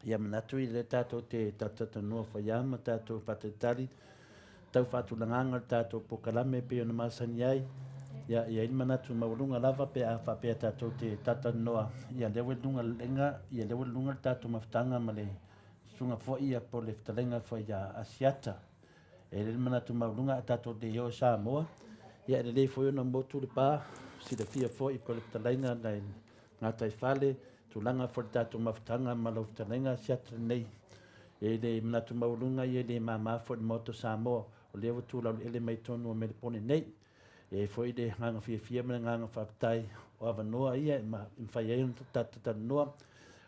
Ia manatu i lea tatou te talatalanoa foi a ma tatou faatalitali tau faatulagaga o le tatou polokalame e pei ona masani ai. Ia e i ai le manatu maualuga lava pe a faapea tatou te talatalanoa, ia lea ua i luga lelega, ia lea ua i luga le tatou mafutaga ma le susuga foi ia po o le fetalaiga foi ia Asiata. E i ai le manatu maualuga a tatou le o i Samoa, ia e lelei foi ona motu le pa, silafia foi po o le fetalaiga nai gataifale, tulaga foi o le tatou mafutaga ma lau fetalaiga Asiata nei. E le manatu maualuga ia e le mama foi i le Maota o Samoa, o lea ua tu laueleele mai totonu o Melepone nei. E i ai foi le agaga fiafia ma le agaga faafetai o avanoa ia e mafai ai ona tatou talanoa,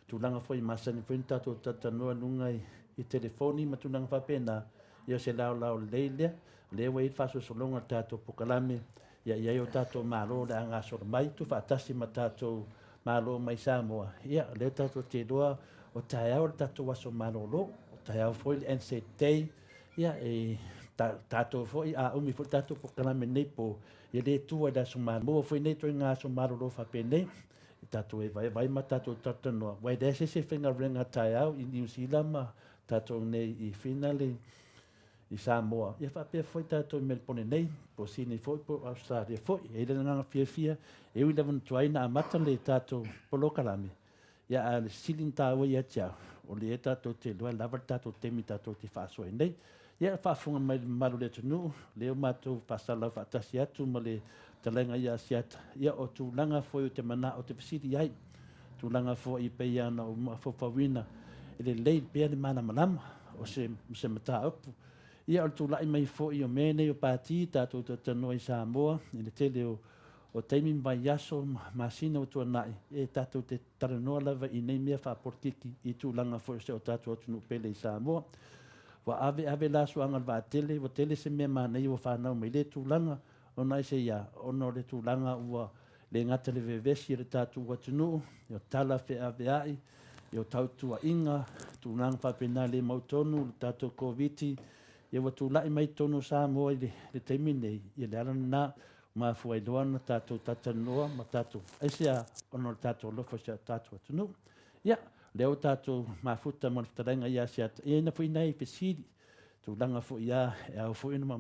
tulaga foi e masani foi ona tatou talatalanoa i luga i telefoni ma tulaga faapena, ia o se laolao lelei lea, o lea ua i ai le faasolosologa o le tatou polokalame, ia i ai o tatou Malo o le a gasolo mai, tuufaatasi ma tatou Malo mai Samoa, ia o lea tatou te iloa o taeao le tatou aso malolo, o taeao foi le Anzac Day, ia e tatou foi a umi foi le tatou polokalame nei po, ia le tua i le aso malolo, maua foi nei ituaiga aso malolo faapenei, e tatou evaeva ai ma tatou talatalanoa, aua e leai se isi e faigaluega taeao i Niu Sila ma tatou nei i Finale i Samoa, ia faapea foi tatou i Melepone nei, po o Sydney foi po o Ausetalia foi. E i ai le agaga fiafia, e ui lava ina tuai ona amata le tatou polokalame, ia a o le sili ona taua ia te au, o lea tatou te iloa e lava le tatou taimi tatou te faasoa ai nei. Ia, faafofoga mai le mamalu o le atunuu, lea ua matou faasalalau faatasi atu ma le fetalaiga ia Asiata, ia o tulaga foi ou te manao ou te fesili ai, tulaga foi e pei ona ou mafaufauina, e lelei pea le malamalama o se, se mataupu. Ia o le tulai mai foi o mea nei o pati tatou talatalanoa i Samoa i le tele o, o taimi ma vaiaso ma masina ua tuanai, e tatou te talanoa lava i nei mea faapolokiki i tulaga foi o si o tatou atunuu pele i Samoa. Ua ave ave la suaga o le vaatele, ua tele se mea manaia ua fanau mai lea tulaga, ona aisea? Ona o le tulaga ua le gata le vevesi o le tatou atunuu, o tala feaveai, o tautuaiga, tulaga faapena le mautonu le tatou Koviti, ia ua tulai mai totonu o Samoa i le taimi lenei, ia le ala lena mafua ai loa ona tatou talatalanoa ma tatou, aisea? Ona o le tatou alofa i si o tatou atunuu. Ia, lea ua tatou mafuta ma le fetalaiga ia Asiata, e i ai foi nai fesili, tulaga foi a, e ao foi ona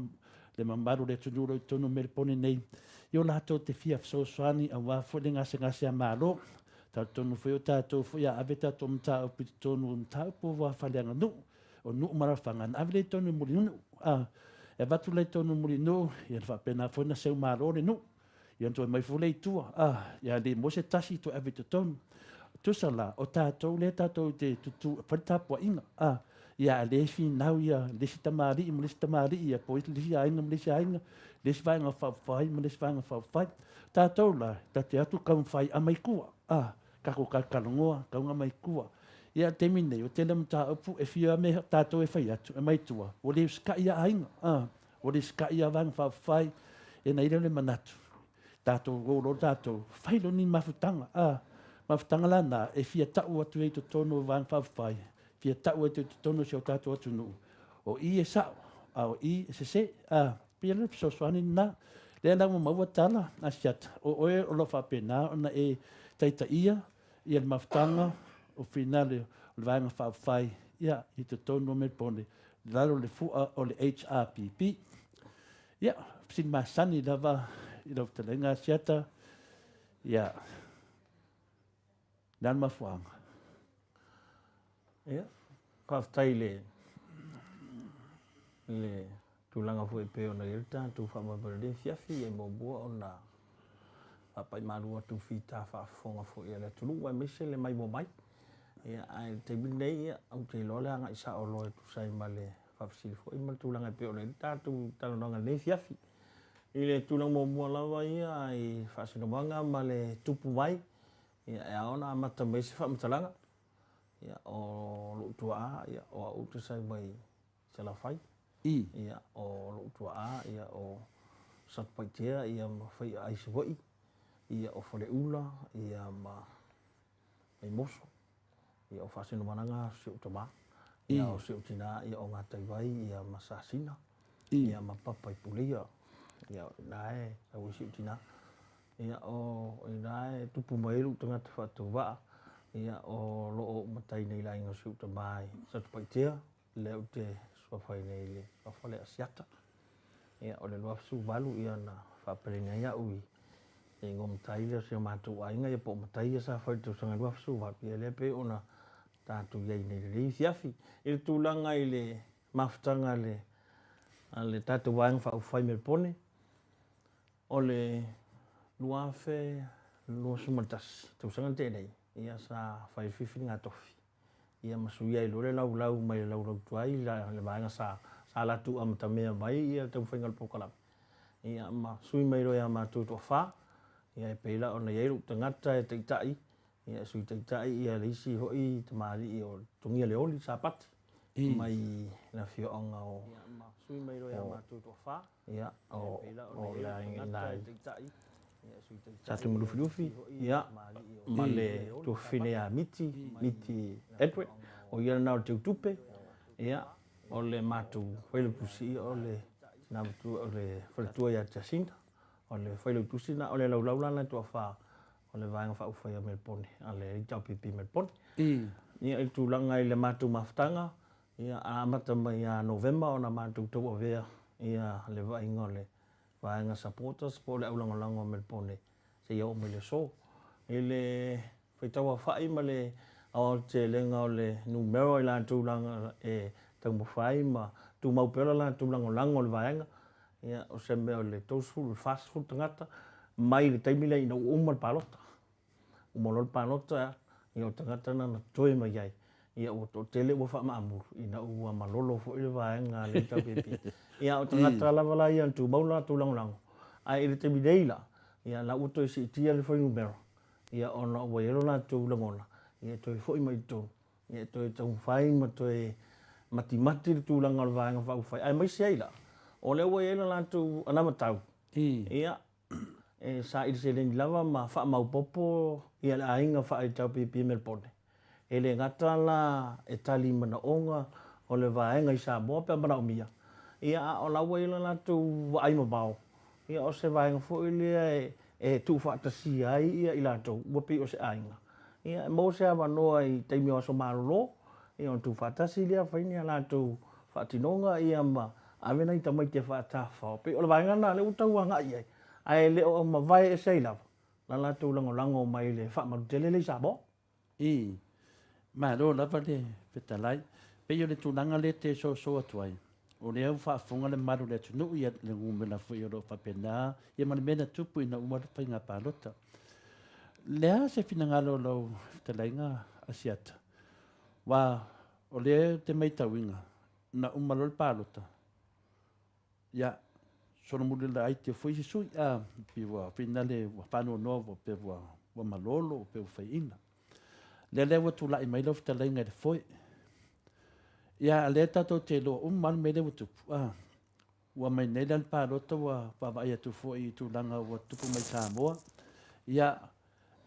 le mamalu o le atunuu o lo o i totonu o Melepone nei, i o latou te fia fesoasoani aua foi le gasegase a Malo. Talitonu foi o tatou foi a ave tatou mataupu i totonu o mataupu aua faaleaganuu, o nuu ma alaalafaga, ona ave lea i totonu i Mulinuu. A, e avatu la i totonu i Mulinuu, ia ona faapena foi ona seu malo le nuu. Ia ona toe aumai foi lea i tua, a, ia le maua se tasi toe ave i totonu. Tusa la, o tatou lea tatou te tutu e fai le tapuaiga, a, ia a le finau ia le isi tamalii ma le isi tamalii ia po o le isi aiga ma le isi aiga, le isi vaega faaupufai ma le isi vaega faaupufai. Tatou la, ta te atu taumafai aumai tua, a, tatou talatalanoa, tatau ona aumai tua. Ia, o le taimi lenei, ua tele mataupu e fia mea tatou e fai atu, e aumai tua, ua le usitai lava aiga, a, ua le usitai lava vaega faaupufai. Ia ona i ai lea o le manatu, tatou o loa tatou, fai loa ni mafutaga, a, mafutaga la na e fia tau atu ai i totonu o Vaega Faaupufai, fia tau atu ai i totonu o si o tatou atunuu, o i e sao, a o i e sese, a, pei o le fesoasoani lena. Lea la ua maua tala a Asiata, o oe o lo o faapena ona e taitaia ia le mafutaga o finale o le Vaega Faaupufai ia, i totonu o Melbourne, i lalo o le fua o le HRPP. Ia, fesili masani lava i lau fetalaiga Asiata, ia, le a le mafuaaga? Ia, faafetai i le, le tulaga foi e pei ona i ai le tatou faamoemoe i lenei afiafi. E muamua ona faapai malu atu i fita faafofoga foi a le atunuu aemaise le maimoa mai. Ia, ae i le taimi lenei, ia, ou te iloa le agai sao loa e tusa ai ma le faafesili foi ma le tulaga e pei ona i ai le tatou talanoaga i lenei afiafi. I le tulaga muamua lava ia i faasinomaga ma le tupu mai, ia, e ao ona amata mai se faamatalaga. Ia, o lou tuaa, ia, o au ou te sau mai Salafai. Ia, o lou tuaa, ia, o Satupaitea, ia, ma Faiaai Savaii, ia, o Faleula, ia, ma Vaimoso. Ia, o Faasinomanaga si ou tama. Ia, o si ou tina, ia, o Gataiwai, ia, ma Sasina, ia, ma Papa i Puleia. Ia, o ina e sau ai si ou tina. Ia, o ina e tupu mai ai lou tagata faatauvaa. Ia, o lo o ou matai nei i le aiga o si ou tama i Satupaitea, lea ou te suafa ai nei i le suafa lea Asiata. Ia, o le 2018 ia na faapaleni ai au i le igoa matai lea o si o matou aiga, ia po o matai ia sa fai i le tausaga 2018, ia lea pei ona tatou i ai nei i lenei afiafi. I le tulaga i le mafutaga a le, a le tatou Vaega Faaupufai Melapone, o le 2021, tausaga na tea nei, ia sa fai le filifiliga tofi, ia ma suia ai loa le laulau mai le laulau tuai le vaega sa sa latou amatamea mai ia le taumafaiga o le polokalame, ia ma sui mai loa ia matou e toafa, ia e pei la ona i ai lou tagata e taitai, ia e Sui Taitai ia le isi foi tamalii o Togia Leoli Sapati mai le afioaga o ia o le aiga ina i Satuimalufilufi ia ma le tuafafine ia Miti, Miti Edward, o ia lena o le teutupe, ia o le matou failautusi ia o le tina matua o le faletua ia Jacinta, o le failautusi lena, o le laulau la lena e toafa o le Vaega Faaupufai a Melapone, a le HRPP Melapone. Ia, i le tulaga i le matou mafutaga, ia, a amata mai ia Novema ona matou tauavea ia le vaaiga o le Vaega Supporters po o le aulagolago a Melapone seia oo mai i le aso. I le faitauaofai ma le aoaotelega o le numera o i latou e taumafai ma tumau pea le latou lagolago i le Vaega, Ia, o se mea o le 30 i le 40 tagata mai le taimi lea ina ua uma le palota. Uma loa le palota, ia o tagata na na totoe mai ai, ia ua toatele ua faamaamulu ina ua malolo foi le vaega a le HRPP. Ia, a o tagata lava la ia na tumau le latou lagolago, ae i le taimi nei la, ia la ua toe siitia le fuainumera, ia ona ua i ai lo latou lagona, ia e toe foi mai i totonu Ia e toe taumafai ma toe matimati le tulaga o le Vaega Faaupufai, aemaise ai la, o lea ua i ai le latou anavatau, ia, e saili seleni lava ma faamaopoopo ia le aiga faa-HRPP i Melbourne. E le gata la e tali i manaoga o le vaega i Samoa pe a manaomia, ia a o la ua i ai le latou vaai mamao, ia o se vaega foi lea e tuufaatasia ai ia i latou ua pei o se aiga. Ia e maua se avanoa i taimi o aso malolo, ia ona tuufaatasi lea fai ni a latou faatinoga ia ma ave nai tamaiti e faatafafao. Pei o le vaega lena lea ua tau agai i ai, ae le o mavae ese ai lava la latou lagolago mai le faamalu tele lea i Samoa. I. Malo lava le fetalai. Pei o le tulaga lea e te soso atu ai, o lea ua faafofoga le mamalu o le atunuu ia le numera foi o lo o faapena ia ma le mea na tupu ina uma le faiga palota. Le a se finagalo o lau fetalaiga Asiata? Aua o lea ou te matauina, na uma loa le palota, Ia, solomuli laiti foi isi sui, a, pei ua finale ua faanoanoa ua pei ua, ua malolo ua pei ua faiaina. Lea lea ua tulai mai lau fetalaiga i le foe. Ia, a lea tatou te iloa uma lava le mea lea ua tupu, a, ua mai nei la le palota ua vaavaai atu foi i tulaga ua tupu mai Samoa. Ia,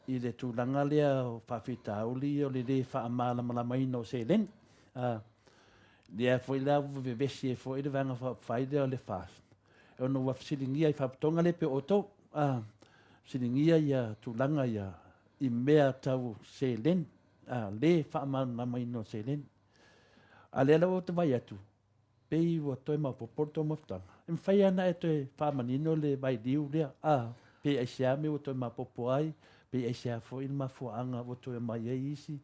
i le tulaga lea o faafitauli o le lē faamalamalamaina o seleni. A, lea foi la ua vevesi ai foi le Vaega Faaupufai lea o le FAST, ona ua fesiligia i Faalapotopotoga lea pei o outou, a, fesiligia ia tulaga ia i mea tau seleni, a, lē faamalamalamaina o seleni. A lea la ua ou vaai atu, Pei ua toe maopoopo le tou mafutaga. E mafai lava ona e toe faamanino le vailiu lea, a, pe aisea mea ua toe maopoopo ai, pe aisea foi le mafuaaga ua toe omai ai isi.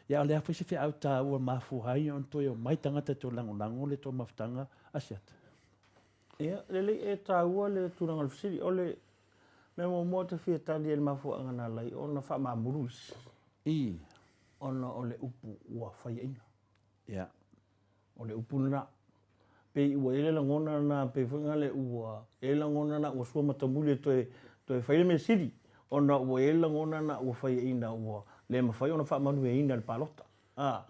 Ia a o le a foi se feau taua e mafua ai ona toe omai tagata e toe lagolago le tou mafutaga Asiata? Ia, lelei, e taua le tulaga o le fesili. O le mea muamua ou te fia tali ai i le mafuaaga na ala ai ona faamaamulu isi. I. Ona o le upu ua faiaina. Ia. O le upu lena. Pei ua i ai le lagona lena, pei foi lea ua i ai le lagona lena ua sua matamuli e toe, toe fai le mea sili, ona ua i ai le lagona lena ua faiaina ua le mafai ona faamanuiaina i le palota. A.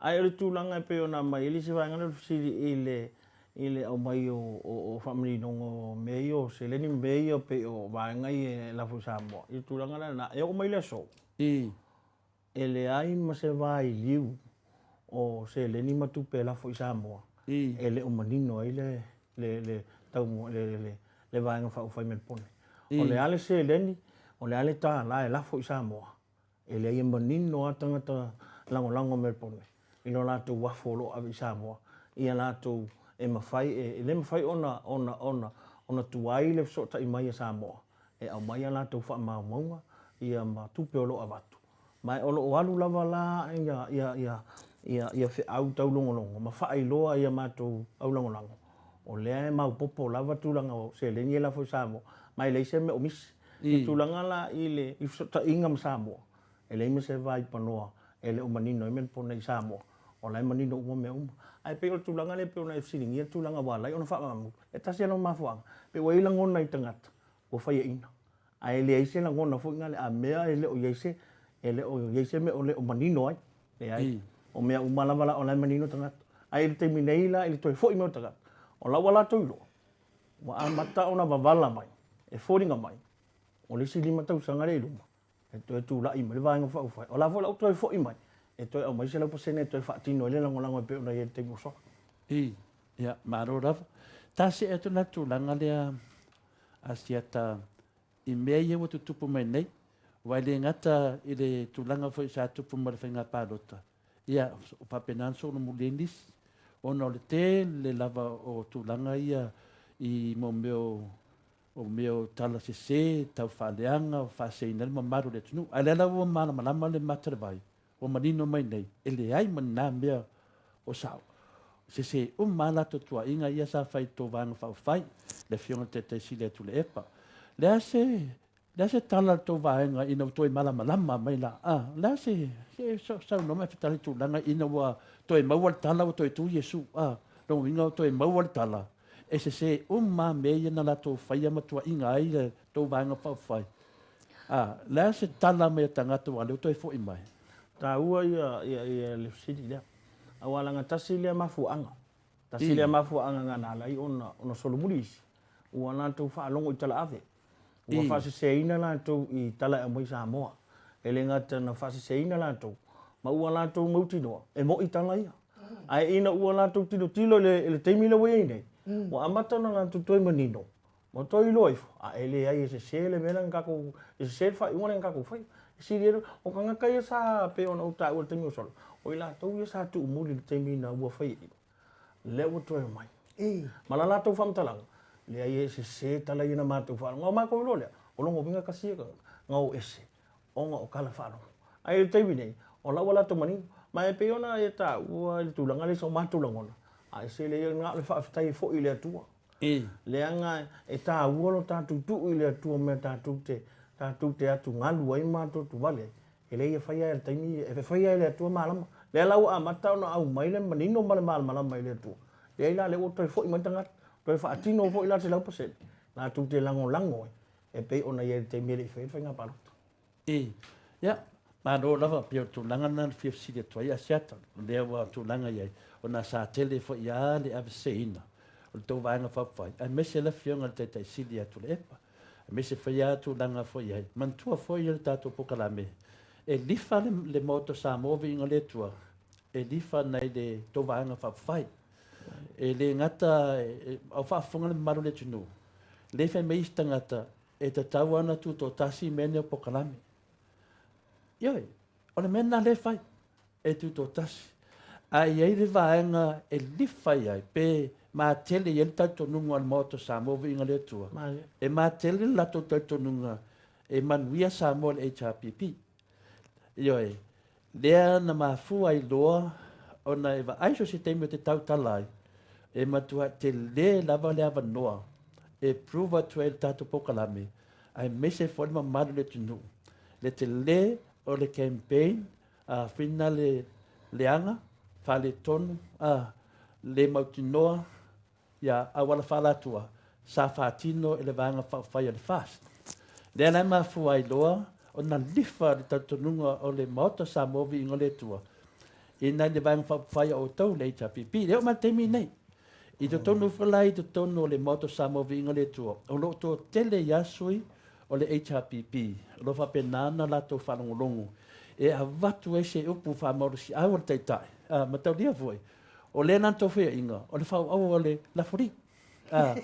Ae o le tulaga e pei ona aumai ai le isi vaega lea o le fesili i le, i le aumai o, o, o faamaninoga o mea ia o seleni ma mea ia pei o vaega ia e lafo i Samoa, i le tulaga la lena, e oo mai le aso, E leai ma se vailiu o seleni ma tupe e lafo i Samoa e le o manino ai le le le le Vaega Faaupufai Melapone. O le a le seleni, o le a le $ e lafo i Samoa, E leai e manino lava tagata lagolago a Melbourne i lo latou uafu o lo o ave i Samoa, ia latou e mafai, e le mafai ona, ona, ona, ona tuai le fesootai mai a Samoa e aumai a latou faamaumauga ia ma tupe o lo o avatu. Ma o lo o alu lava la ia, ia, ia, ia, ia feau taulogologo ma faailoa i a matou aulagolago, o lea e maopoopo lava tulaga o seleni ia e lafo i Samoa, ma e leai se mea o misi. I le tulaga la i le i fesootaiga ma Samoa, e leai ma se vaipanoa e le o manino ai Melbourne i Samoa, o la e manino uma mea uma. Ae pei o le tulaga lea e pei ona e fesiligia le tulaga ua ala ai ona faamamulu, e tasi lava lona mafuaaga, pei ua i ai lagona i tagata ua faiaina, ae leai se lagona foi na a mea e le o i ai se e le o i ai se mea o le o manino ai. Leai. O mea uma lava la o la e manino tagata. Ae i le taimi nei la i le toe foi mai o tagata, o la ua latou iloa, Ua amata ona wavala mai, e foliga mai, o le isi lima tausaga lea i luma, e toe tulai mai le Vaega Faaupufai. O la foi la ua toe foi mai, e toe aumai 100% e toe faatino ai le lagolago e pei ona i ai i le taimi ua sola. I, ia, malo lava. Ta see atu la tulaga lea Asiata i mea ia ua tutupu mai nei, aua e le gata i le tulaga foi sa tupu ma le faiga palota, Ia, faapena ona solomuli ai nisi, ona o le tele lava o tulaga ia i mo mea o mea o tala sese, tau faaleaga, faaseseina ai le mamalu o le atunuu. Ae o lea la ua malamalama le mata o le vai, ua manino mai nei, e leai ma ni na mea o sao. Sese uma lava latou tuuaiga ia sa fai i le tou Vaega Faaupufai, le Afioga i le Taitai Sili ia Tuilaepa. O le a se Le a se tala a le tou vaega ina ua toe malamalama mai la? A, o le a se, se saunoa mai fetala i tulaga ina ua toe maua le tala ua toe tu Iesu. A, lona uiga ua toe maua le tala, e sese uma lava mea ia na latou faia ma tuuaiga ai le tou vaega faaupufai. A, le a se tala mai a tagata aua o lea ua toe foi mai? Taua ia, ia, ia le fesili lea. Aua leaga tasi lea mafuaaga. Tasi lea mafuaaga na ala ai ona, ona solomuli isi, ua latou faalogo i talaave. Ua faaseseina latou i tala e aumai Samoa. E le gata na faaseseina latou, ma ua latou mautinoa, e mo'i tala ia. Ae ina ua latou tilotilo i le taimi lea ua i ai nei, ua amata ona latou toe manino, ma toe iloa ifo, a e leai e sese le mea lea na tatou, e sese le faaiuga lea na tatou faia. E sili ai, o tagata ia sa, pei ona ou taua i le taimi ua sola, o i latou ia sa tuumuli i le taimi ina ua faiaina, lea ua toe omai. Ma la latou faamatalaga, leai e sese tala ia na matou faalogo. A matou iloa lea, o lona uiga tasi ia tagata na o ese ona o tala faalogo. Ae i le taimi nei, o la ua latou manino. Ma e pei ona e taua i le tulaga lea i so matou lagona, a ese le ia na o le faafetai foi i le Atua. Leaga e taua lo tatou tuu i le Atua mea tatou te, tatou te atugalu ai ma atuatuvale ai. E leai e fai lava i le taimi, e fai lava e le Atua malama. Lea la ua amata ona aumai le manino ma le malamalama i le Atua. Leai la, lea ua toe foi mai tagata, toe faatino foi la le 100%, latou te lagolago ai, e pei ona i ai i le taimi e le i faia le faiga palota. E, ia, malo lava, pei o le tulaga lena na fia fesili atu ai Asiata, o lea ua tulaga i ai, ona sa tele foi lava le aveseseina o le tou Vaega Faaupufai, aemaise le Afioga i le Taitai Sili ia Tuilaepa. Aemaise foi lava tulaga foi i ai. Manatua foi le tatou polokalame, e lifa le Maota o Samoa viiga o le Atua, e lifa nai le tou Vaega Faaupufai. E le gata, a o faafofoga le mamalu o le atunuu, lea e fai mai isi tagata, e tatau lava ona tutoatasi mea nei o polokalame. Ioe, o le mea lena lea e fai. e tutoatasi, a i ai le vaega e lifa i ai, pe matele i ai le talitonuga o le Maota o Samoa Viiga le Atua, e matele le latou talitonuga e manuia Samoa i le HRPP. Ioe, lea na mafua ai loa ona e vaai so o se taimi ou te tautala ai, e matua tele lava le avanoa e prove atu ai le tatou polokalame, aemaise foi le mamalu o le atunuu, le tele o le campaign A whina le leaga, faaletonu, a le mautinoa ia auala faalatua sa faatino e le Vaega Faaupufai a le FAST. Lea la e mafua ai loa ona lifa le talitonuga o le Maota o Samoa Viiga o le Atua i nai le Vaega Faaupufai a outou le HRPP. E oo mai le taimi lenei, i totonu foi la i totonu o le Maota o Samoa Viiga o le Atua, o lo o toatele ai lava sui o le HRPP, o lo o faapena ona latou faalogologo e avatu ai se upu faamalosiau a le Taitai, a, mataulia foi, o lea na tou faiaina, o le faaauau o le lafuli. A,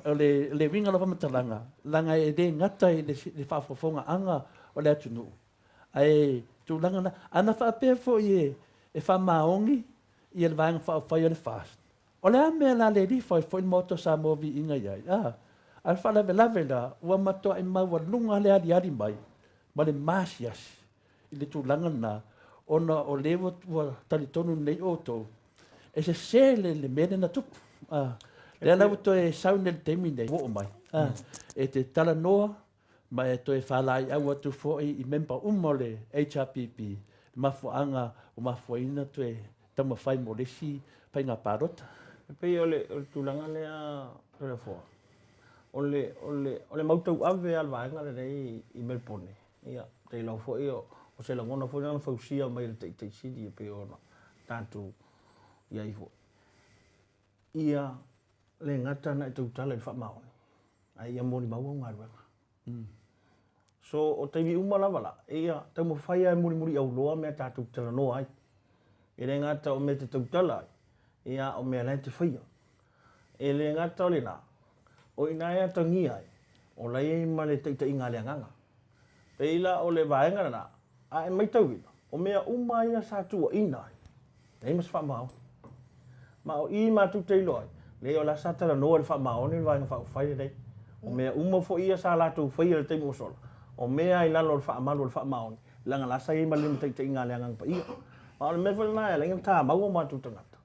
o le, le uiga o lau faamatalaga, leaga e le gata i le, le faafofogaaga o le atunuu, Ae tulaga na, ana faapea foi e, e faamaoni ia le Vaega Faaupufai o le FAST, o le a mea la le lifo ai foi le Maota o Samoa viiga i ai? A, a o le faalavelave la, ua matuai maualuga le aliali mai ma le maasiasi i le tulaga lena, ona o lea ua, ua talitonu nei outou, e sese le, le mea lea na tupu. A, lea la ua toe sau nei i le taimi nei, ua oo mai, a, e te talanoa ma e toe faalaeiau atu foi i member uma o le HRPP le mafuaaga ua mafuaina toe taumafai mo le isi faiga palota. E pei o le tulaga lea Toleafoa, o le, o le, o le mau tauave lava a le vaega lenei i Melbourne, ia, ou te iloa foi o se lagona foi lena na fausia mai e le Taitai Sili e pei ona tatou i ai foi. Ia le gata na e tautala i le faamaoni, ae ia molimau au galuega. So, o taimi uma lava la, ia taumafai lava e mulimuliauloa mea tatou te talanoa ai. E le gata o mea e te tautala ai, ia a o mea la e te faia. E le gata o lena, o i ina e atagia ai, o la e i ai ma le taitaiga a le agaga. Pei la o le vaega lena, a e maitauina, o mea uma ia sa tuuaina ai, leai ma se faamaoni. Ma o i matou te iloa ai, leai o la sa talanoa i le faamaoni le Vaega Faaupufai lenei. O mea uma foi ia sa latou faia i le taimi ua sola, o mea i lalo o le faamalu o le faamaoni, leaga la sa i ai ma le limataitaiga a le Agaga Paia. Ma o le mea foi lena e ala ai ona tamau o matou tagata,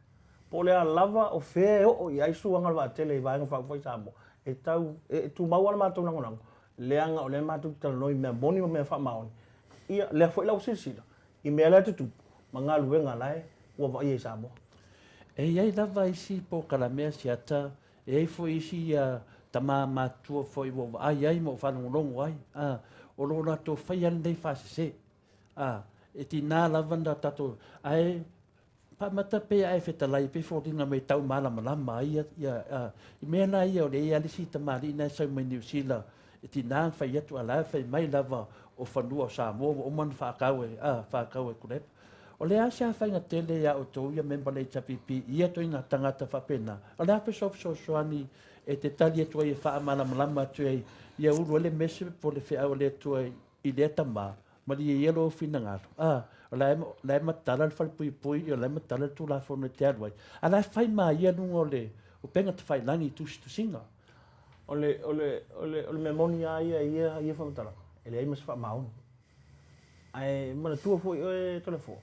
po o le a lava o fea e oo i ai suaga o le vaatele i Vaega Faaupufai Samoa, e tau, e tumau lava le matou lagolago, leaga o lea matou te talanoa i mea moni ma mea faamaoni. Ia, lea foi la ua silasila i mea la e tutupu ma galuega la e ua vaaia i Samoa. E i ai lava isi polokalame a siata, e i ai foi isi tama matutua foi ua ou vaai ai ma ou faalogologo ai, a, o lo o latou faia lenei faasese. A, e tiga lava na tatou, ae Faamata pea ae fetalai pei foliga mai tau malamalama ai ia, ia a, i mea la ia o lea i ai le isi tamalii na e sau mai Niu Sila e tina ona fai atu a la e fai mai lava o fanua o Samoa ua uma ona faatau e a faatau e Tuilaepa. O le a se afaina tele ia outou ia member o le HRPP i ia ituaiga tagata faapena? O le a fesoasoani e te tali atu ai e faamalamalama atu ai ia ulu ai le mese po o le feau a le Atua i lea tama, malie ia lou finagalo, a, o la e, la e matala le falepuipui, o la e matala le Tulafono e te alu ai, a la e fai ma ia luga o le upega tafailagi i tusitusiga. O le, o le, o le, o le mea moni lava ia i ia, ia faamatalaga, e leai ma se faamaoni. Ae manatua foi oe Toleafoa,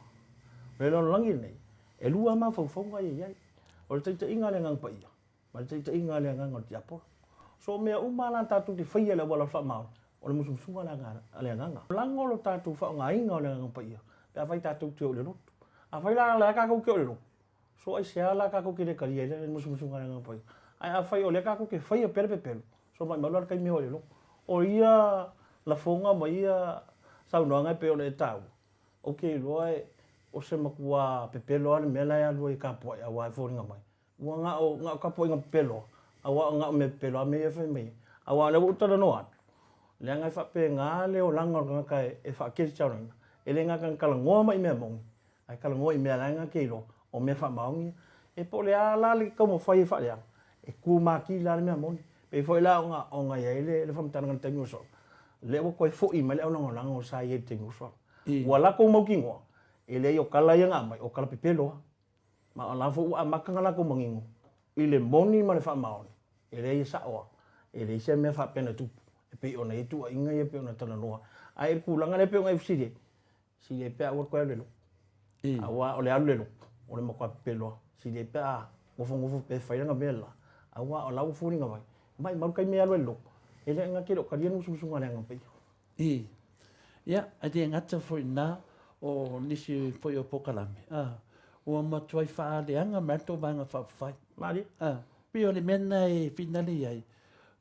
o le lalolagi lenei, e lua lava mafaufauga ia e i ai. O le taitaiga a le Agaga Paia, ma le taitaiga a le agaga o le tiapolo. So o mea uma lava la tatou te faia i le auala faamaoni, o le musumusuga a le agaga. Lago lo tatou faaaogaina o le Agaga Paia pe afai tatou te oo i le lotu. Afai la o lea tatou te oo i le lotu, so aisea la tatou te le talia ai le musumusuga a le Agaga Paia? Ae afai o lea tatou te faia pea le pepelo, so maumau la le taimi e oo ai i le lotu. O ia lafoga ma ia saunoaga e pei ona e taua, ou te iloa o se matua pepelo lava le mea la e alu ai e tapuai aua e foliga mai Ua na o, na o tapuaiga pepelo, aua o na o mea pepelo a mea ia e fai mai ai. Aua o lea ua ou talanoa atu, leaga e faapena le olaga o le tagata e, e faakerisianoina, e le gata ina talanoa mai i mea moni, ae talanoa i mea la e na te iloa, o mea faamaoni ia. E po o le a la le taumafai e faaleaga, e tu matila lava le mea moni. Pei foi la ona, ona i ai le, le faamatalaga i le taimi ua sola, lea ua toe foi mai le aulagolago sa i ai i le taimi ua sola. Ua latou mautinoa, e leai o tala ia na aumai, o tala pepelo lava. Ma o la foi ua amata ona latou manino i le moni ma le faamaoni, e leai e sao lava, e leai se mea faapea na tupu e pei ona i ai tuuaiga ia e pei ona talanoa. Ae i le tulaga lea e pei ona e fesili ai, sili ai pe a aua le toe alu i le lotu. Aua o le alu i le lotu, o le matua pepelo lava. Sili ai pe a nofonofo pea e fai lana mea la, aua o la ua foliga mai, maumau le taimi e alu ai i le lotu, e le na te le o talia le musumusuga a le Agaga Paia. I. Ia, e le gata foi i na, o nisi foi o polokalame, a, ua matuai faaleaga mai lava le tou Vaega Faaupufai. Malie. A, pei o le mea lena e finale i ai,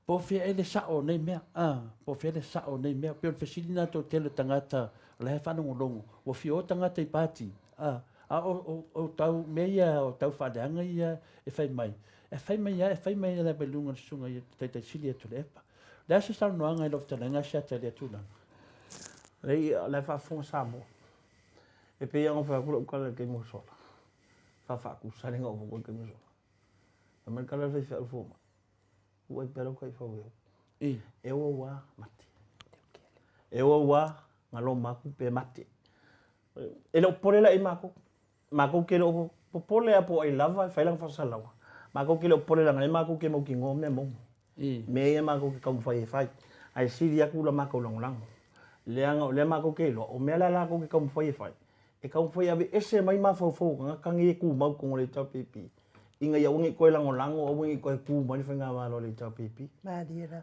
po o fea ea le sao o nei mea, a, po o fea le sao o nei mea. Pei o le fesili lena a le toatele o tagata o la e faalogologo, ua fia o tagata i pati, a, a o, o, o tau mea ia o tau faaleaga ia e fai mai, e fai mai lava, e fai mai lava i luga o le susuga i le Taitai Sili a Tuilaepa. Le a se saunoaga i lau fetalaiga Asiata i lea tulaga? Leai, o la e faafofoga Samoa. E pei lava ona fai atu lau tala i le taimi ua sola, faafaakusa le na oo i le taimi ua sola. Fai mai le tala a le faifeau fomai, tuu ai pea lau taifau e ou. E ou au lava mate. E ou au lava. galoma atu pe mate. E le o popole la i makou. Makou ke le o popole a po o ai lava e fai lana faasalalauga. Makou ke le o popole leaga o lea makou ke mautinoa mea moni. Mea ia makou ke taumafai e fai. Ae sili atu la matou lagolago. Leaga o lea makou ke iloa, o mea la latou ke taumafai e fai, e taumafai e aveese mai mafaufau o tagata nei e tumau i totonu o le HRPP, ina ia aua ne i toe lagolago, aua ne i toe tu mai le faigamalo a le HRPP.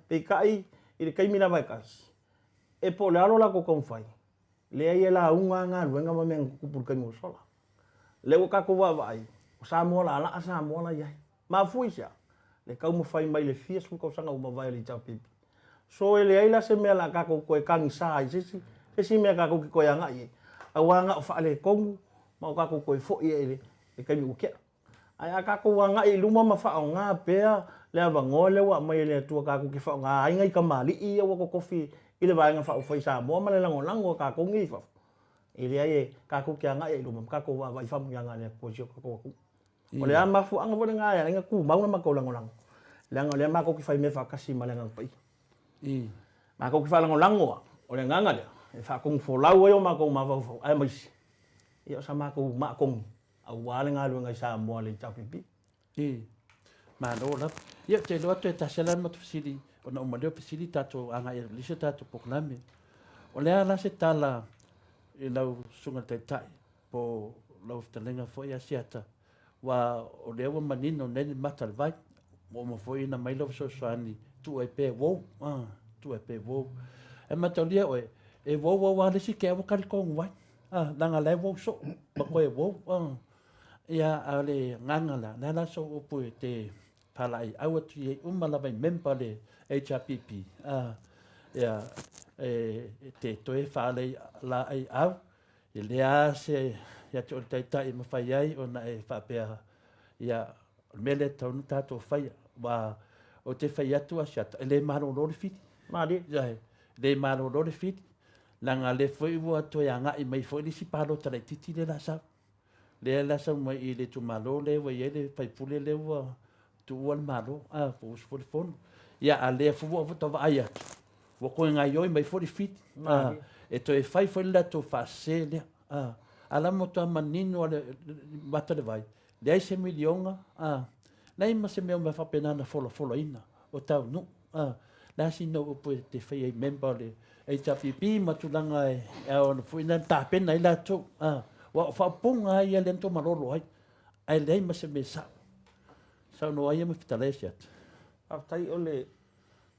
Peitai, i le taimi lava e tasi, e po o le a lo latou taumafai, Leai e lauga lava galuega ma mea na tutupu i le taimi ua sola. Lea ua tatou vaavaai, o Samoa laalaa Samoa la i ai. Mafua i se a? Le taumafai mai le fia sefulu tausaga ua mavae o le HRPP. So e leai la se mea o le a tatou toe tagisa ai se isi, se isi mea tatou te toe agai i ai, aua na o faaletonu ma o tatou toe foi ai i le taimi ua tea. Ae a tatou agai i luma ma faaaoga pea le avanoa lea ua aumai e le Atua tatou te faaaoga ai nai tamalii ia ua totofi i le Vaega Faaupufai Samoa ma le lagolago a tatou nei i fafo, e leai e tatou te agai ai i luma ma tatou vaavaai i faamanuiaga a le Atua i si o tatou atunuu. O le a mafuaaga foi lena e ala ai ona tumau le matou lagolago, leaga o lea matou te faimea faatasi ma le Agaga Paia. Matou te faalagolago lava, o le agaga lea e faatonufolau ai o matou mafaufau aemaise ia o sa matou maa togi aua le galuega i Samoa le HRPP. I. Malo lava. Ia, ou te iloa atu e tasi lava le matou fesili, ona uma lea o fesili tatou agai i le isi o tatou polokalame. O le a la se tala i lau Susuga i le Taitai po o lau fetalaiga foi Asiata, aua o lea ua manino nei le mata o le vai, ua uma foi ona aumai lau fesoasoani, tuu ai pea e uou, tuu ai pea e uou. Ae mataulia oe, e uou aua le isi ke'a ua talitonu ai. Ah, leaga la e uou soo, ma koe uou. Ah. Ia, a o le agaga la, le a la sou upu e te faalaeiau atu i ai uma lava i member o le HRPP, ah, ia, e te toe faalaeiau, e leai lava se ia te oe le Taitai e mafai ai ona e faapea, ia, o le mea lea e tatau ona tatou faia, aua ou te fai atu Asiata, e le malolo le fili. Malie. Ia, e le malolo le fili. Leaga lea foi ua toe agai mai foi le isi palota laitiiti lea o le a sau. Lea o le a sau mai i le itumalo lea ua i ai le sui usufono lea ua tuua le Malo, a, po ua usu foi le Fono. Ia, a lea foi ua tau vaai atu, ua toe gaoioi mai foi le fili, a, e toe fai foi le latou faasese lea. A, a la matua manino lava le mata o le vai, leai se miliona, a, leai ma se mea o mea faapena na folafolaina o taunuu. A, le a sina upu e te faia i member o le HRPP ma tulaga e ao ona foi na tapena ai latou. A, aua o faaupuga lava ia lea na tou malolo ai, ae leai ma se mea sao. Saunoa ia ma fetalai Asiata. Faafetai o le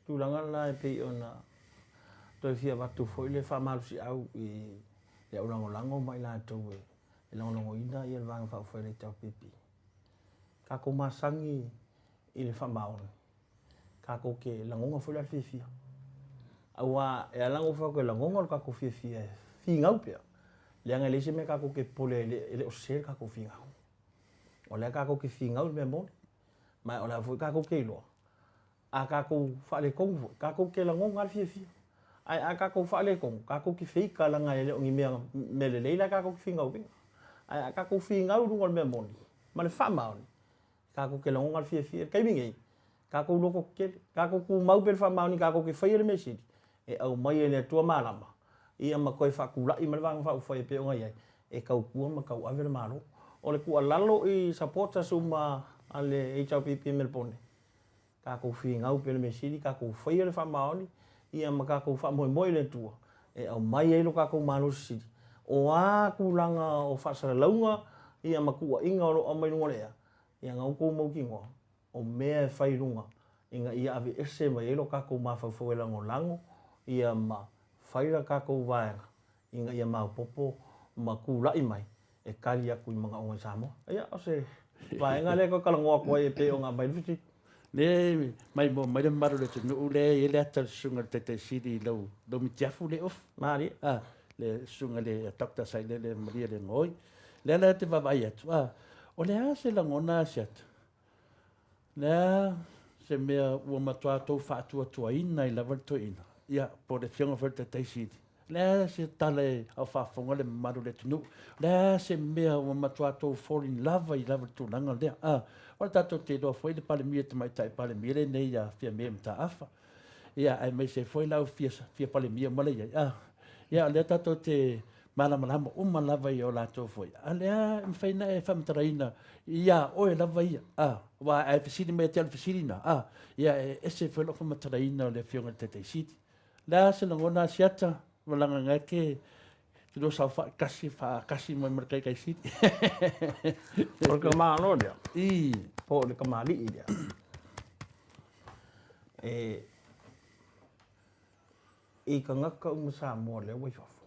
tulaga la e pei ona toe fia avatu foi le faamalosiau i le au lagolago ma i latou e lagolagoina le Vaega Faaupufai a le HRPP. Tatou masani i le faamaoni. Tatou te lagona foi la le fiafia. Aua e ala ona ou fai atu e lagona lo tatou fiafia e finau pea, leaga e leai se mea tatou te popole ai e le o sese le tatou finau. O lea tatou te finau i le mea moni, ma o lea foi tatou te iloa, a tatou faaletonu foi, tatou te lagona lava le fiafia. Ae a tatou faaletonu, tatou te feika leaga e le o ni mea, mea lelei la tatou te finau ai. Ae a tatou finau i luga o le mea moni ma le faamaoni, Tatou te lagona le fiafia. I le taimi nei, tatou loto tetele, tatou tumau pea i le faamaoni tatou te faia le mea sili, e aumai e le Atua malama, ia ma toe faatulai mai le Vaega Faaupufai e pei ona i ai, e tautua ma tauave le Malo. O le tuualalo i supporters uma a le HRPP i Melbourne, tatou finau pea i le mea sili, tatou faia le faamaoni, ia ma tatou faamoemoe i le Atua e aumai ai lo tatou malosi sili. O a tulaga o faasalalauga ia ma tuuaiga o lo o aumai i luga o le ea, ia na outou mautinoa, o mea e fai i luga ina ia aveese mai ai lo tatou mafaufau e lagolago ia ma fai la tatou vaega ina ia maopoopo ma tulai mai e tali atu i manaoga i Samoa. Ia, o se vaega lea e toe talanoa atu ai e pei ona aumai le fesili. Le maimoa mai le mamalu o le atunuu lea e i ai le ata o le susuga i le Taitai Sili i lau, lau mitiafu le ofu. Malie. A, le susuga i le Doctor Sailele Maria Legaoi. Lea la e te vaavaai atu, a, o le a se lagona Asiata? O le a se mea ua matua tou faatuatuaina ai lava le toeaina? Ia, po o le Afioga foi i le Taitai Sili. O le a se tala e a o faafofoga le mamalu o le atunuu? O le a se mea ua matua tou fall in love ai lava i le tulaga lea? A, aua tatou te iloa foi le Palemia Tamaitai Palemia lenei ia Fiame Mataafa. Ia, aemaise foi la au fia, fia Palemia uma la i ai. A, Ia, o lea tatou te malamalama uma lava i o latou foi. A lea e mafai ona e faamatalaina iā oe lava ia, a, aua a e fesili mai ia te au i le fesili lena, a, ia e ese foi lau faamatalaina o le Afioga i le Taitai Sili. O le a se lagona Asiata, Malaga ngai ke ke lua saofai kasi faakasi mai ma le Taitai Sili. O le tamāloa lea, I. po o le tamalii lea, e, i tagata uma Samoa lea ua i fafo.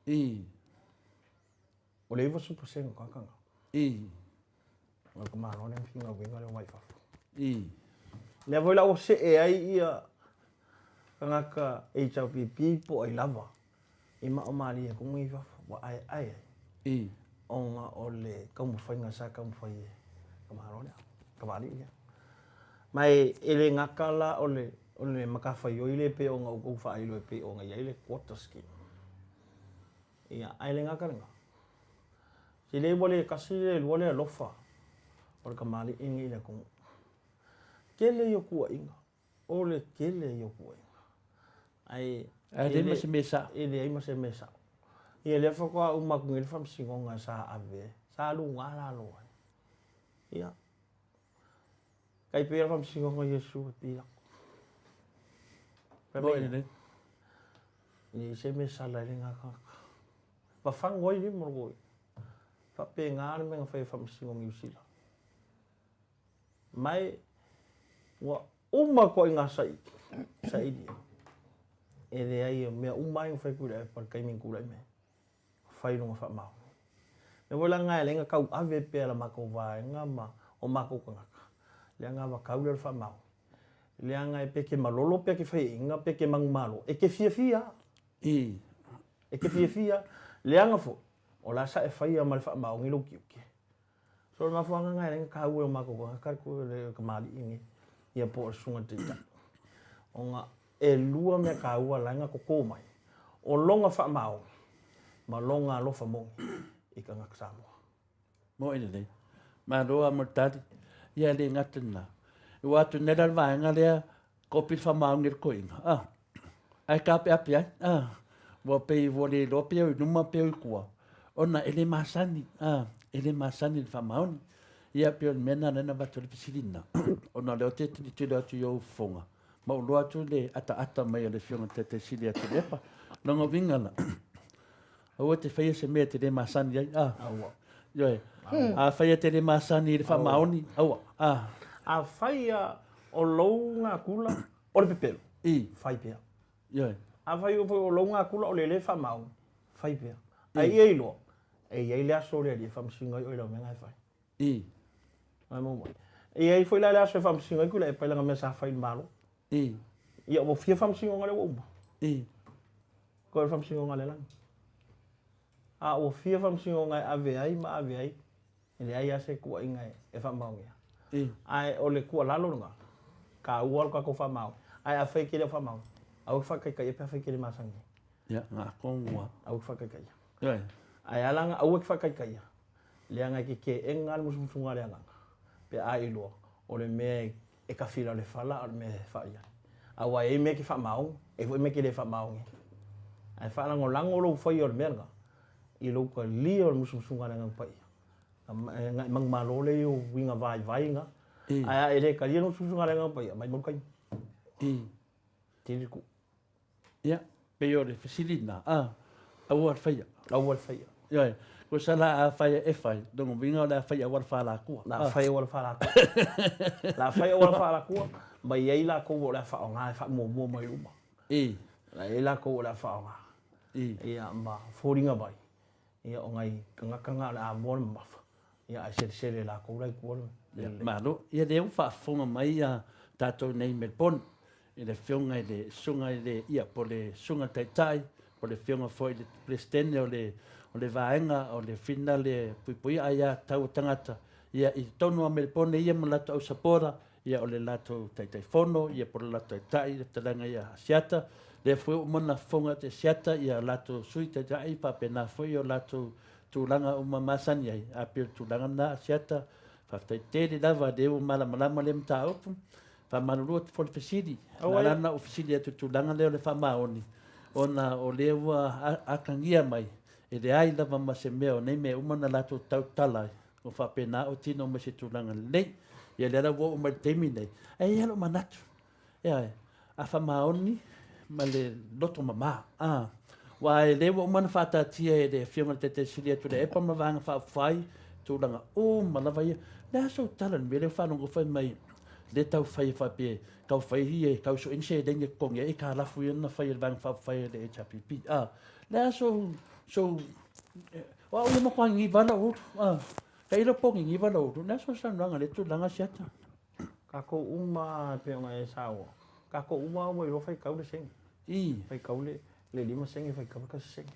I. O le 90% o tagata na. I. O le tamāloa lea na faigaluega lea ua i fafo. I. Lea foi la ua see ai ia tagata HRPP po o ai lava i maa o malie atu nei i fafo, ua aeae ai. I. Ona o le taumafaiga sa taumafai e tamāloa lea, tamalii lea. Ma e, e le gata la o le, o le matafaioi lea e pei ona outou faailo e pei ona i ai le quota scheme. Ia, ae le gata lena. Se le ua le tasi le lua le alofa o le tamalii lenei i le atunuu. Tele ia o tuuaiga, o le tele ia o tuuaiga. Ae Ae leai ma se mea sao. E leai ma se mea sao. Ia lea faatoa uma atu nei le faamasinoga sa ave, sa luga lalo ai. Ia, tai pei o le faamasinoga o Iesu e Pilato. Fai mai lelei. E leai se mea sala ai lena tagata. Fafagu ai lima o le Faapena le mea na fai e faamasino Niu Sila. Ma e ua uma ituaiga saili e leai o mea uma ai na fai Tuilaepa i le taimi na tulai mai ai. Fai lona faamaoni. Mea foi la lena e ala ai ona tauave pea e la matou vaega ma o matou tagata le anavatau lea o le faamaoni. Leaga e pe ke malolo pe ke faiaina pe ke manumalo, e te fiafia lava. I. E te fiafia, leaga foi, o la sa e faia ma le faamaoni lou tiute. So o le mafuaaga lena e ala ai ona taua e o matou tagata le tamalii lenei, ia po o le susuga i le Taitai. Ona e lua mea taua la e na toto mai, o lona faamaoni ma lona alofa moni i tagata Samoa. Moe lelei. Malo lava mo le tali. Ia e le gata i lena. Ua atu nei la le vaega lea, kopi le faamaoni a le toeaina, a, ae taapeape ai, a, ua pei ua le iloa pe o i luma pe o i tua, ona e le masani, a, e le masani i le faamaoni. Ia pei o le mea lena lea na avatu ai le fesili lena, ona o lea ou te tilotilo atu i ou fofoga, ma ou iloa atu le ataata mai o le Afioga i le Taitai Sili ia Tuilaepa. Lona uiga la, Aua e te faia se mea e te le masani ai. A. Aua. Ioe. Afai e te le masani i le faamaoni, aua. A. Afai a o lou gakula o le pepelo, I. fai pea. Ioe. Afai foi o lou gakula o le le faamaoni, fai pea. Ae ia iloa, e i ai le aso o le Alii e faamasino ai oe i lau mea na e fai. I. Ai mau mai. E i ai foi la le aso e faamasino ai Tuilaepa i lana mea sa fai i le Malo. I. Ia ua fia faamasinoga lea ua uma. I. Koe o le faamasinoga a le lagi. A ua fia faamasinoga e ave ai ma ave ai, e leai lava se tuuaiga e faamaonia. I. Ae o le tuualalo lena, taua lo tatou faamaoni. Ae afai e te le o faamaoni, aua e te faataitaia pe afai e te le masani ai. Ia, na tonu lava. Aua e te faataitaia. Ioe. Ae ala ona aua e te faataitaia, leaga e te teena le musumusuga a le agaga, pe a iloa o le mea e tafila le fala a o le mea e fai ai. Aua e i ai mea e te faamaoni, e i ai foi mea e te le faamaoni ai. Ae faalagolago lou faia o le mea lena i lou talia o le musumusuga a le Agaga Paia, ona e manumalo lea i ou uiga vaivai na. Ae a e le talia le musumusuga a le Agaga Paia, maimau le taimi. Tele le tuu. Ia, pei o le fesili lena, a, aua le faia. Aua le faia. Ioe, tusa la a fai e fai, lona uiga o le a fai auala faalakua. La a fai auala faalakua. La a fai auala faalakua, ma i ai latou o le a faaaoga e faamuamua mai luma. I. La i ai latou o le a faaaoga. I. Ia, ma foliga mai, ia o nai tagata na o le a moa le mamafa, ia ae selesele e latou la i tua le lelei. Malo. Ia lea ua faafofoga mai ia tatou nei i Melbourne i le afioga i le Susuga i le, ia, po o le Susuga i le Taitai, po o le afioga foi i le Peresetene o le, o le Vaega o le Fina le Puipuia Aia Tatau a Tagata, ia, i totonu lava o Melbourne ia ma latou au sapora, ia o le latou Taitaifono, ia po o le latou Taitai, le fetalaiga ia Asiata, lea foi ua uma ona fofoga atu e Asiata ia latou Sui Taitai faapena foi o latou tulaga uma masani ai, a pei o le tulaga lena Asiata, faafetai tele lava lea ua malamalama lea mataupu. Faamalulu atu foi le fesili, na ala ona ou fesili atu i le tulaga lea o le faamaoni, ona o lea ua atagia mai e leai lava ma se mea o nei mea uma na latou tautala ai, ua faapena o tino mai se tulaga lelei. Ia lea la ua oo mai le taimi nei, ae i ai lou manatu, Ioe, a faamaoni ma le loto mama. A, aua e le ua uma ona faataatia e le Afioga i le Taitai Sili atu le Epa ma Vaega Faaupufai tulaga uma lava ia. Le a sou tala i le mea lea ua faalogo fai mai le tau fai e faapea tau fai ia tau sue ni seleni e totogi ai aitalafu ia na fai e le Vaega Faaupufai a le HRPP. A, le a sou, sou, o au ia matua niniva lava lou ulu. A, tailo po o niniva lou ulu. Le a sou saunoaga i lea tulaga Asiata? Tatou uma e pei ona e saunoa, tatou uma ua iloa faitau le sene. I. Faitau le le 5 sene, faitau le 1 sene.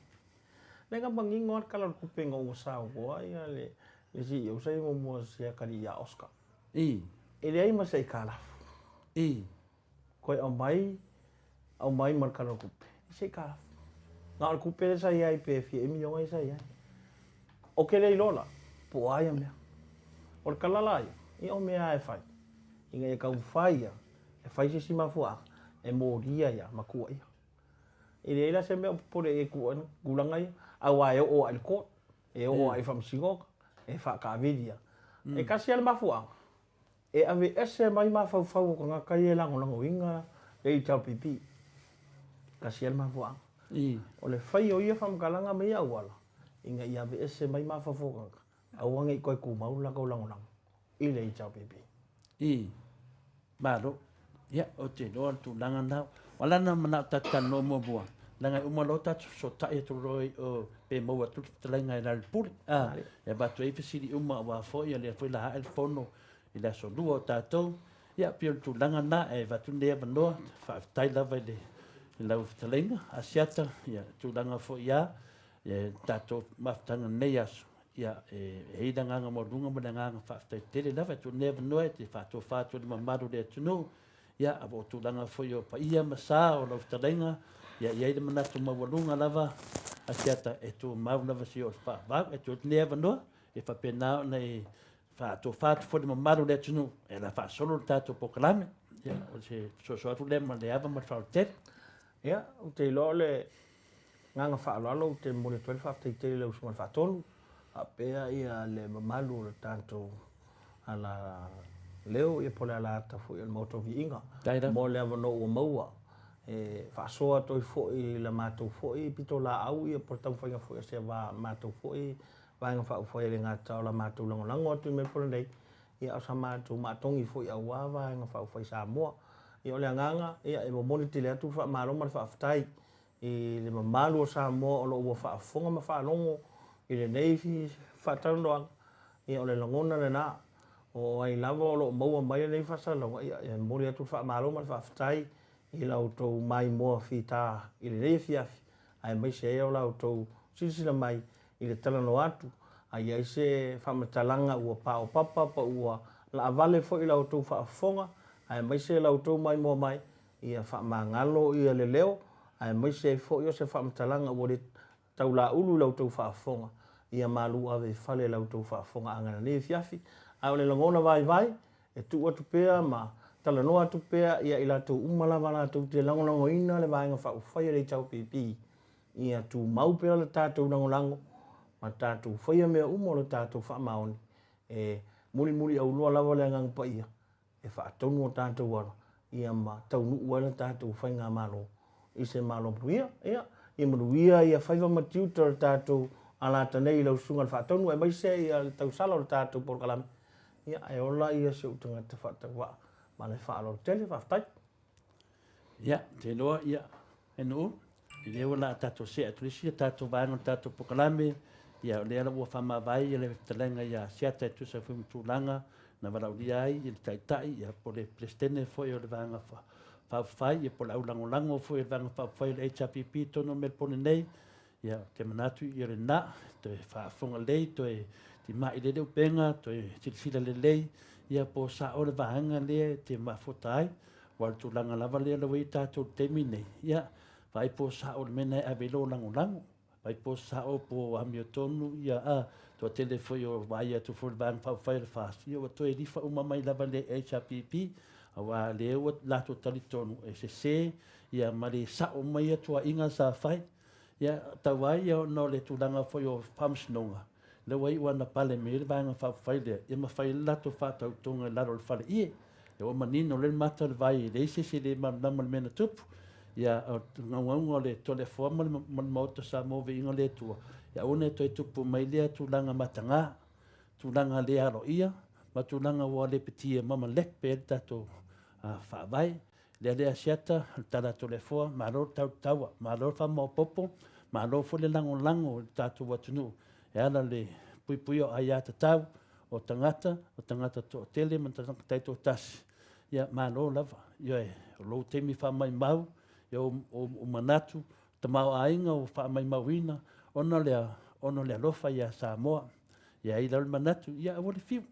Lea na manino lava le Tala o le Tupe ina ua saunoa ia le le CEO sa i ai muamua si atalii ia Oscar. I. E leai ma se aitalafu. I. Toe aumai, aumai ma le Tala o le Tupe, e se aitalafu. Na o le tupe lea sa i ai pe fia ea miliona ia sa i ai. Ou te le iloa la, po o a ia mea. O le tala la ia, ia o mea lava e fai, ina ia taumafai ia e fai se isi mafuaaga e molia ia ma tuuaia. E leai la se mea o popole i ai i tulaga ia, aua e oo lava i le court, e oo lava i le faamasinoga, e faataavili lava. E tasi lava le mafuaaga, E aveese mai mafaufau o tagata ia e lagolagoina le HRPP. Tasi lava le mafuaaga. O le fai o ia faamatalaga ma ia auala, ina ia aveese mai mafaufau o tagata, aua ne i toe tumau le latou lagolago i le HRPP. I. Malo. Ia, ou te iloa le tulaga lena. O lana manao ta te talanoa muamua, leaga e uma loa tatou fesootai atu loa i o pe maua atu le fetalaiga e Laloipule, a, e avatu ai fesili uma aua foi o lea foi la ae le fono i le aso Lua o tatou. Ia, pei o le tulaga lena, e avatu lenei avanoa, faafetai lava i le i lau fetalaiga Asiata, ia, tulaga foi a ia tatou mafutaga i lenei aso, ia, e i ai le agaga maualuga ma le agaga faafetai tele lava. E tuu lenei avanoa e te faatofa atu i le mamalu o le atunuu, ia, o tulaga foi o paia ma sa o lau fetalaiga, ia i ai le manatu maualuga lava Asiata e tumau lava si oo faavavau. E tuu atu lenei avanoa e faapena ona e faatofa atu foi le mamalu o le atunuu e ala faasolo le tatou polokalame. Ia, o se fesoasoani atu lea ma le ava ma le faaaloalo tele. Ia, ou te iloa o le agaga faaaloalo ou te momoli atu ai le faafetai tele i lau Susuga i le Faatonu faapea ia le mamalu o le tatou ala leo ia po o le ala ata foi o le Maota o Viiga mo le avanoa ua maua e faasoa atu ai foi i la matou foi pitolaau ia po o le taumafaiga foi o se matou foi Vaega Faaupufai e le gata o la matou lagolago atu i Melbourne nei, ia a o sa matou maatogi foi aua Vaega Faaupufai Samoa. Ia o le agaga, ia e momoli tele atu le faamalo ma le faafetai i le mamalu o Samoa o lo o ua faafofoga ma faalogo i lenei faatalanoaga, ia o le lagona lena, o ai lava o lo o maua mai lenei faasalalauga, ia e momoli atu le faamalo ma le faafetai i la outou maimoa fita i lenei afiafi, aemaise ai o la outou silasila mai i le talanoa atu, a i ai se faamatalaga ua paopapa pa ua laavale foi i la outou faafofoga, aemaise la outou maimoa mai, ia faamagalo ia le leo, aemaise ai foi o se faamatalaga ua le taulaulu i la outou faafofoga, ia malu ave i fale i la outou faafofogaaga i lenei afiafi. A o le lagona vaivai, e tuu atu pea ma talanoa atu pea ia i latou uma lava latou te lagolagoina le Vaega Faaupufai a le HRPP, ia tumau pea le tatou lagolago ma tatou faia mea uma o le tatou faamaoni e mulimuliauloa lava le Agaga Paia e faatonu o tatou ala ia ma taunuu ai le tatou faigamalo i se Malo manuia. Ia, ia manuia ia faiva ma tiute o le tatou alata nei i lau Susuga i le Faatonu aemaise ia le tausala o le tatou polokalame. Ia, ae ola ia si ou tagata faatauvaa ma le faaaloalo tele. Faafetai. Ia, te iloa, ia, e nuu, i lea ua la tatou see atu isi a tatou vaega o le tatou polokalame, ia, o lea la ua faamavae ia le fetalaiga ia Asiata e tusa foi ma tulaga na valaaulia ai i le Taitai, ia, po o le Peresetene foi o le Vaega Faaupufai, ia, po o le aulagolago foi o le Vaega Faaupufai o le HRPP i totonu o Melbourne nei. Ia, ou te manatu ia lena, toe faafofoga lelei, toe timai lelei le upega, toe silasila lelei, ia po o sao le vaega lea e te mafuta ai, aua o le tulaga lava lea ua i ai tatou i le taimi nei, ia, vaai po o sao le mea lena e ave i lou lagolago, vaai po o sao po o amiotonu, ia, a, toatele foi o vaai atu foi i le Vaega Faaupufai o le FAST, ia ua toe lifa uma mai lava i le HRPP, aua o lea ua latou talitonu e sese. ia ma le sa'o mai ia tuuaiga sa fai. Ia, tau ai ia ona o le tulaga foi o faamasinoga, lea ua iu lava ina pale mai ai le Vaega Faaupufai lea, ia ma fai ai le latou faatautoga i lalo o le faleie. Ia ua manino lelei le mata o le vai, e leai se isi e le malamalama i le mea na tupu. Ia, o le naunauga o le Toleafoa ma le Maota o Samoa o Viiga o le Atua, ia aua ne i toe tupu mai lea tulaga mataga, tulaga le aloaia ma tulaga ua lepetia ma malepe ai le tatou Faavae. Lea lea Asiata, o le tala a Toleafoa, malo le tau i le taua, malo le faamaopoopo, malo foi le lagolago i le tatou atunuu e ala i le puipuia o aiatatau o tagata, o tagata toatele ma tagata taitoatasi. Ia malo lava. Ioe, o lou taimi faamaumau, ia o manatu, tamaoaiga ua faamaumauina, ona o le, ona o le alofa ia Samoa. Ia ai lea o le manatu, ia aua le fiu.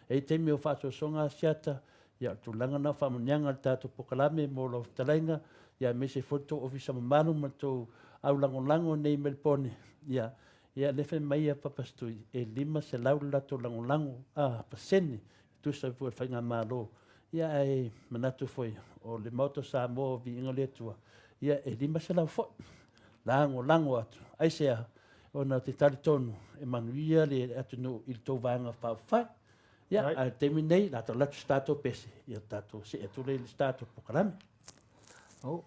E i ai taimi o faasoasoga Asiata, ia o le tulaga lena o faamanuiaga o le tatou polokalame mo lau fetalaiga, ia aemaise foi le tou ofisa mamalu ma le tou aulagolago nei i Melepone. Ia, ia lea fai mai ia Papa Stui, e 500 le latou lagolago, a, pasene, e tusa ai foi o le faigamalo. Ia ae manatu foi, o le Maota o Samoa o Viiga o le Atua, ia e 500 foi. Lagolago atu. Aisea? Ona ou te talitonu e manuia le atunuu i le tou Vaega Faaupufai. Ia, ae o le taimi lenei, o le a talu atu se tatou pese, ia tatou see atu lea i le tatou polokalame. Oh.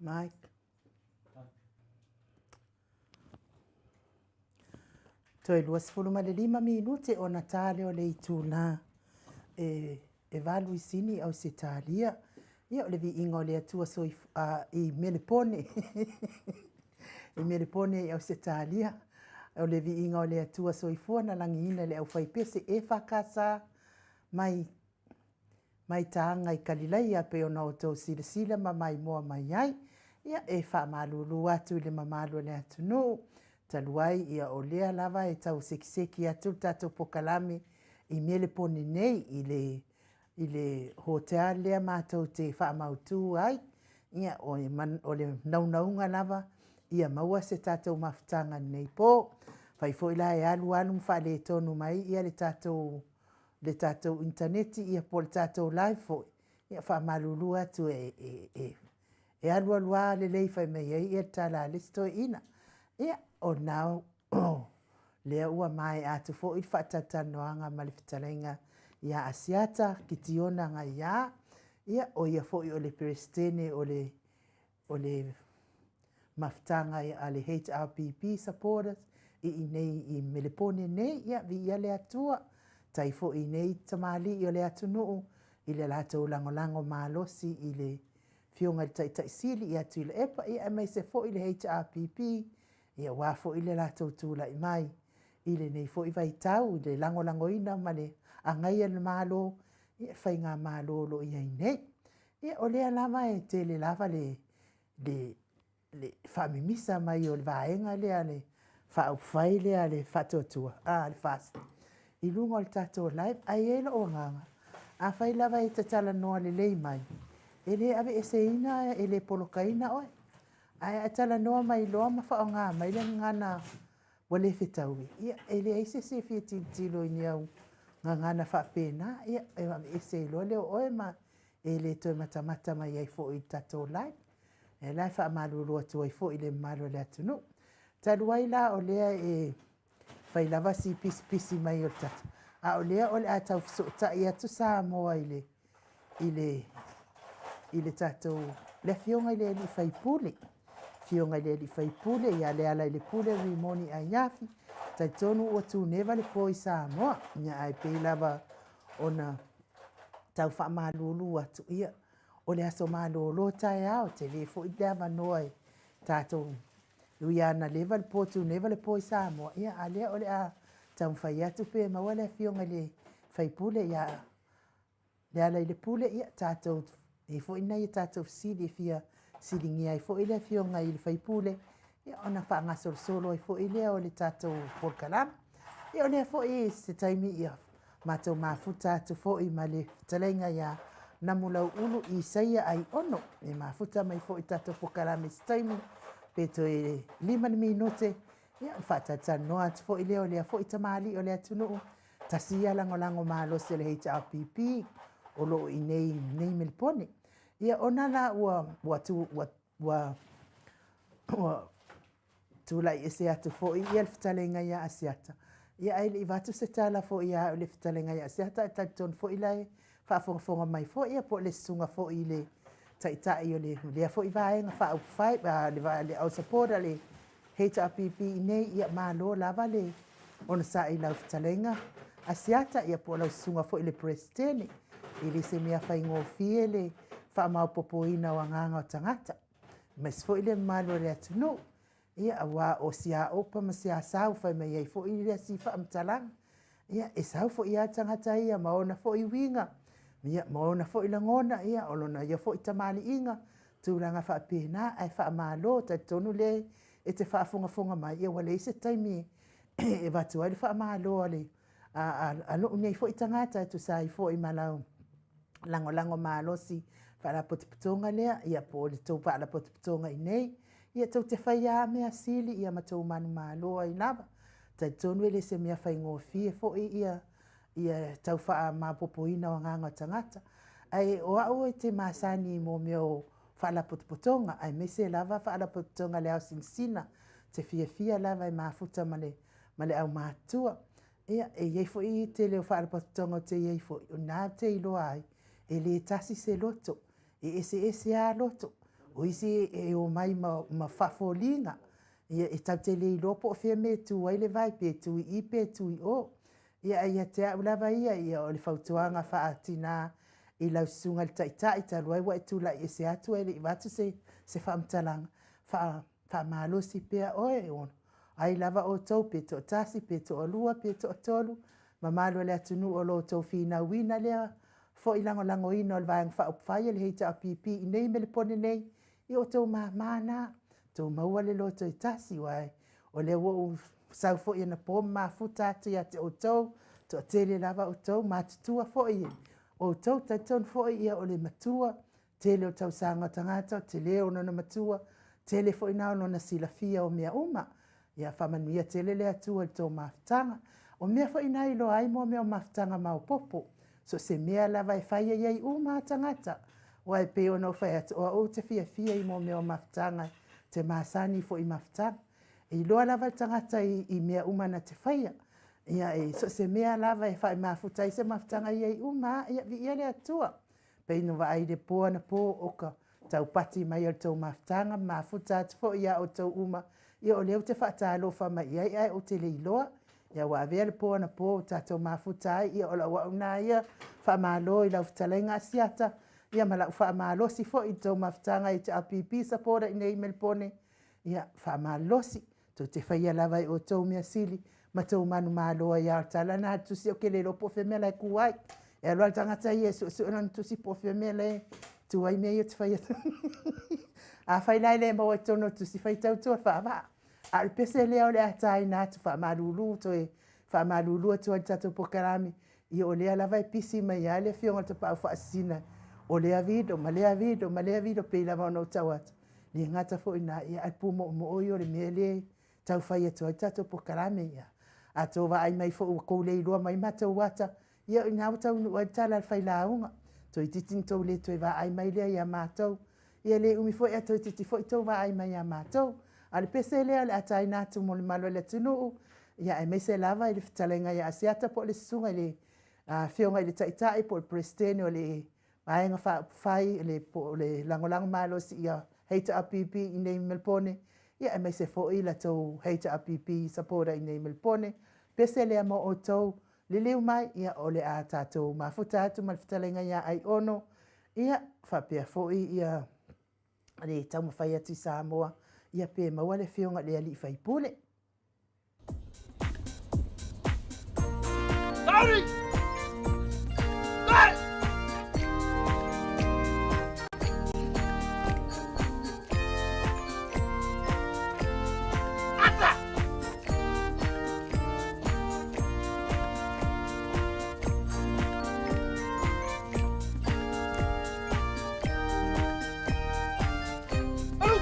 Mike. Toe 25 minute ona ta lea o le itula e 8 i Sini, Ausetalia. Ia, o le viiga o le Atua soif i Melepone. I Melepone i Ausetalia. O le viiga o le Atua soifua na lagiina e le aufaipese EFKS mai mai taga i Kalilaia pei ona outou silasila ma maimoa mai ai. Ia, e faamalulu atu i le mamalu o le atunuu, talu ai ia o lea lava e tau sekiseki atu le tatou pokalame i Melepone nei i le i le hotel lea matou te faamautu ai. Ia, o le naunauga lava ia maua se tatou mafutaga i lenei po. Afai foi la e alu alu ma faaletonu mai ia le tatou le tatou initaneti ia po o le tatou live foi, ia faamalulu atu e alu alu lava lelei fai mai ai le tala a le isi toeaina. Ia, o lena lea ua maea atu foi le faatalatalanoaga ma le fetalaiga ia Asiata Kitiona Gaia, ia o ia foi o le Peresetene o le o le mafutaga a le HRPP supporters i inei i Melepone nei, ia viia le Atua, tai foi i nei tamalii o le atunuu i le latou lagolago malosi i le Afioga i le Taitai Sili ia Tuilaepa, ia aemaise foi le HRPP, ia aua foi le latou tulai mai i lenei foi vaitau i le lagolagoina ma le agaia o le Malo, ia faigamalo o lo o i ai nei. Ia o lea lava e tele lava le le le faamimisa mai o le vaega lea le faaupufai lea a le Faatuatua, a le FAST i luga o le tatou live. Ae i ai lou agaga, afai lava e te talanoa lelei mai, e le aveeseina, e le polokaina oe. Ae a e talanoa mai loa ma faaaoga mai le gagana ua le fetaui, ia e leai se isi e fia tilotilo i ni au gagana faapena, ia e aveese ai loa lea o oe ma e le toe matamata mai ai foi i le tatou live. O lea la e faamalulu atu ai foi i le mamalu o le atunuu. Talu ai la o lea e fai lava si pisipisi mai o le tatou, a o lea o le a tau fesootai atu Samoa i le i le i le tatou le Afioga i le alii faipule, Afioga i le alii faipule ia Lealailepule Rimoni Aiafi, talitonu ua tuneva le po i Samoa, ia ae pei lava ona tau faamalulu atu, ia o le aso malolo taeao, tele foi le avanoa e tatou ui lava ina leva le po tuneva le po i Samoa, ia a o lea o le a taumafai atu pe maua le Afioga i le sui usufono ia Lealailepule, ia tatou, e i ai foi nai a tatou fesili e fia fesiligia ai foi le Afioga i le sui usufono, ia ona faagasolosolo ai foi lea o le tatou polokalame. Ia o lea foi i se taimi ia matou mafuta atu foi ma le fetalaiga ia Namulauulu Isaia Aiono, e mafuta mai foi i le tatou polokalame i se taimi, pe toe 5 ni minute, ia ona faatalatalanoa atu foi lea o lea foi tamalii o le atunuu, tasi ia lagolago malosi a le HRPP o lo o i inei i Melepone. Ia ona la ua ua ua ua ua tulai ese atu foi ia le fetalaiga ia Asiata, ia ae le i avatu se tala foi ia au i le fetalaiga ia Asiata, ae talitonu foi la e faafogafoga mai foi ia po o le susuga foi i le taitai o lea foi Vaega Faaupufai, le au supporter le HRPP i inei, ia malo lava le onosai i lau fetalaiga Asiata, ia po o lau susuga foi i le Peresetene. E le se mea faigofie le faamaopoopoina o agaga o tagata, aemaise foi le mamalu o le atunuu, ia aua o si aopa ma si asau fai mai ai foi le asi faamatalaga. Ia, e sau foi lava le tagata ia ma ona foi uiga, ia, ma ona foi lagona, ia, o lona ia foi tamaliiga, tulaga faapena, ae faamalo, talitonu lea e te faafogafoga mai, ia ua leai se taimi e avatu ai le faamalo a le a lou nei foi tagata e tusa ai foi ma lau lagolago malosi faalapotopotoga lea, ia po o le tou faalapotopotoga i inei, ia tou te faia lava mea sili ia ma tou manumalo ai lava. Talitonu e le se mea faigofie foi ia ia tau faamaopoopoina o agaga o tagata. Ae o au ou te masani i mea o faalapotopotoga, aemaise lava faalapotopotoga a le ao sinasina, ou te fiafia lava e mafuta ma le ma le aumatutua. Ia, e i ai foi le tele o faalapotopotoga ou te i ai foi, o lena ou te iloa ai, e le tasi se loto, e eseese lava loto. O isi e omai ma, ma faafoliga, ia e tatou te le iloa po o fea mea e tu ai le vae, pe tu i i pe tu i o. Ia ae ia te au lava ia, ia o le fautuaga faa-tina i lau susuga i le Taitai talu ai ua e tulai ese atu ae le i avatu se, se faamatalaga, faa, faamalosi pea oe, o ai lava outou pe toatasi pe toalua pe toatolu, mamalu o le atunuu o lo o outou finauina lea foi lagolagoina o le Vaega Faaupufai a le HRPP i nei Melepone nei, ia o outou mama na, outou maua le loto e tasi, aua o lea ua ou sau foi anapo ma mafuta atu ia te outou, toatele lava outou, matutua foi outou, talitonu foi ia o le matua, tele o tausaga o tagata, tele o lona matua, tele foi na o lona silafia o mea uma. Ia faamanuia tele le Atua i le tou mafutaga. O mea foi na e iloa ai mo mea o mafutaga maopoopo. So o se mea lava e fai e i ai uma lava tagata. Aua e pei ona ou fai atu, o au ou te fiafia i mea o mafutaga, ou te masani foi i mafutaga. E iloa lava le tagata i, i mea uma na te faia. Ia, e, so o se mea lava e mafuta ai se mafutaga e i ai uma lava, ia viia le Atua. Pei ona vaai i le po anapo o ka taupati mai o le tou mafutaga, ma mafuta atu foi ia outou uma, ia o lea ou te faatalofa mai i ai ae ou te le iloa. Ia ua avea le po anapo ua tatou mafuta ai, ia o lau au lena ia, faamalo i lau fetalaiga Asiata, ia ma lau faamalosi foi i le tou mafutaga HRPP supporter i inei i Melepone, ia faamalosi. Tou te faia lava e outou mea sili ma tou manumalo ai lava. O le tala lena a le tusi ou te le iloa po o fea mea la e tu ai. E alu lava le tagata ia e suesue lana tusi po o fea mea la e tu ai mea ia ou te fai atu. Afai la e le maua i totonu o le tusi, faitau atu le faavaa. A o le pese lea o le a taina atu faamalulu toe faamalulu atu ai i le tatou polokalame, ia o lea lava e pisi mai lava le afioga i le Tapaau Faasisina o lea video ma lea video ma lea video pei lava ona ou tau atu. Le gata foi i lena, ia ae pumoomoo ia o le mea lea e tau fai atu ai le tatou polokalame. Ia, a outou vaai mai foi ua tou le iloa mai matou ata, ia o i ina ua taunuu ai le tala a le failauga. Toeitiiti ona tou le toe vaai mai lea ia matou. Ia e le umi foi ae toeitiiti foi tou vaai mai ia matou. A o le pese lea o le a taina atu mo le mamalu o le atunuu, ia aemaise lava i le fetalaiga ia Asiata po o le susuga i le Afioga i le Taitai po o le Peresetene o le Vaega Faaupufai le, po o le Lagolago Malosi ia HRPP i inei i Melepone, ia aemaise foi la tou HRPP supporter i inei i Melepone. Pese lea mo outou, liliu mai, ia o le a tatou mafuta atu ma le fetalaiga ia Aiono, ia faapea foi ia le taumafai atu i Samoa, ia pe maua le afioga i le alii faipule. Sauni! Vai! Ata! Alu!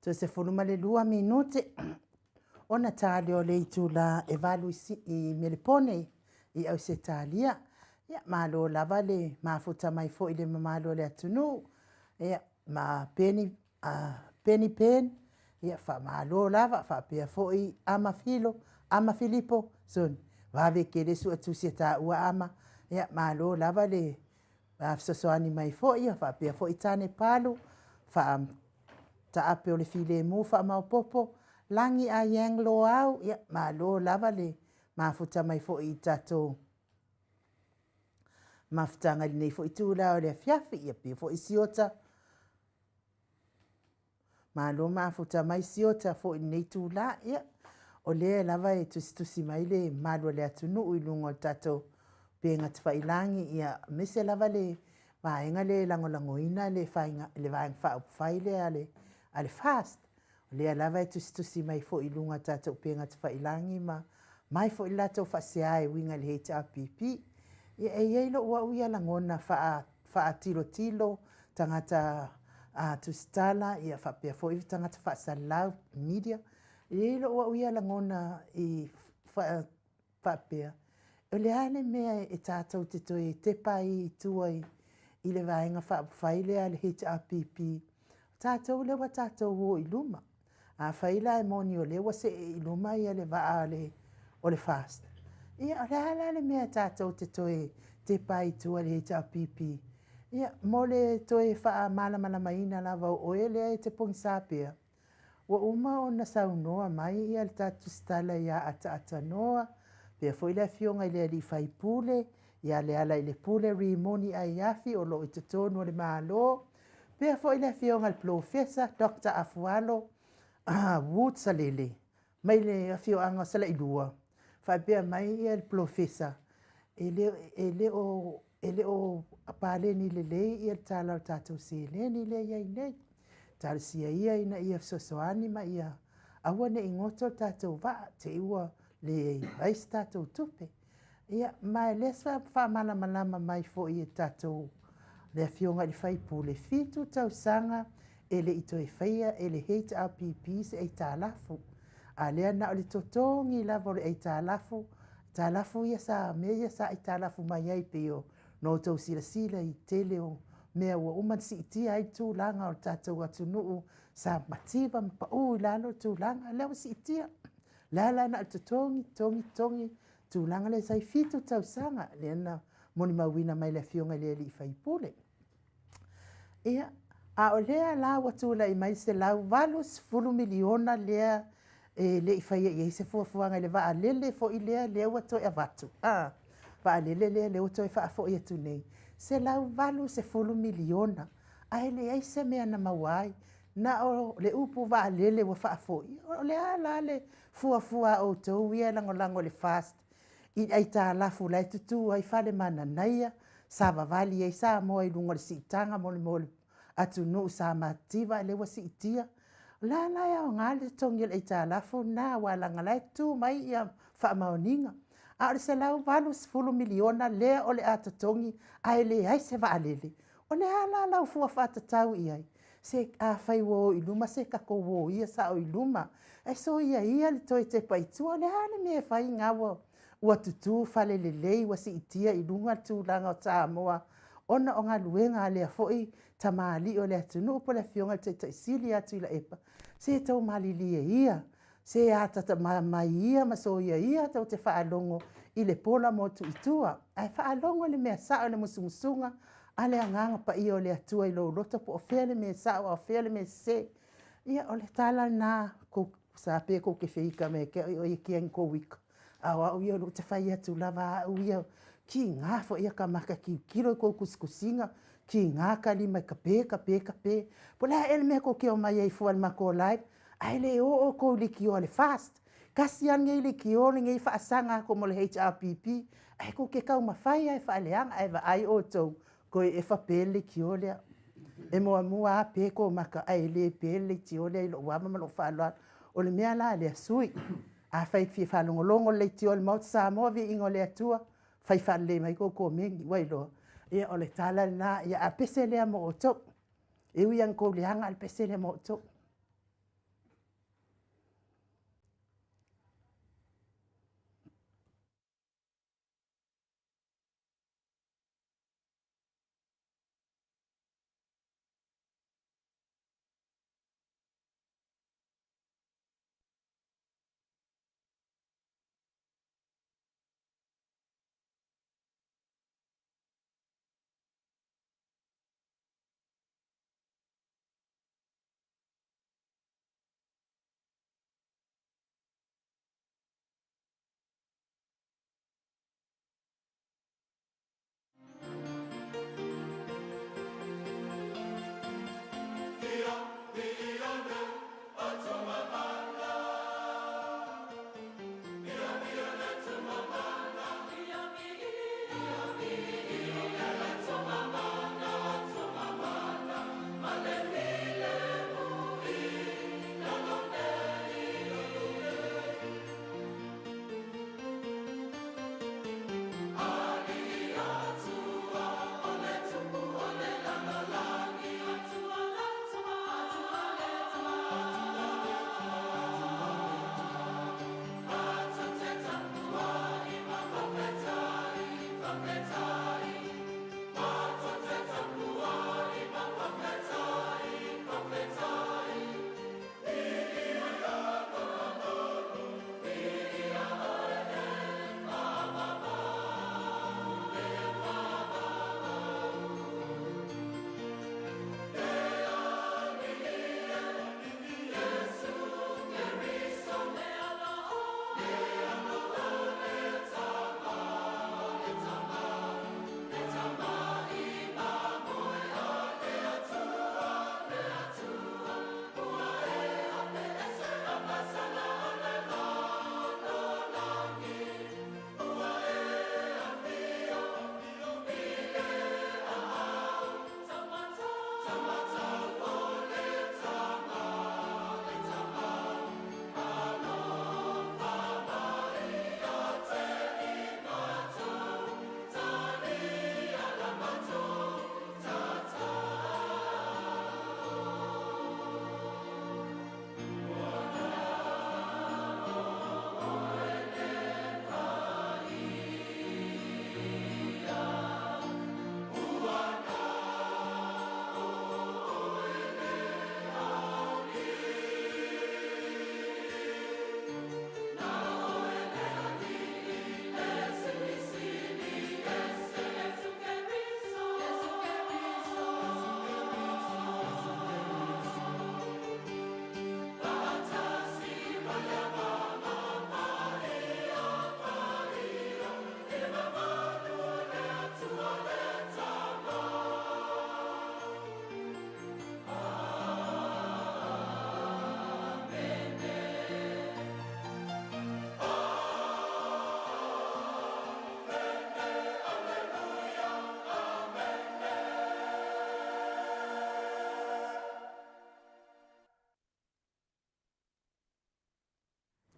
Toe 12 minute ona ta lea o le itula e 8 i Melepone i Ausetalia. Ia, malo lava le mafuta mai foi i le mamalu o le atunuu. Ia, ma Penny, Penny Pen, ia, faamalo lava, faapea foi Ama Filo, Ama Filipo, soni, vave kele suetusi e taua Ama. Ia, malo lava le fesoasoani mai foi, ia faapea foi Tane Palu, faa taape o le filemu faamaopopo, Lagi Ah Yang Loau, ia, malo lava le mafuta mai foi i tatou mafutaga i lenei foi itula o le afiafi, ia pea foi Siota, malo mafuta mai Siota foi i lenei itula. Ia, o lea lava e tusitusi mai le mamalu o le atunuu i luga o le tatou upega tafailagi, ia, aemaise lava le vaega lea e lagolagoina le le Vaega Faaupufai lea a le FAST. O lea lava e tusitusi mai foi i luga o tatou upega tafailagi ma mai foi le latou faasea e uiga i le HRPP. Ia, e i ai lou au ia lagona faatilotilo, tagata tusitala, ia faapea foi tagata faasalalau, media. E i ai lou au ia lagona i faapea, o le a le mea e tatou te toe tepa ai i tua i le Vaega Faaupufai lea a le HRPP, o tatou lea ua tatou o i luma. Afai la e moni o lea ua see i luma le vaa o le FAST, ia o le a la le mea tatou te toe tepa ai i tua i le HRPP? Ia, mo le toe faamalamalamaina lava o oe lea e te pogisa pea, ua uma ona saunoa mai le tatou tusitala ia Ataata Noa, faapea foi le afioga i le alii faipule, ia Lealailepule Rimoni Aiafi o lo o i totonu o le Malo, faapea foi le afioga i le Polofesa Dr. Afualo Woods Alele, mai le afioaga o Salailua, faapea mai le Polofesa, e le o paleni lelei le tala o le tatou seleni lea e i ai nei. Talosia ia ina ia fesoasoani ma ia aua ne i goto le tatou vaa, te i ua leai se tatou tupe. Ia, ma e lea sa faamalamalama mai foi e tatou le afioga i le sui usufono, 7 tausaga e le i toe faia e le HRPP se aitalafu. A lea na o le totogi lava o le aitalafu, aitalafu ia sa, mea ia sa aitalafu mai ai pei ona outou silasila i le tele o mea ua uma ona siitia ai le tulaga o le tatou atunuu sa mativa ma pau i lalo le tulaga, lea ua siitia. O le a la na o le totogi, totogi, totogi, tulaga lea sa i ai, 7 tausaga lea na molimauina mai e le afioga i le sui usufono. Ia, a o lea la ua tulai mai le $180 miliona lea e le i faia i ai se fuafuaga i le vaalele foi lea, lea ua toe avatu, a, vaalele lea, lea ua toe faafoi atu nei, $180 miliona, ae leai se mea na maua ai, na o le upu vaalele ua faafoi. O le a la le fuafua a outou ia e lagolago i le FAST i aitalafu la e tutu ai fale mananaia, savavali ai Samoa i luga o le siitaga mo le atunuu sa matitiva a o lea ua siitia. O le a la e aoga le totogi o le aitalafu lena aua leaga o la e tu mai faamaoniga. A o le $180 miliona lea o le a totogi ae leai se vaalele, o le a la lau fua faatatau i ai? Se afai ua o i luma, se tatou o ia sao i luma, ae soia ia le toe tepa i tua. O le a le mea e fai na ua tutu fale lelei, ua siitia i luga le tulaga o Samoa ona o galuega a lea foi tamalii o le atunuu po o le afioga i le Taitai Sili ia Tuilaepa. Se tou malilie ia, se atata mai ia ma soia ia tou te faalogo i le pola motu i tua, ae faalogo i le mea sao i le musumusuga a le Agaga Paia o le Atua i lou loto po o fea le mea sao a o fea le mea sese. Ia, o le tala lena, sa pe kou te feika me ke oi oi ke kou ika. A o au ia o lea ou te fai atu lava a au ia, kiga foi ia ka maka tilotilo i kou tusitusiga, kiga ka lima e kape, kape, kape. Po o le a ea le mea tou te omai ai fua i le matou live, ae le o outou i leitioa a le FAST. Tasi lava lenei leitio lenei faasaga atu mo le HRPP, ae tou te taumafai lava e faaleaga, ae vaai outou, toe efa pe le leitio lea. E muamua lava pe tou maka, ae le pe le leitio lea i lou ava ma lou faaaloalo. O le mea la lea, sui usufono, afai e te fia faalogologo i le leitio a le Maota Samoa, viiga o le Atua, fai faalelei mai tou komeni, ua iloa. Ia, o le tala lena, ia a pese lea mo outou. E ui lava ina outou leaga, a o le pese lea mo outou.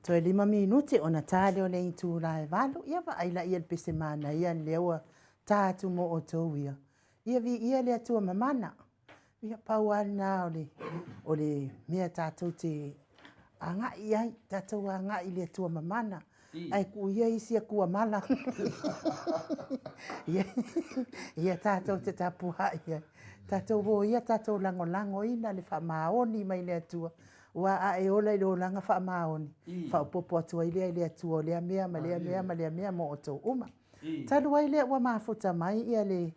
Toe 5 minute ona ta lea o le itula e 8, ia vaai laia le pese manaia lea ua ta atu mo outou ia. Ia viia le Atua mamana. Ia pau lava lena o le, o le mea tatou te agai i ai, tatou agai i le Atua mamana, ae tuu ia isi Atua mala. Ia, ia tatou te tapuai ai. Tatou o ia tatou lagolagoina le faamaoni mai le Atua, aua a e ola i le olaga faamaoni, faaopoopo atu ai lea i le Atua o lea mea ma lea mea ma lea mea mo outou uma. Talu ai lea ua mafuta mai ia le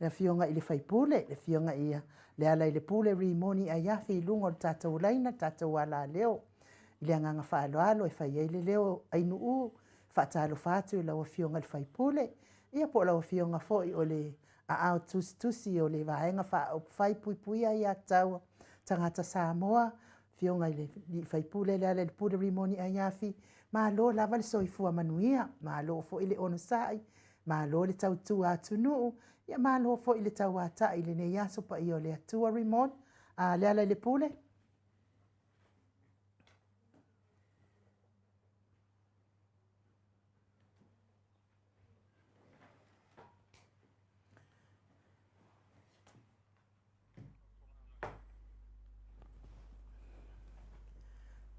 Afioga i le sui usufono, le Afioga ia Lealailepule Rimoni Aiafi i luga o le tatou laina, le tatou alaleo, i le agaga faaaloalo e fai ai le leo o Ainuu, faatalofa atu i lau Afioga i le sui usufono, ia po o lau Afioga foi o le aao tusitusi o le Vaega Faaupufai Puipuia Aiatatau a Tagata Samoa, Afioga i le sui usufono Lealailepule Rimoni Aiafi, malo lava le soifua manuia, malo foi le onosai, malo le tautua atunuu, ia malo foi le tauatai i lenei aso paia o le Atua. Rimoni, Lealailepule.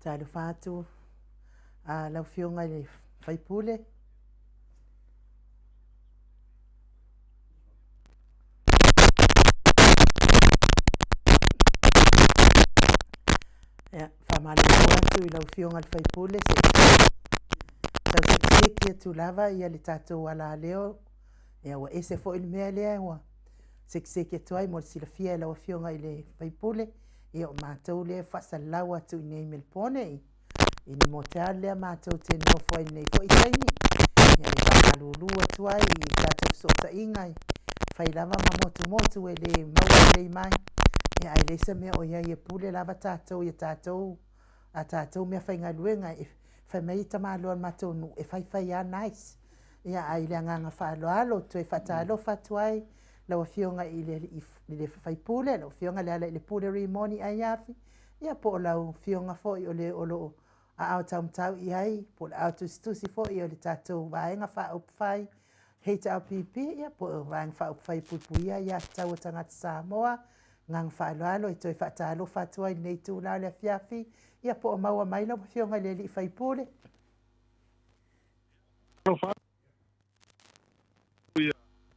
Talofa atu a lau Afioga i le sui usufono. Ia, faamalulu atu i lau Afioga i le sui usufono, se i tau sekiseki atu lava ia le tatou alaleo. Ia, ua ese foi le mea lea ua sekiseki atu ai mo le silafia e lau Afioga i le sui usufono. Ia, o matou lea e faasalalau atu i inei i Melepone i le motel lea matou te nofo ai i lenei foi taimi. Ia, e faamalulu atu ai i tatou fesootaiga e fai lava ma motumotu e le maua lelei mai. Ia, ae leai se mea o i ai e pule lava tatou i a tatou a tatou meafaigaluega. E fai mai tamaloa o le matou nuu, e faifai lava nice. Ia, ae i le agaga faaaloalo, toe faatalofa atu ai lau Afioga i le sui usufono, lau Afioga Lealailepule Rimoni Aiafi, ia po o lau Afioga foi o le o lo o aao taumatau i ai, po o le aao tusitusi foi o le tatou Vaega Faaupufai HRPP, ia po o Vaega Faaupufai e Puipuia Aiatatau a Tagata Samoa. Agaga faaaloalo e toe faatalofa atu ai i lenei itula o le afiafi, ia po o maua mai lau Afioga i le sui usufono. Alofa atu ia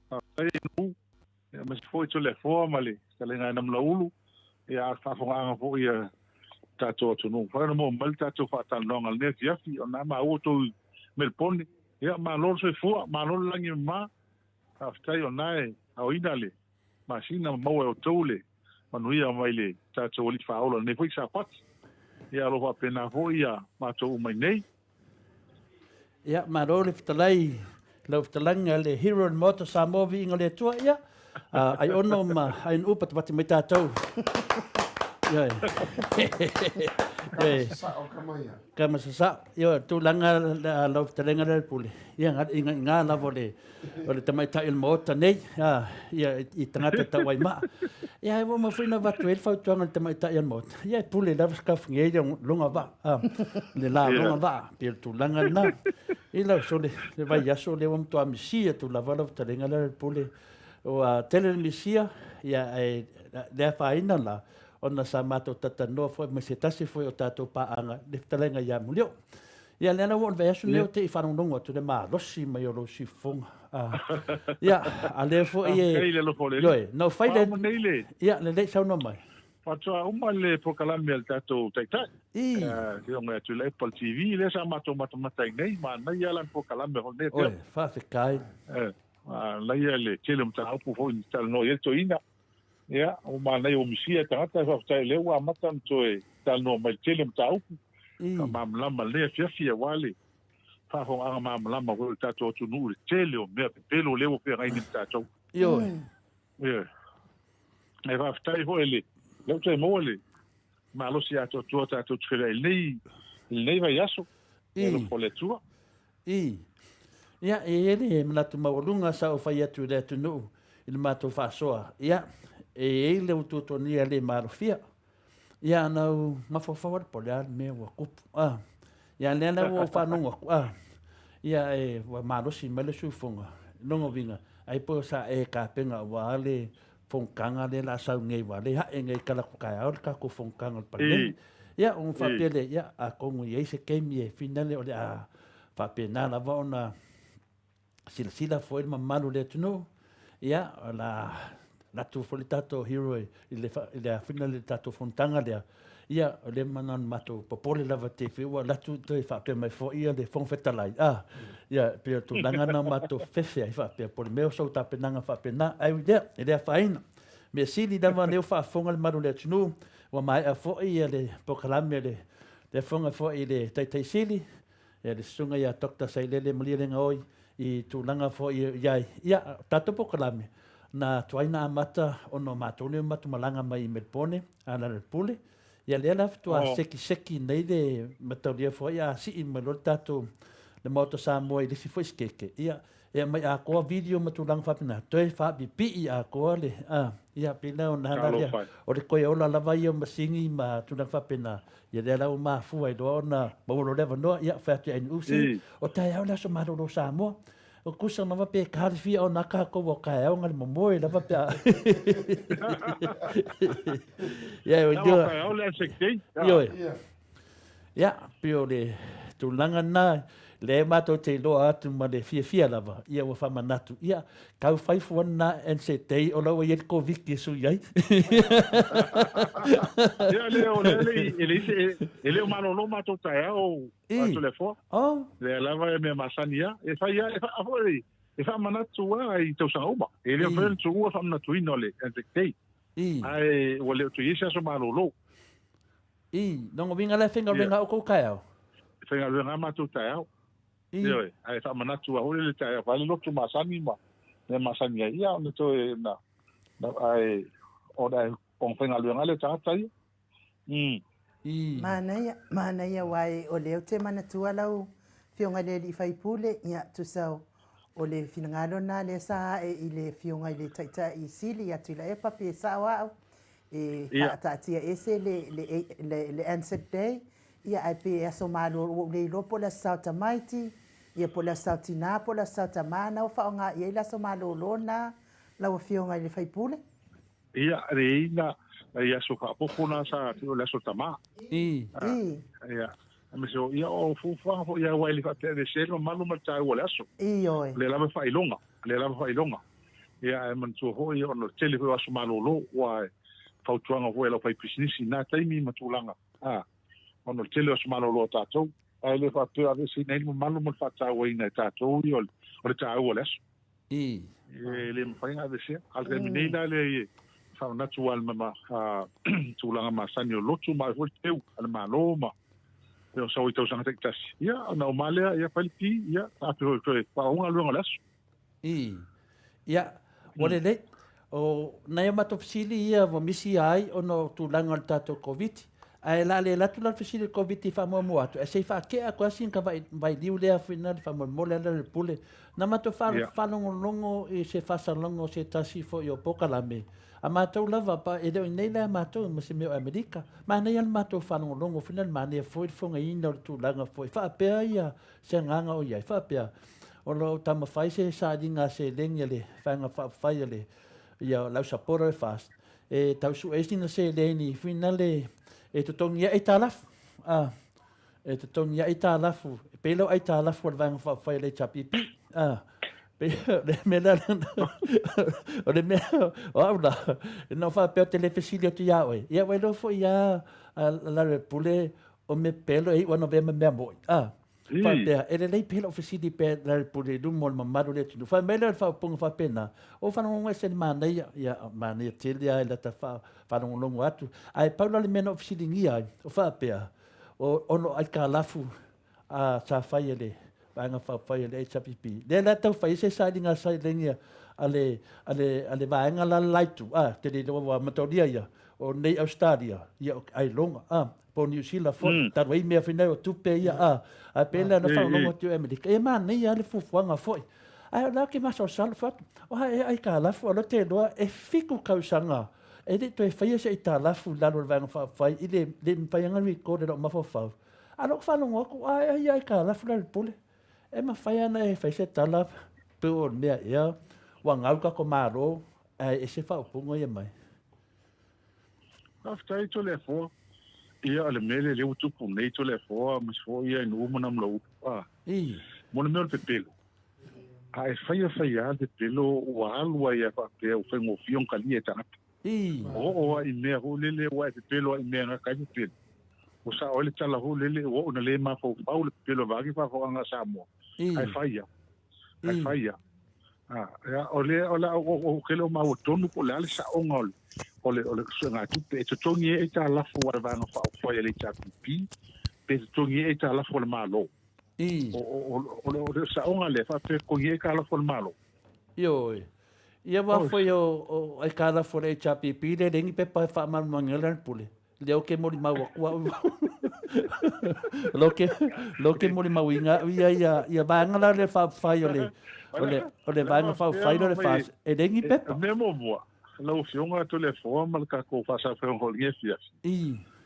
faafetai Nuu, aemaise foi Toleafoa ma le fetalaiga ia Namulauulu, ia a o le faafofogaaga foi a le tatou atunuu. Mafai ona maua mai le tatou faatalanoaga i lenei afiafi, o lena e maua outou i Melepone. Ia malo le soifua, malo le lagi e mama, faafetai o lena e aoina le masina ma maua e outou le manuia mai le tatou Alii Faaola i lenei foi Sapati. Ia o lo o faapena foi ia matou uma i inei. Ia, malo le fetalai, lau fetalaiga le hero o le Maota Samoa viiga o le Atua, ia, Aiono ma Ainuu patapati mai tatou. Ioe. Ioe. Kama sasao. Ioe, tulaga lau fetalaiga lea le pule. Ia, i ngā lava o le o le tamaitai o le Maota nei, ia, i tagata tauai maa. Ia, e ua mafai ona avatu ai le fautuaga i le tamaitai o le Maota, ia, e pule lava sikafugia i luga vaa, le la luga vaa, pei o le tulaga lena. I lau sole, le vaiaso lea ua matua misia atu lava lau fetalaiga lea le pule, ua tele le misia, ia, ae le afaina la, ona sa matou talatalanoa foi ma se tasi foi o tatou paaga, le fetalaiga ia Mulioo. Ia, lea la ua oo i le vaiaso lenei ou te i faalogologo atu i le malosi mai o lou siufofoga. Ia, a lea foi e... Faafetai i le alofa o le Alii. Ioe, na ou fai le... Faauma nei le... Ia, lelei, saunoa mai. Faatoa uma le polokalame a le tatou Taitai, I. le Afioga ia Tuilaepa i le TV, lea sa matou matamata ai nei, manaia lana polokalame foi i lenei afiafi. Oi, faafetai. Eh, manaia le tele o mataupu foi na talanoa i ai le toeaina. Ia, ua manaia ua misia e tagata, faafetai o lea ua amata ona toe talanoa mai i le tele o mataupu. Faamalamalama i lenei afiafi aua le faafofogaaga malamalama foi o le tatou atunuu i le tele o mea pepelo lea ua feagai nei ma tatou. Ioe. Ioe. Ae faafetai foi i le lea ua toe maua le malosi atoatoa tatou te feiloai i lenei i lenei vaiaso. I alofa o le Atua. I. Ia, e i ai le manatu maualuga sa ou fai atu i le atunuu i le matou faasoa, ia, e i ai le utuutuania le malofia. Ia, na ou mafaufau atu, po o le a le mea ua tupu. A. Ia lea la ua ou faalogo atu, a, ia e ua malosi mai le usufono, lona uiga, ai po sa e tapena aua le fonotaga lea o le a sau nei aua o lea e ae nei i talaatu taeao le tatou fonotaga o le Palemene. Ia ona faapea lea, ia atonu e i ai se taimi e finale o le a faapena lava ona silasila foi le mamalu o le atunuu, ia, o le a alu atu foi le tatou hero i le, i le afina le tatou fonotaga lea, ia, o lea na ona matou popole lava te i ua alu atu toe faapea mai foi ia le Fofoga Fetalai, a, ia, pei o le tulaga lena matou fefe ai faapea, po o le mea o sou tapenaga faapena, ae ui i lea, e le afaina. Mea sili lava lea ua faafofoga le mamalu o le atunuu, ua maea foi ia le polokalame a le Afioga foi i le Taitai Sili, Ia le susuga ia Doctor Sailele Malielegaoi i tulaga foi i ai. Ia, o tatou polokalame, na tuai na amata ona o matou lea matou malaga mai i Melbourne, a lalo i le pule. Ia lea la faatoa oh. sekiseki nei le mataulia foi a sii mai loa le tatou le Maota Samoa i le isi foi sikeke. Ia, e aumai atoa video ma tulaga faapena, toe faapipii atoa le, a, ia, pei la ona hana lea, o le toe ola lava ia o masini ma tulaga faapena, ia lea la ua mafua ai loa ona maua loa le avanoa, ia, fai atu i NUC, o taeao le aso malolo o Samoa, o kusa lava pe kalifia ona kākou o taeao nga le momoe lava pe a. Ia, o taeao le Anzac Day. Ioe. Ia, pei o le tulaga lena, lea matou te iloa atu ma le fiafia lava, ia ua faamanatu, ia, tau fai fua lena Anzac Day o la ua i ai le Koviti e sui ai. Ia, le, o le, le, e le, e le o malolo matou taeao a Toleafoa. Oh. Lea lava e mea masani a. E fai a, e fa, foi, e faamanatu a i tausaga uma. E le o fai ona tuua faamanatuina o le Anzac Day. Ae ua le o toe i ai se aso malolo. I, lona uiga la e faigaluega yeah. outou taeao? E faigaluega lava matou taeao. I. Ioe, ae faamanatu lava foi le taeao, fai le lotu masani ma mea masani ai, ia ona toe na, na ae ona ona faigaluega lea o tagata ia. Mm. I. Manaia, manaia aua e o lea ou te manatua lau Afioga i le Alii Faipule, ia tusa o, o le finagalo lena lea sa ae i le Afioga i le Taitai Sili ia Tuilaepa pe sao au, e faataatia ese le, le, le, le Anzac Day, ia ae pe aso malolo, ua ou le iloa po o le Aso Sa o Tamaiti, ia po o le Aso Sa o Tinā, po o le Aso Sa o Tamā, na ua faaaoga i ai le aso malolo lena lau Afioga i le sui usufono? Ia, leai na, i aso faaopoopo na sa o le Aso Tamā. I. I. Ia, aemaise o, ia, o fuafuaga foi ia aua e le faapea e ese le mamalu ma le taua o le aso. Ioe. O lea lava e faailoga, o lea lava e faailoga. Ia, ae manatua foi ona o le tele foi o aso malolo, aua e fautuaga foi a le aufaipisinisi i na taimi ma tulaga, a, ona o le tele o aso malolo a tatou. Ae le faapea o aveeseina ai le mamalu ma le faatauaina e tatou ia o le taua o le aso. I. E le mafai ona aveesea. A o le taimi nei la lea e faamanatu lava i le tulaga masani o lotu ma foi le teu a le Malo ma pei ona sau i tausaga taitasi. Ia, ona uma lea, ia fai le ti, ia, toe faaauau galuega o le aso. I. Ia, ua lelei. O nai a matou fesili ia ua misi ai ona o tulaga o le tatou Koviti. Ae o le a le alu atu la le fesili i le Koviti e faamuamua atu, ae se i faatea atu lava sina vailiu lea foi na le faamolemole lava le pule. Na matou faalogologo i se faasalalauga o se tasi foi o polokalame a matou lava, pa e le o i inei la matou ma se mea o Amerika. Manaia le matou faalogologo foi na le manaia foi le fogaina o le tulaga foi faapea ia se agaga o i ai, faapea, o lo o taumafai se sailiga seleni a le Vaega Faaupufai a le ia le au sapota o le FAST e tau sue ai sina seleni finale e totogi ai aitalafu, a, e totogi ai aitalafu, e pei la o aitalafu a le Vaega Faaupufai a le HRPP, a, pei o le mea lea, o le mea, o au la, na ou faapea ou te le fesili atu iā oe, ia ua iloa foi lava a Lealailepule o mea pelo e iu ana avea ma mea moʻi. A, faapea, e lelei pea lou fesili pea Lealailepule i luma o le mamalu o le atunuu. Fai mai lea o le faaupuga faapena, o faalogologo ese le manaia, ia, manaia tele lava i lata faalogologo atu. Ae pau la le mea na ou fesiligia ai, o faapea, o ono aitalafu a sa fai e le Vaega Faaupufai a le HRPP, lea la e tau fai ai se sailiga sailegi a le, a le, a le vaega la le la itu, a, te le iloa ua mataulia ia, o nei Ausetalia, ia o ailoga, a, po o Niu Sila foi, talu ai mea foi nei o tupe ia, a, ae pei la na faalogologo atu i Amerika, e manaia lava le fuafuaga foi. Ae o la ou te masalosalo fai atu, o a ea aitalafu, o lea ou te iloa e 7 tausaga e le i toe faia se aitalafu i lalo o le Vaega Faaupufai i le, le mafai ona record e lou mafaufau. A o lea ua faalogo atu, a e ai aitalafu la i le pule. E mafai lava ona e fai se tala pei o le mea ea ua gau le tatou Malo ae ese faaupuga ia mai. Faafetai Toleafoa. Ia o le mea lea lea ua tupu nei Toleafoa aemaise foi ia i Nuu ma Namulauulu a. Mo le mea o le pepelo. A e faia faia lava le pepelo ua alu ai lava faapea ua faigofie ona talia e tagata. Oo lava i mea foi lele ua e pepelo lava i mea e gata ai pepelo. Ua sao ai le tala foi lele ua oo ina le mafaufau le pepelo vaeane faafofogaaga a Samoa. Ae fai lava. Ae fai lava. A, o le, o le, ou te le o maua tonu po o le a le saoga o le, o le, o le suegatupe. E totogi ai aitalafu a le Vaega Faaupufai a le HRPP, pe totogi ai aitalafu a le Malo. O le saoga lea, faapea e totogi ai aitalafu a le Malo. Ioe. Ia aua foi o aitalafu a le HRPP lea e leai ni pepa e faamalamalamaina ai le pule. Lea ou te molimau atu au. Lea ou te molimauina au ia ia ia vaega la lea faaupufai o le o le o le vaega faaupufai lea o le FAST e leai ni pepa. O le mea muamua, lau Afioga Toleafoa ma le tatou faasaofaiga o lenei afiafi.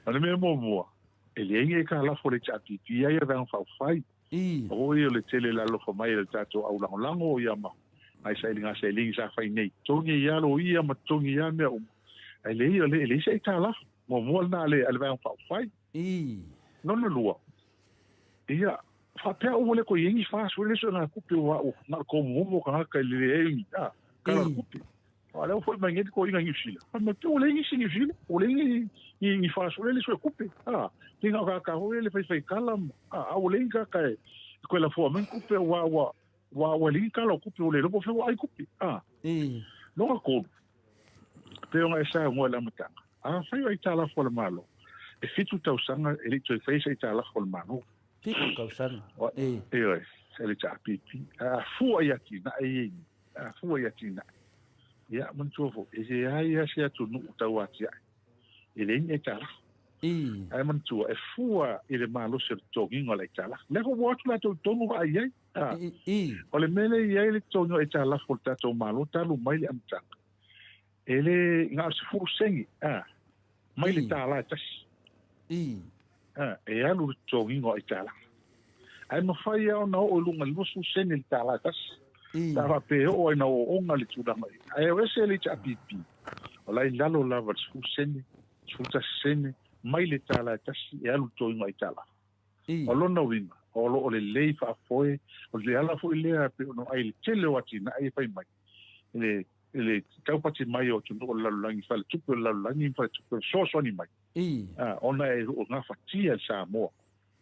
O le mea muamua, e leai ni aitalafu a le HRPP a ia vaega faaupufai. O ia o le tele le alofa mai e le tatou au lagolago ia ma nai sailiga sailigi sa fai nei. Totogi ai lava loia ma totogi ai lava mea uma. Ae leai, e leai se aitalafu. Muamua lena a le Vaega Faaupufai. Lona lua, ia, faapea ua le toe i ai ni FAST foi lea suegatupe aua ua na o le tomuomo o tagata i le leai o ni tala o le tupe. A o lea ua foi mai nei le toeaina i Niu Sila, fai mai, ua leai nisi i Niu Sila, ua leai ni, ni, ni FAST foi lea suetupe. A, pei na o tagata foi lele faifaitala, a, a ua leai ni tagata e toe lafoa mai ni tupe aua ua, ua, ua leai ni tala o tupe, ua le iloa po o fea ua ai tupe. A. Lona tolu, pei ona e saunoa i le amataga, afai o aitalafu a le Malo, e 7 tausaga e le i toe faia se aitalafu a le Malo. 7 tausaga. Ioe, e le HRPP. Ae a fua i atinae ia i A fua i atinae. Ia, manatua foi, e leai lava se atunuu tau atiae, e leai ni aitalafu. Ae manatua, e fua i le malosi o le totogiga o le aitalafu. Lea foi ua o atu latou i totonu vaai i ai. O le mea lea e i ai le totogiga o aitalafu o le tatou Malo talu mai le amataga, e le na o le 10 sene mai le $1 e tasi. E alu le totogiga o aitalafu. Ae mafai lava ona oo i luga i le 20 sene le $1 e tasi. Pe a faapea e oo ai ina ooooga le tulaga i. Ae o ese le HRPP, o la e i lalo lava i le 10 sene, 11 sene, mai le $1 e tasi e alu le totogiga o aitalafu. O lona uiga, o lo o lelei faafoe, o le ala foi lea pei ona vaai i le tele o atinae e fai mai, i le i le taupati mai o atunuu o le lalolagi, faletupe o le lalolagi ma faletupe o le fesoasoani mai, ona e o gafatia e le Samoa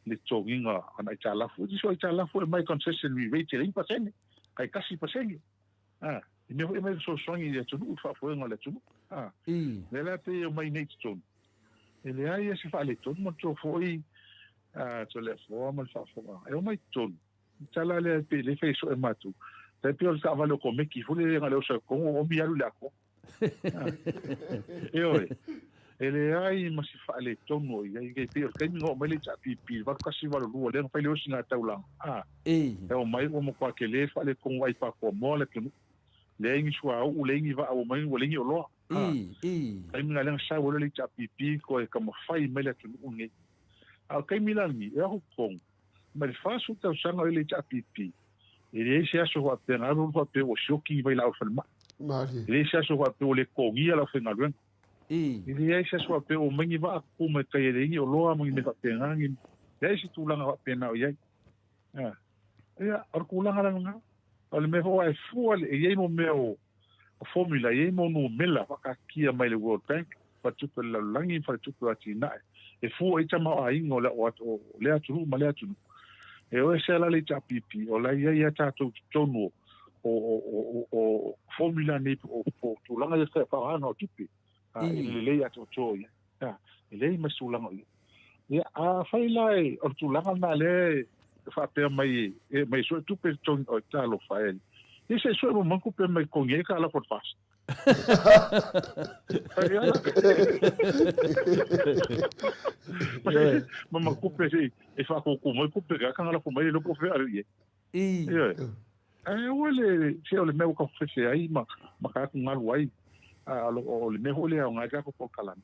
le totogiga o ana aitalafu. Nisi o aitalafu e aumai concession rate e leai ni pasene, tai 1%. I mea foi e aumai fesoasoani i le atunuu, i le faafoega o le atunuu. Lea la pei e omai nei i totonu, e leai lava se faaletonu, manatua foi Toleafoa ma le faafofogaaga, e omai i totonu. O le tala lea pei lea e fai soo e matou, tai pei o le taavale o Komeki foi lele na o le oso ai totonu omi alu i le atoa. Ioe, e leai ma se faaletonu o i ai, e pei o le taimi na oo mai le HRPP i le 8182 lea na fai le osiga taulaga, e omai ua matua tele le faaletonu ai Pakoa le atunuu. Leai ni suauu, leai ni vaa ua omai ua leai ni oloa. Taimi na lea na sau ai le HRPP toe taumafai mai le atunuu lenei. A o le taimi la lenei, e o atu totonu, mai le 40 tausaga o i le HRPP, e leai se aso faapea na alu alu faapea ua sioki ni vailaau i le falemai. E leai se aso faapea ua le totogia le aufaigaluega. E leai se aso faapea ua omai ni vaa tutu mai tai e leai ni oloa ma ni mea faapena, ni leai se tulaga faapena o i ai. Ia, o le tulaga la lena. O le mea foi e fua, e i ai mo mea o formula, e i ai mo numera faakaatia mai le World Bank, faletupe o le lalolagi, faletupe o atinae, e fua i ai tamaoaiga o lea atunuu ma lea atunuu. E o ese la le HRPP, o la e i ai a tatou i totonu o formula nei po o tulaga ia faaaogaina o tupe, i le lelei atoatoa i ai. E leai ma se tulaga o i ai. Ia, afai la o le tulaga lena lea e faapea mai e mai sue tupe i totogi, oi, talofa e. Ia se i sue mo mai tupe mai totogi ai ka lafo le FAST. Ma ma tupe se e faatoutou mai tupe ka ka lafo mai le po fea i ai. Ioe. Ae aua le se o le mea ua taufefe ai ma ma ka atu galu ai. A o le mea foi lea o ngai ka ko kalame.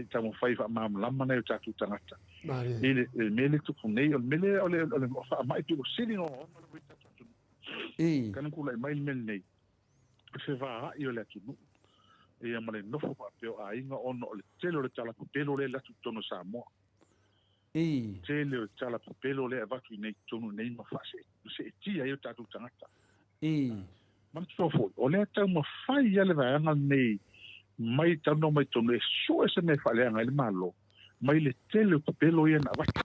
e taumafai e faamalamalama nai o tatou tagata i le mea lea e tupu nei. O le mea lea o le faamai pei ua sili ona ogaoga lea ua i ai le tatou atunuu. Kana tulai mai le mea lenei, o le fevaai o le atunuu ia ma le nofo faapea o aiga ona o le tele o le tala pepelo lea e alu atu i totonu o Samoa. Tele o le tala pepelo lea e avatu i inei i totonu i inei ma faaseetia ai o tatou tagata. Manatua foi, o lea taumafai lava le vaega lenei mai talanoa mai totonu e sue se mea e faaleaga ai le Malo mai le tele o pepelo ia na avatu.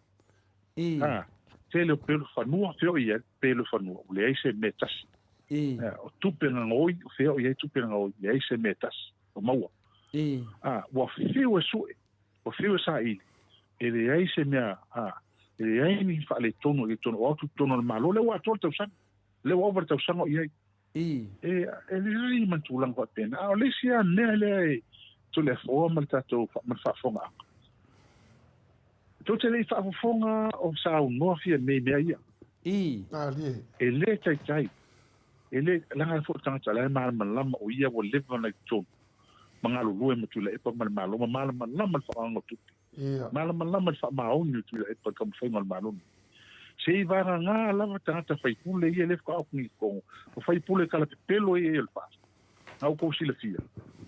Tele o pepelo fanua, fea o i ai pepelo fanua, ua leai se mea e tasi. O tupe na gaoi, o fea o i ai tupe na gaoi, leai se mea e tasi o maua. Ua fiu e sue, ua fiu e saili, e leai se mea, e leai ni faaletonu i totonu, o atu i totonu o le Malo, lea ua atoa le tausaga. Lea ua ova le tausaga o i ai. E leai ma ni tulaga faapena. A o le isi lava mea lea e Toleafoa ma le tatou ma le faafofogaaga, tou te le i faafofoga o saunoa Fiame i mea ia. E le taitai. E le, leaga foi le tagata o la e malamalama o ia ua leva ona i totonu ma galulue ma Tuilaepa ma le Malo ma malamalama le faaaogaina o tupe. Malamalama le faamaoni o Tuilaepa i le taumafaiga o le Malo lenei. Se i vagana lava tagata faipule ia lea faatoa oki i totonu, o faipule kalapepelo ia o le FAST. Na outou silafia,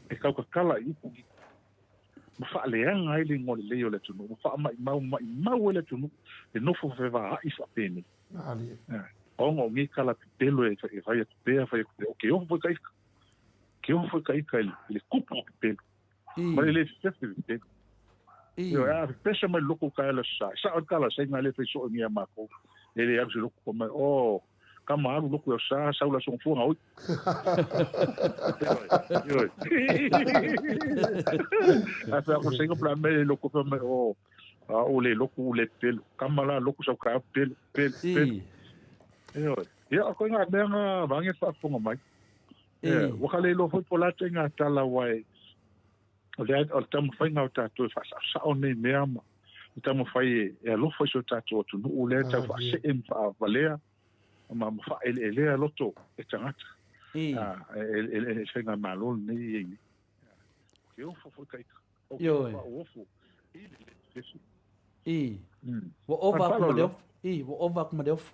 e tautatala i upu ia ma faaleaga ai le igoa lelei o le atunuu, ma faamaimau maimau ai le atunuu e nofo fevaai faapenei. Ona o nei kalapepelo e fai atu pea, fai atu pea, o ke ofo foi ka ika. Ke ofo foi ka ika i le kupu o pepelo. Ma le le fefe pepelo. Ioe, a pepesa mai le loko o ka ela sa. Sao le tala sa inga le fai soo ngia mākou. E le alu se loko pa mai, oh, kama alu loko i sa, sau la songa fuanga oi. Ioe. A fa ko senga pla me loko pa mai, oh, a o le loko u le pepelo. Kama la loko sau ka pepelo, pepelo, pepelo. Ioe. Ia, ko ngā mea ngā vange whaafonga mai. Ua ka le iloa foi po o le a te ngā tala wai o le, o le taumafaiga o tatou e faasaosao nei mea ma le taumafai e, e alofa i so tatou atunuu lea e tau faasee ma faavalea ma, ma faaeleelea loto e tagata. E, e, e, e, e faigamalo lenei e i ai nei. Ke ofo foi ka ika. O ke faaofo i le le fefe. Ua ova aku ma le ofo. Ua ova aku ma le ofo.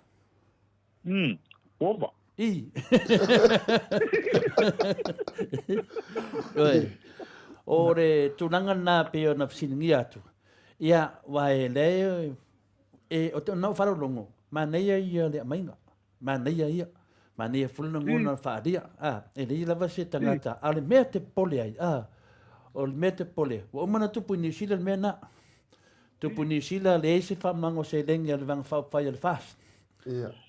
Ova. I. Oi. O le tulaga lena pei ona fesiligia atu. Ia, aua e leai e, o te ona ou faalogologo, manaia ia le aumaiga. Manaia ia. Manaia foi le lagona o le faaalia. A, e leai lava se tagata, a o le mea e te popole ai, a, o le mea e te popole, ua uma ona tupu i Niu Sila le mea lena. Tupu i Niu Sila, leai se faamamago seleni a le Vaega Faaupufai a le FAST.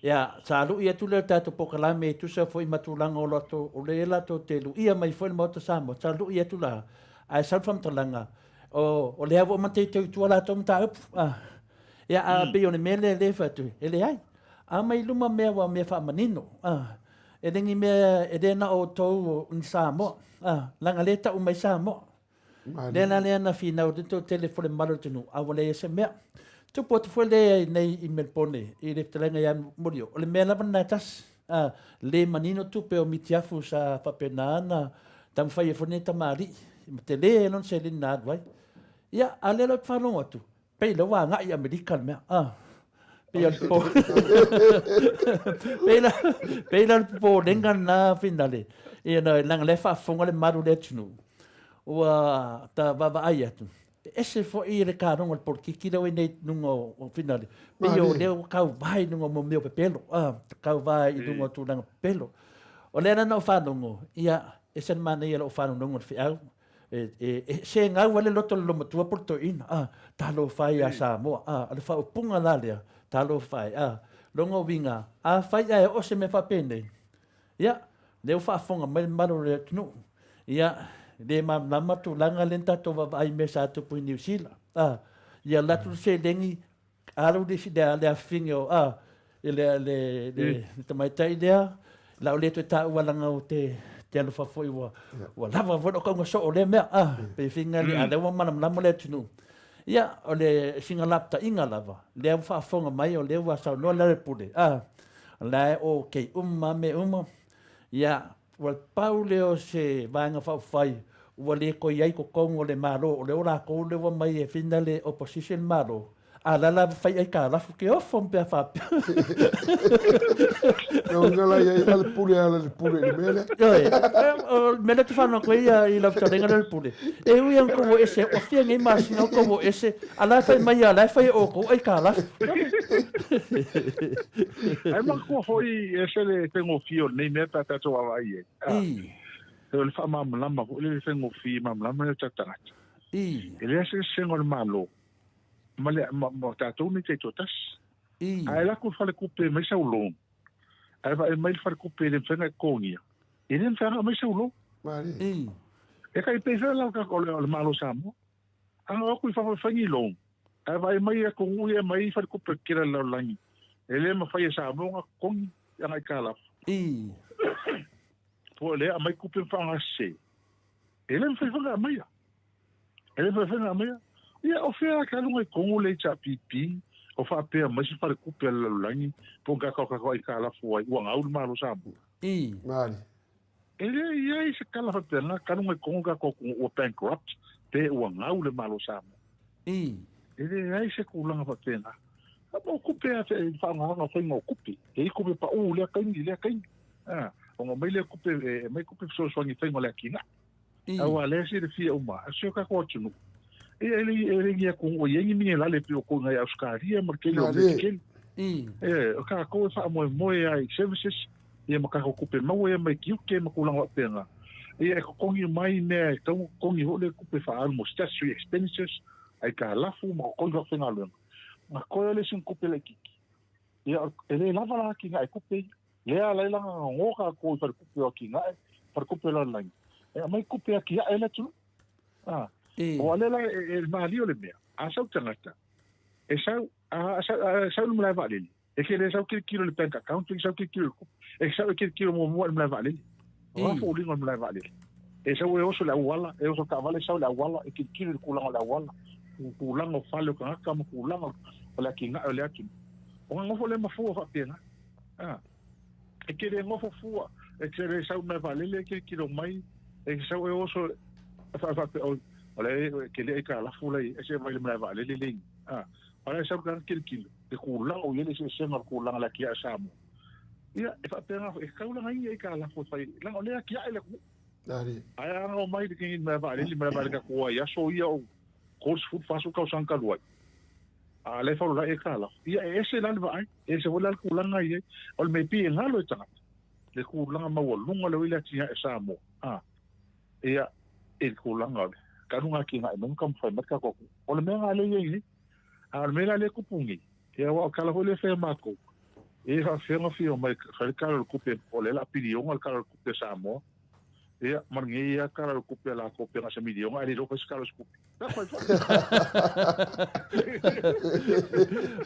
Ia, sa lu'i atu lea o le tatou polokalame e tusa foi ma tulaga o latou, o lea latou te lu'ia mai foi le Maota Samoa, sa lu'i atu la, ae sau le faamatalaga, o, o lea ua uma teuteu i tua latou mataupu. Ah. Ia, a pei o le mea lea lea e fai atu, e leai. A mai luma mea ua mea faamanino. Ah. E le ni mea, e le na o outou o ni Samoa. Ah. Leaga lea e tau mai Samoa. Lea la lea na finau le toatele fo le mamalu o le atunuu, a ua leai se mea. Tupu atu foi lea i nei i Melbourne, i le fetalaiga ia Molio, o le mea lava lena e tasi. A, le manino tupe o mitiafu sa faapena ona taumafai ai foi lenei tamalii, ma tele ai lona seleni na alu ai. Ia, a o lea la ou te faalogo atu, Pei lea ua agai i Amerika le mea. Ah. Pei o le po. Pei la, pei la le popolega lena finale. Ia na, leaga lea e faafofoga le malu o le atunuu. Ua ta vaavaai atu. E ese foi le kalogo o le polokiki lea ua i nei i luga o finale. Pei o lea ua kauva i luga o mea o pepelo. Ah, kauva i luga o tulaga pepelo. O lea la na ou faalogo, ia, ese le manaia o lou faalogologo i le feau. E sēgau ai le loto o le lomatua po o le toeaina, a, talofa e iā Samoa, a, o le faaupuga la lea, talofa e, a, lona uiga, afai ae oo se mea faapenei, ia, lea ua faafofoga mai le mamalu o le atunuu, ia, le malamalama tulaga lea na tatou vaavaai i mea sa tupu i Niu Sila, a, ia alu atu le seleni Alu le isi le le afifine o a i le le le le tamaitai lea la o le toe taua leaga o te te alofa foi ua ua lava foi lou kauga soo o lea mea a pe finga le a lea ua malamalama le atunuu. Ia o le sina lapataiga lava lea ua faafofoga mai o lea ua saunoa le Pule a la e okay uma mea uma. Ia ua pau lea o se vaega faaupufai. Ua le toe i ai i totonu o le Malo, o lea o latou lea ua mai e fina le opposition Malo, a la la fai aikalafu ke ofo ma pea faapea. Lau uiga la ia i le pule ala le pule i le mea lea. Ioe, o le mea lea ou te faanoa atu ai i lau fetalaiga lea o le pule, e ui lava ina tou o ese, ua fia nei masina o tou o ese, a la e fai mai lava, o la e fai e outou aikalafu. Ae manatua foi e ese le faigofie o lenei mea pe a tatou vaavaai i ai. O le faamalamalama foi lele faigofie malamalama le tagata. E leai se eseesega o le Malo ma le ma tatou nei taitoatasi. Ae alu atu le falekupe e aumai sau loan, ae vaai mai le falekupe e le mafai ona e totogia, e le mafai ona aumai sau loan. E tai pei foi la o le Malo o Samoa. A o atu i fafo e fai ni loan, ae vaai mai atunuu ia e aumai falekupe tetele a le lalolagi, e le mafai e Samoa ona totogi ana aitalafu. Po o lea aumai tupe ma faaaogasese, e le mafai foi ona aumaia. E le mafai foi ona aumaia. Ia, o fea a luga i totonu le HRPP, o faapea mai se falekupe a le lalolagi, po o ni tatou aitalafu ai, ua gau le Malo o Samoa. Malie. E le i ai se tala faapena, ka luga i totonu tatou atunuu ua bankrupt, pe ua gau le Malo o Samoa. E leai se tulaga faapena. O tupe a e faaaogaina o faiga o tupe. E i ai tupe pau i lea taimi i lea taimi. A, ona aumai lea tupe, e aumai tupe fesoasoani i faiga o le atinae. Aua o lea e silafia uma, o si o tatou atunuu, e le e le ni atunuu e i ai ni minerale pei o kou i Ausetalia ma le tele o mea tetele. E, o tatou e faamoemoe lava i services, ia ma tatou tupe maua ia mai tiute ma tulaga faapena. Ia e totogi mai mea e tatau ona totogi foi lea tupe faaalu mo statutory expenditures, aitalafu ma totogi faafaigaluega. Na toe o le isi tupe laitiiti. Ia e le lava la atinae tupe ia. Lea ala ai la ona gogo tatou i falekupe o atinae, falekupe o le lalolagi, e aumai tupe e atiae ai le atunuu. A, aua lea la e malie o le mea, a sau tagata, e sau, a sau i le malae vaalele, E te le sau tilotilo i le bank account, e sau tilotilo i le tupe. E sau e tilotilo muamua i le malae vaalele. O a foliga o le malae vaalele? E sau e oso i le auala, e oso i le taavale sau i le auala, e tilotilo i le tulaga o le auala, tulaga o fale o tagata ma tulaga o le atinae o le atunuu. Ona nofo lea ma fua faapena. A. E te le nofo fua, e te le sau i le malae vaalele e tilotilo mai, e sau e oso e faapea, o la e tele aitalafu la e i ai, se i vaai i le malae vaalele lea e i ai. A. O la e sau le tagata tilotilo, le tulaga o i ai le eseesega o le tulaga o le atiae o Samoa. Ia, e faapena foi, e tatau la ona i ai aitalafu e fai, leaga o lea e atiae le atunuu. Ae a na omai le malae vaalele, malae vaalele tatou ai aso ia o 30, 40 tausaga talu ai, a o la e faulolai aitalafu. Ia, e ese la le vaai, e ese foi la le tulaga e i ai. O le mea e pei e galo e tagata, le tulaga maualuga lea ua i ai le atiae o Samoa, a. Ia, i le tulaga o le talu ona atinae mai ma taumafai mai le tatou atunuu. O le mea lena lea e i ai nei. A o le mea la lea e tupu nei, ia aua o le tala foi lea e fai a matou, e faapefea ona fia omai e fai le Tala o le Tupe, o lea o le a piliona le Tala o le Tupe a Samoa, ia, ma lenei lava Tala o le Tupe a latou pe na o se miliona ae le iloa fai se Tala o se Tupe.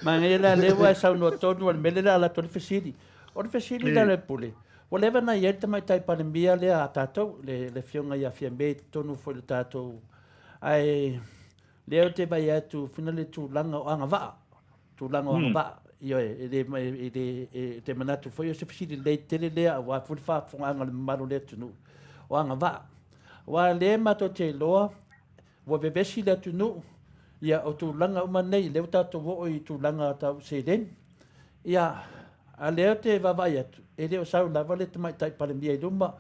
Manaia la lea ua e saunoa tonu o le mea lea o le a alu atu ai le fesili. O le fesili la le Pule, ua leva ona i ai le Tamaitai Palemia lea a tatou, le Afioga ia Fiame i totonu foi o le tatou, ae lea ou te vaai atu fina le tulaga o agavaa, tulaga o agavaa, ioe, e le, e le, e te manatu foi o se fesili lelei tele lea aua foi le faafofogaaga a le mamalu o le atunuu, o agavaa. Aua o lea matou te iloa ua vevesi le atunuu, ia o tulaga uma nei, lea ua tatou oo i tulaga tau seleni. Ia, a lea ou te vaavaai atu, e le o sau lava le Tamaitai Palemia i luma,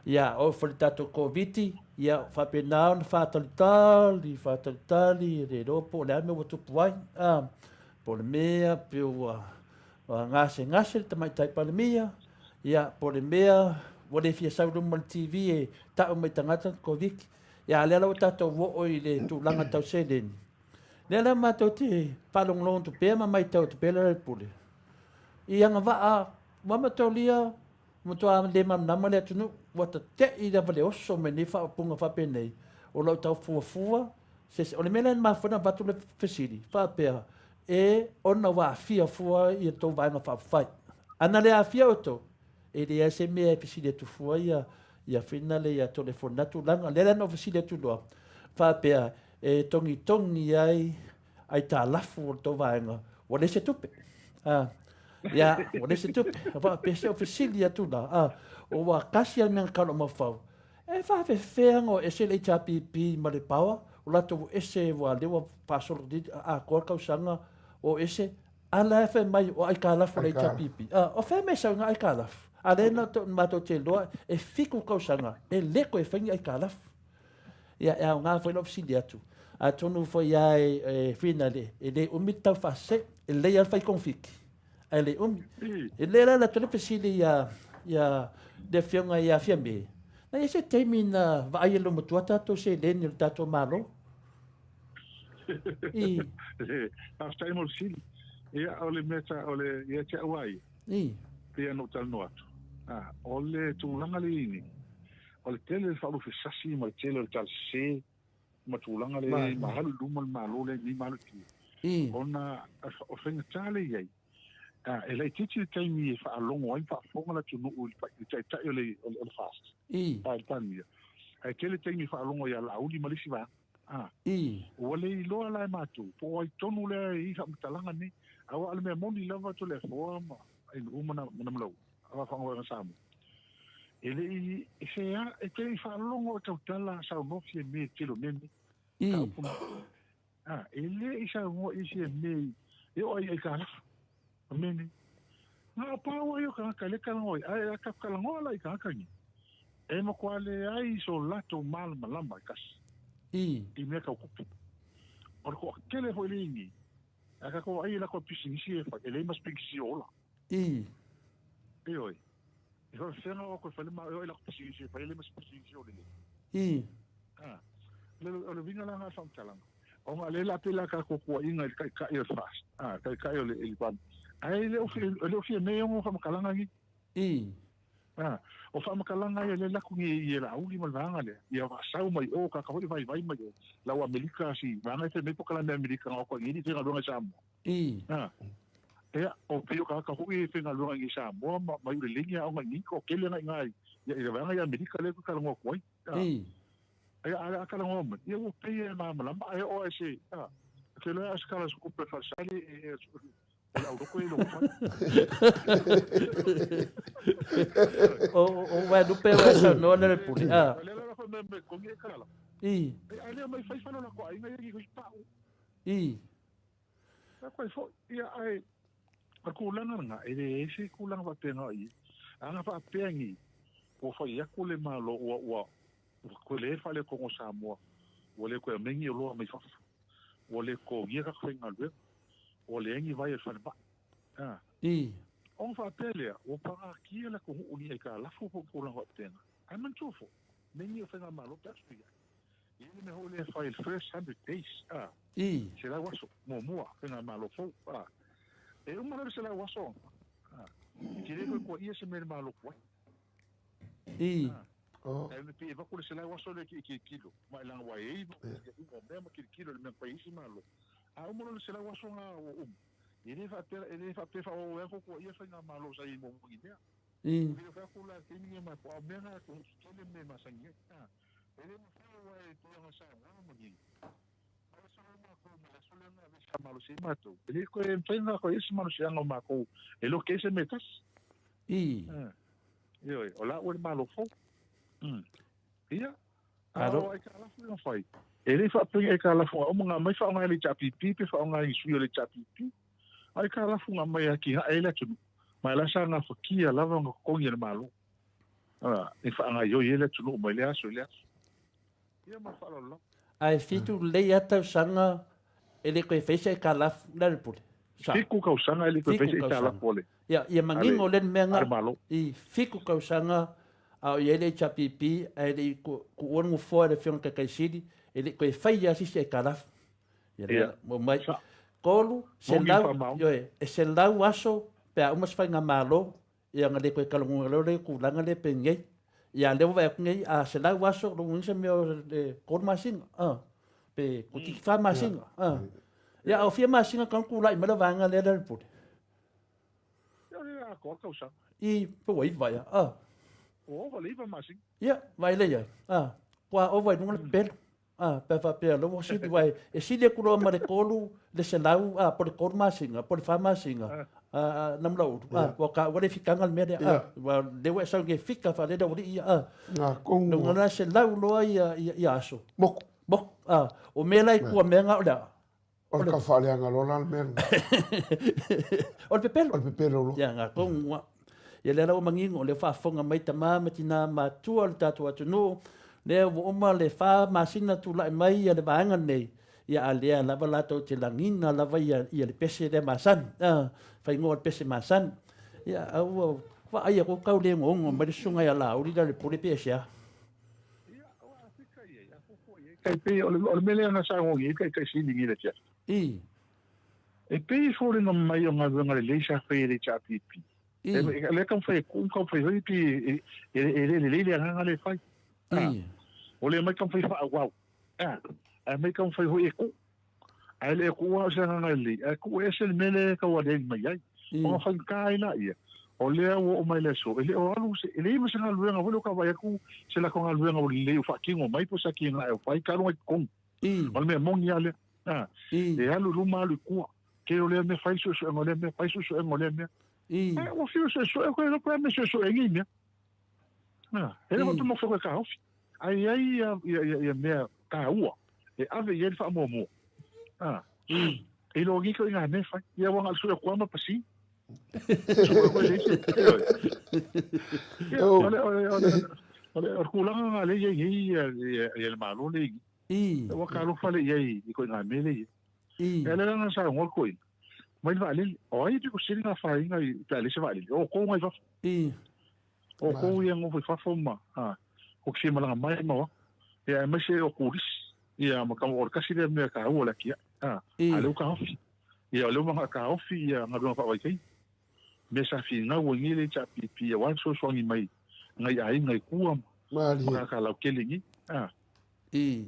ia, oo foi i le tatou Koviti, ia, faapena ona faatalitali, faatalitali, e le iloa po o le a le mea ua tupu ai, a, po o le mea pe ua gasegase le Tamaitai Palemia, ia, po o le mea ua le fia sau i luma o le TV e tau mai i tagata le Koviti. Ia, a lea la ua tatou oo i le tulaga tau seleni, Lea la matou te faalogologo atu pea ma matau atu pea le pule. I agavaa ua matolia, matua le malamalama le atunuu, ua tate'i lava le oso mai nei faaupuga faapenei, o lo o tau fuafua se isi. O le mea lea na mafua ona avatu le fesili, faapea, e ona ua aafia fua ia tou Vaega Faaupufai. A na le aafia outou, e leai se mea e fesili atu fua ia ia Finale ia Toleafoa i lena tulaga. O lea la na ou fesili atu loa, faapea, e togitogi ai aitalafu o le tou vaega, ua leai se tupe. A, ia, ua leai se tupe. Faapea se o fesili atu la, a, ua tasi lava le mea na tau i lou mafaufau, E faafefea ona o ese le HRPP ma le Power, o latou ua ese ua lea ua faasolo atoa le tausaga o ese, a la e fai mai o aitalafu a le HRPP. A, o fea mea e sau ai na aitalafu? A lea na matou te iloa e 7 tausaga e le toe fai ni aitalafu. Ia, e aoga foi lau fesili atu, atonu foi lava e finale, e le umi le tau faasese, e lelei lava le fai togafiti, ae le umi. E le la atu le fesili ia ia le afioga ia Fiame, na i ai se taimi na vaai e lou matua tatou seleni o le tatou Malo? I. Faafetai mo le fesili. Ia, o le mea ta, o le, ia te au lava ia. I. Pei ona ou talanoa atu, a, o le tulaga lea i nei, o le tele o le faaluafesasi ma le tele o le tala sese ma tulaga lea i ma alu i luma le Malo lea nei ma alu i tua. Ona o le faigata lea i ai, e laitiiti le taimi e faalogo ai ma faafofoga le atunuu i le taitai o le o le FAST, le Palemia, ae tele taimi e faalogo ai ia Laauli ma le isi vaega. Ua le iloa la e matou po o ai tonu lea e i ai faamatalaga nei, aua o le mea moni lava Toleafoa ma Ainuu ma Namalaua. Faafagaoega Samoa. E le i, e se a, e te i faalogo i tautala a saunoa Fiame i le tele o mea nei. Mataupu nei. A, e le i saunoa i Fiame i, e oo ai i aitalafu, o mea nei. Na o pau ai o tagata e le talanoa ai, ae a tatou talanoa la i tagata nei, e matua leai so latou malamalama e tasi i mea tau tupe. O le toatele foi lea i nei, a tatou vaai i latou pisinisi e fai, e leai ma se pisinisi o ola. I. Ioe. E faafefea o atu e fai le ma, e oo i lako pisinisi e fai le ma se pisinisi o lelei. I. A. O le uiga la lena o le faamatalaga, ona o lea la pei la tatou tuuaiga i le taitai o le FAST, a, taitai o le Liban, ae le o, e le o fia mea e ono faamatalaga nei. I. A, o faamatalaga ia lea lako nei i Laauli ma le vaega lea, ia faasau mai o, tagata foi vaivai mai o, lau Amerika si vaega e fai mai polokalame a Amerika na o atu ai nei faigaluega i Samoa. I. A, ia, o pei o tagata foi e faigaluega i Samoa ma, ma Iuleleni a aoga i nei, toatele na i ina i, i le vaega i Amerika lea e talanoa atu ai. A, I. ia, a, a talanoa mai, ia ua pei e malamalama, ae oo lava i se, a, ou te iloa a o se tala o se tupe a le falesali e, e, e le auloto e i lou fale. O, o, o Vaelupe ua e saunoa le Pule. A. O lea la fai mai mai kongi e kala. I. Ai lea mai fai fale la ko aiga ia ki pau. I. Ia koe foi, ia ae, o le tulaga lena, e leai se tulaga faapena o i ai. A na faapea nei, ua fai atu le Malo, ua, ua, ua toe le faaletonu o Samoa, ua le toe aumai ni oloa mai fafo, ua le totogia tagata faigaluega, ua leai ni vai a le falemai. A. Ona faapea lea, ua pagatia le atunuu i ni aitalafu po o tulaga faapena. Ae manatua foi, mea nei o faigamalo pe a sui ai. E i ai le mea foi lea e fai i le first 100 days, a, 100 aso muamua faigamalo fou, a. E uma loa le 100 aso, a, e te le toe tuuaia se mea i le Malo tuai. A, e pei e avatu le 100 aso lea e tilotilo, ma e leaga ua i ai uma o mea ma tilotilo i le mea na fai e isi Malo. A uma loa le 100 aso lena ua uma, e le faapea, e le faapea e faaauau ai lava tou tuuaia faigamalo sa i ai muamua i mea. E le fai atu la i le taimi lenei a o mea na e tetele mea e masani ai, a. E le mafai aua e tulaga saunoaga ma nei. A o le sala o matou ma le aso lea na aveese malosi ai matou, e le toe mafai ona toe i ai se malosiaga o matou e loke ai se mea e tasi. Ioe, o la ua le Malo fou. Ia, a o aitalafu e mafai, e le faapea ni aitalafu na uma na aumai faaaoga e le HRPP pe faaaoga e ni sui o le HRPP. A o aitalafu na aumai e atinae ai le atunuu, ma e la sa gafatia lava ona totogi e le Malo. E faagaoioi ai le atunuu mai lea aso i lea aso. Ia ma le faaaloalo lava. Ae fitu lelei lava tausaga e le toe fai se aitalafu le a le pule? Sa. Fitu tausaga e le toe fai se aitalafu a le. Ia, ia manino lea le mea na. I fitu tausaga a o i ai le HRPP ae le i tuua le nofoa e le Afioga i le Taitai Sili, e le i toe fai lava se isi aitalafu. Ia lea, mo mai. 300, ioe, e 100 aso pe a uma se faigamalo Ia ona le toe talanoa loa lea i tulaga lea penei. Ia a lea ua vaai atu nei, a 100 aso, lona uiga se mea o le 3 masina, pe toeitiiti 4 masina. Ia a o fia masina tatau ona tulai mai le vaega lea Lealailepule? Ia o le atoa le tausaga. I, pe ua 9 ea. Ua ova i le 9 masina. Ia, vaai lea i ai. Ua ova i luga le pepelo. A, pe a faapea lea ua sili, aua e sili atu loa ma le 300, a, po o le 3 masina, po o le 4 masina, a, a, Namulauulu, a, ua taua le fikaga le mea lea, a, aua o lea ua e sau nei e fika faalele aualii ia, a. Ngā kou. Lona la 100 loa ia, ia, ia aso. Moku. Moku, a. O mea la i tua mea na o le a? O le taufaaleaga loa la le mea lena. O le pepelo. O le pepelo loa. Ia, ngā kou, a. Ia lea la ua manino, o lea ua faafofoga mai tama ma tina matua o le tatou atunuu, lea ua uma le fa masina tulai mai ia le vaega lenei, ia a lea lava latou te lagina lava ia, ia le pese lea masani, a, faigō le pese masani. Ia, a ua vaai atu tau le gogo mai le susuga ia Laauli lea o le pule pe aisea. Ia, o Afrika i ai, a fuafua i ai, tai pei o le, o le mea lea na saunoa i ai taitaisini i le afiafi. I. E pei e foliga mai o galuega lelei sa fai e le HRPP. I. E, lea taumafai e kuu ma taumafai foi pi e, e, e le lelei le agaga lea e fai. I. O lea mai taumafai faaauau. A, ae mai taumafai foi e kuu. Ae le kuua o se agaga lelei, ae kuu ese le mea lea e tau aliali mai ai. Ona faigata ai laia, o lea ua oo mai le aso, e le o alu se, e leai ma se galuega foi lea ua ka vaai atu se latou galuega ua lelei ua faatino mai po o se atinae ua fai, talu ai i totonu. O le mea moni lava lea. A, e alu i luma alu i tua. Tele o lea mea, fai le suesuega o lea mea, fai suesuega o lea mea. Ae ua fiu e suesue, koe iloa po o le a le mea e suesue ai nei mea. A, e le faapea mai e taofi, ae i ai ia mea taua e ave i ai le faamuamua. A, e iloa nei ituaiga mea e fai. Ia aua na o le sue atu lava ma pasi. Sue atu e leai se, ioe. Ia, o le, o le, o le, o le, o le tulaga lena lea e i ai nei ia le Malo lea e i nei. Ua talofa lea i ai i ituaiga mea lea e i ai. Ia lea la na saunoa le toeaina, mai le vaalele. O ai e pito sili na afaina i pe a leai se vaalele? O outou nai fafo. O outou ia nofo i fafo ma, a, ko te fia malaga mai ma o atu. Ia aemaise o turisi. Ia ma o le tasi lea mea taua o le atiae. A, a o lea ua taofi. Ia o lea ua taofi ia galuega faavaitaimi. Mea sa finau ai nei le HRPP aua le fesoasoani mai nai aiga i tua ma tagata lautele nei. A,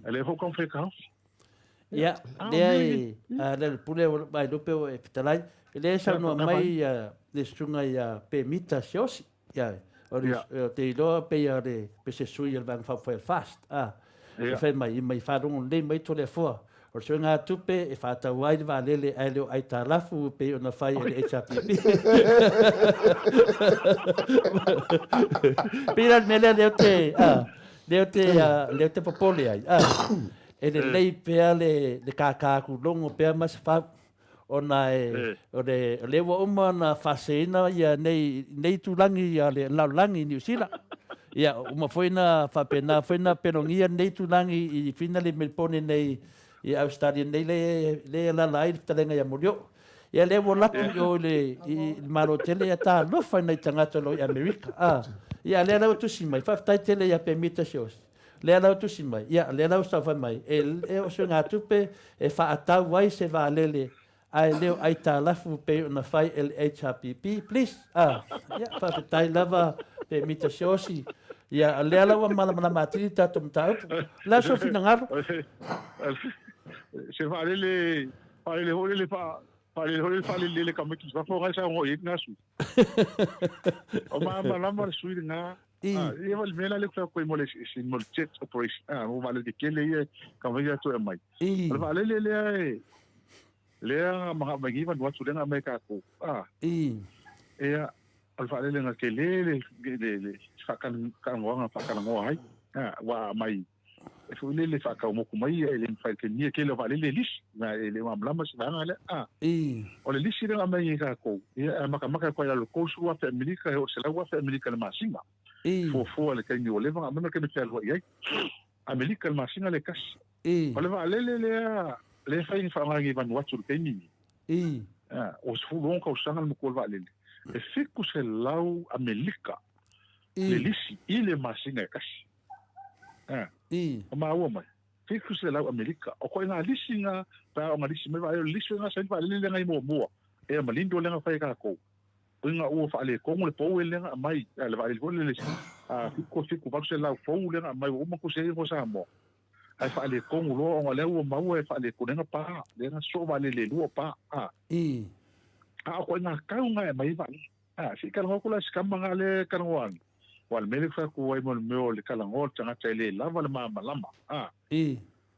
a lea foi ua taumafai e taofi. Ia, lea e, a lea le pule o Vaelupe o e fetalai, lea e saunoa mai ia le susuga ia Pemita Siosi, ia, o le, o te iloa pei o le, pe se sui o le Vaega Faaupufai o le FAST, a, e fai mai, mai faalogo lelei mai Toleafoa, o le suega tupe e faatau ai le vaalele ae le o aitalafu e pei ona fai e le HRPP. Pei la le mea lea lea ou te, a, lea ou te, lea ou te popole ai, a, e lelei pea le, le kākā kūlogo pea ma se fau, ona e, o le, o lea ua uma ona faaseseina ia nei, nei itulagi a le lalolagi i Niu Sila. Ia, uma foi na faapena foi na pelogia nei itulagi i Finali Melipone nei i Ausetalia nei le, le alaala ai le fetalaiga ia Molioo. Ia lea ua alu atu i o i le, i le Malo tele, ia talofa i nai tagata o lo o i Amerika. A, ia lea la ua tusi mai, faafetai tele ia Pemita Siaosi. Lea la ua tusi mai, ia lea la ua saofai mai, e, e o suegatupe e faatau ai se vaalele ae le o aitalafu pei ona fai e le HRPP, please. A, ia, faafetai lava Pemita Siaosi. Ia, lea la ua malamalama atili le tatou mataupu. O le a sou finagalo? Se vaalele Faalele foi lele faa faalele foi lele faalele le tamaiti i fafo ngai saunoa i ai lena sui. O malamalama le sui lena. Ah, ia le mea la lea ou fai atu ai mo le mo le jet operation. Ah, mo vaalele tetele ia taumafai ia toe aumai. O le vaalele lea e lea na aumai nei Vanuatu lea na aumai e tatou. Ah. Ia, o le vaalele na tele le le le faatalanoaga faatalanoa ai. Ah, ua aumai e foi lele faatau moku mai ia e le mafai ke nia tele o vaalele lisi na e le malamalama se vaega lea a o le lisi lea na aumai e tatou ia e matamata atu ai i lalo 30,000 Amerika e oo i le 100,000 Amerika i le masina fuafua i le taimi ua leva ona aumai ma le taimi e fealuai ai Amerika i le masina le tasi o le vaalele lea lea e fai faaaoga i Vanuatu i le taimi lenei ua 16 tausaga le matua o le vaalele e 700 Amerika le lisi i le masina e tasi. Eh. O maua mai. 700 Amerika. O koe ngā lisi ngā, pā o ngā lisi mai vaalele, o le lisi o ngā saini vaalele lea ngai muamua. Ea ma lindo lea nga whai kākou. O ngā ua whaale kongo le pou e lea nga mai, a le vaalele foi le lisi. A whiko whiko valu se lau fou lea nga mai, ua uma ko se ingo Samoa. Ai whaale kongo loa o ngā lea ua maua e whaale konenga pā, lea nga so vaalele lua pā. A. A o koe ngā kau ngā e mai vaalele. A, se i talanoa atu la i se tama nga lea e talanoa ana. Ua le mea lea e fai atu ai mo le mea o le talanoa o le tagata e le lava le malamalama. A.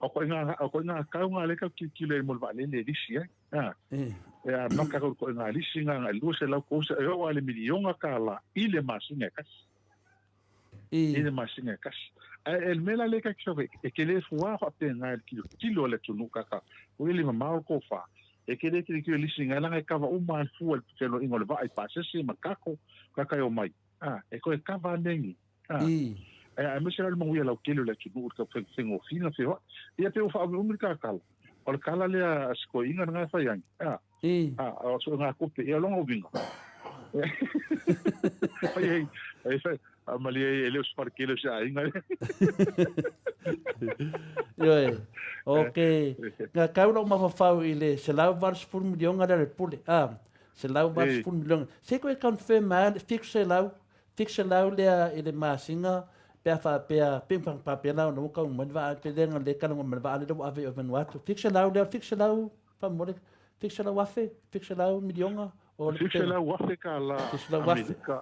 O koʻiga, o koʻiga kauga lea e tatou tilotilo ai mo le vaalele e lisi ai. A, e amata atu i le koʻiga lisi na agai 200, 300, e oo lava i le miliona kālā i le masina e tasi. I le masina e tasi. Ae e le mea la lea tatou te e tele fua faapena i le tilotilo a le atunuu kaka, ua le mamao le tofa. E tele tilotilo i lisi na leaga e kava uma lava le fua i le feloaiga o le vaa i pasese ma kako, kaka e omai. A, e toe kava lava mea nei. A, e aemaise la le manuia lautele o le atunuu i le tau faigofie ona feoai. Ia pei ua faaumiumi le ta tala. O le tala lea a si toeaina lena e fai ai. A, a, o soʻe tupe, ia lona uiga. Fai ai, ai fai, a malie e le o se fale tele o se aiga lea. Ioe, o ke, nga kau lou mafaufau i le 180 miliona lea o le pule, a, 180 miliona. Se koe confirm a le 700, 700 lea i le masina pe a faapea, pe faapea la ona ua tau mai le vaa, pe le na le kalagoa mai le vaa lea ua ave i Vanuatu. 700 lea, 700, faamolemole, 700,000, 700 miliona o le 700,000 kālā Amerika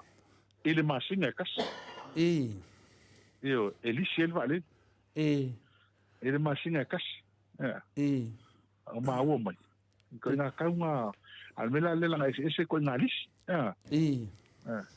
i le masina e tasi. Ioe, e lisi ai le vaalele. I le masina e tasi. Ia. O maua mai. Koʻiga kauga, a le mea la lea leaga eseese koʻiga lisi. Ia.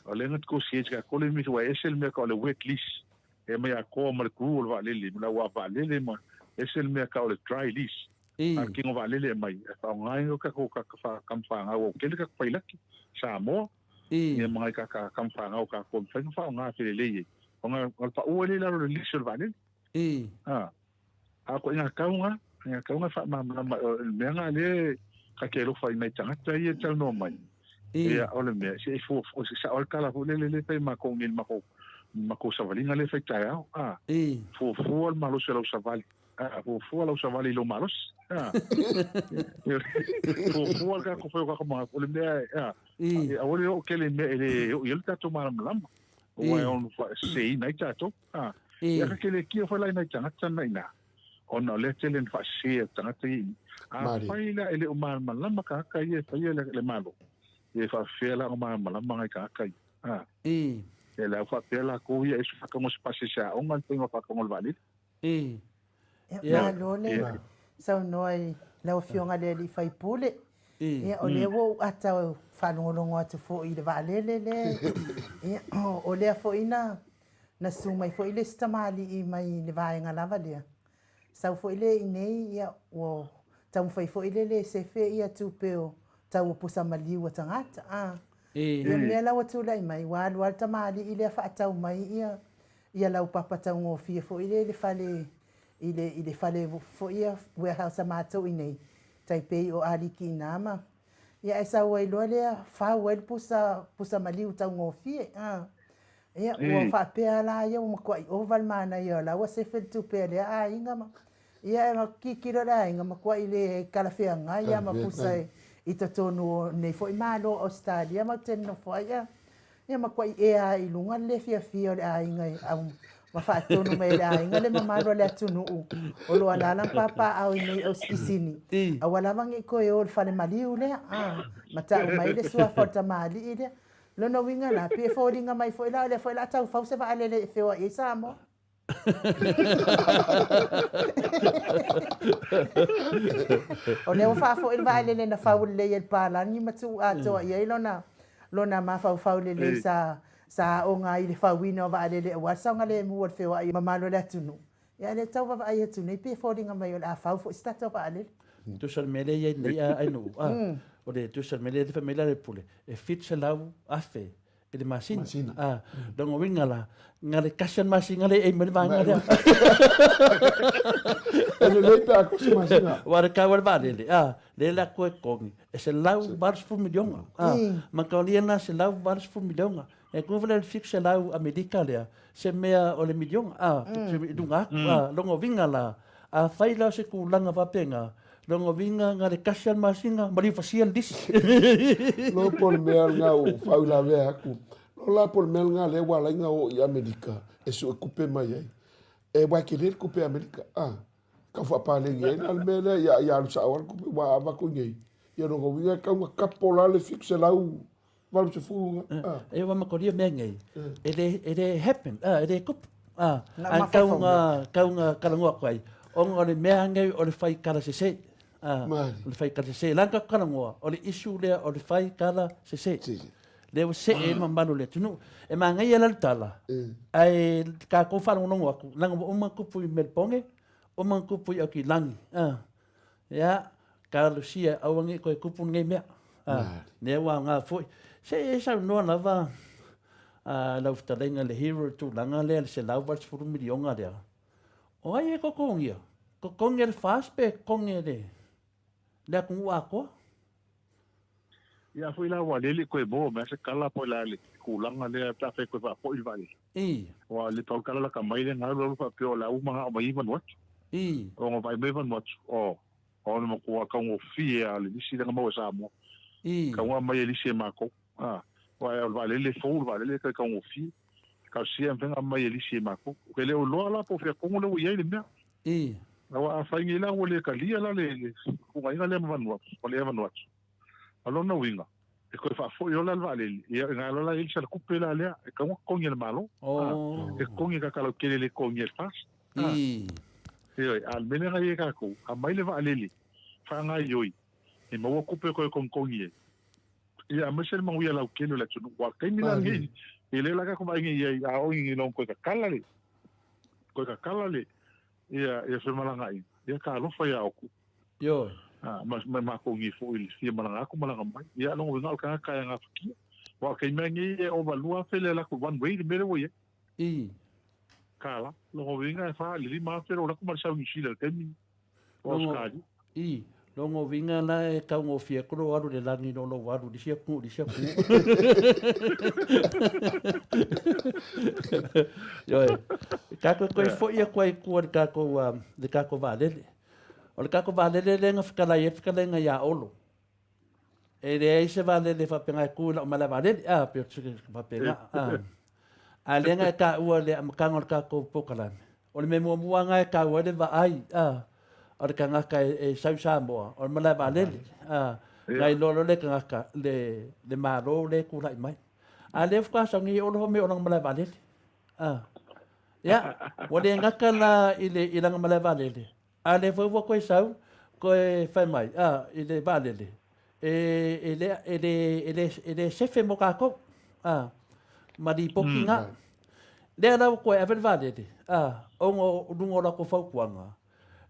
O lea na negotiate ka kole misi ua ese le mea ka o le wet lease. E mai atoa ma le crew o le vaalele, ma le au vaalele ma ese le mea ka o le dry lease. A le kino vaalele e mai, e faaaoga ai o tatou kama fanau au tele tatou pailaki, Samoa, ia ma nai kaka kama fanau tatou e mafai ona faaaoga felelei ai. Ona o le pau ai lea i lalo o le lease o le vaalele. A o koʻiga kauga, koʻiga kauga e faamalamalama, o le mea lena lea ta te alofa i nai tagata ia e talanoa mai. Ia, o le mea, se i fuafua, se sao le tala foi lele lea e fai e matou nei i le matou, matou savaliga lea e fai taeao, a, fuafua le malosi o lau savali, a, fuafua lau savali i lou malosi, a, fuafua le tatou fai o tatou manatu, o le mea, a, aua le oo tele i mea e le oo i ai le tatou malamalama, aua e ono faaseseina ai tatou. A, ia ka tele kia foi la i nai tagata na ina, ona o lea tele na faasese e tagata ia i. A fai la e le o malamalama tagata ia e faia le Malo, e faafefea la ona malamalama nai tagata ia. A, e le au faapea lakou ia e faakago se pasese aoga le faiga o faakago o le vaalele. Ia, malo le saunoa i lau Afioga i le alii faipule. Ia, o lea ua ou ata faalogologo atu foi i le vaalele lea. Ia, o lea foi na Na susu mai foi le isi tamalii mai le vaega lava lea, sau foi lea i inei, ia, ua taumafai foi lele e sefe ia tupe o tau o pusa maliu a tagata, a. Ia mea la ua tulai mai, ua alu lava le tamalii lea faatau mai ia, ia laupapa taugofie foi lea i le fale, i le, i le fale foi ia warehouse a matou i inei, tai pei o Aliki i ina ma, ia ae sau ai loa lea fau ai le pusa, pusa maliu taugofie, a. Ia, ua faapea la ia ua matuai ova le manaia o la ua sefe le tupe a lea aiga ma, ia e tilotilo le aiga matuai le talafeagai lava ma pusa i totonu o nei foi Malo o Ausetalia ma ou te nonofo ai, ia, ia matuai ea lava i luga le le fiafia o le aiga i au ma faatonu mai e le aiga le mamalu o le atunuu o lo o alaala ma papaaao i nei i Sini, aua lava ne i toe o i le fale maliu lea, a, ma tau mai le suafa o le tamalii lea. Lona uiga la, pei e foliga mai foi la o lea foi o le a tau fau se vaalele e feoai ai Samoa. O lea ua faafoi le vaalele na fau lelei e le palagi ma tuu atoa i ai lona, lona mafaufau lelei sa, sa aoga ai i le fauina o vaalele aua le saogalemu o le feoai mamalu o le atunuu. Ia a o lea e tau vaavaai atu nei pei e foliga mai o le a fau foi se tatou vaalele. Tusa o le mea lea e i ai nei a Ainuu, a, o le tusa o le mea lea e fai mai la le pule, e 700,000 i le masina. Masina. A, lona uiga la, na le tasi a le masina lea e ai mai le vaega lea. E lelei pe a kosi masina. Ua le tau o le vaalele, a, lea la toe togi, e 180 miliona. A, ma taulia lena 180 miliona. E tu foi le 700 Amerika lea, se mea o le miliona, a, i luga atu, a, lona uiga la, afai la o se tulaga faapena, lona uiga na le tasi lava le masina, maliu fasia le lisi. Lo po le mea lena ua faauilavea aku. Lo la po le mea lena lea ua ala ai ona o i Amerika e sue kupe mai ai. E wae tele le kupe Amerika, a. Tau faapaleni ai la le mea lea ia, ia alu sao lava le kupe ua avatu i nei. Ia lona uiga e tau na kapo la le 780 na. E ua makolia mea nei, e le, e le happen, e le tupu. A, ae tau na, tau na talanoa atu ai. Ona o le mea nei o le fai tala sese. A, o le fai tala sese. Leaga tatou talanoa, o le issue lea o le fai tala sese. Lea ua see ai le mamalu o le atunuu. E manaia la le tala, ae tatou faalogologo atu, leaga ua uma ona tupu i Melbourne, uma ona tupu i Aukilani. A, ia, talosia aua ne i toe tupu lenei mea. A, lea ua aoga foi. Se i e saunoa lava lau fetalaiga i le Hero i le tulaga lea i le $180 miliona lea. O ai e totogia? Totogi e le FAST pe totogi e le, le atunuu atoa? Ia foi la ua lele koe moa mai se kala po la le tulaga lea pe afai koe faafoi le vaalele. I. Ua le pau kala laka mai le galu alu faapea o le a uma gao mai i Vanuatu. I. Ona vaai mai Vanuatu, oh, ona matua taugofie a le lisi lea na maua e Samoa. I. Tau mai e lisi e matou. Ah, aua o le vaalele fou, le vaalele e taugofie. Talosia e mafai ona aumai e lisi e matou. E le o iloa la po o fea tonu lea ua i ai le mea. I. Aua afai nei la ua le talia la le fetuunaiga lea ma Vanuatu, ma le Air Vanuatu, o lona uiga, e toe faafoi loa la le vaalele, ia na loa la i ai le sala tupe la lea, e tatau ona totogi e le Malo. Oh. E totogi e tagata lautele e le totogia e le FAST. I. Ioe, a o le mea lea na i ai tatou, aumai le vaalele, faagaoioi, e maua tupe e toe togitogi ai. Ia, aemaise le manuia lautele o le atunuu. Aua o le taimi la lenei, e le la tatou vaai nei i ai, a oo ina toe tatala le, toe tatala le, ia, ia femalagaaiga, ia talofa ia outou. Ioe. A, ma, ma matou nei foi i le fia malaga atu, malaga mai. Ia, lona uiga o le tagata e gafatia. Aua o le taimi lava lenei e ova 2,000 le alu atu one way le mea lea ua i ai. I. Kālā. Lona uiga e 4 i le 5,000 lou alu atu ma le sau i Niu Sila i le taimi o Ausetalia. I lona uiga la e taugofie atu lou alu i le lagi i lo lou alu i le isi atunuu i le isi atunuu. Ioe. Tatou toe foi atu ai i tua i le tatou, le tatou vaalele. O le tatou vaalele lea na fetalai ai le fetalaiga ia Olo. E leai se vaalele faapena e tu i lau malae vaalele, a, pei o se faapena. A, a lea na e taua le amataga o le tatou polokalame, o le mea muamua lena e taua ai le vaai, a, o le tagata e, e sau i Samoa, o le malae vaalele, a, na iloa loa le tagata, le, le Malo lea e tulai mai. A lea faatoa sau nei Olo fai mai o lana malae vaalele. A, ia, ua le gata la i, le, i lana malae vaalele, A lea foi ua toe sau, toe fai mai, a, i le vaalele, e, e le, e le, e le, e le sefe mo tatou, a, ma lipoti na. Lea la ua toe ave le vaalele, a, ona o luga o latou fautuaga,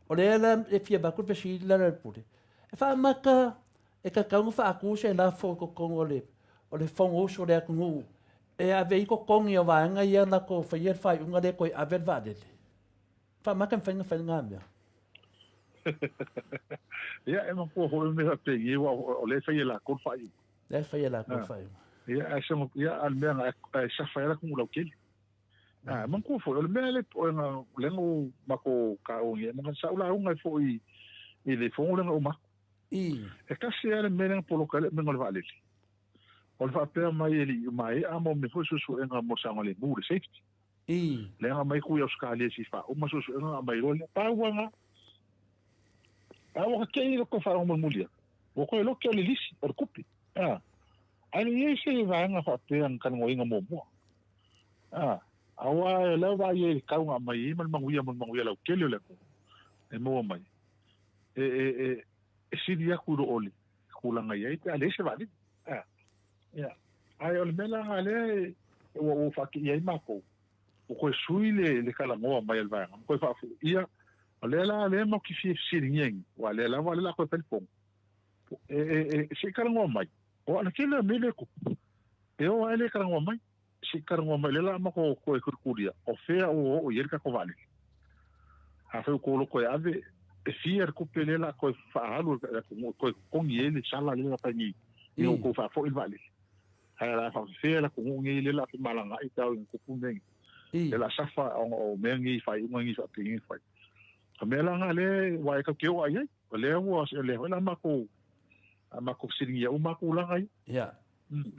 o lea la e fia avatu le fesili lea i le Pule, e faamata e tatau ona faatu se lafo i totonu o le, o le Fonousu a le atunuu e ave ai totogi o vaega ia na latou faia le faaiuga lea e toe ave le vaalele. Faamata mafai ona fai lena mea. Ia, e matua foi mea faapeni, aua o lea e fai e latou le faaiuga. Lea e fai e latou le faaiuga. Ia, ae se, ia, a o le mea na e safa ai la atunuu lautele. A, manatua foi, o le mea le, o le lea na ou matou taua nei, sa ou lauga ai foi i le fono lea na uma atu. I. E tasi lava le mea lea na poloka ai le aumaga o le vaalele. O le faapea mai e le i maea mo mea foi suesuega mo le saogalemu, le safety. I. Lea na aumai ku i Ausetalia se i faauma suesuega na aumai loa lea. Pau lava na. A ua kakei le toe faalogo mulimuli atu, ua toe lote o le lisi, o le tupe. A. Ae le i i ai se vaega faapea na talanoaina muamua. A. Aua o lea ua vaai ai i le tau na aumai ai ma le manuia mo le manuia lautele o le atunuu e maua mai, e, e, e, e sili atu i lo o le tulaga i ai pe a leai se vaalele. A. Ia. Ae o le mea la lena lea e, ua, ua faakiia ai matou, ua toe sui le, le talanoa mai a le vaega, ma toe faafoia, o lea la lea matou te fia fesiligia nei, aua o lea lava lea o le a toe fai le fono, e, e, e, se i talanoa mai, aua o le tele o mea lea e tupu, e o ae le talanoa mai, se i talanoa mai, o lea la matou toe tulitulia, o fea ua oo i ai le tatou vaalele. Afai ua outou loto e ave, e fia le tupe lea o le a toe faaalu e le atunuu e toe totogi ai le sala lea o le a fai nei ina ua outou faafoi le vaalele. Ae o le a faafefea le atunuu nei lea o le a femalagaai pe a oo ina tupu mea nei. Lea o le a safa ona o mea nei, faaiuga nei faapei ona fai. O mea la na lea aua e tatou te oo lava i ai. O lea ua, o lea foi la matou, a matou fesiligia uma lava tulaga ia. Ia.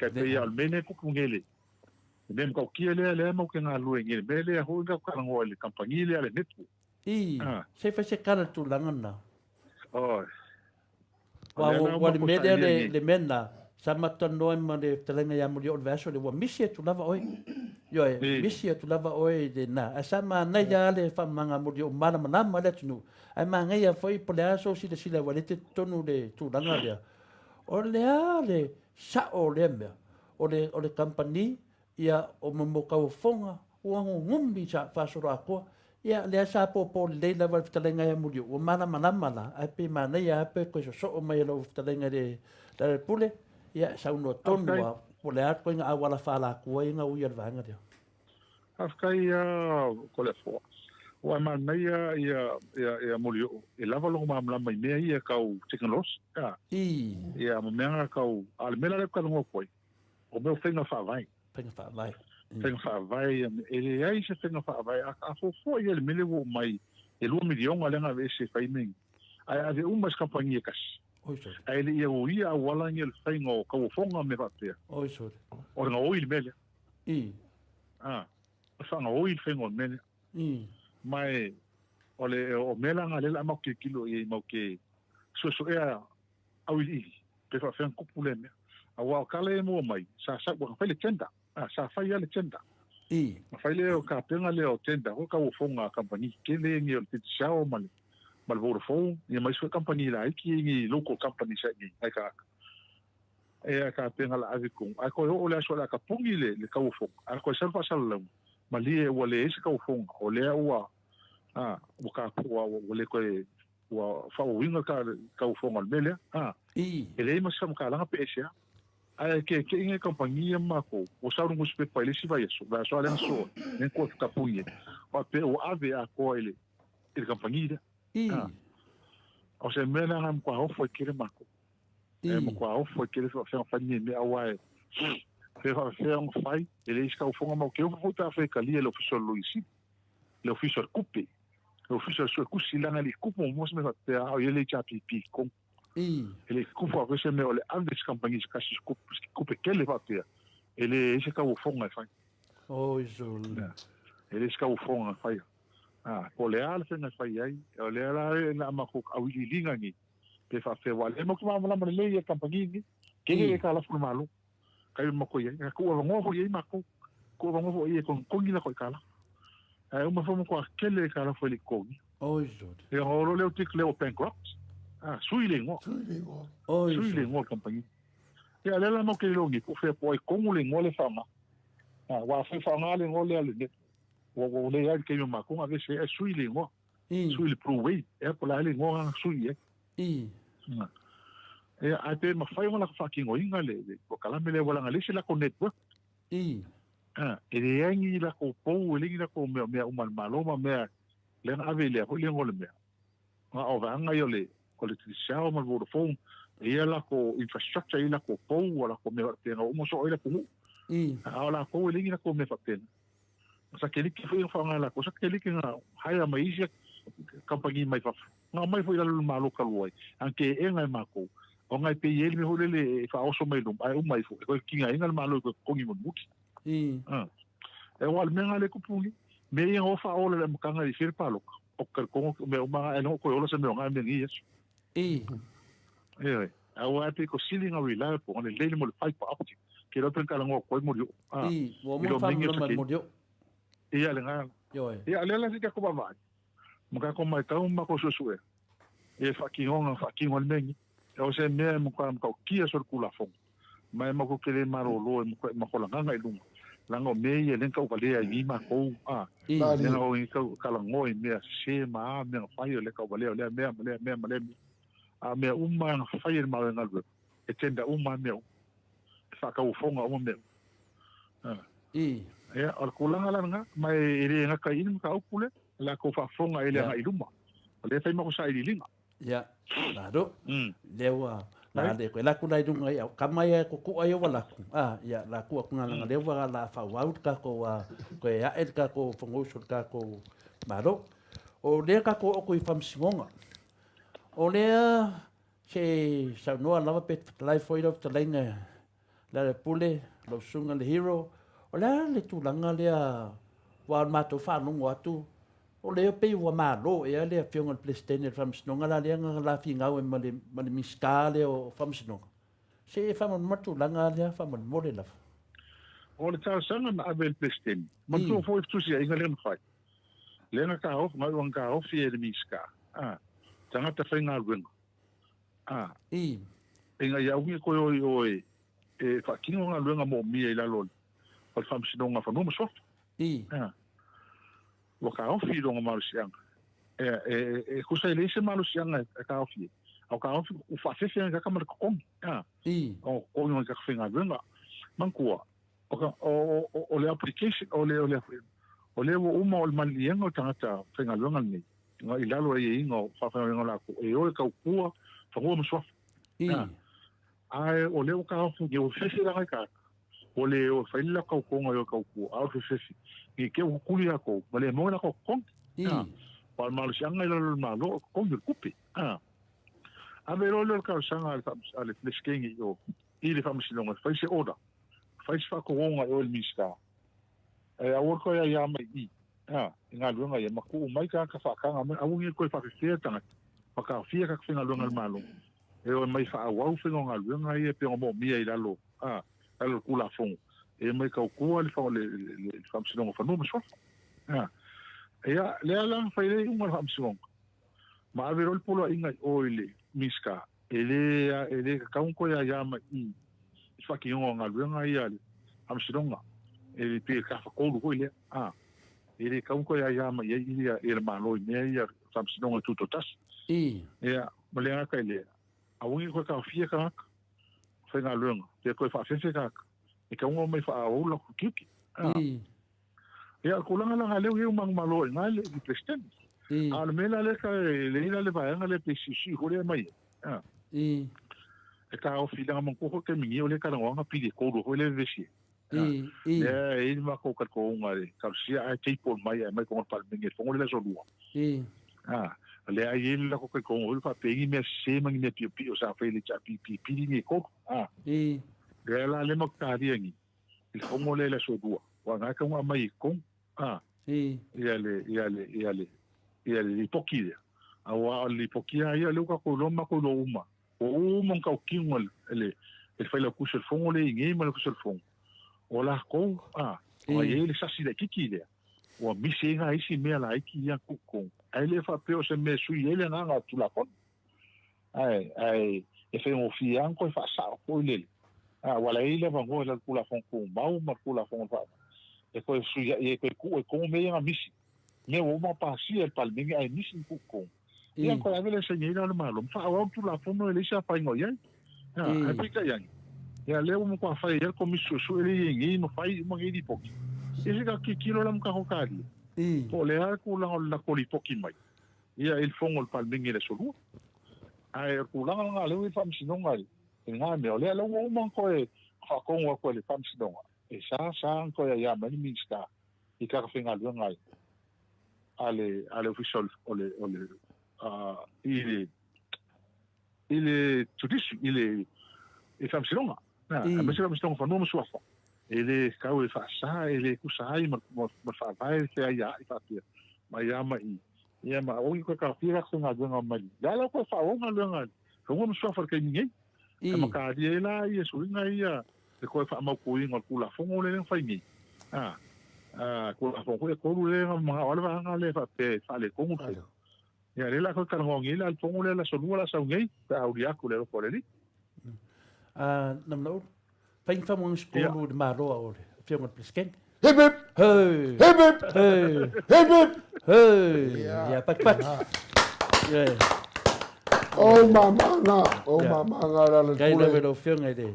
Tai pei lava o le mea lea e tupu nei le, le mea matautia lea, lea matou te galulue nei, le mea lea foi na talanoa i le kamupani lea a le network. I, se i fai se tala i le tulaga lena. Oi. Aua ua le mea lea, le mea lena, sa matou talanoa ai ma le fetalaiga ia Molioo i le vaiaso lea, ua misi atu lava oe. Ioe, misi atu lava oe i lena. Ae sa manaia lava le faamamaga moli o malamalama le atunuu. Ae manaia foi po o le a sou silasila aua o lea e te totonu i le tulaga lea. O le a le sao o lea mea? O le, o le kamupani, ia, o mo tauofoga, ua gugumi sa faasoloatoa. Ia, lea sa popo lelei lava le fetalaiga ia Muliu, ua malamalama la, ae pei manaia lava pe toe sosoo mai e lau fetalaiga i le Lealailepule, ia, e saunoa tonu lava, po o le a le ituaiga auala faalatua ia na ui a le vaega lea. Faafetai lava Toleafoa. Ua e manaia ia ia Muliu'u e lava lona malamalama i mea ia tau tekonolosi, a? Ia ma mea na tau, a o le mea la lea ou te talanoa atu ai, o mea o faiga faavae. Faiga faavae. Faiga faavae ia, e leai se faiga faavae, a fuafua i ai le mea lea ua oo mai, e $2 miliona lea na aveese e fai mea nei, ae ave uma i se kamupani e tasi. Ae le i auia auala nei o le faiga o tauofoga ma mea faapea. Oi sole. O le gaoi le mea lea. A, o le faagaoi le faiga o le mea lea. Ma e, o le o mea la na lea o le a matou tilotilo i ai matou te suesuea auiliili pe faapefea ona tupu lea mea. Aua o tala ia e maua mai, sa sau, ua fai le tender, a, sa fai lava le tender. Ona fai lea o tapena lea o tender foi tauofoga a kamupani tetele ia o le Digicel ma le ma le Vodafone, ia ma isi foi kamupani laiti ia i local companies a i inei, nai tagata. Ia tapena o le a ave i totonu, ae toe oo i le aso o le a tapuni le le tauofoga, ae toe sau le faasalalauga, malie ua leai se tauofoga, o lea ua, a, ua tapu, ua le toe ua faaauauina le tauofoga o le mea lea. A, e leai ma se faamatalaga pe aisea. Ae keke'i nai kamupani ia ma matou, ua sau le nusipepa i le isi vaiaso, vaiaso lava lea na sosoo ai, lea na toe tapuni ai, faapea ua ave atoa i le i le kamupani lea. A, o se mea lea na matua ofo ai tele matou. E matua ofo ai tele faapefea ona fai lenei mea, aua e pe faapefea ona fai, e leai se tauofoga ma ou te ofo foi pe afai e talia e le Ofisa o le Loia Sili, le Ofisa o le Tupe. Le Ofisa o le Suetusi, leaga e le i tupu muamua se mea faapea a o i ai le HRPP i totonu. E le i tupu lava se mea o le ave i se kamupani se tasi se tupe tele faapea, e leai se tauofoga e fai. E leai se tauofoga e faia. Po o le a le faiga e fai ai, o lea la o le a matou auiliiliga nei, pe faapefea, aua o lea matou te malamalama lelei i le kamupani lenei, tele le aitalafu a le Malo. Kai ma matou i ai. E tuu avanoa foi i ai matou. Tuu avanoa foi i ai e togitogi latou aitalafu. Ae uma foi matua tele aitalafu e le i totogia. Oi sole. Ia ona oo loa lea o declare ua bankrupt. Ah, sui le igoa. Sui le igoa. Oi Sui le igoa o le kamupani. Ia o lea la matou te iloa nei po o fea po o ai tonu le igoa lea e faaaoga. Ah, aua afai e faaaoga le igoa lea o le net, ua ua leai le taimi o matou na aveese ai ae sui le igoa. Sui le Blue Wave. Ea po o le a le igoa na sui i ai. Ia, ae pe mafai ona latou faatinoina le le polokalame lea, ua leaga e leai se latou network. E leai ni latou pou, e leai ni latou mea, mea uma a le Malo ma mea lea na ave i lea foi le igoa o le mea. Na o vaega ia o le o le Digicel ma le Vodafone, e i ai latou infrastructure, e i ai latou pou, o latou mea faapena, ua uma soo ai le atunuu. A o latou e leai ni latou mea faapena. Satelite foi na faaaoga e latou, satelite na hire mai isi kamupani mai fafo, na aumai foi i lalo o le Malo talu ai, a na teena e matou, ona e pei e i ai le mea foi lele e faaoso mai luma, ae uma ifo, e toe tigaina le Malo e toe totogi mulimuli. Aua o le mea lena lea e tupu nei, mea ia na o faaola i le amataga e le i faia le palota, ou te talitonu o mea uma na, ae le o toe ola se mea o na mea i nei aso. Ioe. Aua e pito sili ona reliable, ona lelei le mea o le fiber optic. Ke iloa pe na talanoa atu ai Molioo. A, I, ua uma ona faamalamalama e Molioo. Ia, lena. Ioe. Ia, o lea la se i tatou vaavaai, ma tatou matau ma matou suesuea i le faatinoga na faatino ai le mea lenei. O se mea e matua matautia solitulafono, ma e matou te le malolo e matua matou lagaga i luga, leaga o mea ia lea na tauvalea ai nei matou, a, lea na o ai tau talanoa i mea sese ma a mea na fai, o lea tauvalea o lea mea ma lea mea ma lea mea. A o mea uma na fai e le Malo e galuega, e tender uma lava mea uma, e faatauofoga uma mea uma. Ia, o le tulaga la lena, ma e le gata i i le mataupu lea, o le a tou faafofoga i le agai i luma, o lea e fai ma sailiiliga. Ia, malo. Lea ua la le koe laku la i lunga i au kama ia ko ku'a ia ua laku. A, ia la ku'a ku ngā langa lea ua la whauau le kākou a koe ae le kākou whangouso le kākou malo. O lea kākou o kui whamsingonga. O lea se saunoa lava pe whatalai foi lau whatalainga le ale pule, lau susuga le hero, o le a le tulaga lea ua o matou faalogo atu, o lea pei ua malo ea le afioga i le Peresetene o le Faamasinoga la lea na la finau ai ma le, ma le Minisita lea o Faamasinoga. Se e faamolemole tulaga lea faamolemole lava. O le talosaga na ave i le Peresetene, manatua foi le fetusiaiga lea na fai, lea na taofi, na iu taofi e le Minisita, a, tagata faigaluega, a, ina ia aua ne i toe o i o e, e faatino galuega moomia i lalo o le Faamasinoga o Fanua ma Suafa. A, ua taofi i lona malosiaga. E, e, e tusa e leai se malosiaga e taofi ai, a o taofi ua faafefe ai tagata ma le totogi. A, o totogi o tagata faigaluega. Manatua, o, o, o, o le application, o le, o le, o lea ua uma o le maliliega o tagata faigaluega lenei, i lalo o aiaiga o faafaigaluega o latou, e o e tautua fanua ma suafa. A, ae o lea ua taofi nei, ua fefe la nai tagata, ua le o e fai le latou tautoga e o e tautua, a o le fefefe, ne i te i ua tutuli latou, ma le maua latou totogi. A, aua o le malosiaga i lalo o le Malo, o le totogi o le tupe. A, ave loa lea o le talosaga a le Peresetene i o i le Faamasinoga e fai se order, fai se faatogoga i o i le Minisita, e aua le toe aia mai i i, a, i galuega ia, ma tuu mai tagata faataga mai, aua ne i toe faafefea tagata, ma taofia tagata faigaluega a le Malo, e o mai faaauau faiga o galuega ia e pei ona moomia i lalo, a, lalo o le Tulafono, e omai tautua le, le, le, le Faamasinoga o Fanua ma Suafa. A, ia, lea la na fai ai le iuga a le Faamasinoga, ma ave loa le poloaiga i o i le Minisita, e le, e le tatau ona toe aia mai i i le faatinoga o galuega ia a le Faamasinoga, e pei e tafatolu foi lea, a, e le tatau ona toe aia mai ai ia, ia le Malo i mea ia Faamasinoga Tutoatasi. Ia, ma le gata i lea, aua ne i toe taofia tagata faigaluega, pe toe faafefe tagata, e tatau ona omai faaauau latou tiute. A. Ia, o le tulaga la lea ua i ai manumalo i ina i le Peresetene. A o le mea la lea ka, e leai la le vaega lea pe siusiu foi lea e aumai ai. A. E taofi leaga manatua foi taimi nei o lea e talanoaga pili e tolu foi lea e vevesi ai. Lea e i ai le matou talitonuga i le talosia ae table mai ae aumai i totonu o le Palemene i le fono lea i le aso Lua. A, lea e i ai le latou talitonuga foi lea faapea e i ai ni mea sese ma ni mea piopio sa fai e le HRPP pili nei e tolu. A, lea la lea matou te talia nei i le fono lea i le aso Lua, aua na e tatau ona aumai i totonu, a, ia le, ia le, ia le, ia le lipoti lea. Aua o le lipoti lava ia, o lea ua tatou iloa ma matou iloa uma, Ua uma ona tautino e le Failautusi o le Fono lea i nei ma le Ofisa o le Fono, o latou, a, ua i ai le sasi laitiiti lea, ua misi ai nai isi mea laiti ia na tuu i totonu. Ae le faapea o se mea e sui ai le agaga o le Tulafono. Ae, ae e faigofie lava ona toe faasao foi le, a, aua la e i ai le avanoa i lalo Tulafono Tumau ma le Tulafono Faavae e toe fesuiai ai, toe tuu ai i totonu mea ia na misi. Mea ua uma ona pasia e le Palemene ae misi na tuu i totonu. Ia toe ave le saini ai la o le Malo ma faaauau le Tulafono e leai se afaina o i ai. Ae peitai ane, ia lea ua matua fai ai le Komisi Suesue lea e i ai nei ma fai uma nei lipoti. Ia se tatou tilotilo la ma tatou talia, po o le a le tulaga o le latou lipoti mai ia i le Fono a le Palemene i le Aso Lua. Ae o le tulaga lena lea ua i ai le Faamasinoga i lena mea, o lea la ua uma ona toe faatonu atu e le Faamasinoga, e sa sa ona toe aia mai le Minisita i tagata faigaluega ai a le a le ofisa o le o le i le i le judiciary i le i faamasinoga aemaise faamasinoga fanua ma suafa e le tatau e faasa e le tusa ai ma ma le faavae le feaiaai faapea mai a mai i ia ma aua ne i toe taofia latou galuega mai le a la toe faaauau galuega fanua ma suafa i le taimi nei E makalia ai la ia suiga ia le toe faamautuina o le Tulafono lea na fai nei. A, a, Tulafono foi e tolu lea na manao ai le vaega lea faapea e faaletonu le faiga. Ia lea la toe talanoa nei la le fono lea le aso lua la sau nei pe a uli atu le alofa o le Alii. A, Namanaulu, fai ni famuaga sikulu i le Malo a o le Afioga i le Peresetene. Hip hip! Hei! Hip hip! Hei! Hip hip! Hei! Ia, patipati. Yeah. Oh mama oh mama nga la le Kai lava lau Afioga i le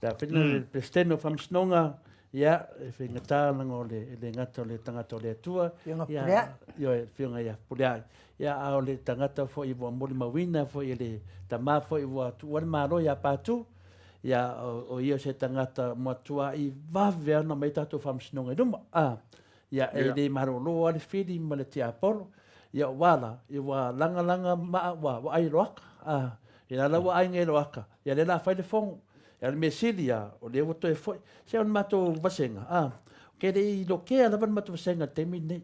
le afioga i le Peresetene o Faamasinoga, ia, e faigata leaga o le, e le gata o le tagata o le Atua. Afioga Pulea'i. Ioe, Afioga ia Pulea'i. Ia, a o le tagata foi ua molimauina foi e le tama foi ua tuua le Malo ia Patu, Ia, o ia o se tagata matuai vave ana mai tatou faamasinoga i luma. A, ia, e le malolo lava le fili ma le tiapolo. Ia, ua la, ia ua lagalaga maa, ua, ua ai loaka. A, ia la ua aiga i loaka, ia lea la fai le fono. Ia, o le mea sili ia, o lea ua toe foi. Se o le matou vasega, a, ke le i lokea lava le matou vasega i le taimi lenei.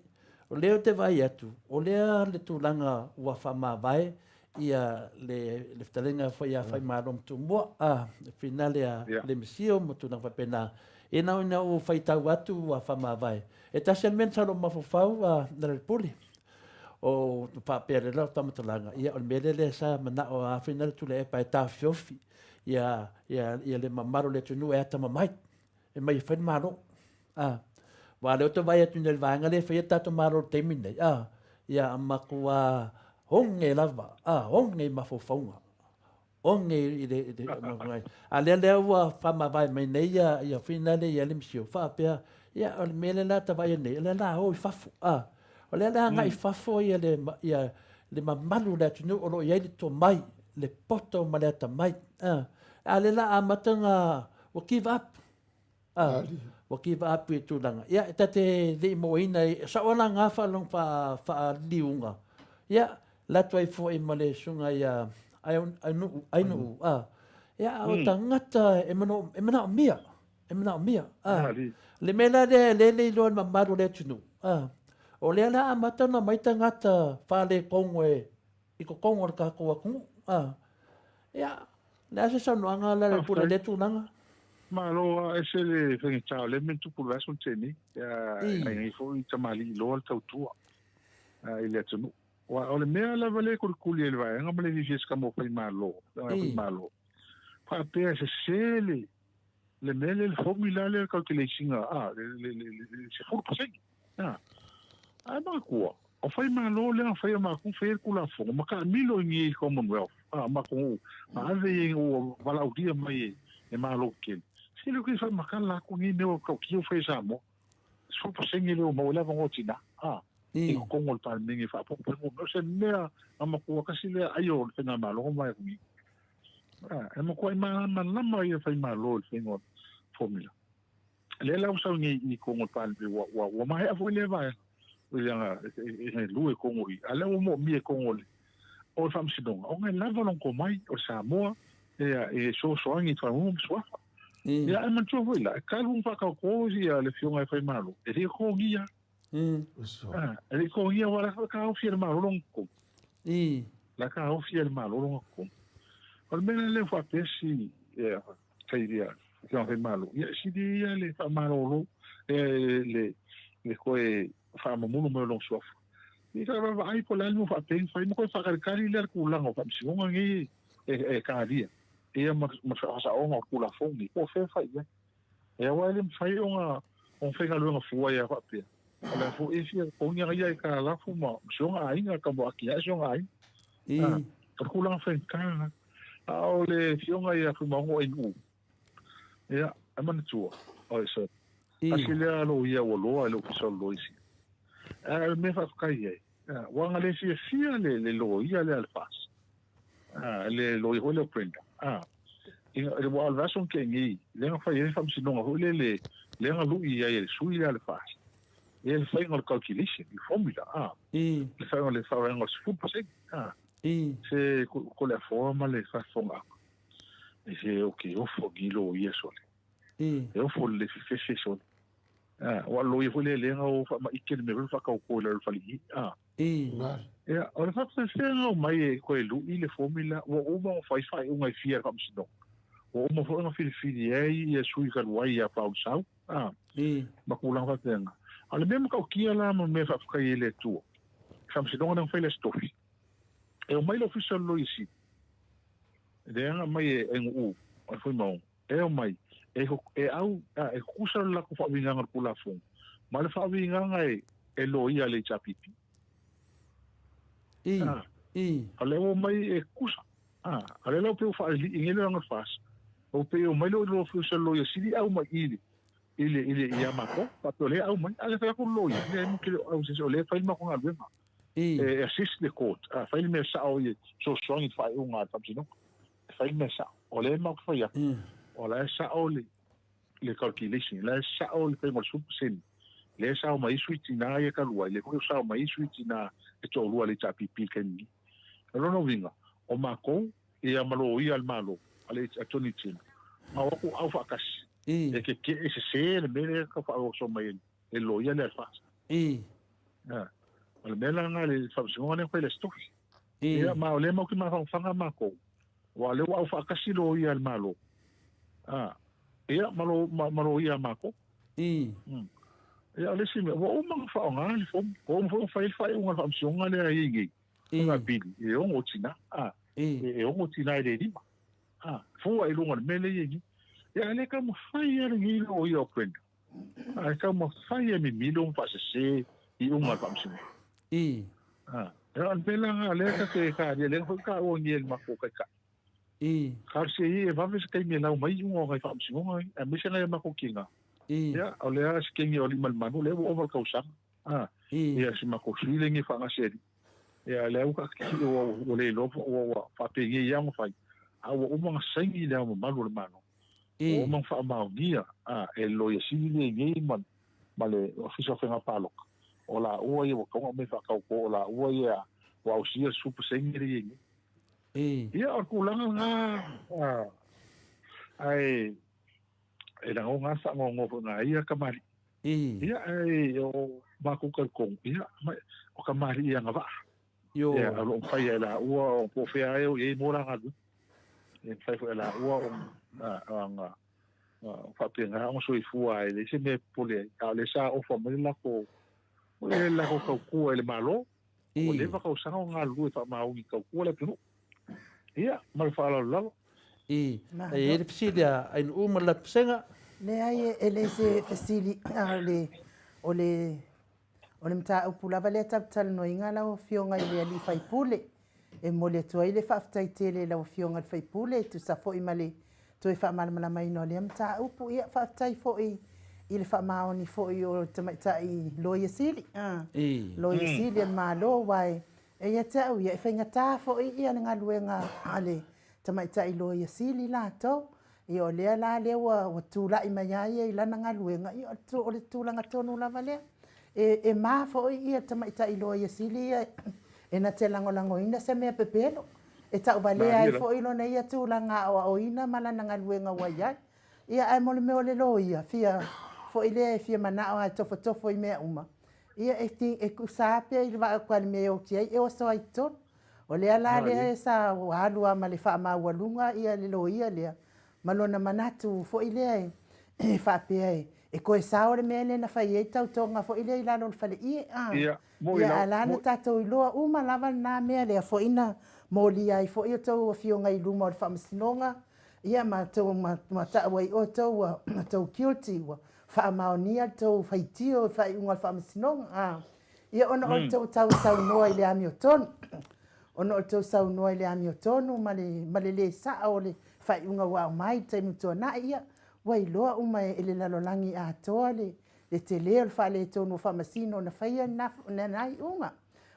O lea ou te vaai atu, o lea le tulaga ua faamavae. Ia le le fetalaiga foi ia Faimalo ma Tumua, a, le finale a le Misio ma tulaga faapena. Ia na ona ou faitau atu ua faamavae. E tasi lava le mea na sau i lou mafaufau a Lealailepule, o faapea lea lau faamatalaga, ia o le mea lea lea sa manao a finale Tuilaepa e taofiofi ia ia ia le mamalu o le atunuu e atamamai. E mai e fai le Malo. A, aua o lea ou te vaai atu nei i le vaega lea e faia le tatou Malo i le taimi lenei, a, ia matua oge lava, a, oge i mafaufauga, oge i le, i le, a lea lea ua faamavae mai nei ia, ia finale ia le MCIL, faapea, ia o le mea lea la ta vaai ai nei, o lea la o i fafo, a, o lea la agai i fafo ia le, ia le mamalu o le atunuu o lo o i ai le tomai, le poto ma le atamai, a, a lea la amata ona Ua give up. Ah, ua give up i tulaga. Ia, e ta te le i moaina, sao la ngā whaalong wha, whaaliliunga. Ia, la atu ai foi ma le susuga ia Ainuu, Ainuu, ah. Ia, o tangata e mano, e manaomia, e manaomia. Ah. Le mea la lea e le le iloa le mamalu o le atunuu. Ah. O lea la amata ona mai tagata faalekogo e i totonu o le tatou atunuu. Ah. Ia, le a se saunoaga la le pule lea tulaga? Malo a ese le faigata o lea mea na tupu i le vaiaso na tea nei. Ia, ai nei foi tamalii loa le tautua i le atunuu. Aua o le mea lava lea e kulikuli ai le vaega ma le fiafia se kama o Faimalo, Faimalo, faapea e sese le le mea lea, le formula lea, le calculation a, le 10%. A, ae manatua, o Faimalo lea na faia matou faia le Tulafono, ma taamilo i nei Commonwealth, a, matou na ave i ai ua valaaulia mai e Malo tetele. Se le o ke faamatala atu nei mea ua tautio ua fai e Samoa. 10% lea ua maua ai le avanoa o tina, a, i totonu o le Palemene e faaopoopo ai mo mea. O se mea na matua tasi lea ai o le Faigamalo na mavae atu nei. A, e matuai malamalama ia Faimalo i le faiga o le formula. Lea la ua sau nei i totonu o le Palemene, ua, ua, ua maea foi lea vaega, leaga e galue i totonu i, a lea ua moomia i totonu o le, o le Faamasinoga, ona e lava lona tomai o le Samoa e, e fesoasoani i faguga ma suafa. Ia, ae manatua foi la, e talu ona faataoto ia le Afioga e Faimalo, e le i totogia. Ah, e le i totogia, aua o la foi e taofi e le Malo lona totogi. La e taofi e le Malo lona totogi. O le mea la lea ua faapea si, ia, kai ia Afioga Faimalo, ia sili ia le faamalolo, le, le toe faamamulu mai o lona suafa. Ia ka vaavaai po o le a le mea ua faapea ona fai, ma toe faatalitali lea le tulaga o faamasinoga nei e talia ia ma le faasaoga o Tulafono nei, po o fea e fai i ai. E aua e le mafai ona faigaluega fua ia faapea. O le a foi e fia totogi ana ia aitalafu ma si ona aiga, tau mo atiae si ona aiga. O le tulaga faigata lena. A o le afioga ia Fuimaono Ainuu, ia, e manatua, oi sorry, tasi lea loia ua loa i le Ofisa o le Loia Sili. Ae o le mea faafetai ai, ua na le fiafia le loia lea a le FAS, le loia foi lea o Brenda, ina, aua o le vaiaso na tea nei, lea na fai ai le faamasinoga foi lele, lea na lui ai e le sui lea a le FAS, ia le faiga o le calculation, le formula, le faiga o le faavaega o le 10%, Se ko le afoa ma le faafofogaaga. E se o ke ofo ni loia sole. E ofo le fefefe sole. Ah, ua loia foi le lenga o faamaite le mea foi faatauto i lalo o le faleie. Ah. Ia, o le faafefega o mai e koe lui le formula, ua uma ona fai faaiuga e fia e le faamasinoga. Ua uma foi ona filifili ai ia sui talu ai ia Paul Sau. Ah. Ma tulaga faapena. A o le mea matautia la ma mea faafetai ai le Atua, faamasinoga lea na fai le Aso Tofi. E omai le Ofisa o le Loia Sili, lea na aumai e Nuu, o le Fuimaono, e omai, e, e au, a, e tutusa le latou faauigaga o le Tulafono ma le faauigaga e, e loia a le HRPP. I, i. O lea ua omai e tutusa. A, o lea la ua pei ua faalelii nei le lagona FAS. Ua pei e omai le Ofisa o le Loia Sili au mai i le, i le, i le, ia matou, faapea o lea e au mai. A lea fai atu le loia, leai matou te le o au i se isi, o lea e fai le matou galuega. E assist le court, a fai le mea sao i fesoasoani i le faaiuga a le faamasinoga. E fai le mea sao. O lea matou te fai atu, o la e sao le, le calculation, o la e sao le faiga o le 10%. Lea e sao mai ai sui tina ia talu ai, lea foi e sao mai ai sui tina e toalua a le HRPP i le taimi nei. O lona uiga, o matou, ia ma loia a le Malo, a le Attorney General, na o atu au faatasi, e keke'e sese le mea lea e tau faaoso mai e le loia lea a le FAST. O le mea la lena i le faamasinoga lea na fai i le Aso Tofi. Ia, ma o lea matou te mafaufauga matou, aua o lea ua aufaatasi loia a le Malo, a, ia, ma lo, ma, ma loia a matou. Ia, o le isi mea, ua uma ona faaaoga le fomu, ua uma foi ona fai le faaiuga a le Faamasinoga lea e i ai nei, o Apili, e 6 tina, a, e 6 tina e le 5. A, fua i luga o le mea lea e i ai nei. Ia, ae le taumafai lava lenei loia o Brenda, Ae taumafai e mimilo ma faasese iuga a le Faamasinoga. I. A, e o le mea la lena lea ta te talia, lea foi na taua nei e le matou taitai. I. Talosia ia ia vave se taimi e lau mai iuga o nai Faamasinoga nei, aemaise nai a matou tina. I. Ia, o lea se taimi o Aliimalemanu, lea ua ova le tausaga. A, I. ia si matou sui lenei faagase alii. Ia, lea ua taakitiki ua, ua le iloa ua, ua faapenei lava ona fai, a ua uma ona saini Le Ao Mamalu o le Malo. Ua uma ona faamaonia e le Loia Sili lea i nei ma, ma le Ofisa o Faiga Palota, o laua ia ua tatau ona aumai faatauto, o laua ia ua ausia le 10% lea e i ai nei. Ia, o le tulaga lena, ae e lagona lava le faanoanoa foi i nai ia tamalii. Ia, ae o matou talitonu, ia, o tamalii agavaa. Ia, o lo o mafai e laua, po o fea lava e o i ai mo la galuega. E mafai foi e laua ona faapena ona soifua ai, e leai se mea e popole ai. A o lea sa ofa mai le latou, le latou tautua i le Malo, ua leva tausaga o galulue faamaoni tautua le atunuu. Ia, ma le faaaloalo lava. I, e i ai le fesili a Ainuu ma le latou vasega. Leai, e le se fesili, a o le, o le O le mataupu lava lea tatou te talanoaina lau Afioga i le alii faipule. E momoli atu ai le faafetai tele i lau Afioga i le faipule e tusa foi ma le toe faamalamalamaina o lea mataupu. Ia, faafetai foi i le faamaoni foi o le tamaitai Loia Sili, Loia Sili a le Malo, aua e ia te au ia, e faigata foi le galuega a le tamaitai Loia Sili latou. Ia o lea la lea ua tulai mai a ia i lana galuega, ia o le tulaga tonu lava lea. E, e ma foi ia tamaitai loia sili ia e na te lagolagoina se mea pepelo. E tauvalea ai foi lona ia tulaga aoaoina ma lana galuega ua i ai. Ia ae mo le mea o le loia, fia foi lea e fia manao lava e tofotofo i mea uma, ia e, e tusa pea i le vaai atu i le mea e oti ai, e oso ai i totonu. O lea la lea sa alu lava ma le faamaualuga le loia lea, ma lona manatu foi lea e faapea e toe sao le mea lea na fai ai tautoga foi lea i lalo o le faleie. Ia, ae la na tatou iloa uma lava lena mea lea foi na molia ai foi a outou afioga i luma o le Faamasinoga, ia ma tou ma tau ai outou ua tou guilty, ua faamaonia le tou faitio i faaiuga o le Faamasinoga. Ia ona o le tou tau saunoa i le amiotonu, ona o le tou saunoa i le amiotonu ma le, ma le lē sa'o o le faaiuga ua aumai i le taimi ua tuanai, ia, ua iloa uma e le lalolagi atoa le, le telē o le faaletonu o Faamasino na faia lena, lena iuga.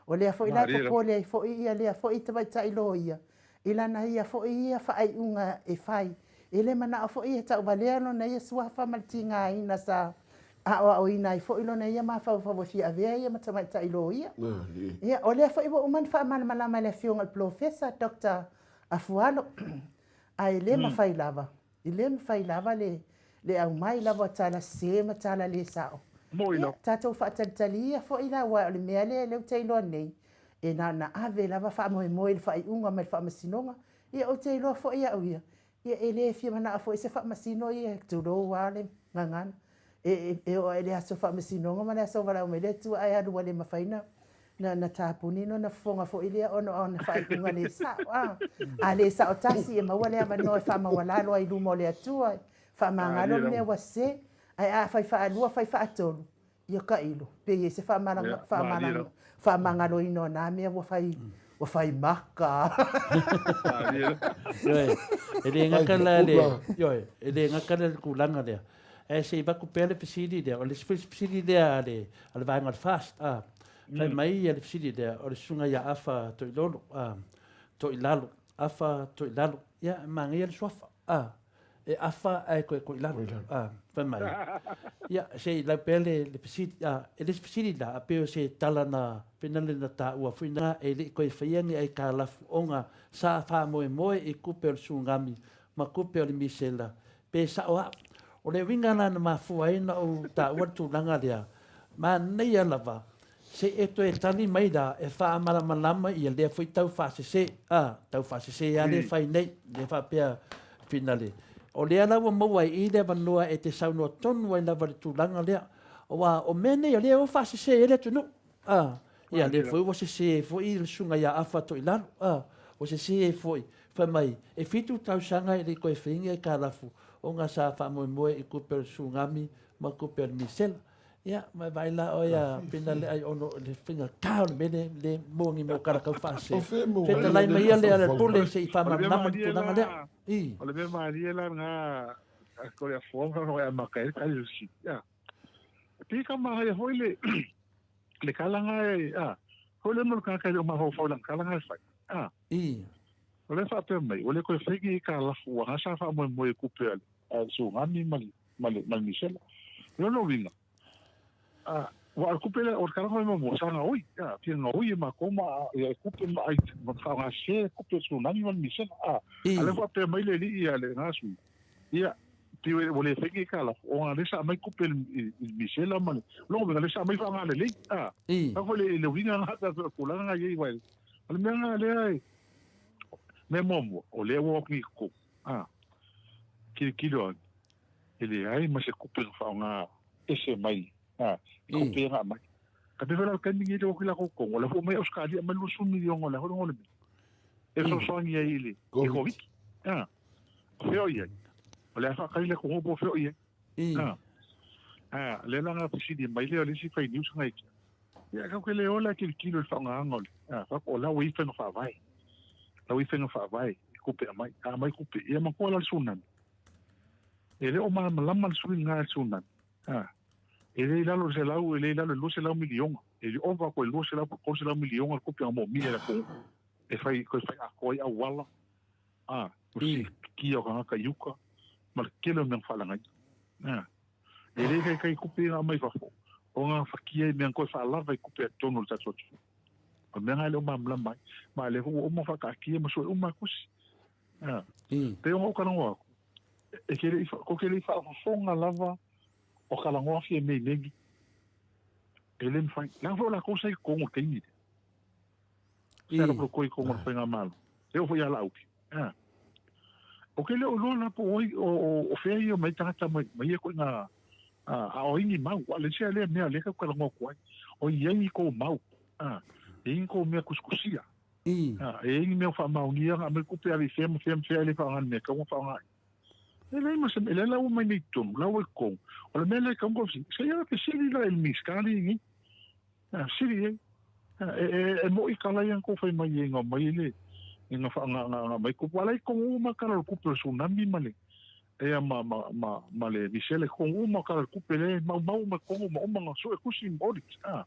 O lea foi la e popole ai foi ia lea foi tamaitai loia i lana ia foi ia faaiuga e fai. E le manao foi e tauvalea lona ia suafa ma le tigaina sa aoaoina ai foi lona ia mafaufau e fia avea ia ma tamaitai loia. Ia, o lea foi ua uma ona faamalamalama e le Afioga i le Polofesa Doctor Afualo, ae le mafai lava, e le mafai lava le le aumai lava o tala sese ma tala le sao. Ia, tatou faatalitali ia foi la, aua o le mea lea lea ou te iloa nei, e na ona ave lava faamoemoe i le faaiuga mai le Faamasinoga. Ia, ou te iloa foi au ia, ia e le fia manao foi se Faamasino ia, tulou lava le gagana, e, e oo lava i le aso Faamasinoga ma le aso valaau mai le Atua ae alu ua le mafai na, na, na tapuni lona fofoga foi lea ona o ana faaiuga le sao. A, a le sao tasi e maua le avanoa e faamaualalo ai i luma o le Atua, e faamagalo le mea ua sese, ae a fai faalua fai faatolu, Ia tailo, pe i ai se faamagaloina o na mea ua fai, ua fai maka. Ioe, e le gata la le, ioe, e le gata la le tulaga lea. Ae se i avatu pea le fesili lea, o le fesili lea a le, a le vaega o le FAST, a, fai mai ia le fesili lea, o le susuga ia Afa Toilolo, a, Toilalo, Afa Toilalo, ia, e manaia le suafa, a. E afa ae toe koilalo. A, fai mai. Ia, se i lau pea le, le fesili, a, e le se fesili la, a pei o se tala na, finale na taua foi na, e le i toe faia ni aitalafu ona sa faamoemoe i tupe o le tsunami ma tupe o le misela, pe sao au. O le uiga la na mafua ai ona ou taua le tulaga lea, manaia lava. Se i e toe tali mai la e faamalamalama ia lea foi tau faasese, a, tau faasese lava lea e fai nei, lea faapea finale. O lea la ua maua ai i i le avanoa e te saunoa tonu ai lava i le tulaga lea. Aua o mea nei o lea ua faasese ai le atunuu, a, ia lea foi ua sese ai foi le susuga ia Afa Toilalo, a, ua sese ai foi, fai mai, e fitu tausaga e le i toe faia ni aitalafu ona sa faamoemoe i tupe o le Tsunami ma tupe o le Misela. Ia, ma e vaai la oe a Pina le Aiono i le faigata o le mea lea, le maua ni mea o tala tau faasese. Fetalai mai ia Lealailepule se i faamalamalama le tulaga lea. I. O le mea malie la lena a le afoa ma e amata ai le tali o le fesili. A. E pei ka manaia foi le le tala na e a foi le mo le tagata e le o mafaufau i lana tala na e fai. A. I. O lea e faapea mai, ua le toe fai ni aitalafu ua na sa faamoemoe e tupe a le Tsunami ma le ma le, ma le misela. O lona uiga, a, ua o le kupe lea, o le tala foi muamua, sa gaoi, a, fia gaoi e matou ma, ia e kupe ma ai, ma faaaoga sese kupe o le tsunami ma le misela, a, a lea faapea mai le alii ia le sui, ia, pei ua le fai ni aitalafu, ona lea sa aumai kupe i le misela ma le, o lona uiga, lea sa aumai faaaoga lelei, a, sau foi le uiga lena, o le tulaga lena e i ai, aua o le mea lena lea e, mea muamua, o lea ua o atu nei i totonu, a, tilotilo ane, e leai ma se kupe na faaaoga ese mai, a, i kupe ia na aumai. Ka pei foi la o le taimi lenei lea ua o atu latou totonu, o la foi ua omai Ausetalia aumai 20 miliona o le a foi le igoa o le mea, e fesoasoani ai i le Koviti. A, o fea o i ai? O le a faatali le atunuu po o fea o i ai. A, a, lea la na fesili mai lea o le isi fai news na ia, ia tatou te le o la e tilotilo i le faaaogaina o le, a, o la ua i ai faiga faavae. La ua i ai faiga faavae i tupe e aumai. A aumai tupe, ia manatua la le tsunami. E le o malamalama le sui lena i le tsunami. A, e le i lalo i le selau, e le i lalo i le 200 miliona. E le ova atu i le 200 po o le 300 miliona le tupe na moomia e le atunuu e fai, toe fai atoa ai auala, a, o le siitia o tagata i uka, ma le tele o mea na faaleagaina. A, e le taitai tupe ia na aumai fafo, ona fatia ai mea na toe faalava i tupe a totonu o le tatou atunuu. O le mea lena e le o malamalama ai. Ma o lea foi ua uma ona faataatia ma sue uma lava tusi. A, pei ona ou talanoa atu, e te le i, tou te le i faafofoga lava o talanoa Fiamē i mea nei. E le mafai. Leaga foi o latou sa i totonu i le taimi lea. Sa loko i totonu o le faigamalo. E oo foi ia Laauli. A. Ou te le o iloa la po o ai, o fea ia mai tagata mai, mai ia ituaiga, a o ai ni mau. Aua o le isi lava lea mea o lea tatou te talanoa atu ai, o i ai ni tou mau, a, e i ai ni tou mea tusitusia. A, e i ai ni mea o faamaonia na aumai tupe ave i fea ma fea ma fea e le faaaoga i le mea e tatau ona faaaoga ai. E leai ma se mea, lea la ua mai nei i totonu, la ua i totonu. O le mea lea e tatau ona tou fesili, se i ala fesili la i le Minisita lea e i ai nei. A, fesili i ai. A, e, e, e moʻi tala ia na tou fai mai ai na aumai ai le, na, na, na, na aumai tupe. Aua la e i totonu uma tala o le tupe o le tsunami ma le, ia ma, ma, ma, ma le misela i totonu uma tala o le tupe lea e maumau uma i totonu uma uma na sue tusi ma audit. A.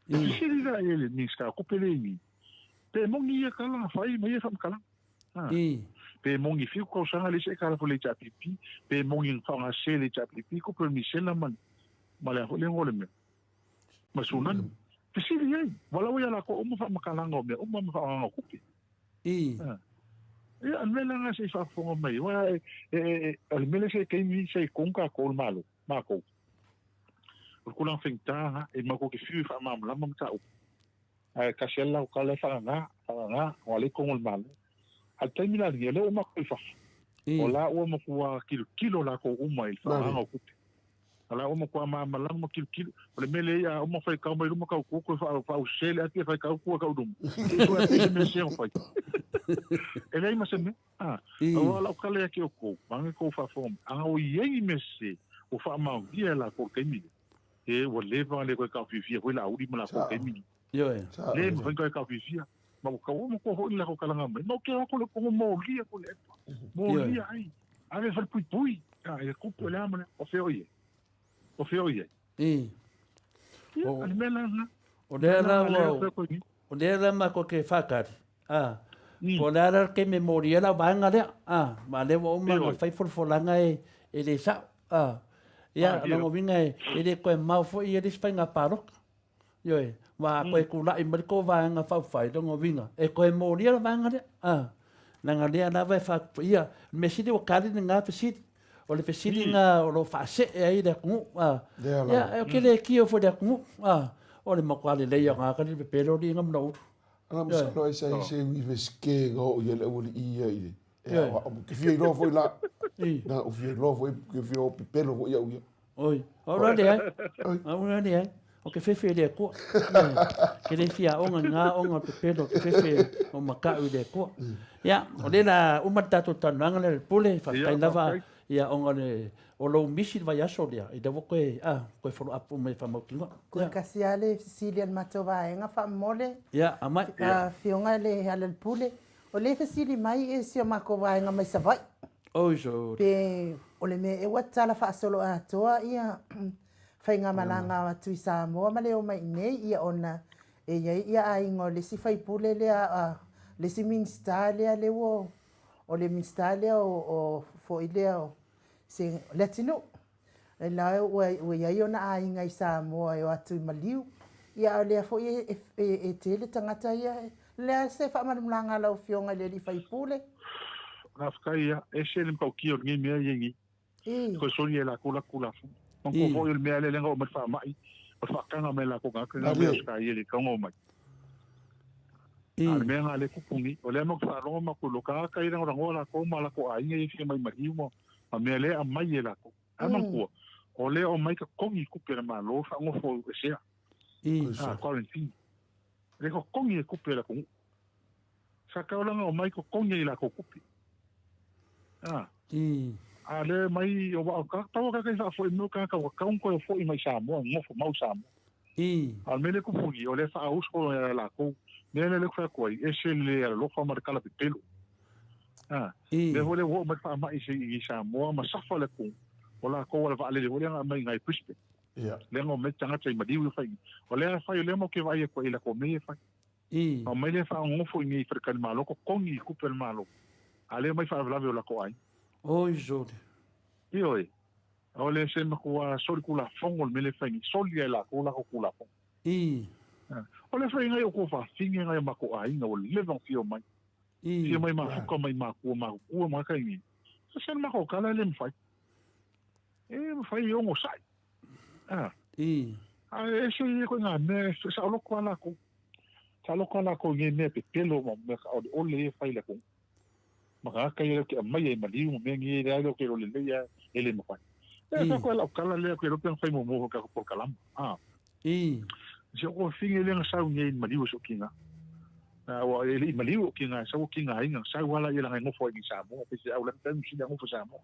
E fesili la i ai le Minisita o Tupe lea i i, pe moni ia tala na fai ma ia faamatalaga. A. Pe moni fiu tausaga le isi aitalafu a le HRPP, pe moni na faaaoga sese le HRPP, tupe o le misela ma le, ma le a foi le igoa o le mea, ma le tsunami. Fesili i ai, ua laua ia latou uma faamatalaga o mea uma ma faaaogaga o tupe. A. Ia, o le mea la lena se i faafofoga mai, aua e, e, e, o le mea lea se taimi se i tonu tatou le Malo, matou. O le tulaga faigata lena, e matou te fiu e faamalamalama mataupu, ae tasi lava le latou tala e faagagā, faagagā, aua o lea e i totonu o le Malo. A o le taimi la lenei, o lea ua matou i fafo, o la ua matua tilotilo latou uma i le faaaogaina o tupe. O la ua matua malamalama ma tilotilo. O le mea lea, a uma faitau mai luma tau tua, toe faausese le ati e faitau tua tau luma, se i sue atu se mea sese na fai. E leai ma se mea. A, aua o lau tala ia ki outou, vaeane tou faafofoga mai, ana ua i ai ni mea sese ua faamaonia e latou i le taimi lea, e, ua leva ona le toe taofiofia foi Laauli ma latou i le taimi lea. Ioe. Le mafai ona toe taofiofia. Ma ua tau matua foi le latou talaga mai. Ma ou te o atu i le kogo molia atu le epa. Molia ai. Ave e falepuipui. A, e kupu e le a ma le a. O fea o i ai? O fea o i ai? Ia, o le mea la lena. O lea la ua, o lea la matou te whakari. A, po o le a la le taimi e mōri ai lau vaega lea, a, ma lea ua uma ona fai folafolaga e, e le sao, a. Ia, o lona uiga e, e le toe mamao foi ia le isi faiga palota. Ioe, aua a toe tulai mai le tou vaega faaupufai, lona uiga, e toe molia le vaega lea, a. Leaga lea lava e faa, ia, o le mea sili ua tali lena fesili. O le fesili lena o lo o faasee ai le atunuu, a. Ia, ou te le tio foi i le atunuu, a. O le matua lelei o gagata le pepelo alii ma Manaulu. Ana masalo ai sa i se uivesike ga oo i ai le aualii ia i le e aoao. Ke fia iloa foi la. Na u fia iloa foi ke fia o pepelo foi au ia. Oi, au la leai. Au la leai. O ke fefe i le Atua. Ke le fia aoga i ngā aoga o pepelo, ke fefe o maka'u i le Atua. Ia, o lea la uma le tatou talanoaga lea le pule, faafetai lava ia ona o le o lou misi le vaiaso lea, i lea ua toe, a, toe follow up uma e faamautinoa. Toe kasi lava le fesili a le matou vaega faamolemole. Ia, aumai. Afioga i le Alaalpule, o lea e fesili mai e si o makou vaega mai Savaii. Oi sole. Pe o le mea ea ua tatala faasoloatoa ia faigamalaga atu i Samoa ma le omai i inei ia ona e i ai ia aiga o le isi faipule lea le isi Minisita lea lea ua o le Minisita lea o foi lea o se Leatinuu la ua i ai ona aiga i Samoa e o atu i maliu ia a o lea foi e tele tagata ia. O le a se faamalamalamaaga a lau Afioga i le alii faipule? Faafetai ia, ese le matautia o lenei mea ia i nei. Toe soli e lakou latou Tulafono. Manatua foi o le mea lea na oo mai le faamai, o le faataga mai e latou tagata na omai Ausetalia i le taoga omai. A o le mea lena lea e tupu nei, o lea matou te faalogo matou iloa, tagata ia e lagolagoa latou ma latou aiga ia e fia mai maliu ma mea lea e aumai e latou. Ae manatua, o lea e omai totogi tupe a le Malo faanofo esea, quarantine. E totogi e tupe a le atunuu. Sa taulaga omai totogi i latou tupe. A. A lea mai o wa ka tau ka kai faafoi mai o tagata ua tatau ona toe foi mai Samoa, nofo mau i Samoa. A o le mea lea e tupu i i, o lea e faauso e latou. Mea lea lea ou te fai atu ai, ese le le alolofa ma le tala pepelo. A. Lea foi lea ua oo mai le faamai i Samoa ma safa le atunuu, o latou o le vaalele foi lea na aumai i nai Brisbane. Lea na omai tagata i maliu ia fai. O lea fai, o lea matou te vaai atu ai i latou mea ia e fai. Aumai lea faanonofo i nei i faletalimalo, totogi i tupe a le Malo. A lea omai faalavelave o latou aiga. Oi sole. Ioe. O le se matua soli tulafono le mea lea e fai nei. Soli lava e latou latou tulafono. O le fai nai o kou fafine nai o matou aiga ua leva ona fia omai. Fia mai mafuka mai matua matutua ma kai nei. Se le matou tala e le mafai. E mafai e onosai. A. A e ese ia koe ngā mea, e saoloko a lākou. Saoloko a lākou i ngei mea pepelo ma mea kaʻoleʻole ia e fai lākou. Ma ka aka ia leo ke aumai ai maliu ma mea ngi e lea leo ke lole lei a e le mafai. E sa koe lau kala lea koe lope fai mo mo ka ko kalama. A. Se o finge le nga sau ngei maliu so kinga. A wa e le maliu o kinga sa o kinga inga sa wala ia la ngofo i Samoa pe se au la pe si ngofo Samoa.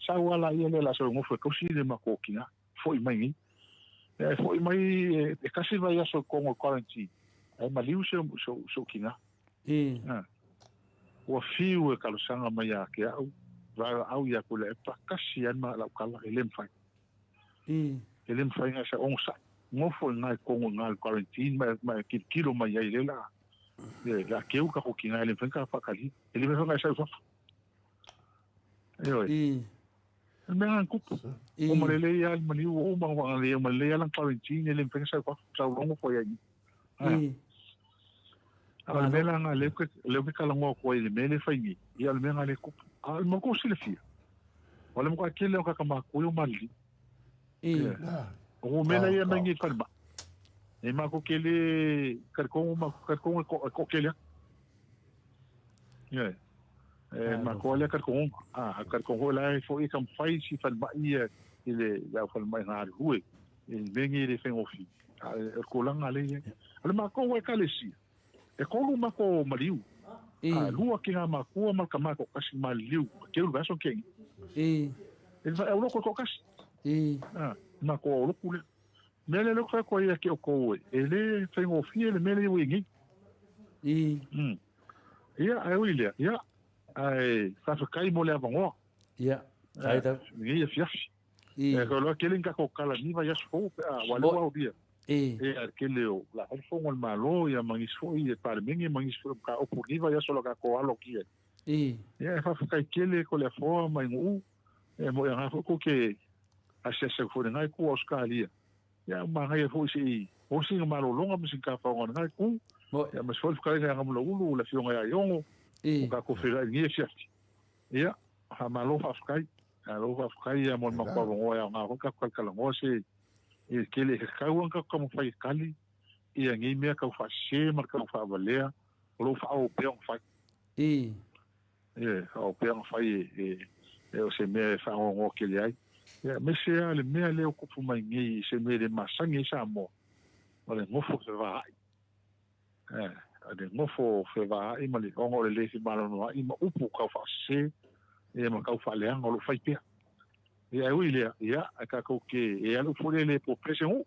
Sau ala ia lea la sau ngofo e kausi le ma ko kinga foʻi mai nei. E foʻi mai e kasi vaiaso i Kongo quarantine. Ae maliu se so kinga. Ua fiu e talosaga mai ia te au, valaau ia Tuilaepa, kasi ai ma lau tala, e le mafai. E le mafai na sa onosai. Nofo i ina i Kongo i ina i le quarantine ma e tilotilo mai ai i lea laa. Le a keu ka ko kinga e le mafai na faatalia. E le mafai na e sau i fafo. Ioe. Le mea lena na tupu. Ua malele ia le maliu ua uma ua le malele ia lana quarantine e le mafai ona sau i fafo, sau loa nofo ai i i. A o le mea la lena lea ou te talanoa atu ai i le mea lea e fai nei, ia o le mea lena lea e tupu. A o le mea tou silafia, o le matua tele o tagata matutua ia ua maliliu. O mea la ia e aumai nei i le falemai, e matou te le talitonu, matou te talitonu e toatele atu. Ioe. E makoa lea talitonuga. A talitonu foi la e foi e taumafai si falemai ia i le au falemai galulue i le mea nei e le faigofie. A o le tulaga lea e i ai. O le matou Ekalesia, e tolu matou maliu. A lua kina makua ma le tama e toatasi maliliu, keu le vaiaso ke ai. E le auloko e toatasi. A matou auloko lea. Mea lea lea ou te fai atu ai ia te outou e le faigofie le mea lea ua i ai nei. Ia, ae ui i lea, ia, ae faafetai mo le avanoa. Ia, faafetai lava. Lenei afiafi. E ko loa tele ni tatou tala ni vaiaso fou pe a ua lea ua aulia. Ia, le tele o la fai le fono a le Malo ia ma nisi foi le Palemene ma nisi foi o mataupu ni vaiaso la tatou alo atu i ai. Ia, e faafetai tele Toleafoa ma Iguuu, e moe aga foi tou te asiasi atu foi i lena itu o Ausetalia. Ia, ua manaia foi se i maua sina malologa ma sina tafaoga i lena itu. Ia, aemaise foi le fetalaiga ia Gamulaulu, le afioga ia Iogo, ua tatou feiloai i lenei afiafi. Ia, faamalo faafetai. Malo faafetai mo le matou avanoa e aoga foi tatou talatalanoa se E le tele e tatau lava ona tatou taumafai e tali ia nei mea tau faasese ma le tau faavalea o lo o faaoo pea ona fai. E faaoo pea ona fai e o se mea e faanoanoa tele ai. Ia, aemaise lava le mea lea ua tupu mai nei i se mea e le masani ai Samoa, o le nofo fevaai. Le nofo fevaai ma le ona o le le femalamalamaa'i ma upu tau faasese ia ma tau faaleaga o lo o fai pea. Ia ae ui i lea, ia ae tatou te e alu foi le le popole se nuu.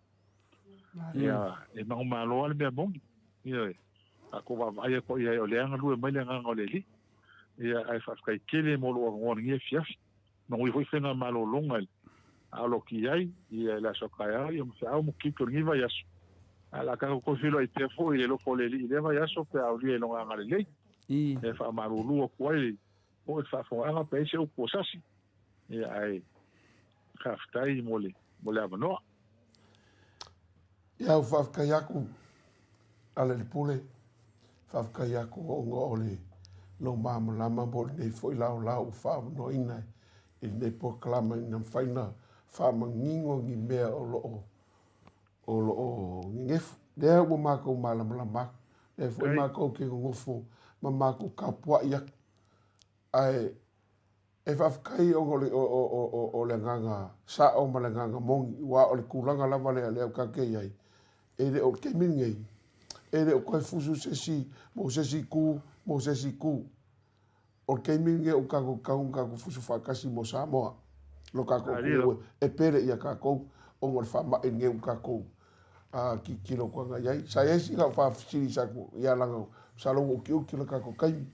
Ia e manumalo lava le mea moni. Ioe. Tatou vaavaai atu i ai o lea e galue mai le agaga o le Alii. Ia ae faafetai tele mo lou avanoa i lenei afiafi. Manuia foi faiga malologa i le aloki ai ia i le aso a taeao ia ma feau ma tiute o lenei vaiaso. Ae o le a tatou toe feiloai pea foi i le alofa o le Alii i lea vaiaso pe a aulia i Lona agalelei. E faamalulu atu ai foi le faafofogaaga pe ai se upu ua sasi. Ia ae faafetai mo le mo le avanoa. Ia ua faafetai aku Alaalipule, faafetai aku ona o le lou malamalama mo lenei foi laolao ua faaavanoaina i lenei polokalama ina mafai ona faamanino ni mea o lo o o lo o nenefu. Lea ua matou malamalama atu, lea foi matou te nonofo ma matou tapuai atu. Ae E faafetai ona o le, o, o, o, o, o le agaga sao ma le agaga moni, aua o le tulaga lava lea lea ua tatou i ai, e le o le taimi lenei, e le o toe fusu se isi mo se isi itu, mo se isi itu. O le taimi lenei ua tatou tatau ona tatou fusu faatasi mo Samoa, lo tatou atunuu e pele ia tatou ona o le faamai lenei ua tatou tilotilo atu agai i ai. Sa i ai sina faafesili sa ia leaga masalo ua utiuti le tatou taimi.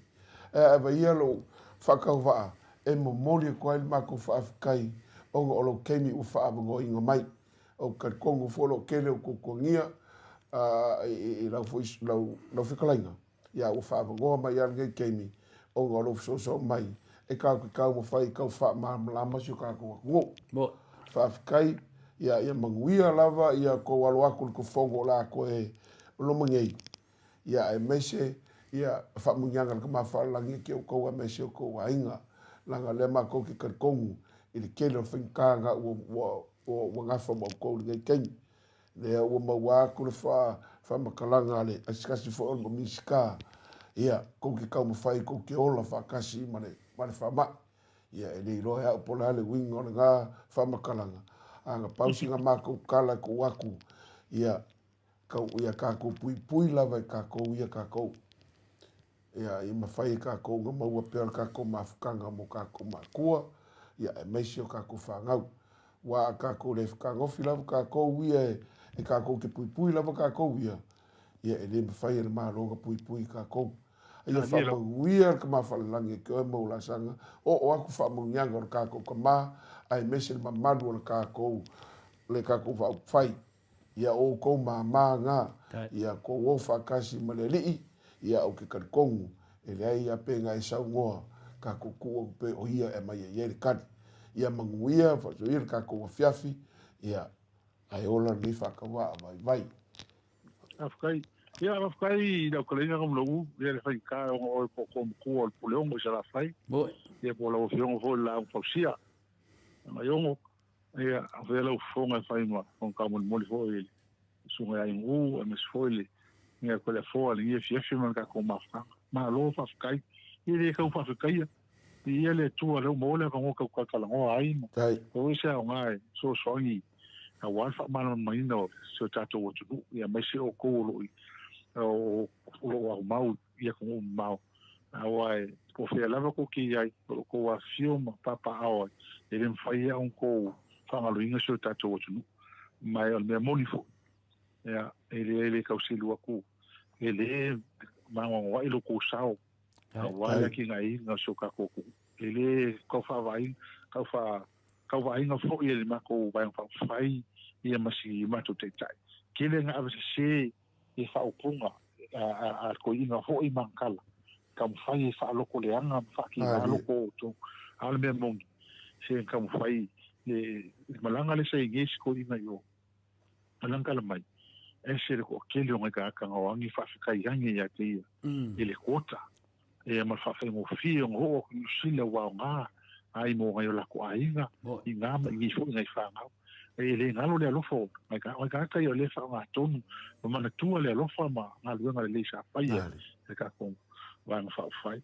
Ae ave ia lou faatauvaa e momoli atu ai le matou faafetai ona o lou taimi ua faaavanoaina mai. Ou te talitonu foi o lo o tele o tuatuagia i lau foi lau fetalaiga, ia ua faaavanoa mai lava lenei taimi ona o lou fesoasoani mai e tatou te taumafai e tau faamalamalama si o tatou atunuu. Faafetai, ia ia manuia lava ia tou alo atu i le tofono o le a toe loma nei. Ia aemaise ia faamuniaga a le Tama Faalelagi ia te outou aemaise o outou aiga, leaga o lea matou te talitonu i le tele o le faigata na ua, ua, ua, ua gafa ma outou i lenei taimi. Lea ua maua atu le faa, faamatalaga a le, a se tasi foi o le Minisita, ia, tou te taumafai tou te ola faatasi ma le, ma le faamai. Ia, e le iloa e au po o le a le uiga o lena faamatalaga, a na pau sina matou tala e tuu atu, ia, Kau ia kākou puipui lava e kākou ia kākou. Ia, i mawhai e kākou nga maua pea o le kākou mafukanga mo kākou mākua, ia aemaise o kākou whāngau. Wā a kākou le whakāgofi lava kākou ia e, e kākou te puipui lava kākou ia, ia e le mawhai e le Malo nga puipui i kākou. Ia whaamanuia le Tama Whalelangi e ke oe mau laasaga, oo aku whaamanuiaga o le kākou Tama, aemaise le mamalu o le kākou, le kākou whaupufai. Ia oukou māmā ngā, ia kou o faakasi ma le Alii, ia au ke kalikonu, e leai ia pe nga e saunoa, kakou kuu aku pe o ia e aumai ai ai le kali. Ia manuia, faasoia le kakou afiafi, ia, ae ola lenei faakauaa vaivai. Faafetai. Ia, faafetai i lau fetalaiga Kamulou, ia le faigata ona oe po o kou matua o le Puleogo i Salafai, ia po o lau Afioga foi i le Laau Fausia, Aiogo. Ia, avea lau fofoga e fai ma fofoga taumolimoli foi i le susuga ia Aigū, aemaise foi le mea koe le afoa i lenei afiafi ma le tatou mafutaga. Malo faafetai. Ia e le tau faafetaia. Viia le Atua lea ua maua le avanoa tau talatalanoa ai ma maua se aoga e fesoasoani aua le faamalamalamaina o si o tatou atunuu, ia aemaise outou o lo o o lo o aumau i atunuu mamao. Aua e po o fea lava tou te i ai, o lo o tou afifio ma papaaao ai, e le mafai lava ona tou faagaloina si o tatou atunuu. Ma o le mea moni foi, ia, e leai le tau selu atu, e le magoagoa'i lo tou sao aua le atinaeina o si o tatou atunuu. E le tau faavaaiga, tau faa, tau vaaiga foi e le matou Vaega Faaupufai ia ma si matou Taitai. Tele na avesese i faaupuga a le toeaina foi Magakala, taumafai e faalotoleaga ma faakīnā loko o outou. A o le mea moni, se taumafai le malaga lea sa i ai nei si toeaina i o, Magakala mai, ese le toatele o nai tagata na o agi faafetai age ia te ia i le quota, ia ma le faafaigofie ona oo atu i Niu Sila ua aoga ai mo nai o latou aiga i na ma i nei foi nai fanau. E le galo le alofa o nai tagata ia o lea e faaaogatonu ma manatua le alofa ma galuega lelei sa faia e tatou Vaega Faaupufai.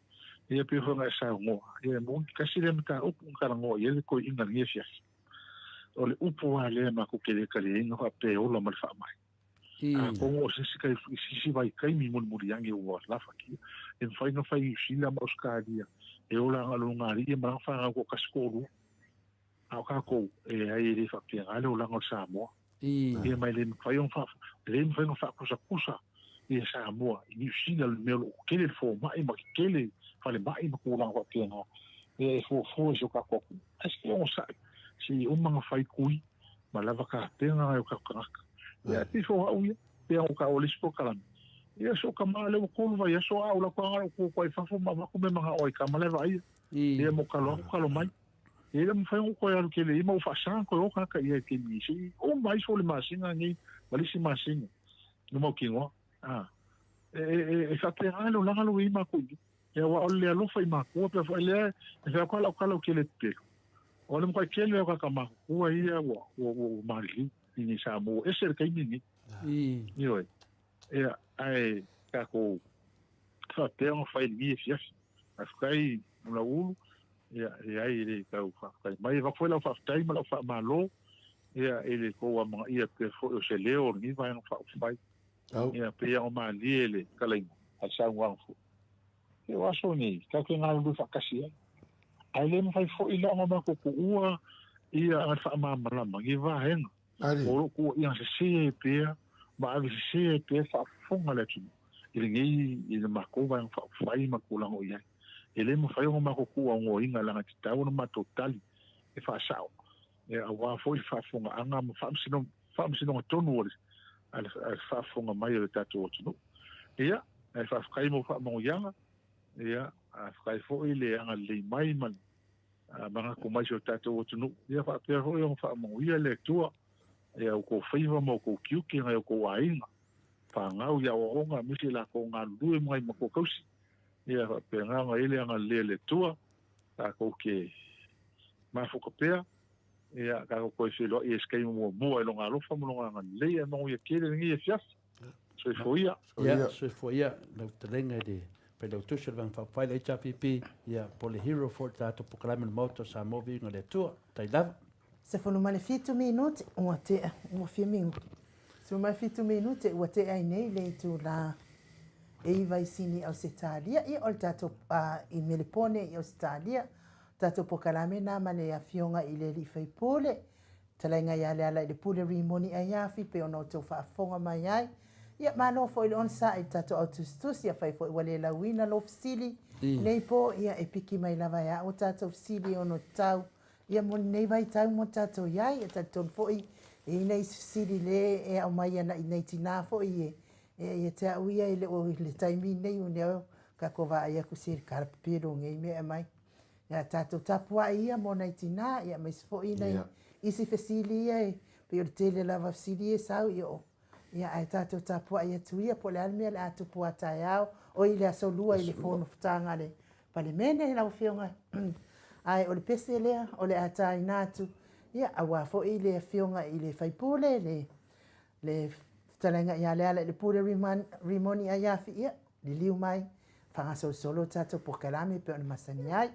Ia pei foi ona e saunoa, ia e moni, tasi lea mataupu na talanoa i ai le toeaina i lenei afiafi, o le upu lava lea matou te le taliaina faapea e ola ma le faamai. Atonu o se isi i se isi vaitaimi mulimuli ane ua lafatia, e mafai ona fai i Niu Sila ma Ausetalia e ola agai i lona alii ma lana fanau toatasi toalua. A o tatou, e leai e le faapena le olaga o le Samoa. Ia ma e le mafai ona faa, e le mafai ona faakusakusa ia Samoa i Niu Sila i le mea o lo o tele le fomai ma tetele falemai ma tulaga faapena. Ia e fuafua i si o tatou atunuu. Ae se i onosai, se i uma ona fai tui ma lava tapena nai o tatou tagata. Ia ae pei foi o au ia, pei ona ou taua i le isi polokalame, ia si ou tama lea ua 3 vaiaso a ou alu atu lava na o lou tu i fafo ma avatu mea manao ai tama la e vaaia. Ia mo kalo atu kalo mai. E le mafai ona ou toe alu tele i ai ma ua faasa ona toe o tagata i ai i le taimi nei. Se i uma ifo le masina lenei ma le isi masina ua mautinoa. A, e, e, e faapena le olaga lea ua i ai matou i i. Ia aua o le alofa i matua pea foi lea e fai atu lava lau tala ou te le pepelo. O le matuai tele o tagata matutua ia ua, ua, ua maliliu i nei Samoa. Ua ese le taimi lenei. Ioe. Ia, ae tatou faapea ona fai i lenei afiafi. Faafetai Mulaulu, ia, leai e le tau faafetai mai. E avatu foi lau faafetai ma lau faamalo, ia, i le tou amanaia pea foi o se leo o lenei Vaega Faaupufai. Ia, pei lava ona malie le talaiga a le saunoaga foi. Ia, o aso nei, tatou te galulue faatasi ai. Ae le mafai foi la ona matou tuua ia le faamalamalama i vaega o lo o tuuaia sese ai pea ma ave sese ai pea le faafofoga a le atunuu i lenei i le matou Vaega Faaupufai ma le tulaga o i ai. E le mafai ona matou tuuaunoaina leaga e tatau ona matou tali e faasao aua foi le faafofogaaga ma faamasinoga tonu a le faafofoga mai o le tatou atunuu. Ia, ae faafetai mo faamanuiaga, ia, faafetai foi le agalelei mai ma le manatu mai i si o tatou atunuu. Ia faapea foi ona faamanuia le Atua i a outou faiva ma outou tiute nai outou aiga, fanau i aoaoga aemaise i latou galulue ma nai matua tausi. Ia faapena ona i ai le agalelei a le Atua, tatou te mafuta pea, ia tatou toe feiloai ai i se taimi muamua i Lona alofa ma Lona agalelei. Ae manuia tele lenei afiafi. Soifua ia. Ia, soifua ia lau fetalaiga i le Failautusi o le Vaega Faaupufai, le HRPP, ia, po o le hero foi o le tatou polokalame o le Maota o Samoa, viiga i le Atua. Faafetai lava. 17 minute ua tea, ua fia minute. 17 minute ua tea ai nei le itula e 9 i Sini Ausetalia, ia o le tatou i Melepone i Ausetalia, tatou polokalame na ma le afioga i le alii faipule, Talaiga ia Lealailepule Rimoni Aiafi pei ona outou faafofoga mai ai. Ia, malo foi le onosai i le tatou au tusitusi, afai foi ua le lauina lou fesili nei po, ia e piki mai lava e au a tatou fesili e ono tatau ia mo lenei vaitau mo tatou i ai. E talitonu foi e i ai nai isi fesili le e aumai ana i nei tina foi e ia te au ia e le o i le taimi lenei o lea tatou vaai atu se kalapepelo nei mea e aumai. Ia tatou tapuai ia mo nai tina, ia aemaise foi nai isi fesili ia e pei o le tele lava o fesili ia e sau ia o ia ae tatou tapuai atu ia po o le a le mea o le a tupu a taeao oi le aso lua i le fonotaga a le Palemene lau Afioga. Ae o le pese lea o le a taina atu ia aua foi le Afioga i le sui usufono le le fetalaiga ia Lealailepule Rimoni Aiafi ia liliu mai Faasolosolo tatou polokalame e pei ona masani ai.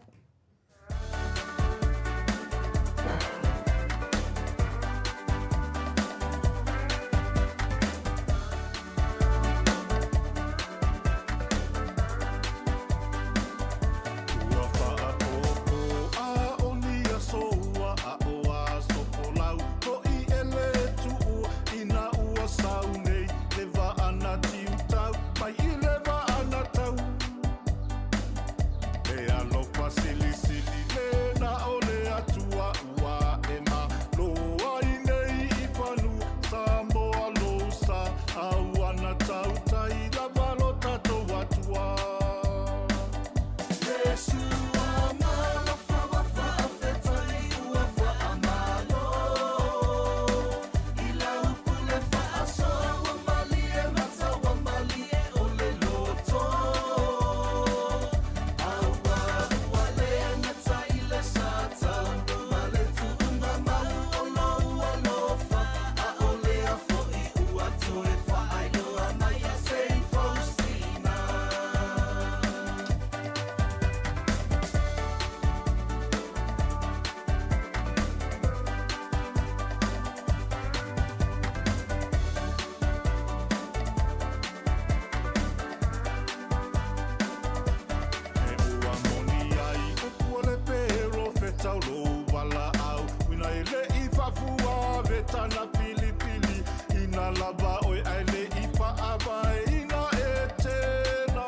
faafuavetana pilipili ina lava oe ae le i paavaeina e tena.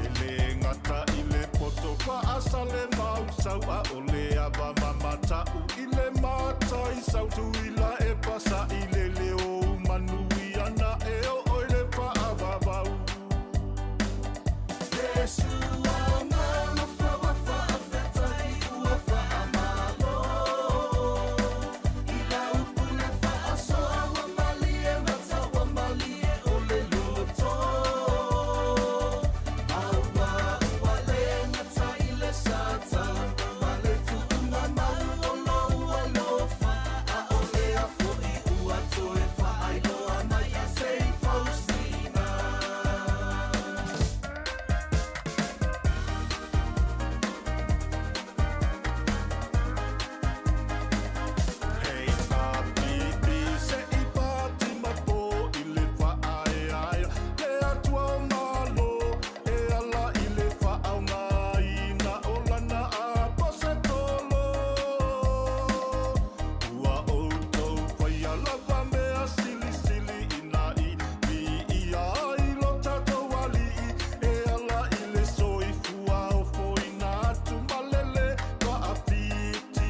E le gata i le poto faasale mausau a o le ava mamatau i le mataisau tuila e pasaʻi le leo manuia na e oo i le faavavau. Hei tāpipi se i pātima pō i le whaaeaea le Atua o Malo e ala i le faaaogaina o lana aposetolo. Ua outou faia lava mea silisili ina i viia ai lo tatou Alii e ala i le soifua ofoina atu ma le lē paafiti.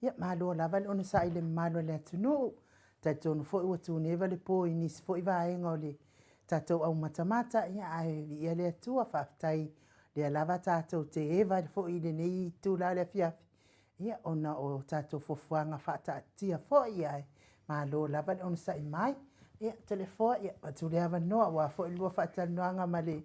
Ia, malo lava le onosai i le mamalu o le atunuu. Talitonu foi ua tuneva le po i nisi foi vaega o le tatou aumatamata, ia ae viia le Atua, faafetai lea lava tatou te eva foi i lenei itula o le afiafi, ia ona o tatou fuafuaga faataatia foi, ae malo lava le onosai mai. Ia, Toleafoa, ia, avatu le avanoa aua foi le lua faatalanoaga ma le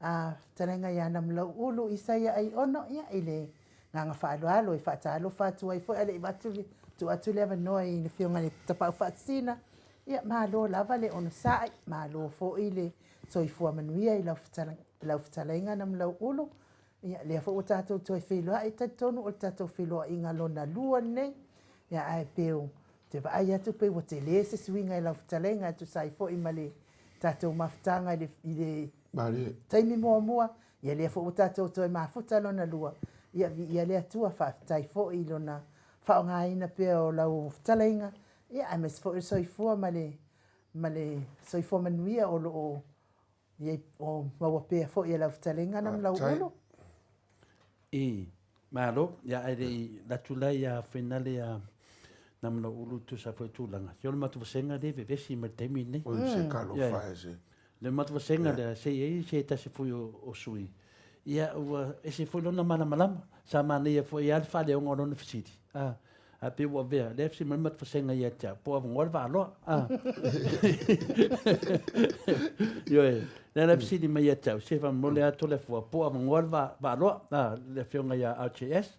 fetalaiga ia Namulauulu Isaia Aiono, ia, i le agaga faaaloalo e faatalofa atu ai foi a o le i avatu le, tuu atu le avanoa i le Afioga i le Tapaau Faasisina. Ia, malo lava le onosai, malo foi le soifua manuia i lau fetalaiga Namulauulu. Ia, lea foi ua tatou toe feiloai, talitonu o le tatou feiloaiga lona lua lenei. Ia, ae pei ou te vaai atu pei ua tele se suiga i lau fetalaiga e tusa ai foi ma le tatou mafutaga i le taimi muamua. Ia, lea foi ua tatou toe mafuta lona lua. Ia, viia le Atua, faafetai foi i Lona faaaogaina pea o lau fetalaiga, ia, aemaise foi o le soifua ma le, ma le soifua manuia o lo o i o maua pea foi e lau fetalaiga na ma lau ulu. I, malo, ia ae le i latu la ia finale ia na ma lau ulu tusa foi tulaga. Ia o le matou vasenga le vevesi mai le taimi lenei. Oi se talofa e se. Le matou vasenga lea se i ai se tasi foi o sui. Ia ua ese foi lona malamalama. Sa manaia foi lava le faaleoga o lona fesili. A, Ae pei ua avea, lea fesili mai le matou ia te au, po o avanoa le vaaloa. A. Ioe, lea la fesili mai ia te au, se faamolemole lava Toleafoa, po o avanoa le vaaloa, a, le afioga ia RJS.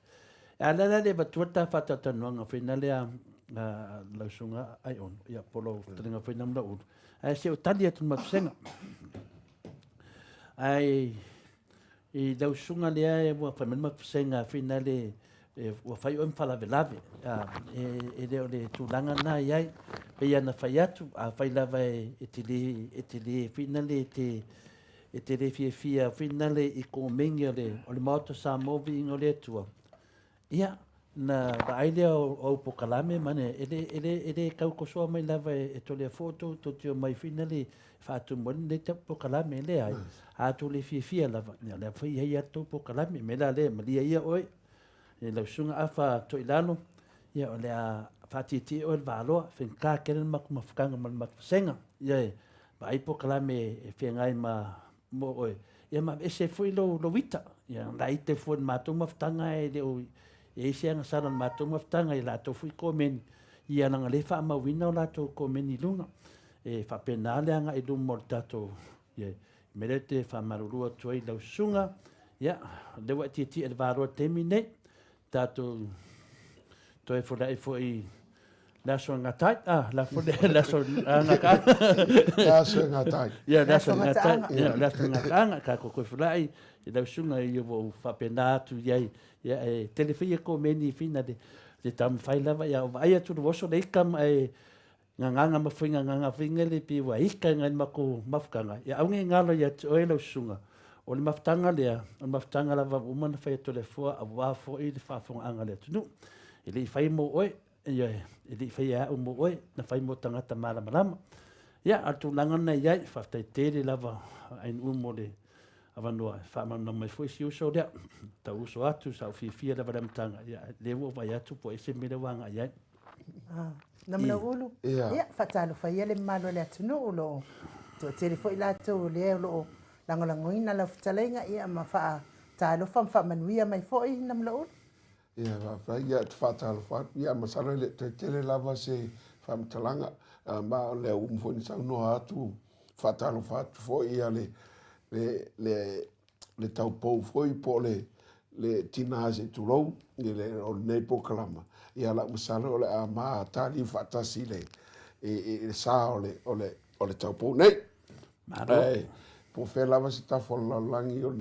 A o lea la e le avatua le ta faatalatalanoaga foi na lea a lau susuga Aiono, ia po o lau fetalaiga foi Namulauulu, ae se i ou tali atu i le matou vasega. Ae I lau susuga lea ua fai mai le matou foi lea ua fai oe ma faalavelave. E le o le tulaga lena e i ai. Pei ona fai atu, afai lava e te le, e te le foi lea e te, e te le fiafia finale i komeni o le, o le Maota Samoa Viiga o le Atua, ia, na vaai lea o, o au pokalame ma ne, e le, e le, e le tau kosoa mai lava e, e Toleafoa tou, tou te omai finale e faatumu ai lenei pokalame, e leai. A tou le fiafia lava, ia o le a fai ai a tou pokalame, me la lea, malie ia oe, E lau susuga Afa Toilalo, ia o le a faatietie oe le Valoa, faigata tele le matou mafutaga ma le matou vasega. Ia e vaai polokalame e feagai ma mo oe, ia ma aveese ai foi lou, lou ita. Ia na ite foi i le matou mafutaga e le o i ai se agasala i le matou mafutaga i latou foi komeni, ia leaga o lea e faamauina o latou komeni i luga. E faapena le agai i luma o le tatou, ia, mea lea ou te faamalulu atu ai i lau susuga, ia, o lea ua e tietie i le va loa i le taimi lenei, tatou toe foliai foi i le aso e gata ai, ah, le aso le aso e gataaga. Le aso e gata ai. Ia, le aso e gata ai. Ia, le aso e gataaga, tatou toe foliai i lau susuga ia ua ou faapena atu i ai. Ia, e tele foi ia komeni fina le, le taumafai lava, ia, o vaai atu le oso le ika ma e Gagana ma Fuaigagana faiga le pei ua ika i nai matou mafutaga, ia aua ne i galo ia te oe lau susuga, o le mafutaga lea, o le mafutaga lava ua uma ona fai e Toleafoa aua foi le faafofogaaga a le atunuu. E le i fai mo oe, ioe, e le i faia e au mo oe, na fai mo tagata malamalama. Ia, a o le tulaga lena e i ai, faafetai tele lava Ainuu mo le avanoa e faamalamalama mai foi si uso lea. Tau uso atu, sa ou fiafia lava i le amataga, ia, lea ua ou vaai atu po o ese mea lea ua agai i ai. Ah, Namalaulu, ia, faatalofa ia le mamalu o le atunuu o lo o toatele foi latou o lea o lo o lagolagoina lau fetalaiga ia ma faatalofa ma faamanuia mai foi Namalaulu. Ia, faafetai, ia, ou te faatalofa atu. Ia, masalo e le o toe tele lava se faamatalaga, ma o lea ua uma foi ona saunoa atu, faatalofa atu foi ia le, le, le, le taupou foi po o le, le tina se i tulou i le, o lenei polokalama, ia lau masalo o le a ma taliu faatasi i le, i, i le sa o le, o le, o le taupou nei. Malo. Ae, po o fea lava se tafa o le lalolagi o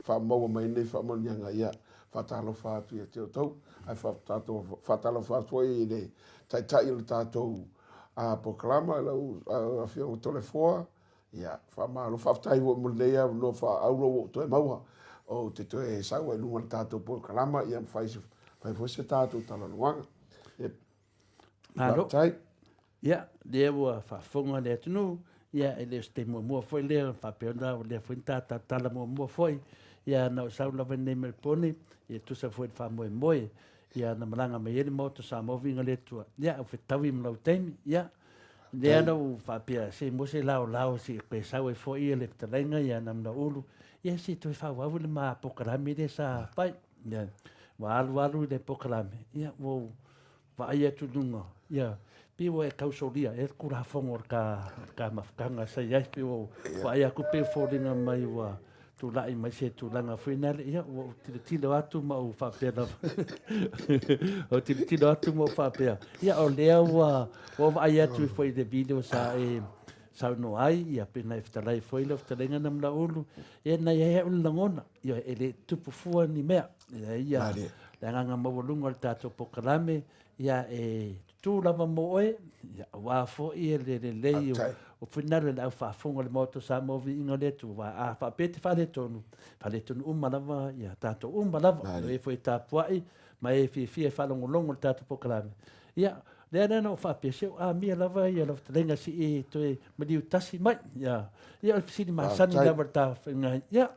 faamaua mai nei faamanuiaga, ia faatalofa atu ia te outou, ae faatalofa atu foi i le Taitai o le tatou polokalama, lau Afioga Toleafoa, ia faamalo. Faafetai foi mo lenei avanoa faaauro ua ou toe maua, ou te toe sau ai i luga o le tatou polokalama, ia ma fai foi se tatou talanoaga. Ia, Malo. Faafetai. Ia, lea ua faafofoga le atunuu, ia e le o se taimi muamua foi lea, faapea ona o lea foi na ta talatala muamua foi, ia na ou sau lava i nei Melepone, ia tusa foi i le faamoemoe, ia na malaga mai ai le Maota Samoa Viiga le Atua, ia ua fetaui ma lau taimi, ia lea na ou faapea, se mo se laolao se i toe sau ai foi ia le fetalaiga ia Namanaulu, ia se i toe faaauau le ma polokalame lea sa fai. Ia, ua alualu i le polokalame, ia ua ou vaai atu i luga, ia, pei ua e tausolia ea le Tulafono o le ta, o le ta mafutaga sa i ai, pei ua ou vaai atu pei e foliga mai ua tulai mai se tulaga foi lea, ia, ua ou tilotilo atu ma ou faapea lava, ou tilotilo atu ma ou faapea, ia, o lea ua, ua ou vaai atu foi i le video sa e saunoa ai, ia, pei ona e fetalai foi lau fetalaiga Namulaulu, ia, na i ai au le lagona, ia, e le tupu fua ni mea. Ia, ia, le agaga maualuga o le tatou polokalame, ia, e tutū lava mo oe, ia, aua foi le lelei o, o finagalo i le au faafofoga o le Maota o Samoa Viiga o le Atua, aua a faapea e te faaletonu, faaletonu uma lava ia tatou uma lava, o e foi e tapuai ma e fiafia e faalogologo i le tatou polokalame. Ia, lea la na ou faapea, se o amia lava ia lau fetalaiga se i toe maliu tasi mai. Ia, ia o le fesili masani lava le ta faiga, ia,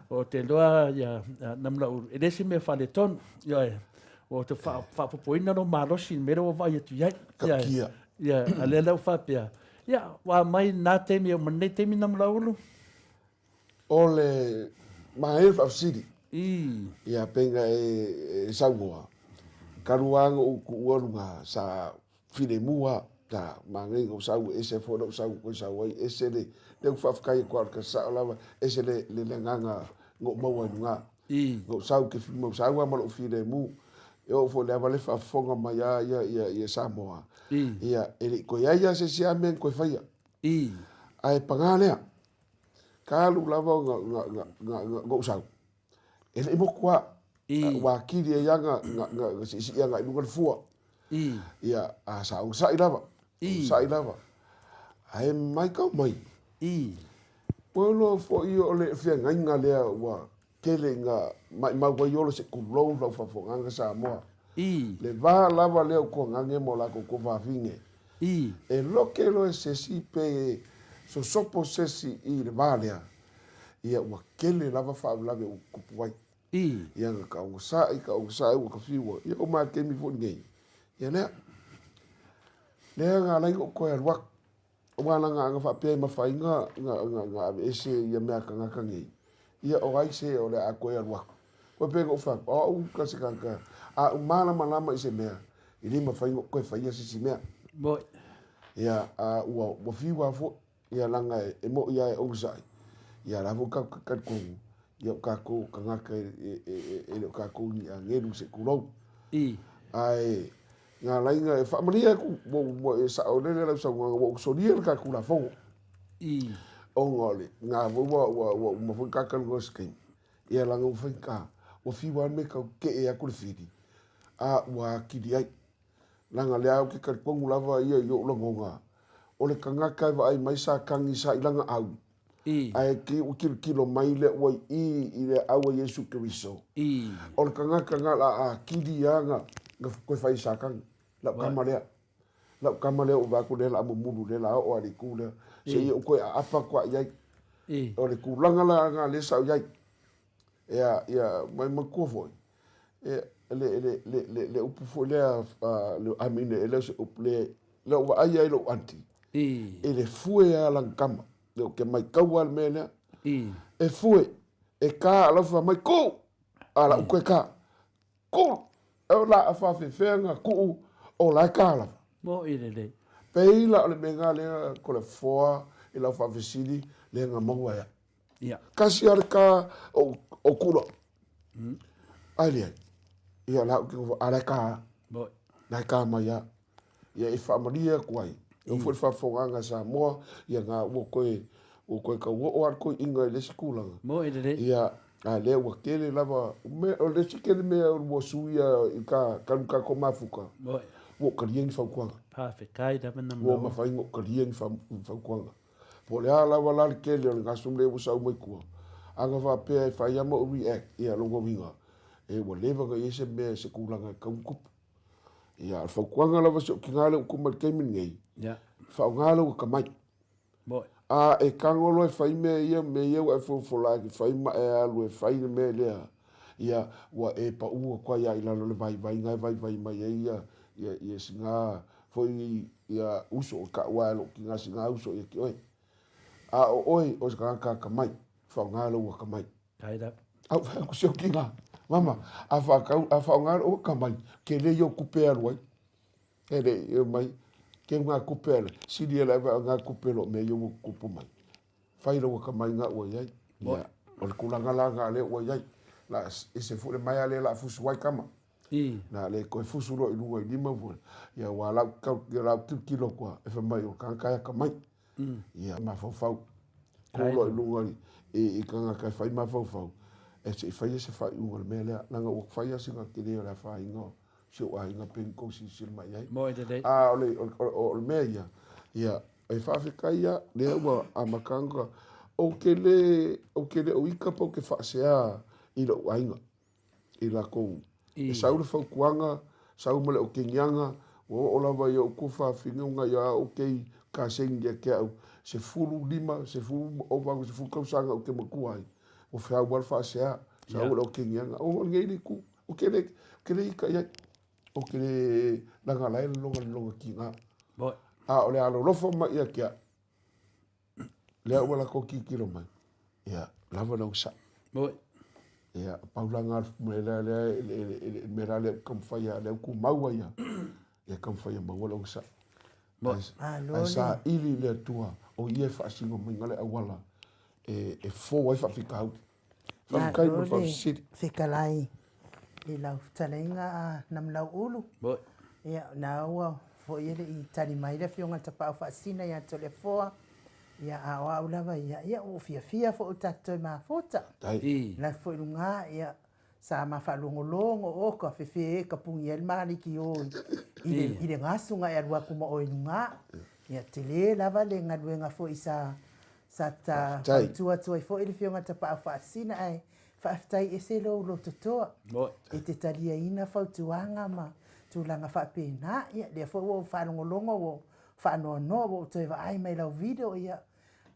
o te iloa ia Namulaulu, e le se mea faaletonu. Ioe, ua te faapopoina lou malosi i le mea lea ua vaai atu i ai. Kakia. Ia, a lea la ua faapea, ia, ua aumai lena taimi e oo mai lenei taimi Namulaulu. O le manaia le faafesili. I. Ia pei na e saunoa, talu lava ona ou tuua luga sa filemu lava, sa manaia ona ou sau, e ese foi lou sau na toe sau ai, ese le, lea ou te faafetai atu lava o le sao lava, ese le agaga na ou maua i luga. I. Na ou sau, ou te sau lava ma lou filemu, e oo foi i le ava lea e faafofoga mai lava ia Samoa, I. ia, e le i toe i ai lava se isi lava mea na toe faia. I. Ae paga lea, talu lava ona ou sau, e le i motu lava. Ua atili ai lava ona siisii agai i luga le fua. Ia, a sa onosai lava, onosai lava. Ae matau mai, Ua iloa foi o le feagaiga lea ua tele ina maimau ai olo se tulou lau faafofogaaga Samoa. I. Le va lava lea o Tuagage ma o latou tuafafine. I. E loke loa e sesi pe sosopo sesi i le va lea, ia ua tele lava faalavelave ua tutupu ai. I. Ia na taogosa'i, taogosa'i ua tafiu ai. Ia o makemi foi lenei, ia lea. Lea na ala ai ona ou toe alu atu. Aua leaga ana faapea e mafai na aveese ia mea a tagata nei, ia o ai se o le a toe alu atu. Koe pei ona ou fai atu, o au ka se tagata, a ou malamalama i se mea, e le mafai ona ou toe faia se isi mea. Moi. Ia, a ua, ua fiu lava foi, ia leaga e moni lava e onosai, ia o la foi tatou te talitonu, ia o tatou o tagata e, e, e, e le o tatou ni agelu se i tulou. I. Ae, Na ala ai na e faamalie atu, ua e saolele lau saunoaga, ua ou solia le tatou Tulafono. I. Ona o le, na foi ua, ua, ua uma foi ta talanoa i se taimi, ia leaga ua faigata, ua fiu lava le mea e tau tetee atu le fili, a ua atili ai. Leaga o lea ou te talitonu lava ia i ou lagona, o le tagata e vaai mai sa tagi sa i lana au, I. Ae ki ua kilokilo mai le ua i i le au a Iesu Keriso. I. O le tagata na la a kili a na, na koe fai Satani. Lau kama lea. Lau kama lea ua vaai atu lea la a mumulu lea la a oo a le itu lea. Se i ou koe aapa atu a i ai. I. O le tulaga la na lea sa ou i ai. Ia, ia, mai matua foi, ia, le, le, le, le, le upu foi lea, le, I mean, e le o se upu, le, le ou vaai ai lou aunty, I. i le fue a lana tama, le ou te maitau lava le mea lea, I. e fue, e ka a lau mai, ku! A lau koe ka, ku! E o la a whawhewhea ngā kuu o la e ka lava. Mo i lelei. Pei la o le mea ngā lea ko le foa i lau whawhesili lea ngā maua ea. Ia. Kasi a le ka o, o kula. Ai leai. Ia la uki a la ka. Moi. La ka mai a. Ia e faamalie atu ai. E foi le faafofogaga Samoa, ia ngā ua koe, ua koe kauo'o a le koe inga i le isi tulaga. Moi lelei. Ia, a lea ua tele lava, me, o le isi tele mea ua suia i ka kanu ka mafuka. Moi. Ua ou talia ni fautuaga. Faafetai lava na Ua mafai ona ou talia ni fautuaga. Po o le a lava la le tele o le gasu lea ua sau mai tua, ana faapea e fai lava ma ou react, ia lona uiga, e ua leva ona i ai se mea, se tulaga e tatau ona tupu. Ia, o le fautuaga lava si ou tina lea ua tuu mai i le taimi lenei, faaaoga lou atamai. A e tago loa e fai mea ia, mea ia ua e folafola e fai ma e alu e fai le mea lea, ia, ua e pau atu ai lava i lalo o le vaivaiga e vaivai mai ai ia, ia, ia sina foi ia uso, kau ae lou tina sina uso ia te oe. A o oe, o se tagata atamai, faaaoga lou atamai. Au fai atu si ou tina, mama, a whakau, a whaonga lou atamai, ke le i o kupe alu ai. E le i mai, ke ngā kupe alu, sili e lai ngā kupe lo mea i o kupu mai. Fai lou atamai ngā ua iai. Ia, o le tulaga la ngā lea ua iai. La, e se fu le mai a le la fusu ai kama. I. Na le koe fusu loa i luga i lima fua. Ia ua lau kau ia lau tilotilo kua e fai mai o tagata e akamai. Ia mafaufau. Ko loa i luga i i tagata e fai mafaufau e se i faia se faaiuga o le mea lea leaga ua fai lava sina tele o le afaina o si ou aiga pei ona tou silasila mai ai. Moe lelei. A o le o le mea ia, ia e faafetai lava lea ua amata ona ou te le ou te le o ita pe ou te faasea i lou aiga. i lakou. E sau le fautuaga, sau ma le okeniaga, ua oo lava i ou tuafafine ia a okei kaseni ia te au, 15, 10 ova atu i le 10 tausaga ou te matua ai, ua feau lava le faasea, sau le okeniaga, o lenei le itu, ou te le, ou te le ita i ai, ou te le leaga o la e lologa le lona tiga. A o le alolofa mai ia te au, Lea ua latou tilotilo mai, ia, lava le onosai. Moi. Ia, pau la ngā mea lea, lea, le mea la lea ua taumafai a, lea ua tumau ai ia, ia taumafai ia maua le onosai. Moi. Ae saili le Atua, o ia e faasino mai le auala e, e fou ai faafitauli. Faafetai mo le faafesili. Fetalai i lau fetalaiga a Namulau'ulu. Moi. Ia, na ua foi e le i tali mai le Afioga i le Tapaau Faasisina ia Toleafoa, ia, a o au lava ia, ia, ua ou fiafia foi ua tatou toe mafuta. I. La foi i luga, ia, sa ma faalogologo, o ka fefe e ka puni ai le maliki o i, i le, i le gasu na e alu atu ma oe i luga. Ia, tele lava le galuega foi sa, Sa ta fautua atu ai foi le Afioga Tapaau Faasisina ae faafetai ese lou lototoa e te taliaina fautuaga ma tulaga faapena. Ia lea foi ua ou faalogologo ua ou faanoanoa ua ou toe vaai mai i lau video ia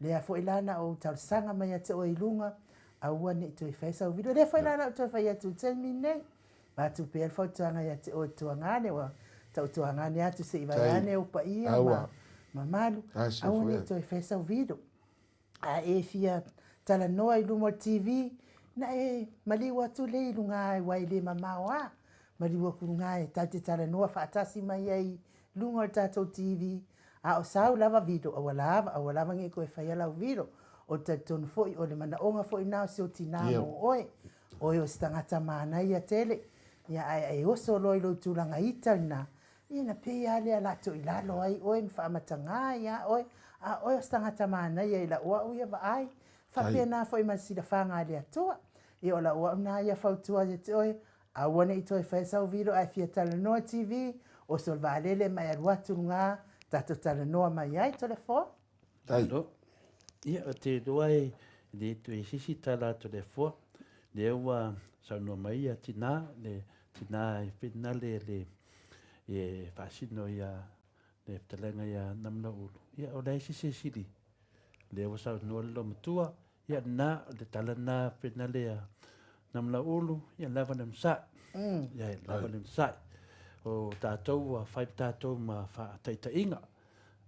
lea foi la na ou talosaga mai ia te oe i luga aua ne i toe faia sau video. Lea foi la na ou toe fai atu i le taimi lenei. Avatu pea le fautuaga ia te oe Tuagane, ua tau Tuagane atu se i vaeane ou paia ma mamalu, aua ne i toe faia sau video. A e fia talanoa i luma o le TV, na e maliu atu lea i luga aua e le mamao a, maliu atu i luga e tatou te talanoa faatasi mai ai i luga o le tatou TV, a o sau lava video, aua lava, aua lava ne i toe faia lau video. Ou te talitonu foi o le manaoga foi lena o si ou tina mo oe, Oe o se tagata manaia tele, ia ae e oso loa i lou tulaga ita lena, ia na pei a lea la toilalo ai oe ma faamatagā ia oe, a oe o se tagata manaia i lau au ia vaai, faapena foi ma le silafaga a le Atua. Ia o lau au na ia fautua ia te oe, aua ne i toe faia sau video ae fia talanoa TV, oso le vaalele ma e alu atu luga, tatou talanoa mai ai, Toleafoa. Malo. Ia, ou te iloa e le toe sisi tala a Toleafoa, lea ua saunoa mai ia tinā, le tinā e finale le e faasino ia le fetalaiga ia Namulauulu. Ia, o leai se isi e sili. Lea ua saunoa le loomatua, ia lena, o le tala lena finale a Namulauulu, ia lava le onosai. Ia, lava le onosai. O tatou ua fai tatou ma faataitaiga.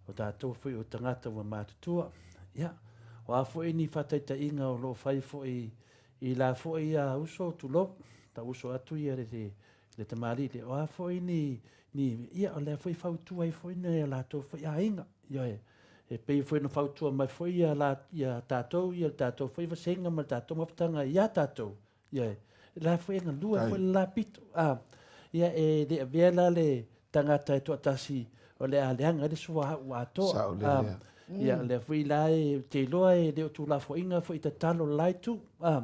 O tatou foi o tagata ua matutua. Ia, o a foi ni faataitaiga o lo o fai foi i la foi ia uso, tulou, tau uso atu ia le, le, le tamalii lea, o a foi ni, ni, ia, o lea foi fautua ai foi nai o latou foi aiga. Ioe, e pei foi ona fautua mai foi ia, la, ia tatou, ia le tatou foi vasega ma le tatou mafutaga ia tatou. Ioe, la foi e galue foi le la pito. A, ia e le avea la le tagata e toatasi o le a leaga ai le suauu atoa. Sao lea A, lea. ia lea foi la e te iloa e le o tulafoaiga foi tatalo le la itu. A,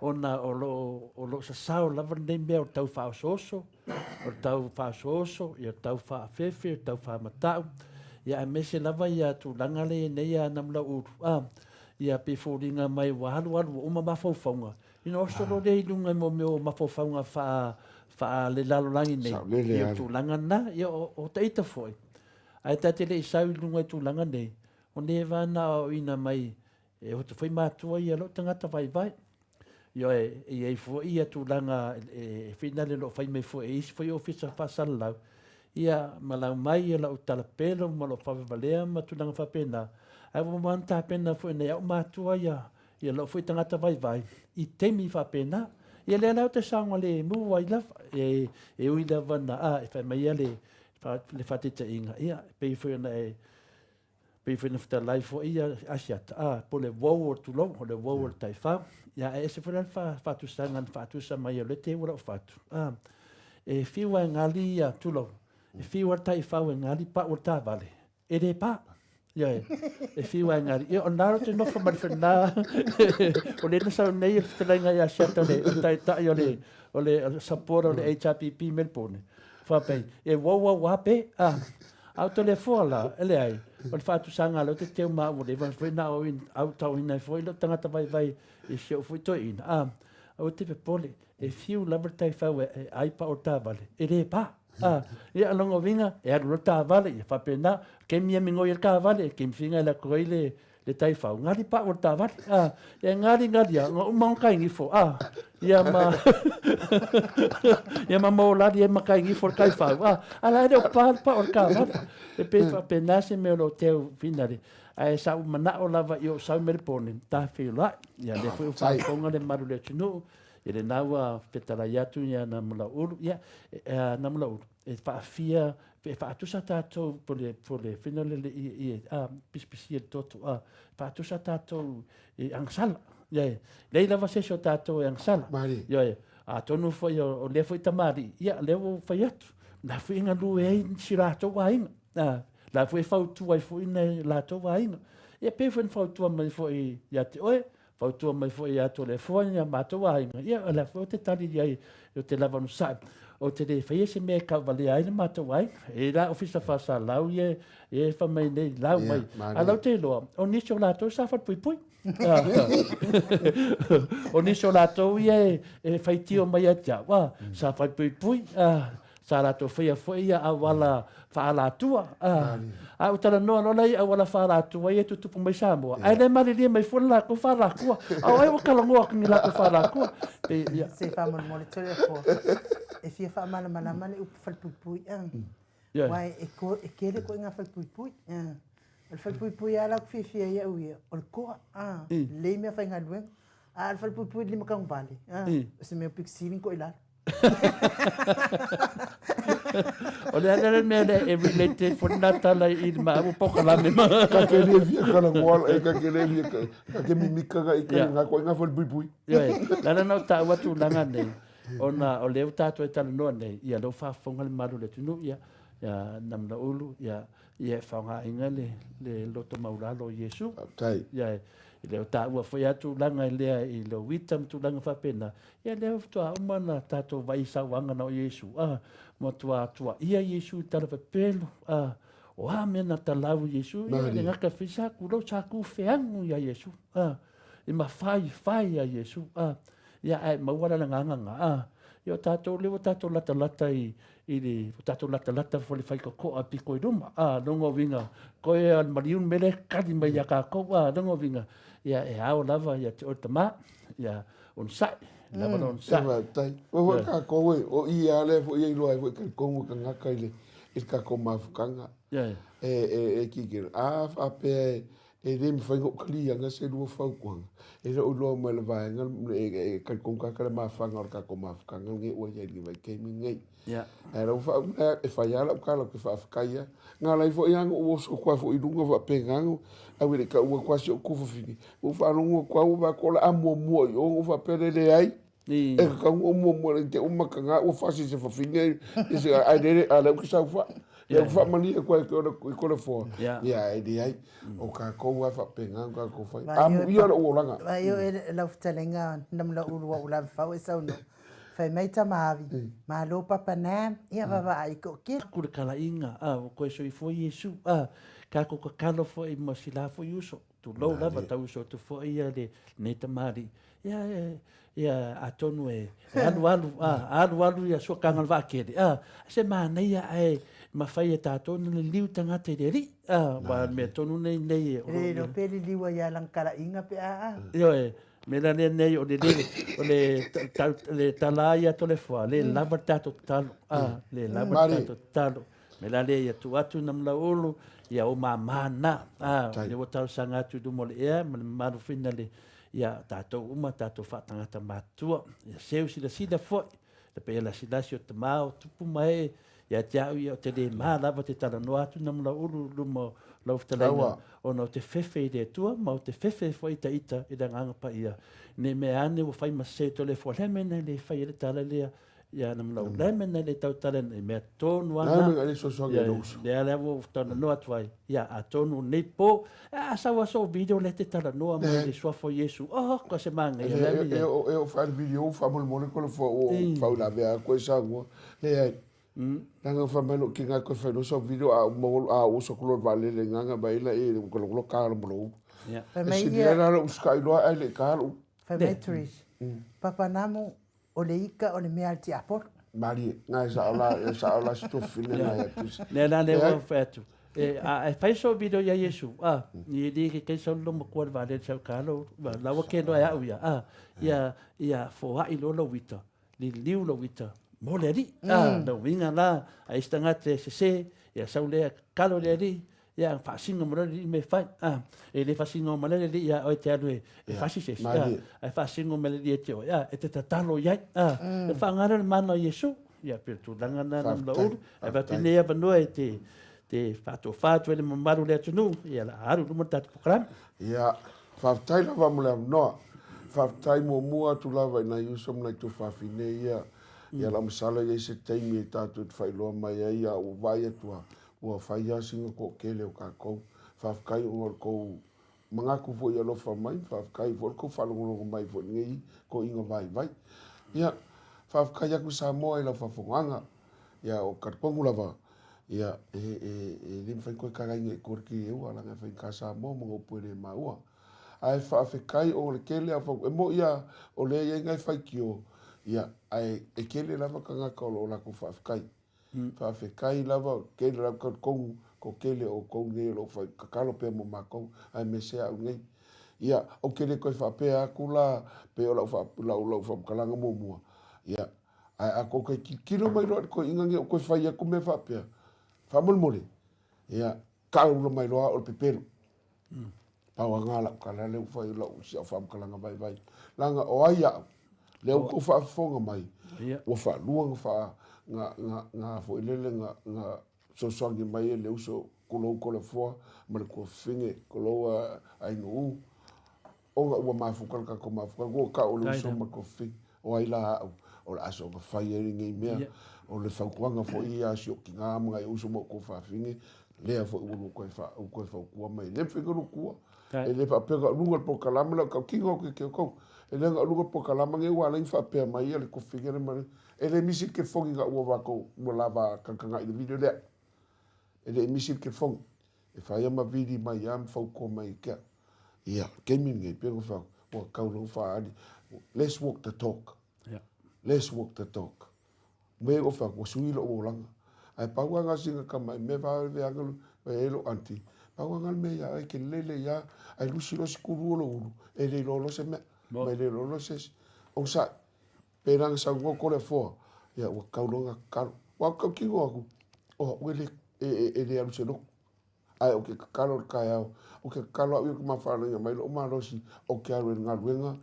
ona o lo o lo o sasao lava lenei mea o le tau faaosooso, o le tau faaosooso, ia le tau faafefe, o le tau faamatau, ia aemaise lava ia tulaga lea e i ai nei a Namulauulu. A, Ia pei foliga mai ua alualu ua uma mafaufauga, ina oso loa lea i luga i mo mea o mafaufauga faa faa le lalolagi nei. Saolele Ia o ale. tulaga na, ia o, o taita foi. Ae ta te le i sau i luga i tulaga nei, o neva na aoaoina mai e o ta foi matua ia lou tagata vaivai. Ioe, e i ai foi ia tulaga e finale o lo o fai mai foi e isi foi ofisa faasalalau, ia ma lau mai ia lau talapelo ma lou faavavalea ma tulaga faapena, ae ua uma ona tapena foi e nai au matua ia ia lou foi tagata vaivai i taimi faapena. Ia lea la ou te saogalemu ai lava, e, e ui lava na, a, e fai mai ia le, le faataitaiga, ia, e pei foi ona e Pei foi ona fetalai foi ia Asiata, a, po o le uou o le tulou, o le uou o le taifau. Ia, ae ese foi la le faatusaga na faatusa mai e le teu o lau fatu. A, e fiu lava e gali ia, tulou, e fiu lava le taifau e gali pau o le taavale, e le pa. Ioe, e fiu lava e gali. Ia, o lena ou te nofo ma le fena, o lea na sau nei le fetalaiga ia Asiata o le taitai o le, o le supporter o le HRPP i Melbourne. Faapea, e uou au a pe, a. A o Toleafoa la, e leai, o le faatusaga a lea ou te teu ma au ua leva foi ona aotauina ai foi lou tagata vaivai i si ou foi toeaina, a, aua te popole, e fiu lava le taifau e ai pao le taavale, e le pa. A, ia, o lona uiga, e alu loa le taavale, ia faapena, kemi e migoi ai le taavale, kemi figa e alu atu ai le, le taifau, gali pau o le taavale, a, e gali gali a, ua uma ona kaigifo, a, ia ma, ia ma maulali ai ma kaigifo le taifau, a, a la e le o pa le pau o le taavale. E pei faapena se mea o lo o teu finale, ae sa ou manao lava i ou sau Melepone, ta feiloai, ia lea foi ua faafofoga le malu o le atunuu, ia lena ua fetalai atu ia Namulauulu, ia, Namulauulu, e faafia e faatusa tatou po le po le fina le le i i a pisipisi le toto a faatusa tatou i agasala ia lei lava se isi o tatou e agasala ia atonu foi o lea foi tamalii ia lea ua fai atu na foi e galue ai si latou aiga a la foi e fautua ai foi nai latou aiga ia pei foi na fautua mai foi ia te oe. Fautua mai foi ia Toleafoa i a matou aiga, ia o lea foi ou te tali i ai ou te lava onosai. Ou te le faia se mea e tauvalea ai le matou aiga. E i la ofisa faasalau ia e fai mai nei lau mai. A lau te iloa, o nisi o latou sa falepuipui. O nisi o latou ia e faitio mai ia te au, sa falepuipui. Sa latou faia foi ia auala faaalatua. A ou talanoa loa la i auala faaalatua ia e tutupu mai Samoa, ae le malilie mai fua le latou faaalatua. A o ai ua talanoa atu i ni latou faaalatua? Pei, ia. Se faamolemole Toleafoa, e fia faamalamalama le upu falepuipui a. Aua e tele ituaiga falepuipui. O le falepuipui lava la ou te fiafia ai au ia, o le toa, a, lelei meafaigaluega. A o le falepuipui i le limataugavale, a, o se mea pito sili ona toilalo. O le a le mea lea e relate foi lena tala i le maua polokalame ma. Ka ke le fia talanoa, e ka ke le fia, ka ke mimika ka ika i ngā koe ngā falepuipui. Ioe, lana na o taua tulaga nei, ona o lea ua tatou e talanoa nei, ia lea ua faafofoga le mamalu o le atunuu, ia, ia Namanaulu, ia, ia e faaaogaina le, le loto maulalo o Iesu. Faafetai. Ia, e le o taua foi lava tulaga lea i lou ita ma tulaga faapena, ia lea faatoa uma ona tatou vaai i sauaga na o Iesu, a, matua tuaia Iesu i tala pepelo, a, o a mea na talau i Iesu, ia le gata fai sa tulou, sa tu feagu ia Iesu, a, i mafaifai ia Iesu, a, ia ae maua la le agaga na, a, ia o tatou lea ua tatou latalata i, i le, ua tatou latalata foi le faitotoa pito i luma, a, lona uiga, koe a le maliu le mea lea e kali mai ia tatou, a, lona uiga, ia e ao lava ia te oe le Tama, ia onosai, lava le onosai. E faafetai. Ua foi tatou e, o i a lea foi e iloa ai foi talitonu e tagata i le, i le tatou mafutaga. E, e, e kikilo. A faapea e, e le mafai ona ou taliaina se lua fautuaga, e le o iloa mai le vaega e, e talitonu tagata le mafaga o le tatou mafutaga lenei ua i ai i le vaitaimi lenei. Ae lau faauiga e fai lava lau tala ou te faafetai lava. Na ala ai foi lava ona ou oso atu lava foi i luga faapena ona au e le i taua atu lava si ou tuafafine. Ua ou faalogo atu lava ua vaai atu o le a muamua i o ona ou faapea lea, leai, e tatau ona ou muamua i te i ua mataga ua fasi e se fafine ae lele a o lea ou te saofai. Lea ua faamalie atu ai i Toleafoa, ia e leai, o tatou lava e faapena ona tatou fai. Amuia lou olaga. Vaai oe lau fetalaiga Namulaulu ua ou lavefau e saunoa. Fai mai tama Avi, Malo papa Nam, ia vaavaai toatele. Aku le talaiga, a, ua toe soifua Iesu, a, tatou tatalo foi mo si la foi uso, tulou lava, tau uso atu foi ia lenei tamalii, ia, ia, atonu e alu alu, a, alu alu ia suakaga o le vaatele, a, se manaia ae mafai e tatou ona liliu tagata i le Alii, a, aua o le mea tonu nei nei o lo o. E le iloa pe liliu ai lava lana talaiga pe a, a. Ioe, mea la lea nei o le le, o le, le tala ia Toleafoa, le lava le tatou tatalo, a, le lava le tatou tatalo. Mea la lea ia tuu atu na Malaulu, ia o mama na, a, lea ua talosaga atu i luma o le ea ma le mamalu foi na le, ia tatou uma, tatou faatagata matutua, ia seu silasila foi, le paia lasilasi o tama o tupu ma ee, ia te au ia o te le ma lava te talanoa atu na Malaulu i luma o lau fetalaiga, ona o te fefe i le Atua ma o te fefe foi ita ita i le Agaga Paia, ne i mea ane ua fai ma se Toleafoa, le mea na le fai ai le tala lea ia na Malaulu, le mea na le tautala nei mea tonu ana, lea lea ua talanoa atu ai, ia atonu nei po, a sau aso video lea te talanoa mai le suafa o Iesu, oh, ko se manaia le mea. E o fai le video faamolemole Toleafoa ua ou faauilavea atu ai saunoa, leai, Leaga fai mai lou tina toe fai loa sau video a uma a oso atu loa i le vaalele gaga mai ai laia ua logologo ka ma lou. Fai E mai sili ia ai la lou usikai loa ae le i ka lou. Fai mai Trish, Papa Namu, o le ika o le mea a le tiapolo. Malie, na e sao la, e sao la si tuafafine na ia Trish. Lea la lea ua fai atu. E, a e fai so video ia Iesu, a, ni li ke kei sau lo makua le vaalele sau ka lo, la ua ke loa e au ia, a, ia, ia foai loa lou ita. Liliu lou ita mo le Alii. A, lou uiga la, a isi tagata e sese, ia sau lea kalo i le Alii, ia faasino mai loa le Alii mea e fai. A, e le faasino mai le Alii ia oe e te alu e fasi se isi, a, ae faasino mai le Alii ia te oe, a, e te tatalo i ai. A, e faaaoga lea o le mana o Iesu. Ia, pei o le tulaga lena Namulaulu. Ae avatu ai lenei avanoa e te, te faatofa atu ai le mamalu o le atunuu, ia o le a alu i luma le tatou polokalame. Ia, Faafetai lava mo le avanoa. Faafetai muamua atu lava i nai uso ma nai tuafafine ia. Ia lau masalo e i ai se taimi e tatou te faailoa mai ai a ua vaai atu lava, ua fai lava sina toatele o tatou. Faafetai ona o le tou Manatu foi i alofa mai, faafetai foi le tou faalogologo mai foi i lenei toeaiina vaivai. Ia, faafetai atu Samoa i lau faafofogaaga. Ia, o talitonu lava, ia, e, e, e le mafai ona toe talaina i tua le tieua, leaga e faigata Samoa ma ona upu e le maua. Ae faafetai ona o le tele lava o, e moni lava o lea e i ai nai faitio, ia, ae e tele lava tagata o lo o latou faafetai. Faafetai lava, tele lava talitonu ko tele o outou nei o lo o fai tatalo pea mo matou, aemaise au nei. Ia, ou te le toe faapea atu la pei o lau lau lau faamatalaga muamua, ia, ae a tou toe tilotilo mai loa i le toeaina nei o toe fai atu mea faapea, faamolemole, ia, taula mai loa au o le pepelo. Pau lava lena lau tala lea ua fai lau si au faamatalaga vaivai. Leaga o ai au, lea ua tou faafofoga mai, ua faalua na faa, na, na, na foi lele na, na fesoasoani mai e le uso Kulou Toleafoa ma le tuafafine Kulou Ainuu, ona ua mafuta le tatou mafuta, ua tau o le uso ma le tuafafine. O ai la au o le a soona fai ai lenei mea? O le fautuaga foi ia a si ou tina ma nai uso ma ou tuafafine, lea foi ua lua toe fa, ua toe fautua mai. E le mafai ona lua tua. E le faapea na o luga o le polokalame lea o tautino atu ia te outou. E le na o luga o le polokalame lenei ua ala ai ona faapea mai ia le tuafafine lea ma le, e le misi le telefoni ina ua matou, ua lava tagatagai i le video lea. E le i misi le telefoni. E fai lava ma vili mai lava ma fautua mai ia te au. Ia, o le taimi lenei, pei ona fai atu, ua tatau loa ona faaali, let's walk the talk. Let's walk the talk. Mea ua fai atu, ua sui lou olaga. Ae pau lava lena sina tamai mea vaeveaga e i ai lou aunty, pau lava lena le mea ia oe, e te lele lava, ae lusi loa si kulu o lou ulu, e le iloa loa se mea, ma e le iloa loa se isi. Onosai, pēlā na saunoa Toleafoa, ia ua tatau loa ona tatalo. Aua ou te tautino atu, o au e le, e, e, e le alu i se lotu. Ae ou te tatalo i le taeao, ou te tatalo au ia ou te mafalaiga mai lou malosi, ou te alu ai i le galuega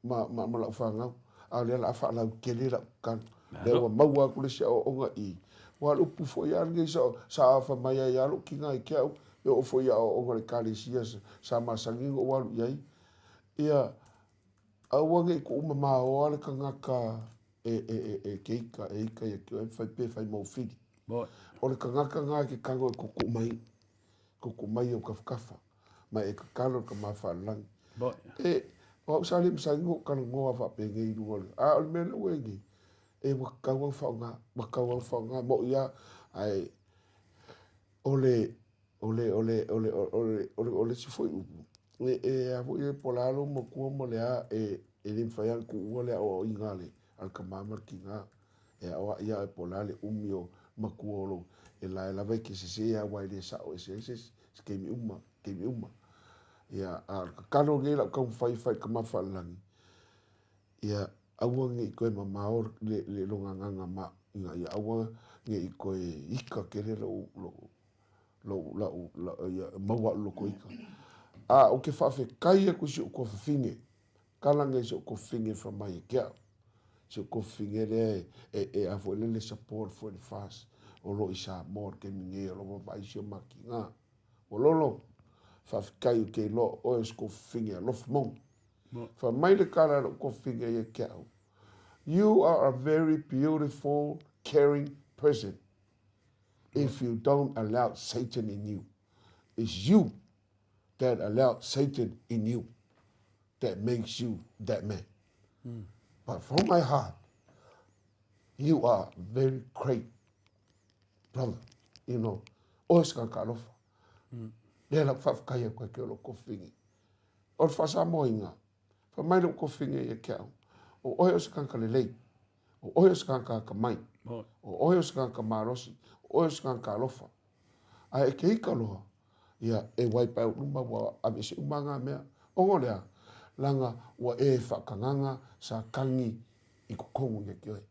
ma, ma, ma lau fanau. A o lea o le a faalautele lau tatalo. Lea ua maua atu le isi aoaoga i i. Aua o le upu foi lava lenei sa, sa afa mai ai lava lou tina i te au, e oo foi i aoaoga a le Ekalesia sa masani ona ou alu i ai. Ia, Aua ne i tuumamaoa le tagata e, e, e, e ke ika, e ika ia te oe, fai pe fai mau fili. O le tagata na e ke kago e kuku mai, kuku mai i ou tafatafa, ma e tatalo i le Tama Faalelagi. E, o au sa le masani ona ou talanoa faapenei i luga o le, a o le mea lea ua i ai nei, e ua tatau lava ona faaaoga, ua tatau lava ona faaaoga, e moni lava, ae o le, O le, o le, o le, o le, o le, o le isi foi upu, e, e a foi e po o le a lou matua ma le a, e, e le mafai lava ona tuua le aoaoina a le, a le tama ma le tina. E aoai lava oe po o le a le umi o matua o lou, e lae lava e te sese lava aua e le sao ese ai se isi, se taimi uma, taimi uma. Ia, a o le tatalo lenei o lau taumafai e fai i le Tama Faalelagi, ia aua ne i toe mamao le, le lona agaga ma, ina ia aua ne i toe ika tele lou, lou, lou, lau, lau, ia, maua au loko ika. A ou te faafetai atu i si ou tuafafine, tala nei si ou tuafafine fai mai e te au. Si ou tuafafine lea e, e, e a foi lele support foi le FAST o lo o i Samoa i le taimi nei o lo o vaavaai si o ma tina. Ua lolo, faafetai ou te iloa o oe o se tuafafine alofa moni. Fai mai le tala a lou tuafafine ia te au, You are a very beautiful, caring person. If you don't allow Satan in you. It's you that allow Satan in you that makes you that man. But from my heart, you are very great brother. You know, oe se tagata alofa. Lea lau faafetai atu ai ke o lou kofini. O le faasamoaina, fai mai lou kofini ia te au, o oe o se tagata lelei. O oe o se tagata atamai. O oe o se tagata malosi. O oe o se tagata alofa. Ae e ke ika loa, ia, e wipe out uma ua aveese uma ngā mea. Ona o le a? Leaga ua e whaakagaga sa kagi i totonu ia te oe.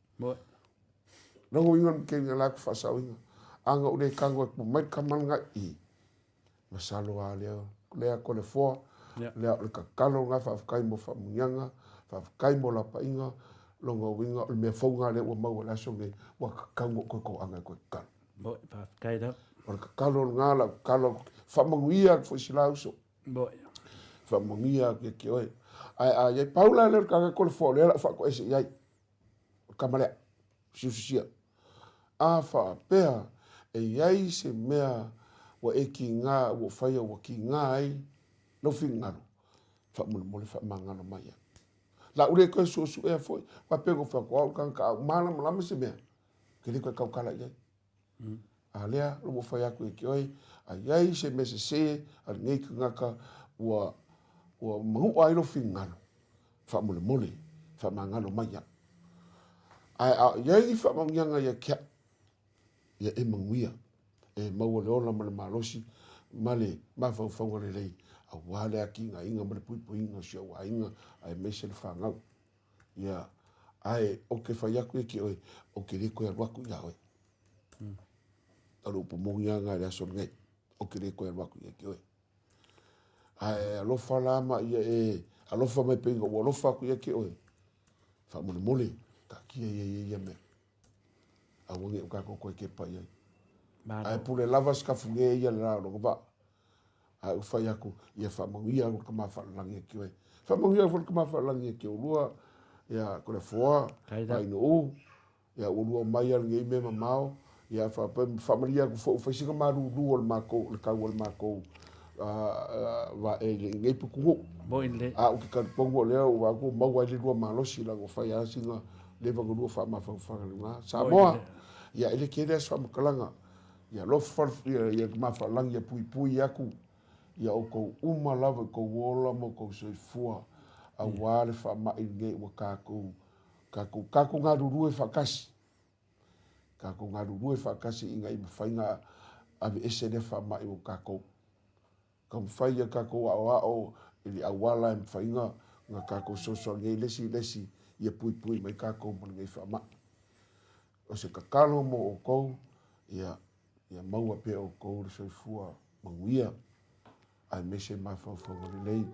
Lona uiga o le kei la ku whaasaoinga. Anga o le kago e ku mai ka malanga i. Masalo a lea, lea ko le foa, lea o le kakalo ngā whaafetai mo whaamuianga, whaafetai mo lapaiga, lona uiga o le mea fou ngā lea ua maua i le aso nei, ua kakau ngo koe ko anga e koe kakalo. Moi, whaafetai rau. O le kakalo ngā lau kakalo, whaamanuia atu foi si la uso. Moi. Whaamanuia atu ia ki oe. Ae a iai, pau la lea o le kanga ko le foa, lea lau whaatoese i ai. O le kama lea, siususia. A faapea e i ai se mea ua e kīnga, ua ou faia ua kīnga ai Lou finagalo, faamolemole faamagalo mai au. La ule koe suesuea foi, faapea ko fai atu, o au le tagata a ou malamalama se mea, ou te le toe tautala i ai. A lea, o lo o fai atu ia te oe, a i ai se mea sese a lenei tagata ua ua manua ai lou finagalo, faamolemole, faamagalo mai au. Ae a i ai ni faamanuiaga ia te au, ia e manuia, e maua le ola ma le malosi ma le mafaufauga lelei aua le atinaeina ma le puipuiga o si ou aiga aemaise le fanau. Ia, ae ou te fai atu ia te oe, ou te le toe alu atu ia oe. O le upu moni lava lena i le aso lenei, ou te le toe alu atu ia te oe. Ae alofa la ma ia e alofa mai pei ona ou alofa atu ia te oe, faamolemole, taatia ia i ia mea. Aua ne i o tatou toe tepa i ai. Ae pule lava si kafune ia le la o lona vaa. Ae ou fai atu, ia faamanuia le Tama Faalelagi ia te oe. Faamanuia foi le Tama Faalelagi ia te oulua, ia Toleafoa, Ainuu, ia ua lua mai lava lenei mea mamao, ia faapea, faamalie atu foi ua fai sina malulu o le matou, le tau o le matou vaa i lenei pitonuu. A ou te talitonu o lea ua vaai atu ua maua ai le lua malosi leaga ua fai lava sina leva ona lua faamafaufana lena. Samoa, ia e le tele lava se faamatalaga, ia alofa ia Tama Faalelagi ia puipui atu ia outou uma lava i tou ola ma outou soifua aua le faamai lenei ua tatou tatou tatou galulue faatasi tatou galulue faatasi ina ia mafai ona aveese lea faamai o tatou. Taumafai ia tatou aoao i le auala e mafai ona tatou fesoasoani ai le isi i le isi ia puipui mai tatou ma lenei faamai. O se tatalo mo outou, ia, ia maua pea outou le soifua manuia, aemaise mafaufauga lelei,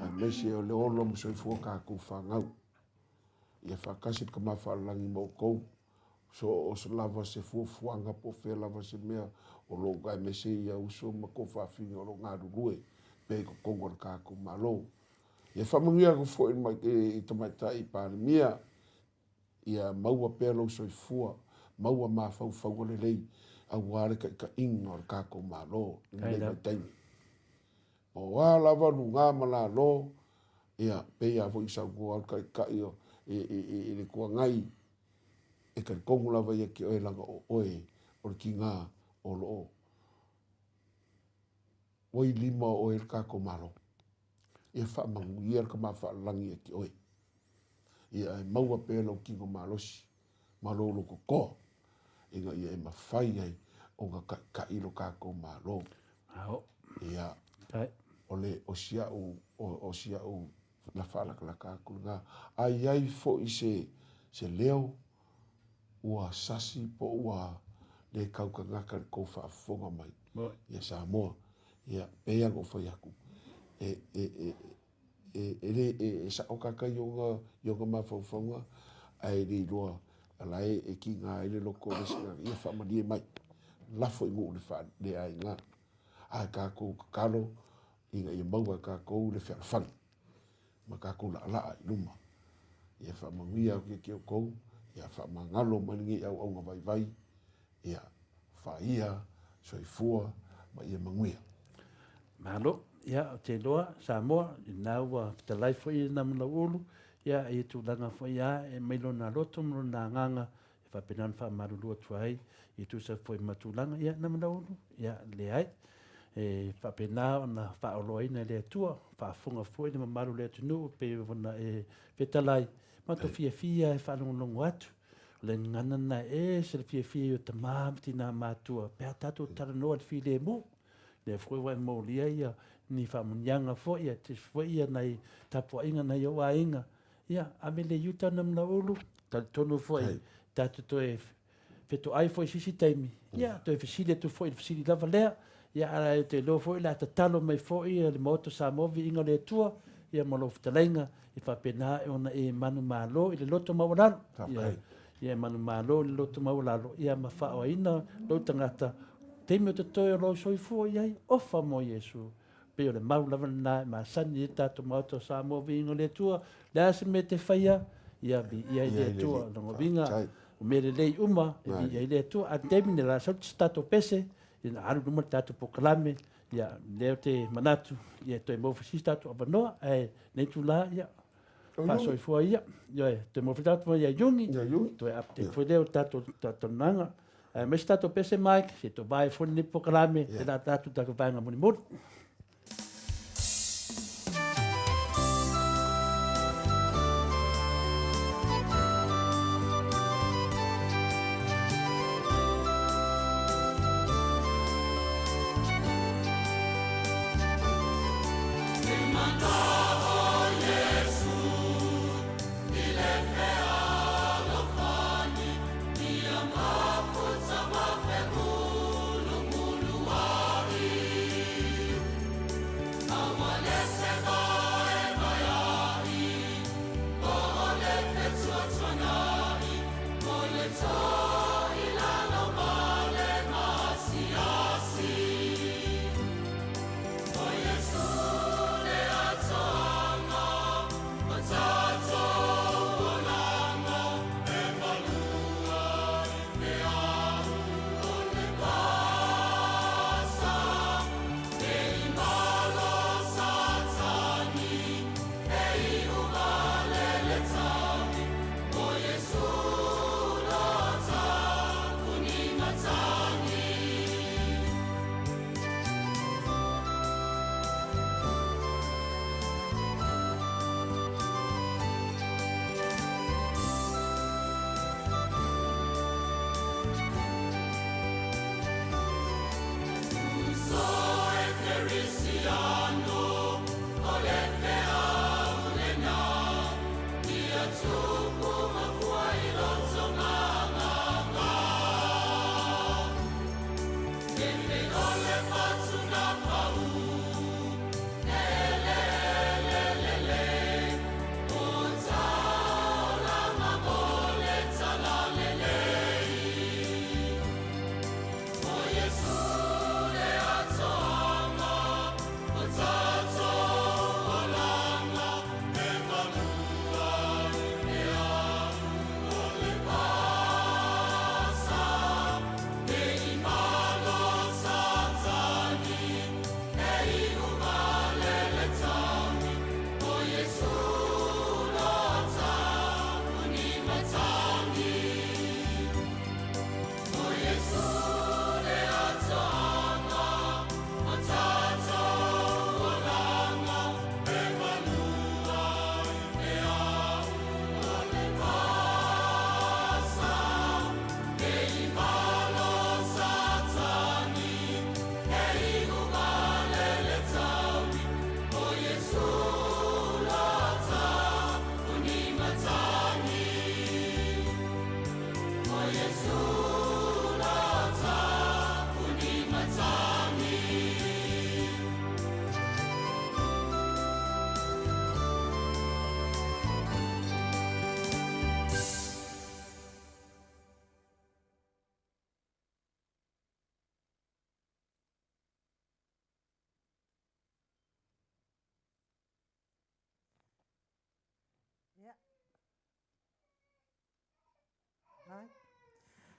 aemaise o le ola ma soifua tatou fanau. Ia faatasi le Tama Faalelagi ma outou, so o se lava se fuafuaga po o fea lava se mea o lo o aemaise ia uso ma tuafafine o lo o galulue pea i totonu o le tatou Malo. Ia faamanuia atu foi i le Tamaitai Palemia, Ia maua pea lou soifua, maua mafaufauga lelei aua le taitaiga o le tatou Malo i lenei vaitaimi. Po o a lava luga ma lalo, ia, pei lava foi ona saunoa le Taitai o, i, i, i, i le Itu Agai, e talitonu lava ia te oe leaga o oe o le tiga o lo o ua i lima o oe le tatou Malo. Ia faamanuia le Tama Faalelagi ia te oe. Ia e maua pea lou tino malosi ma lou loto toa ina ia e mafai ai ona taitai lo tatou Malo. Ia, o le, o si au, o si au na faalatalata atu lena. A i ai foi se, se leo ua sasi po ua le tautagata i le tou faafofoga mai ia Samoa, ia, pei lava ona ou fai atu, e, e, e, e, e le, e, e sao tata i ona, i ona mafaufauga, ae le iloa o la e, e kiga ai le loto o le isi tagata, ia faamalie mai, lafo i nuu le faaleaiga. Ae tatou tatalo ina ia maua e tatou le fealofani ma tatou laalaa i luma. Ia faamanuia atu ia te outou, ia faamagalo mai lenei auauna vaivai, ia faia, soifua ma ia manuia. Malo, ia ou te iloa Samoa, i lena ua fetalai foi Namulauulu, ia i tulaga foi a e mai lona loto ma lona agaga e faapena ona faamalulu atu ai e tusa foi ma tulaga, ia Namulauulu, ia leai. E faapena ona faaoloaina e le Atua, faafofoga foi le mamalu o le atunuu pei ona e fetalai, matou fiafia e faalogologo atu. O le gagana lena e ese le fiafia i o tama ma tina matua pe a tatou talanoa i le filemu. Lea foi ua e molia ia ni faamuniaga foi, ia tusa foi ia nai tapuaiga nai ou aiga. Ia, ave le iuta na Manaulu, talitonu foi tatou toe fetoai foi i se isi taimi, ia, toe fesili atu foi i le fesili lava lea, ia, ae ou te iloa foi o le a tatalo mai foi le Maota o Samoa, viiga o le Atua, ia ma lou fetalaiga, e faapena ona e manumalo i le loto maualalo. Ia, ia e manumalo i le loto maualalo, ia ma faaoaina lou tagata, taimi o totoe o lou soifua i ai, ofa mo Iesu. Pei o le mau lava lena e masani ai le tatou Maota o Samoa, viiga o le Atua. Le a se mea e te faia, ia viia i le Atua. Lona uiga, o mea lelei uma e viia ai le Atua. A o le taimi nei, o le a sau se tatou pese, ia ona alu i luma le tatou polokalame. Ia, lea ou te manatu, ia toe maua foi se isi tatou avanoa, ae lenei itula, ia, faasoifua ia. Ioe, toe maua foi tatou avanoa ia Iuni, toe update foi lea o le tatou talanoaga. Aemaise tatou pese Mike, se i toe vae foi lenei polokalame, e lata atu i le tatou vaega mulimuli.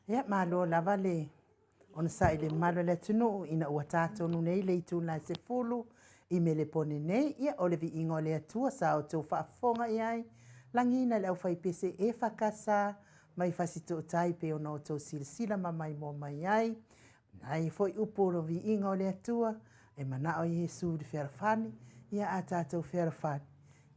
Ia, malo lava le onosai i le mamalu o le atunuu ina ua ta tonu nei le itula e 10 i Melepone nei. Ia, o le viiga o le Atua sa outou faafofoga i ai, lagiina le aufaipese EFKS mai Fasitootai pei ona outou silasila ma maimoa mai ai. Nai foi upu o le viiga o le Atua e manao Iesu i le fealofani, ia a tatou fealofani,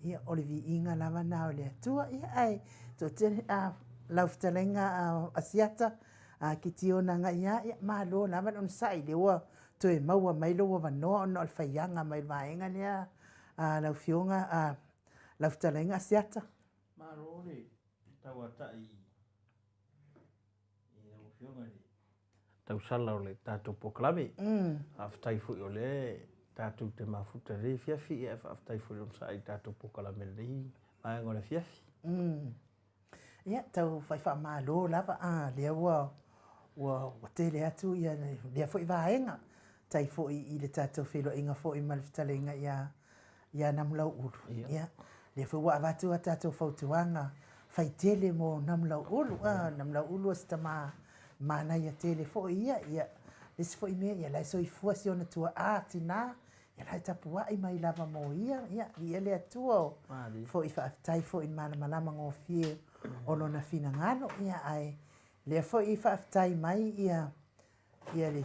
Ia, o le viiga lava na o le Atua. Ia, ae toatele, a, lau fetalaiga a Asiata, a Kitiona agai ia, ia, malo lava le onosai, lea ua toe maua mai lou avanoa ona o le faiaga mai le vaega lea a lau Afioga, a lau fetalaiga Asiata. Malo le tauatai i lau Afioga i le tausala o le tatou polokalame. Faafetai foi o lea tatou te mafuta i lenei afiafi, ae faafetai foi i le onosai i le tatou polokalame i lenei vaega o le afiafi. Ia, tau fai faamalo lava, a, lea ua, ua, ua tele atu ia lea foi vaega, tai foi i le tatou feiloaiga foi ma le fetalaiga ia ia Namulau'ulu. Ia, lea foi ua avatu a tatou fautuaga fai tele mo Namulau'ulu. A, Namulau'ulu o se tama manaia tele foi ia. Ia, Le isi foi mea, ia la e soifua si ona tuaa tinā, ia la e tapuai mai lava mo ia, ia, viia le Atua o foi faafetai foi i le malamalama gofie o lona finagalo, ia ae lea foi e faafetai mai ia ia le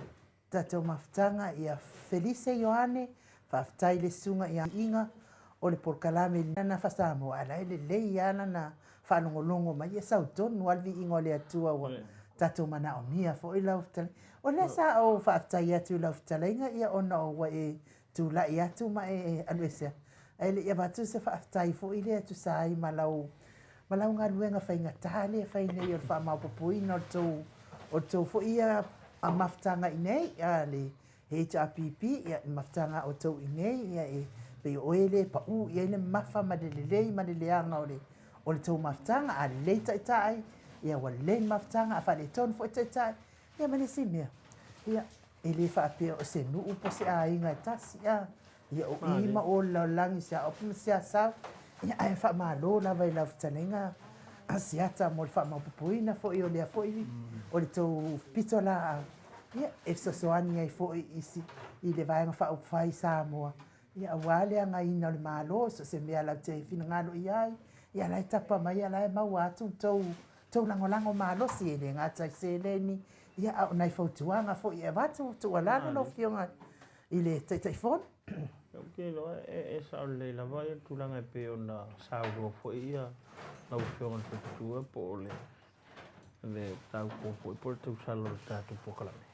tatou mafutaga ia Felise Ioane, faafetai i le susuga ia Iga o le polokalame i lana faa-Samoa, ae la e lelei lava lana faalogologo mai, ia sau tonu lava le viiga o le Atua ua tatou manaomia foi lau fetalaiga. O lea sa ou faafetai atu i lau fetalaiga ia ona ua e tulai atu ma e alu ese atu, ae le i avatu se faafetai foi lea e tusa ai ma lau ma lau galuega faigata lea e fai nei o le faamaopoopoina o le tou o le tou foi ia mafutaga i inei, le HRPP, ia le mafutaga a outou i inei, ia e pei o oe lea e pau i ai le mamafa ma le lelei ma le leaga o le o le tou mafutaga. A lelei taitai, ia ua lelei le mafutaga, a faaletonu foi taitai, ia ma le isi mea, ia e le faapea o se nuu po o se aiga e tasi, a, ia o i ma o i le lalolagi i Siaopu ma Siasau, ia ae faamalo lava i lau fetalaiga Asiata mo le faamaopoopoina foi o lea foi o le tou pitolaau, ia e fesoasoani ai foi i i le Vaega Faaupufai i Samoa, ia aua le againa o le Malo, so o se mea latou te finagalo i ai, ia la e tapa mai, la e maua atu le tou tou lagolago malosi, e le gata i seleni, ia a o nai fautuaga foi e avatu, tuualalo lau Afioga i le Taitaifono. Ou te iloa e sao lelei lava le tulaga e pei ona saunoa foi ia lau Afioga i le Faletua po o le le taupou foi po o le tausala o le tatou polokalame.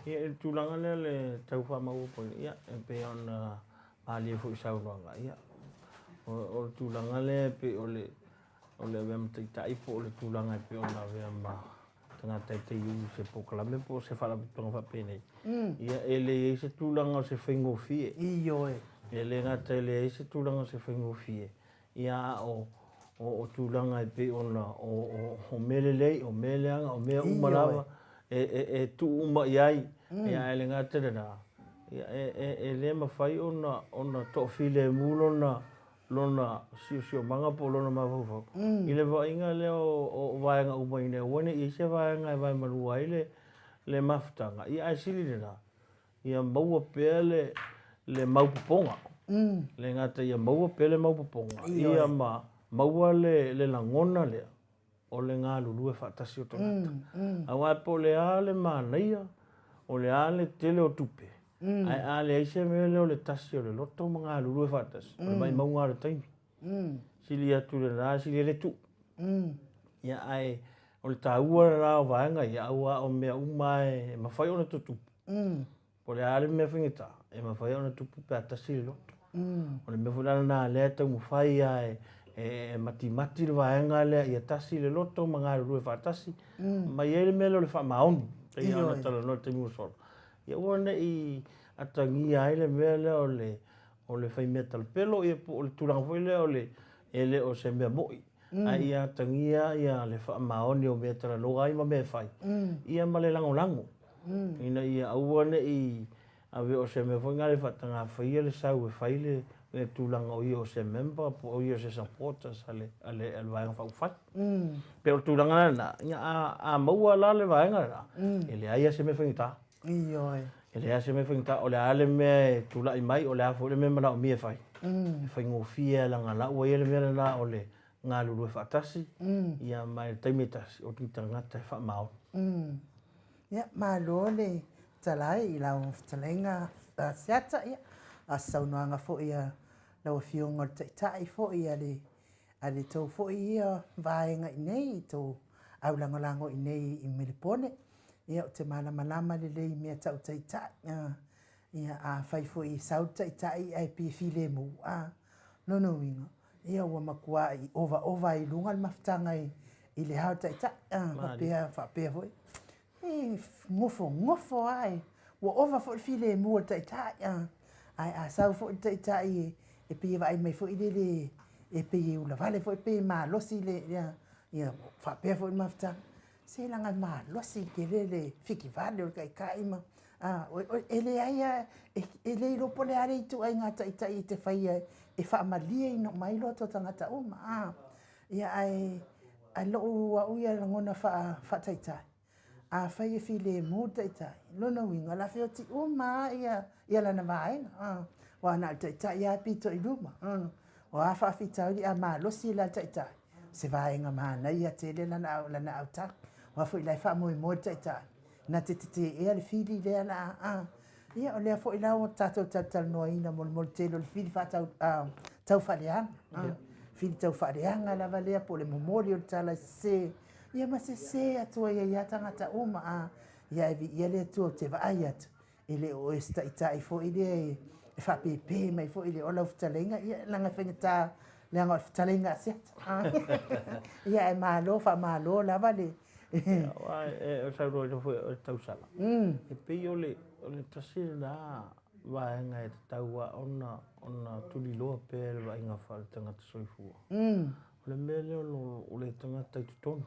Ia i le tulaga lea le tau faamaopoopoina, ia e pei ona malie foi i saunoaga, ia o le tulaga lea e pei o le o le avea ma taitai po o le tulaga e pei ona avea ma tagata e taiulu i se polokalame po o se faalapotopotoga faapenei, ia e leai se tulaga o se faigofie. Ioe. E le gata e leai se tulaga o se faigofie, ia a o o tulaga e pei ona o o mea lelei, o mea leaga, o mea uma lava e e e tuu uma i ai, ia ae le gata i lena, ia e e le mafai ona ona toafilemu lona lona siosiomaga po o lona mafaufau i le vaaiga lea o vaega uma ina ia aua ne i i ai se vaega e vaemalua ai le le mafutaga, ia ae sili lena, ia maua pea le le maupopoga. Le gata ia maua pea le maupopoga, ia ma maua le le lagona lea o le galulue faatasi o tagata. Aua po o le a le manaia, o le a le tele o tupe, ae a leai se mea lea o le tasi o le loto ma galulue faatasi, o le maumauga lava o le taimi. Sili atu i lena, sili ai le tuu. Ia ae o le taua lena o vaega ia, aua o mea uma lava e mafai ona tutupu. Po o le a le mea faigata, e mafai ona tupu pe a tasi le loto. O le mea foi la lena lea e taumafai lava e matimati le vaega lea ia tasi le loto ma galulue faatasi, ma i ai le mea lea o le faamaoni, pei lava ona talanoa i le taimi ua sola, ia aua ne i atagia ai le mea lea o le o le fai mea talapelo ia po o le tulaga foi lea o le e le o se mea moi, ae ia atagia ia le faamaoni o mea e talanoa ai ma mea e fai, ia ma le lagolago. Ina ia aua ne i ave o se mea foi lena e faataga faia le sau e fai le tulaga o ia o se member po o ia o se supporters a le a le Vaega Faaupufai. Pei o le tulaga lena, ia a maua la le vaega lena, e leai lava se mea faigata. Ioe. E leai lava se mea faigata, o le a le mea e tulai mai, o le a foi le mea e manaomia e fai, e faigofie lava leaga o la ua i ai le mea lena o le galulue faatasi, ia ma i le taimi e tasi, o ni tagata e faamaoni. Ia, malo le fetalai i lau fetalaiga Asiata, ia, a o se saunoaga foi a lau Afioga o le Taitai foi a le, a le tou foi ia vaega i inei, i tou aulagolago i inei i Melepone. Ia, ou te malamalama lelei i mea tau taitai, ia, afai foi e sau le taitai ae pe filemu, a, lona uiga, Ia ua matuai ovaova ai i luga le mafutaga i le ao o le taitai, a faapea, faapea foi, e nofonofo lava, ua ova foi le filemu o le taitai, a, ae a sau foi le taitai e pei e vaai mai foi lele e pei e ulavale foi pe malosi le, ia faapea foi le mafutaga. Se leaga e malosi tele le fitivale o le taitai ma, a, e leai lava, e le iloa po o le a le ituaiga taitai e te faia e faamalieina uma ai loto o tagata uma, a. Ia ae, ae lou au ia lagona faataitai. Afai e filemu le taitai, lona uiga o le a feoti uma lava ia, ia lana vaega. Aua na o le taitai lava e pito i luma. O a faafitauli a malosi la le taitai, o se vaega manaia tele lana, lana autaga. Aua foi la e faamoemoe le taitai, na te teteea le fili lea la a. Ia o lea foi la ua tatou talatalanoaina mo le mo le tele o le fili faatau, taufaaleaga. Fili taufaaleaga lava lea po o le momoli o le tala sese Ia ma sese atu ai ai lava tagata uma, a, ia e viia le Atua ou te vaai atu, e le o oe se taitai foi lea e, e faapepe mai foi lea, o lau fetalaiga, ia, leaga e faigata, leaga o le fetalaiga a Asiata. Ia ae malo, faamalo lava le. Ia, aua e saunoaina foi o le tausala, e pei o le, o le tasi lena vaega e tatau lava ona, ona tuliloa pea i le vaaiga faale-tagata soifua. O le mea lea o le tagata i totonu.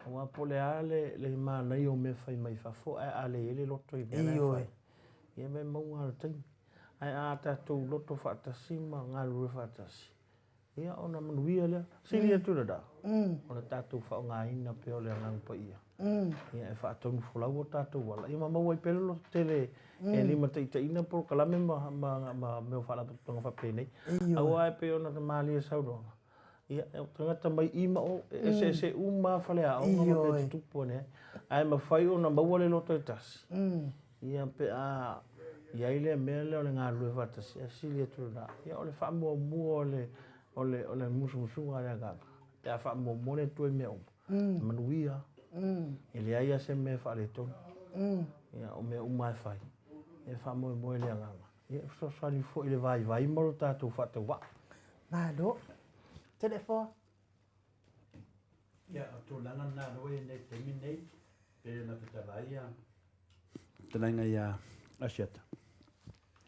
Aua po o le a le manaia o mea fai mai fafo, ae a leai le loto i mea la e fai, ia e maumauga lava o le taimi. Ae a tatou loto faatasi ma galulue faatasi, ia ona manuia lea. Sili atu lena, o le tatou faaaogaina pea o le Agaga Paia, ia e faatonufolau o tatou ala, ia ma maua ai pea le lototele e limataitaiina polokalame ma mea o faalapotopotoga faapenei. Aua e pei ona malie saunoaga, ia, o tagata mai i ma o, e eseese uma lava faleaoga ma mea tutupu ane ai. Ae mafai ona maua le loto e tasi, ia pe a i ai le mea lea o le galulue faatasi, ae sili atu lena, ia o le faamuamua o le musumusuga a le Agaga, pe a faamuamua le Atua i mea uma, e manuia. E leai lava se mea e faaletonu. Ia, o mea uma lava e fai, e faamoemoe i le Agaga. Ia, e fesoasoani foi i le vaivai ma lo tatou faatauvaa. Malo. Toleafoa. Ia, o tulaga na aloa i nei taimi nei, pe ona fetalai ia fetalaiga ia Asiata.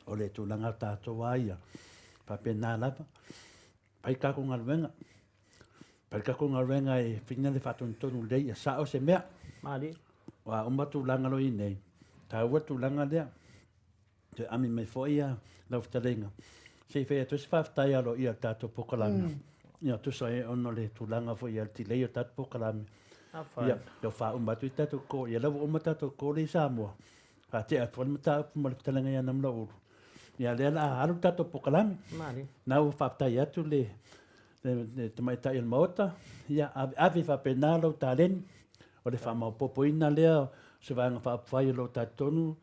O le tulaga tatou a ia, faapena lava, fai tatou galuega, fai tatou galuega e whina le faatonutonu lelei ia sao se mea. Malie. Ua uma tulaga lo i nei, taua tulaga lea. Toe ami mai foi ia lau fetalaiga. Se i fai atu ai se faafetai aloaia i le tatou polokalame. Ia tusa ai ona o le tulaga foi ia le delay o le tatou polokalame. Ia, ua faauma atu i tatou call. Ia la ua uma tatou call i Samoa. Faatea atu foi le mataupu ma le fetalaiga ia Namulauulu. Ia lea la a alu le tatou polokalame. Na ua faafetai atu le le tamaitai o le Maota, ia ave faapena lou taleni, o le faamaopoopoina lea o se Vaega Faaupufai o lo o talitonu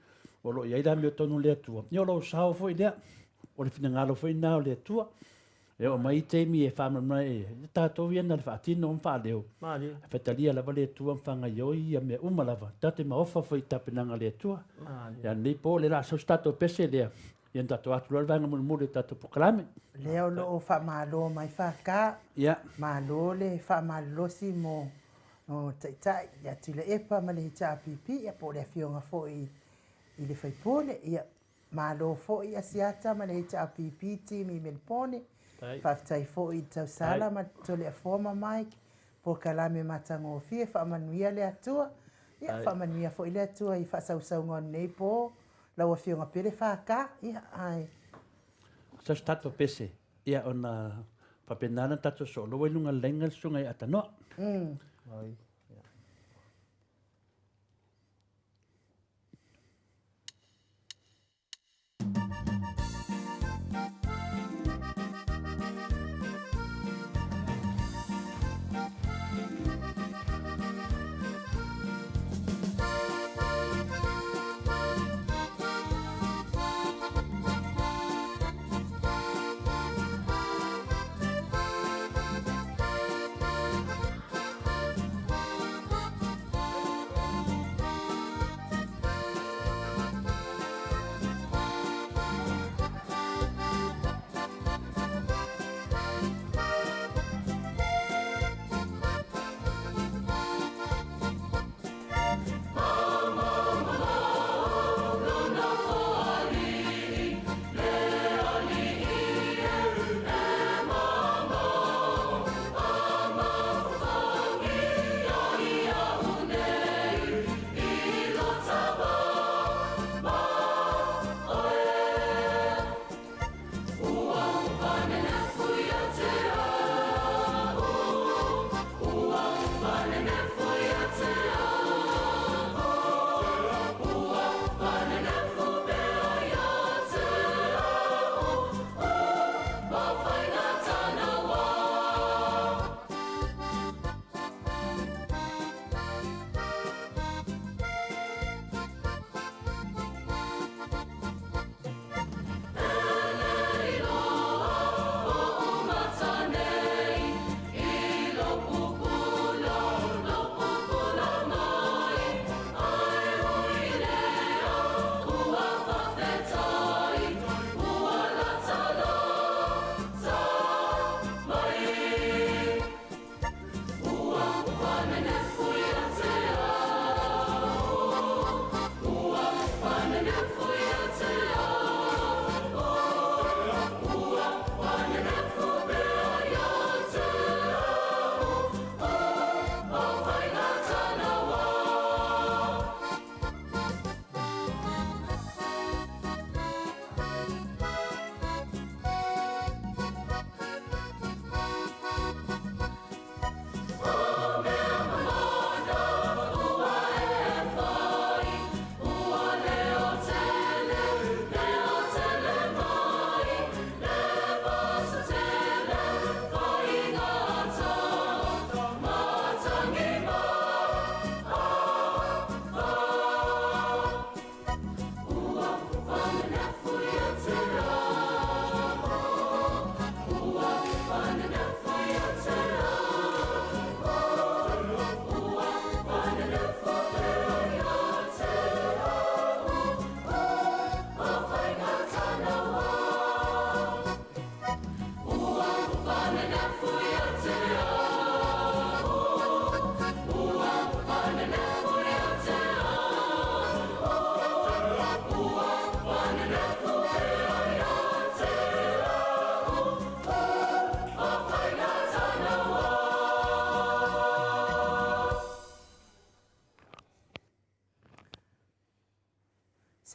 o lo o i ai le amiotonu o le Atua. Ia o lou sao foi lea, o le finagalo foi lena o le Atua. E oo mai taimi e faamalamalama ai, e tatou ia na le faatino ma faaleo. E faitalia lava le Atua ma faagaioi ia mea uma lava. Tatou te maofa foi i tapenaga a le Atua. Ia lenei po, o le a sau se tatou pese lea, Ia na tatou atu loa le vaega mulimuli o le tatou polokalame. Lea o lo o faamalo mai FK. Ia. Malo le faamalolosi mo Taitai ia Tuilaepa ma le HRPP ia po o le Afioga foi i le Faipule. Ia, malo foi Asiata ma le HRPP team i Melipone. Faafetai foi i le Tausala ma Toleafoa ma Mike, polokalame matagofie, faamanuia le Atua. Ia, faamanuia foi le Atua i faasausauga o lenei po. Lau Afioga Pele FK, ia, ae. Sau se tatou pese, ia, ona faapena ona tatou sooloa i luga o le laina le susuga ia Atanoa. Ai.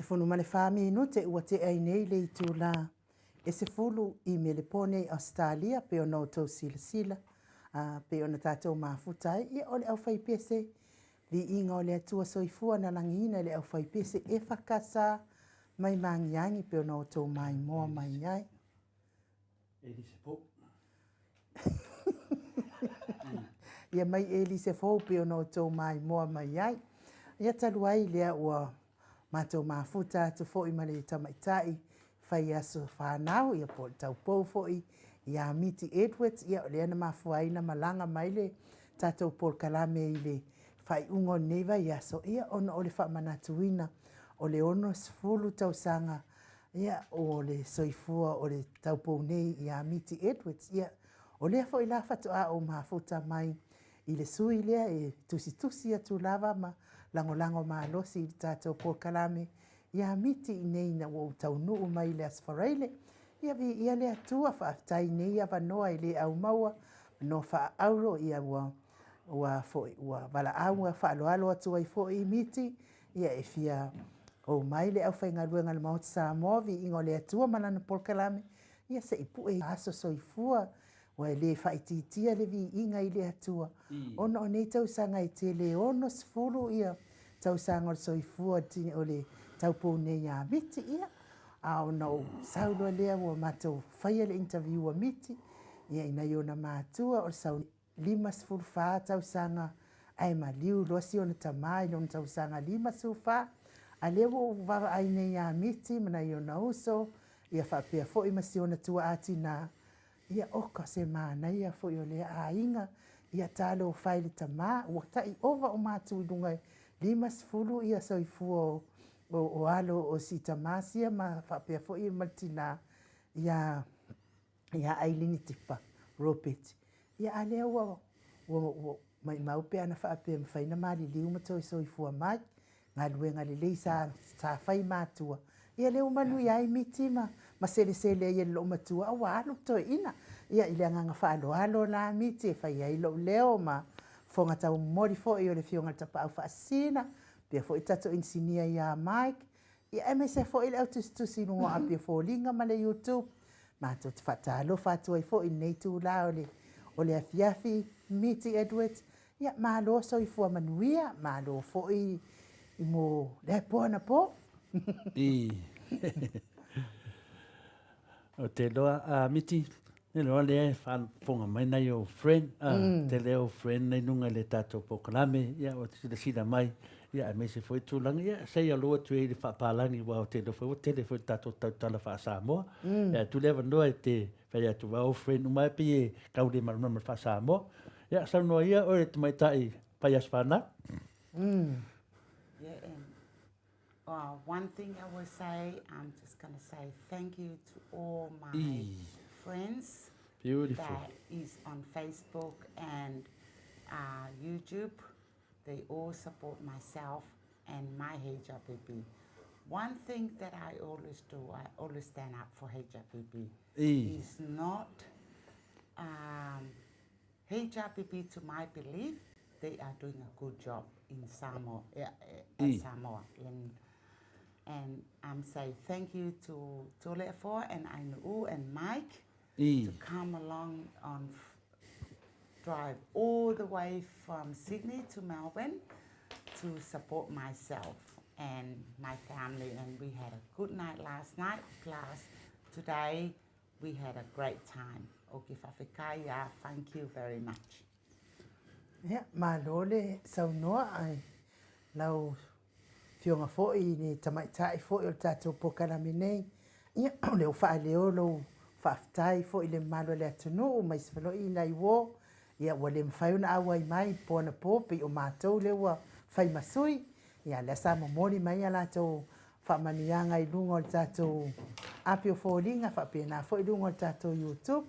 14 minute ua tea ai nei le itulā e 10 i Melepone i Ausetalia pei ona outou silasila, a, pei ona tatou mafuta ai, ia o le aufaipese Viiga o le Atua Soifua na lagiina e le aufaipese EFKS mai Magiagi pei ona outou maimoa mai ai. Elise Fou. Ia mai Elise Fou pei ona outou maimoa mai ai. Ia talu ai lea ua matou mafuta atu foi ma le tamaitai fai aso fanau, ia po o le taupou foi ia Miti Edwards, ia o lea na mafua ai ona malaga mai le tatou polokalame i le faaiuga o lenei vaiaso, ia ona o le faamanatuina o le 60 tausaga ia o le soifua o le taupou nei ia Miti Edwards. Ia o lea foi la faatoa ou mafuta mai i le sui lea e tusitusi atu lava ma lagolago malosi i le tatou polokalame Ia Miti i nei ina ua ou taunuu mai i le Aso Faraile, ia viia le Atua, faafetai i nei avanoa e le aumaua, avanoa faaauro, ia ua, ua foi, ua valaau faaaloalo atu ai foi i Miti, ia e fia ou mai le aufaigaluega a le Maota Samoa, viiga o le Atua ma lana polokalame, ia se i pue aso soifua, Ua e le faaitiitia le viiga i le Atua, ona o nei tausaga e tele e 60 ia tausaga o le soifua o le taupou nei ia Miti, ia, a ona ou sau loa lea ua matou faia le interview a Miti, ia i nai ona matua o le sau 54 tausaga ae maliu loa si ona tama i lona tausaga 54, a lea ua ou vaavaai nei ia Miti ma nai ona uso, ia faapea foi ma si ona tuaa tinā, Ia oka se manaia foi o lea aiga, ia talofa e le tama, ua tai ova o matou i luga e 50 ia soifua o, o, o alo o si tama sia ma faapea foi ma le tina ia, ia Ailini Tipa Robert. Ia a lea ua, ua, ua maimau pe ana faapea e mafai ona maliliu ma toe soifua mai. Galuega lelei sa, sa fai matua. Ia lea ua manuia ai miti ma, ma selesele ai e le loomatua, a ua alu toeaina. Ia i le agaga faaaloalo la miti e fai ai lou leo ma fofoga taumomoli foi o le Afioga i le Tapaau Faasisina, faapea foi le tatou inisinia ia Mike, ia aemaise foi le au tusitusi i luga o api o foliga ma le YouTube. Matou te faatalofa atu ai foi i lenei itula o le, o le afiafi, Miti Edwards, Ia, malo soifua manuia, malo foi mo le po anapo. I. O te loa, a Miti, ne loa lea e faafofoga mai nai ou friend, a, te leo friend nei luga i le tatou polokalame, ia, o te silasila mai, ia, aemaise foi tulaga, ia, sei alo atu ai i le faapalagi, aua o te iloa foi ua tele foi le tatou tautala faa-Samoa. Ia, tuu le avanoa e te fai atu, aua o friend uma e pei e tau le malamalama i le faa-Samoa. Ia, saunoa ia oe le tamaitai fai aso fanau. Yeah, and one thing I will say, I'm just going to say thank you to all my friends Beautiful. that is on Facebook and YouTube. They all support myself and my HRPP. One thing that I always do, I always stand up for HRPP. Is not HRPP, to my belief, they are doing a good job in Samoa, at Samoa. And, and I'm say thank you to Toleafoa and Ainuu and Mike to come along on drive all the way from Sydney to Melbourne to support myself and my family. And we had a good night last night, plus today we had a great time. Okay, whawhekaya, thank you very much. Ia, malo le saunoa ai lau Afioga foi i le tamaitai foi o le tatou polokalame nei. Ia, o lea ua faaleo lou faafetai foi i le mamalu o le atunuu mai Sefolo'i nai uo, ia ua le mafai ona auai mai po anapo pei o matou lea ua fai ma sui. Ia, lea sa momoli mai a latou faamanuiaga i luga o le tatou api o foliga faapena foi i luga o le tatou YouTube.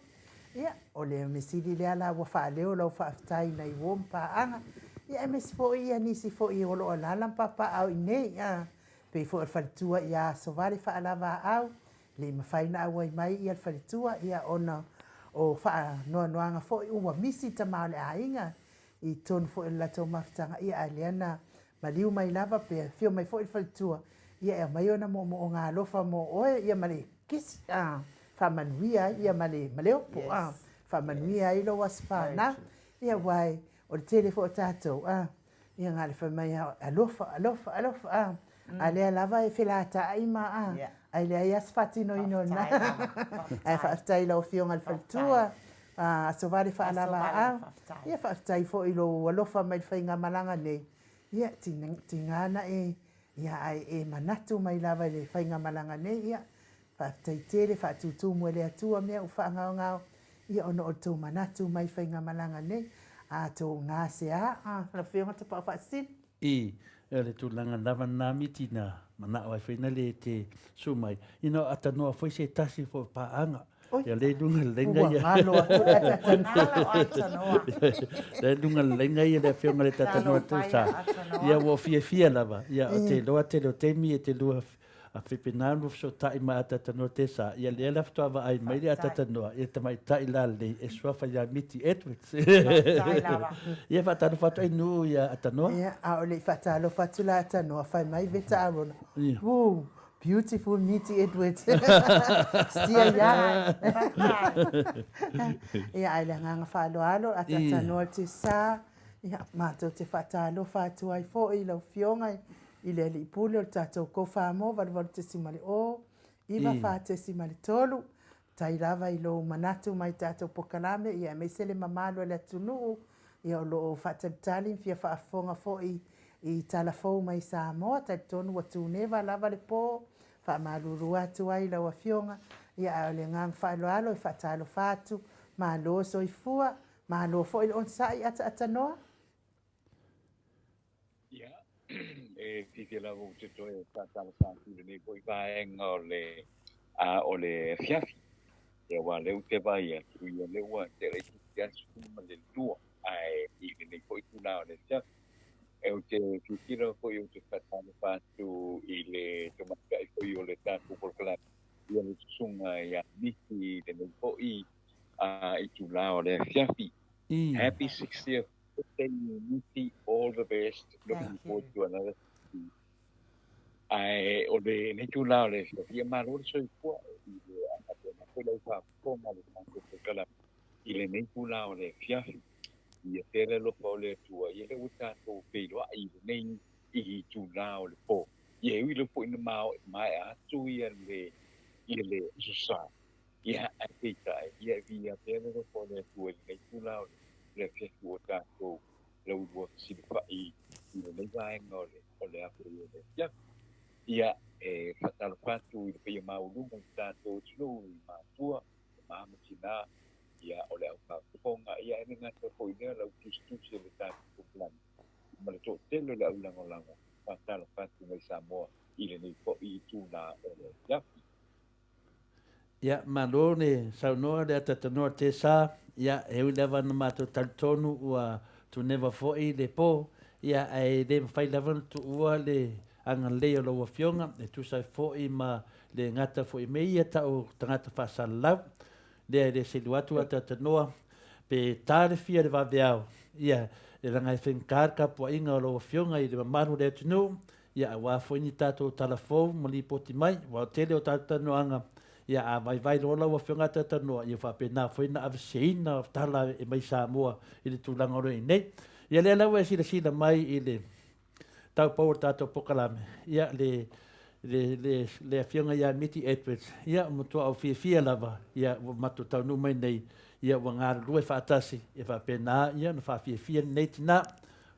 Ia, o le mea sili lea la ua faaleo lau faafetai i nai uo ma paaga, ia aemaise foi ia nisi foi o lo o alaala ma papaaao i inei, a, pei foi o le faletua ia Sovale Faalavaau, e le i mafai ona auai mai ia le faletua, ia ona o faanoanoaga foi ua misi tama o le aiga i totonu foi o le latou mafutaga, ia ae lea na maliu mai lava pe afio mai foi le faletua. Ia e aumai ona moomooga alofa mo oe ia ma le kisi a faamanuia ai ia ma le ma le opo a faamanuia ai lou aso fanau. Ia aua o le tele foi o tatou a ia na o le fai mai lava alofa alofa alofa a a lea lava e felataai ma a ae leai lava se faatinoina o lena. Ae faafetai i lau Afioga i le faletua, aso vale faalaavaau. Ia faafetai foi i lou alofa mai i le faigamalaga nei. Ia tiga na e Ia, ae e manatu mai lava i le faigamalaga nei, ia, faafetai tele, faatutumu e le Atua mea ua faagaogao, ia, ona o le tou manatu mai i faigamalaga nei, a tou gasea, a, lau Afioga Tapaau Faasisina. I, o le tulaga lava lena miti na manao ai foi na le te su mai, ina o atanoa foi se tasi foi o paaga. Ia le luga le laina ia. Ua galo atu le Atatanoa. Le luga le laina ia le afioga le Tatanoa Tusa. Ia ua fiafia lava. Ia o te loa tele o taimi e te lua a fepena lua fesootai ma Atatanoa Tesa. Ia lea la faatoa vaai mai le Atatanoa ia tamaitai la lelei e suafa ia Miti Edwards. Ia faatalofa atu ai nuu ia Atanoa. Ia a o le i faatalofa atu la Atanoa fai mai Veta Arona. Woo Beautiful Miti Edwards. Still young. Ia, ae le agaga faaaloalo, ataatanoa te sa, ia, matou te faatalofa atu ai foi i lau Afioga i le Alii Pule o le tatou Kofamo 88.0, 94.3, Tai lava i lou manatu mai tatou pokalame ia aemaise le mamalu o le atunuu ia o loo faatalitali ma fia faafofoga foi i tala fou mai Samoa. Talitonu ua tuneva lava le po, faamalulu atu ai i lau afioga ia ae o le agaga faaaloalo e faatalofa atu, malo soifua, malo foi le onosai ataaatanoa. Ia, e fiafia lava ou te toe faatalofa atu i lenei foi vaega o le, a, o le afiafi. Ia, aua o lea ou te vaai atu, ia, o lea ua tea laitiiti lava le 12, ae i lenei foi itula o le afiafi. E ou te fiafia lava foi ou te faatalofa atu i le tamaitai foi o le tatou polokalame, ia le susuga ia Miki i lenei foi a, itula o le afiafi. Happy 60th birthday Miki, all the best. Looking forward to another. Ae o lenei itula o le afiafi, ia malo le soifua i le faapena foi lau faafofoga le tatou polokalame i lenei itula o le afiafi. Ia pea le alofa o le Atua, ia lea ua tatou feiloai i lenei itula o le po. Ia e ui lava foi ina maea atu ia le ia le Aso Sa, ia ae peitai, ia e viia pea le alofa o le Atua i lenei itula o le afiafi ua tatou laulua fesilafai i lenei vaega o le o le aso o le afiafi. Ia, e faatalofa atu i le paia maualuga o le tatou atunuu i matua, tama ma tina, ia, o le au faafofoga, ia, e le gata foi i lea lau tusitusi o le tatou polokalame ma le toatele o le au lagolago, faatalofa atu mai Samoa i lenei foi itula o le afiafi. Ia, malo le saunoa le atatanoa Tesa, ia, e ui lava na matou talitonu ua tuneva foi le po, ia, ae le mafai lava ona tuua le agalelei o lau Afioga, e tusa ai foi ma le gata foi me ia tau tagata faasalalau, lea e le selu atu atatanoa, pe ta le fia le vaveao, ia, e leaga e faigata le tapuaiga o lau Afioga i le mamalu o le atunuu, Ia, aua foi ni tatou tala fou ma lipoti mai, aua o le tele o tatou talanoaga, ia, a vaivai loa lau Afioga a talatalanoa, ia faapena foi ona aveseina tala e mai Samoa i le tulaga o lo o i ai nei. Ia, lea la ua e silasila mai i le taupou o le tatou polokalame, ia, le, le, le, le Afioga ia Miti Edwards, ia, ua matua ou fiafia lava, ia, ua matou taunuu mai nei, ia, ua galulue faatasi, e faapena, ia, ona faafiafia lenei tina.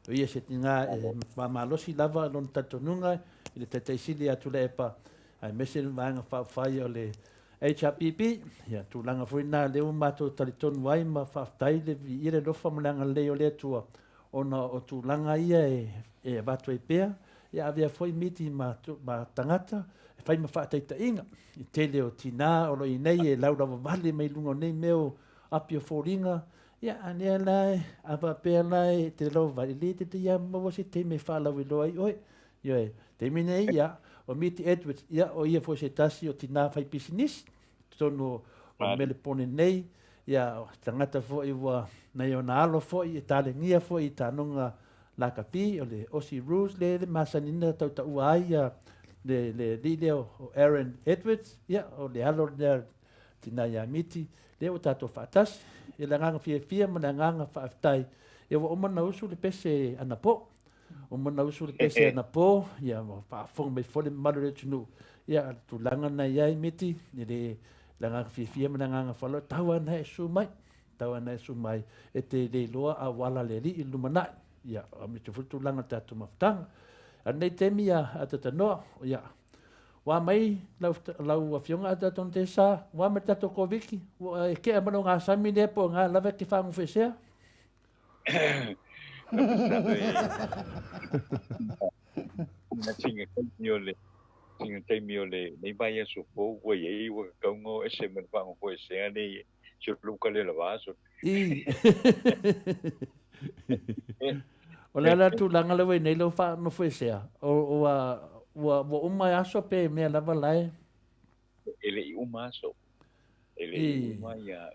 O ia se tina e matua malosi lava lona talitonuga i le Taitai Sili ia Tuilaepa, aemaise le Vaega Faaupufai o le HRPP. Ia, tulaga foi lena lea ua matou talitonu ai ma faafetai le viia le alofa ma le agalelei o le Atua ona o tulaga ia e avatu ai pea, ia avea foi miti ma, ma tagata e fai ma faataitaiga i tele o tina o lo o i nei e laulauavale mai luga o nei mea o api o foliga. Ia, a lea la e, a faapea la e te lova, e le tete ia maua se taimi e faalauiloa ai oe. Ioe, taimi nei, ia, o Miti Edwards, ia, o ia foi se tasi o tinā fai pisinisi, totonu o, o Melepone nei, ia, o tagata foi ua nai ona alo foi, e talegia foi i tanoga lakapi, o le Aussie Rules le, le masani na tautaua ai ia le le alii lea o Aaron Edwards, ia, o le alo lea o le tina ia Miti, lea ua tatou faatasi. I le agaga fiafia ma le agaga faafetai, ia ua uma ona usu le pese anapo. Uma ona usu le pese anapo, ia ua faafofoga mai foi le mamalu o le atunuu. Ia, o le tulaga na i ai Miti, i le agaga fiafia ma le agaga faaaloalo, tau lava ina e susu mai, tau lava ina e susu mai, e te le iloa auala le alii i le lumanai. Ia, aemaise foi le tulaga o le tatou mafutaga. A o lenei taimi a Atatanoa, ia, ua mai lau, lau afioga Atatano Tesa, ua mai le tatou Koviti, ua e kea ma lou gasami lea po o gā lava e te faagofoesea? Sina taimi o le sina taimi o le nei vaiaso fou ua i ai ua kakauga o ese ma le faagofoesea nei si o luka le lava aso. I. O le a la le tulaga lea ua i nei lou faanofoesea? O, ua, ua, ua uma e aso pe mea lava la e? E le i uma aso. E le i uma ia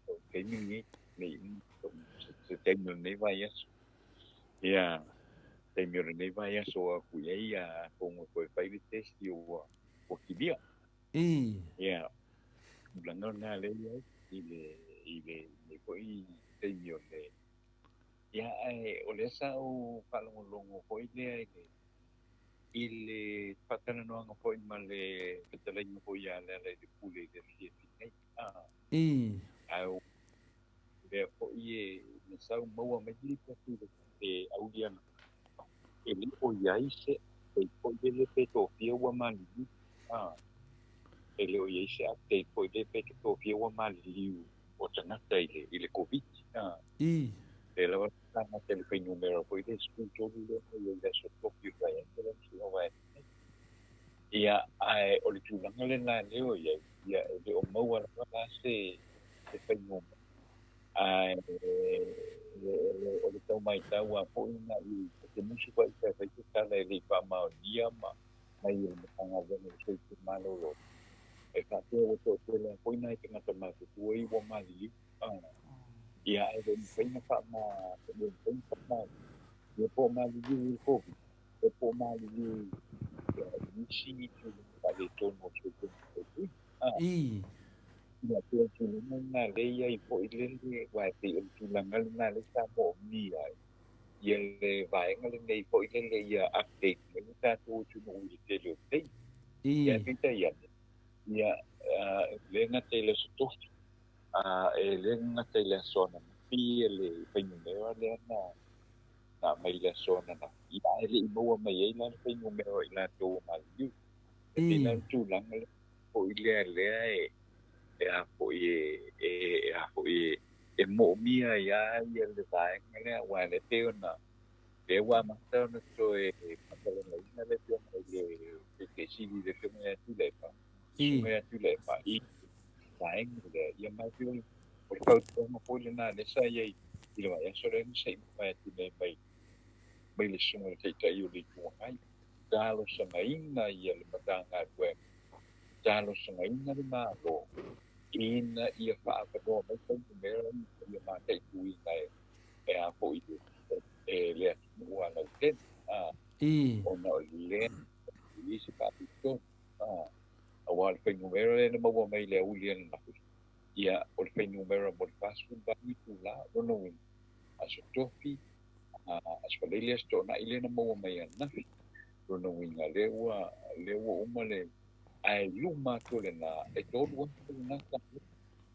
o taimi lenei, le i uma se taimi o lenei vaiaso. Ia, taimi o lenei vaiaso aku i ai ia atonu e toe fai le test ua, ua kilia. Ia, tulaga lena lea i ai i le i lenei foi taimi o le ia ae o lea sa ou faalogologo foi lea i le i le faatalanoaga foi ma le fetalaiga foi ia Lealailepule i le afiafi nei. Ae o lea foi e na sau maua mai le lipoti i le auliana e le o i ai se update foi lele pe toafia ua maliliu. E le o i ai se update foi lele pe toafia ua maliliu o tagata i le, i le Koviti. Lea lava sa gata i le fuainumera foi lea 13 lea na i ai i le aso tofi o le vaiaso lea na sua vaiaso nei. Ia, ae o le tulaga lena lea o i ai, ia e le o maua lava la se, se fuainumera. Ae o le tau matau lava foi na i ou te musu foi e fai se tala e le i faamaonia ma mai e le Matagaluega o le Soifua Maloloina e faapea ua toatele lava foi nai tagata matutua ia ua maliliu. Ia ae le mafai ona faama e le mafai ona faamaonia ia po o maliliu i le Covid ia po o maliliu i nisi tulaga faaletonu o le soifua maloloina. Ia pei o le tulaga lena lea e i ai foi lele, aua e pei o le tulaga lena lea sa moomia ai ia le vaega lenei foi lele ia update mai le tatou atunuu i le tele o taimi. Ia ae peitai ane, ia e le gata i le Aso Tofi, e le gata i le aso ananafi le fuainumera lea na aumai i le aso ananafi, ia ae le i maua mai ai la le fuainumera o i latou ua maliliu. E pei la o le tulaga lea foi lea lea e e a foi e e e a foi e e moomia ai lava ia le vaega lea aua e pei ona lea ua amata ona toe faatalanoaina le afioga i le Taitaifono le afioga ia Tuilaepa, susuga ia Tuilaepa i vaega lea. Ia ma e pei o le fautuaga foi lena lea sa i ai i le vaiaso lea na se i mavae atu nei mai mai le susuga i le Taitai o le Itu Agai. Talosagaina ia le Matagaluega, talosagaina le Malo ina ia faaavanoa mai fuainumera ina ia mataituina e e a foi e le atunuu a lautele, a, ona o lea e i ai se faapitoa, a, aua o le fuainumera lea na maua mai i le aoauli ananafi, ia, o le fuainumera mo le 48 itula, lona uiga, Aso Tofi, Aso Faraile, Aso Toonai lea na maua mai ananafi. Lona uiga, lea ua, lea ua uma le, ae luma atu o lena, e tolu aso lena sa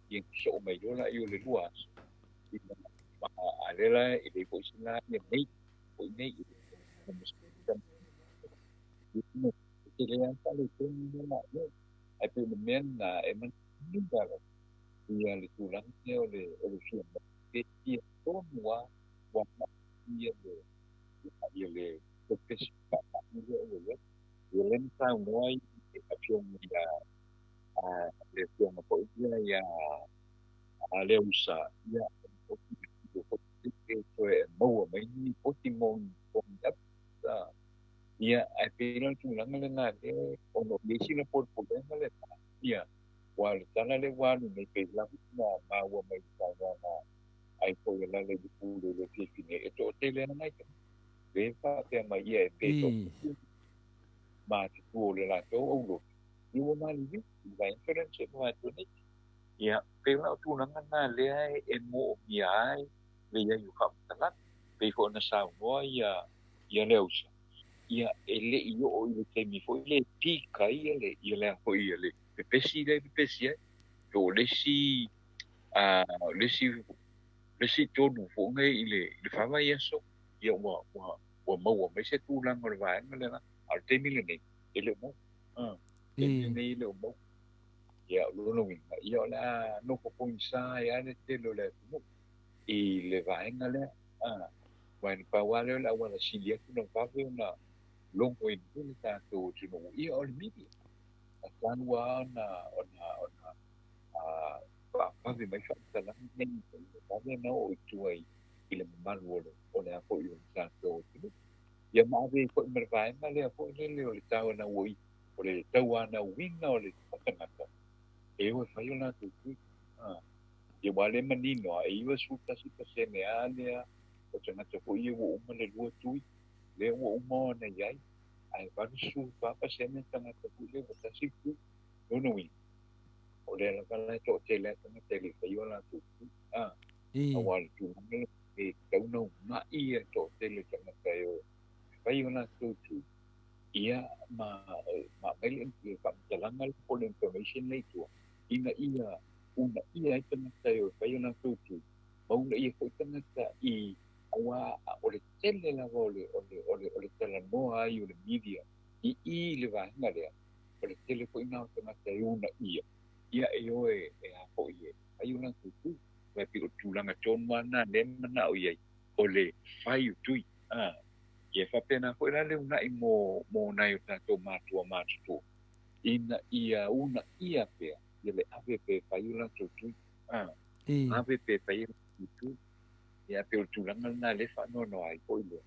ia sosoo mai loa laia o le lua aso. Ia, a lea la e leai foi se la ia nei, foi nei, e tele lava faaletonu lea la i ai. Ae pei o le mea lena e manaomia lava ia le tulaga lea o le, o le fia maua, Ia tonu lava ua agai le ia le pepesi faamai lea ua i ai. Ia lea na saunoa ai le afioga ia le afioga foi lea ia Leausa, ia e toe maua mai ni lipoti mo ni updates. Ia ae pei la o le tulaga lena lea ona o i ai sina polepolega lena, ia Aua o le tala lea ua alu nei pei lava ona maua mai i le saunoaga ai foi a Laleilipule i le afiafi nei, e toatele lava nai tagata lea e faapea mai ia e pe toatasi. matutua o le latou aulotu, ia ua maliliu i le vaiaso lea na se'i mavae atu nei. Ia, pei la o tulaga na lea e moomia ai le i ai o faamatalaga. Pei foi ona saunoa ia ia Leausa, ia e le i oo i le taimi foi lea e peak ai ia le ia le a foi ia le pepesi lea e pepesi ai. Po o le isi a le isi le isi tonu foi nei i le i le fa vaiaso, ia ua ua ua maua mai se tulaga o le vaega lena. A o le taimi lenei, e le o maua. A, taimi lenei e le o maua. Ia, o lona uiga, ia o le a nofo pogisa ai lava le tele o le atunuu i le vaega lea. A, aua na pau lava lea o le auala sili atu ona vave ona logoina ai le tatou atunuu, ia o le media. E tatau lava ona, ona, ona faavave mai faamatalaga nei ina ia vave ona oo i tua i, i le mamalu o le, o le a foi o le tatou atunuu. Ia ma ave ai foi ma le vaega lea foi lele o le tauanauina, o le tauanauina o le tagata e o e fai o latou tui. Ia aua o lea e manino lava, e 91% lava lea o tagata foi ia ua uma le lua tui, lea ua uma ona i ai, ae 84% tagata foi lea ua tasi le tui. Lona uiga, o lea lava la e toatele lava tagata e le faia o latou tui. Aua o le tulaga lea e tatau ona uunai le toatele o tagata e o e fai o latou tui, ia ma ma aumai le faamatalaga lea po o le information lea i tua, ina ia uunaia ai tagata e o e fai o latou tui, ma uunaia foi tagata i aua o le tele lava o le o le o le o le talanoa ai o le media i i i le vaega lea, o le tele foi lena o tagata e uunaia, ia e o e e a foi e fai o latou tui. Aua e pei o le tulaga tonu lava lena lea e manao i ai, o le fai o tui. A, ia e faapena foi la le uunai mo, mo nai o tatou matua matutua, ina ia uunaia pea, ia le ave pea e fai o latou tui. A, ave pea e fai o latou tui. Ia pei o le tulaga lena lea e faanoanoa ai foi lea,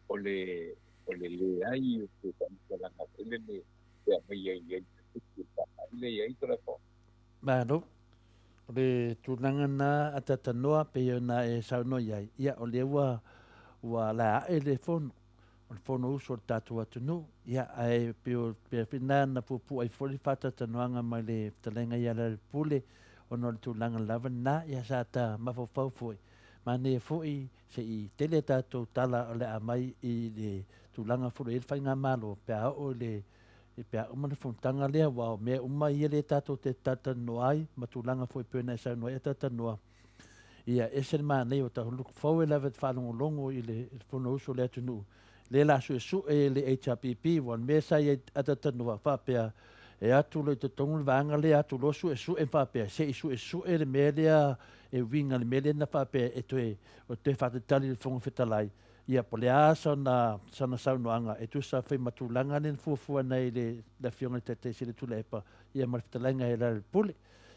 o le, o le leai o se faamatalaga foi lele e aumai ai i ai i le faamai lea i ai Toleafoa. Malo. O le tulaga lena a Tatanoa pei ona e saunoa i ai, ia o lea ua ua lae ae le fono, o le fono usu o le tatou atunuu, ia ae pei o pei foi lena na puupuu ai foi le faatalanoaga mai le fetalaiga ia Lealailepule ona o le tulaga lava lena, ia sa ta mafaufau foi, manaia foi se i tele a tatou tala o le a aumai i le tulaga foi o i ai le faigamalo pe a oo i le E pe a uma le fonotaga lea, aua o mea uma ia lea tatou te talatalanoa ai ma tulaga foi pei ona e saunoa ai a talatalanoa, ia ese le manaia o tatou look forward lava e te faalogologo i le Fonousu o le atunuu lea la suesue e le HRPP, aua o le mea sa i ai a talatalanoa faapea e atu loa i totonu le vaega lea atu loa suesue ma faapea se i suesue le mea lea e uiga i le mea lea na faapea e toe o toe faatalitali i le Fofoga Fetalai. Ia, po o le a sana, sana saunoaga e tusa foi ma tulaga lea na fuafua nei le, le Afioga i le Taitai Sili o Tuilaepa, ia ma le fetalaiga e Lealailepule.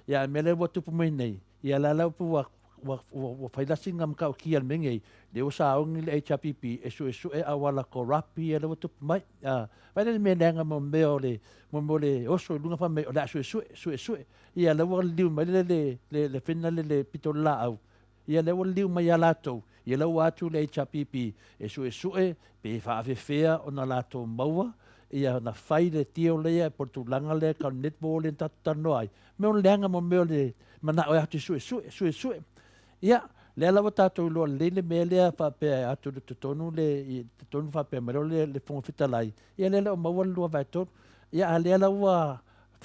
Ia, a mea lea ua tupu mai nei, ia la la ua, ua, ua, ua fai la sina matautia i le mea nei, lea ua sauni le HRPP e suesue auala corrupt ia lea ua tupu mai. A, vaai la i le mea leaga mo mea o le, mo mea o le oso i luga fai mai o le a suesue, suesue. Ia, lea ua liliu mai le, le, le, le fina le, le pito o le laau, Ia lea ua liliu mai ia latou, ia lea ua atu le HRPP e suesue pe faafefea ona latou maua ia ona fai le deal lea po o le tulaga lea tau netball lea na tatou talanoa ai. Mea o le leaga mo mea o le manao e atu e suesue, suesue. Ia, lea la ua tatou iloa lelei le mea lea faapea e atu i totonu le i totonu faapea mai loa le Fofoga Fetalai, ia lea la ua maua le 2/3. Ia a lea la ua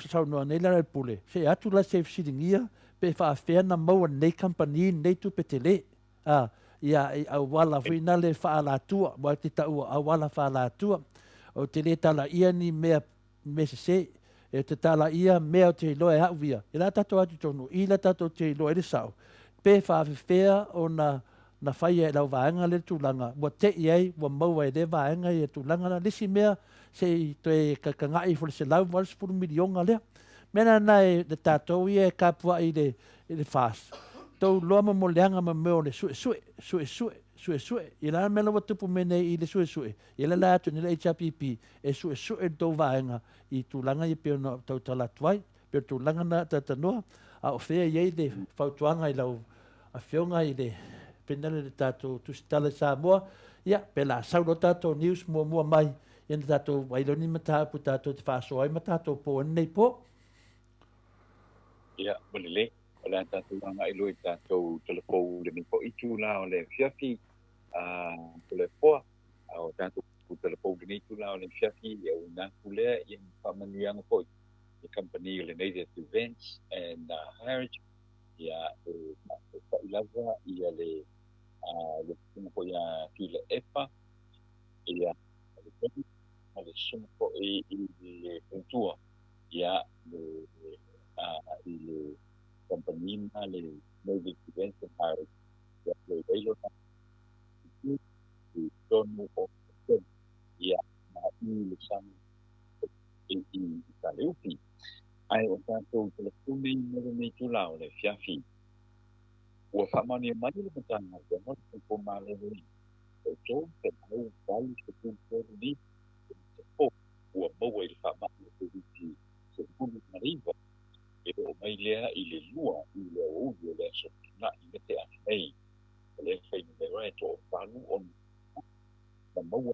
saunoa nei Lealailepule, se atu la se fesiligia pe faafefea na maua lenei kamupani lenei tupe tele, a, ia, i auala foi na le faaalatua, aua e te taua auala faaalatua. Ou te le talaia ni mea, mea sese, e te talaia mea ou te iloa e au ia. I la tatou atu tonu, i la tatou te iloa ai le sao, pe faafefea ona na faia e lau vaega lea le tulaga, ua te i ai, ua maua e lea vaega ia tulaga la. Le isi mea, se i toe kakagai ifo le $180 miliona lea. Mea la na e le tatou ia e kapuai i le, i le FAST, tou loa ma moleaga ma mea o le suesue, suesue, suesue. Ia la mea la ua tupu mai nei i le suesue, ia la la atu nei le HRPP e suesue le tou vaega i tulaga ia pei ona tautala atu ai. Pei o le tulaga na talatalanoa, a o fea e i ai le fautuaga i lau Afioga i le penele i le tatou Tusitala i Samoa, ia, pe la sau loa tatou news muamua mai, Ia na tatou vaai lea o ni mataupu tatou te faasoa ai ma tatou po ai lenei po. Ia, ua lelei. O le a tatou agai loa i tatou talafou i lenei foi itula o le afiafi, a Toleafoa. A o tatou talafou i lenei itula o le afiafi, e auina atu lea ia ma faamanuiaga foi i kamupani o le Native Events and Heritage, ia e faafeiloai lava ia le susuga foi ia Tuilaepa, ia ma le susuga foi i le faletua, ia le i le kamupani ma le Native Events and Heritage, ia le i ai lona i totonu o ia ma i le sami i i Saleufi. Ae o tatou telefoni mo lenei itula o le afiafi, ua faamaonia mai e le Matagaluega o le Soifua Maloloina e 383 lita fou ua maua i le faamai o le Koviti-19, e oo mai lea i le 2 i le aoauli o le aso Tuanai na tea atu nei. O lea fuainumera e toafalu ona na maua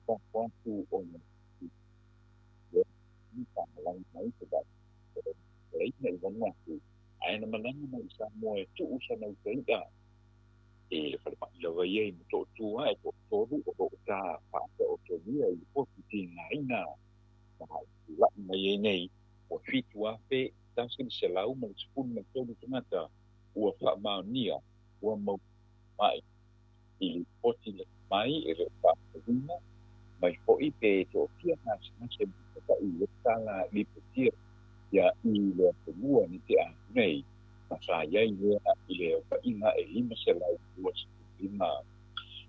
fafo atu ona lea sa malaga mai i Vanuatu, ae na malaga mai i Samoa e tuu sana uta i'a i le falemai lava ia i Motootua, e toatolu o lo o ta faataotolia i le potu tigaina. Ma tulai mai ai nei ua 7,113 tagata ua faamaonia ua maua mai i lipoti mai e le o faamauina mai foi pe toafia gasegase i lesitala lipotia ia i le atunuu na tea atu nei, ma sa i ai lea i le aofaiga e 525.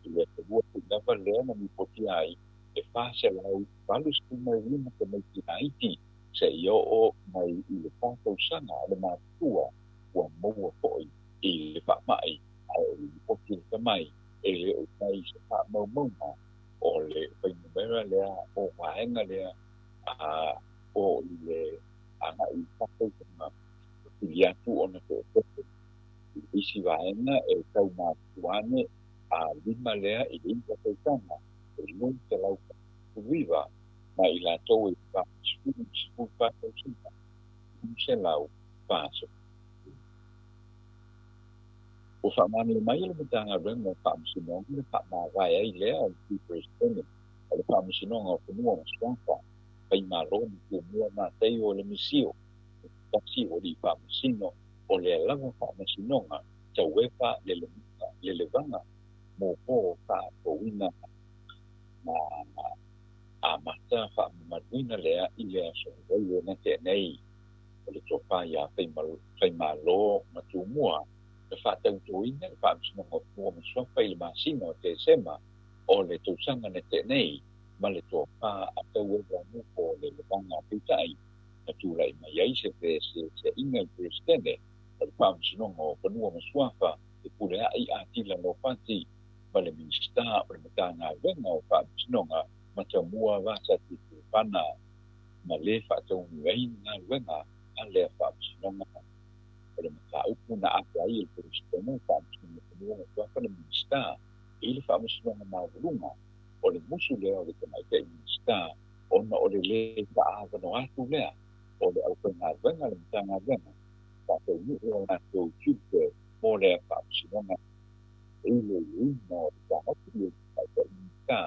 I le atunuu foi lava lea na lipotia ai e 485 tamaiti laiti seia oo mai i le 4 tausaga le matutua ua maua foi i le faamai, ae o le lipoti lata mai e le o i ai se faamaumauga o le fuainumera lea o vaega lea o i le agai i 4 tausaga pili atu ona toatele. I le isi vaega e tau matutua ane a 5 lea i le 9 tausaga e 249, ma i latou e 40 14 tausaga 140. Ua faamaonia mai e le Matagaluega o Faamasinoga le faamavae ai lea o le Sui Peresetene o le Faamasinoga o Fanua ma Suafa, Faimalo ma Tumua Mataio Lemisio, o se tasi o alii faamasino o lea lava faamasinoga Tauefa Lelevaga mo po faafouina na amata faamamaluina lea i le aso Vaio na tea nei. O le tofa ia Faimalo ma Tumua na faatautoina le Faamasinoga o Fanua ma Suafa i le masina o Tesema o le tausaga na tea nei, ma le tofa a Tauefa mo le Levaga peitai na tulai mai ai se feseeseiga i le Peresetene o le Faamasinoga o Fanua ma Suafa e pulea'i Atila Lopati ma le Minisita o le Matagaluega o Faamasinoga Matamua Vasati Tupana, ma le faataunuu ai galuega a lea faamasinoga. O le mataupu na afe ai e le Peresetene o Faamasinoga o Fanua ma Suafa le Minisita i le Faamasinoga Maualuga, o le musu lea o le tamaitai Minisita ona o le lē faaavanoa atu lea o le aufaigaluega a le Matagaluega faataunuu o latou tiute mo lea faamasinoga. E iloiloina o le taofi o le tamaitai Minisita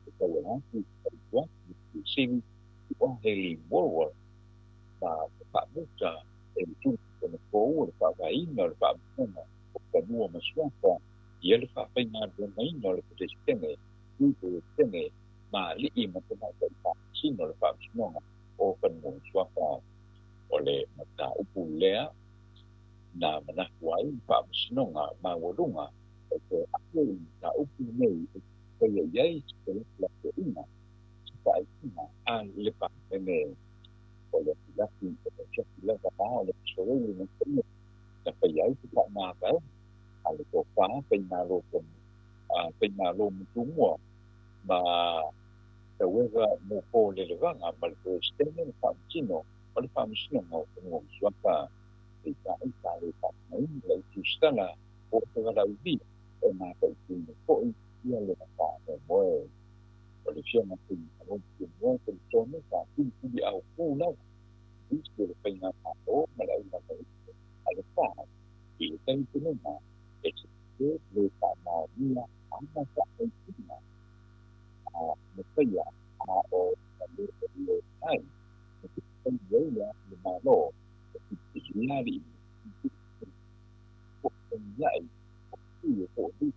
e tauala atu i le fautuaga i le Sili ua Haley Woolworth ma faamuta e le Tulafono fou o le faavaeina o le Faamasinoga o Fanua ma Suafa ia le faafaigaluegaina o le Peresetene, Sui Peresetene ma alii ma tamaitai faamasino o le Faamasinoga o Fanua ma Suafa. O le mataupu lea na manatu ai le Faamasinoga Maualuga e toe ave i le mataupu lenei e faia i ai se felafolafoaiga se faaiuga a le Palemene. O le afiafi o le afiafi lava la o le aso Vaio na tea nei na faia ai se faamavaega a le tofa Faimalo ma Tumua ma Tauefa mo po le Levaga ma le Peresetene le Faamasino o le Faamasinoga o Fanua ma Suafa. Peitai sa le faatinoina lau tusitala o se valaaulia e mataituina foi ia lona faamoemoe. O le Afioga Tuimalealiifano talitonu sa tulituli aupū lava nisi o le faigamalo ma le augamalilo a le FAS i le talitonuga e sese le faamaonia ana faamaisina na faia a o na le ai na fai ai le Malo e filifilia alii ma faafitauli o sui e toalua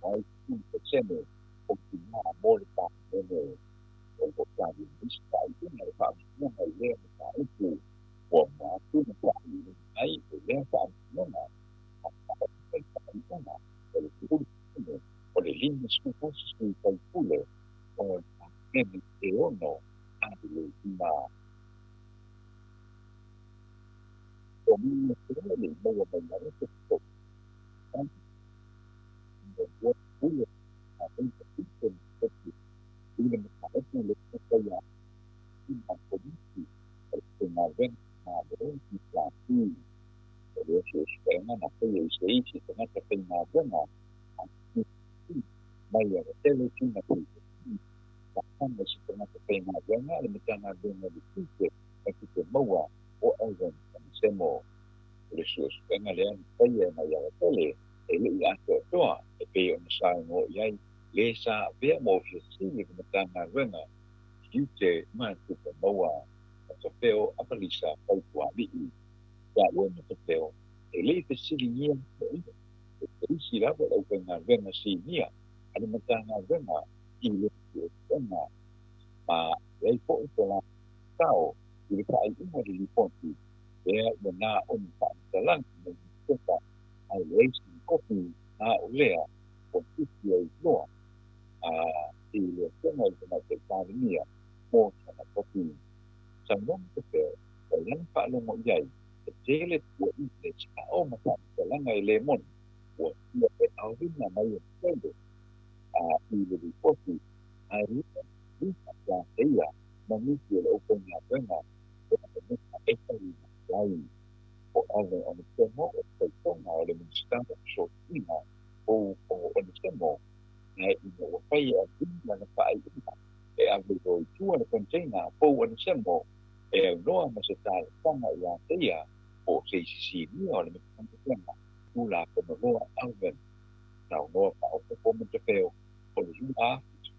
mai 10% o tinā mo le Palemene. O lo o talia ai se faaiuga a le Faamasinoga i lea mataupu. Muamua atu na faaiuina ai e lea Faamasinoga a faaofi le faaiuga o le 10% o le 51 sui faipule o le Palemene e ono ave le lima. O mea e le i maua mai ai se fesoasoani muamua pule a Vaimauga i le mataupu lea na faia ai ma Komiti o le Aufaigaluega Malo PRC. O lea suesuega na faia i se isi tagata faigaluega a PRC mai Alatele Tuna Tuitasi faatana i se tagata faigaluega a le Matagaluega o le Tiute ma Tupe Maua o Alvin Onesemo. O le suesuega lea na faia mai Alatele e le i atoatoa e pei ona saunoa i ai le sa avea ma Ofisa Sili o le Matagaluega Tiute ma Tupe Maua Matafeo Avalisa Faitualii. Taua Matafeo e le i fesiligia aloaia e se isi lava o le aufaigaluega sinia a le Matagaluega i le suesuega ma leai foi so latou sao i le faaiuga o le lipoti lea ua na ona faamatalaga mai nusipepa ae leai sina kopi na o lea ua tusi ai loa i le Afioga i le Tamaitai Palemia mo sana kopi. Saunoa Matafeo o lana faalogo i ai e tele tuuaiga le sao ma faamatalaga e le moni ua fia e aoina mai e tele i le lipoti ae le ia te ia ma nisi o le aufaigaluega e avanoa e tali mai ai. O Alvin Onesemo o le faitoga o le Minisita o Fesootaiga o Onesemo ae ina ua fai e Alvin lana faaiuga e ave loa i tua le container a Pou Onesemo e aunoa ma se talosaga ia te ia po o se isi sinia o le Matagaluega Tulafono loa Alvin. Saunoa faaopoopo Matafeo o le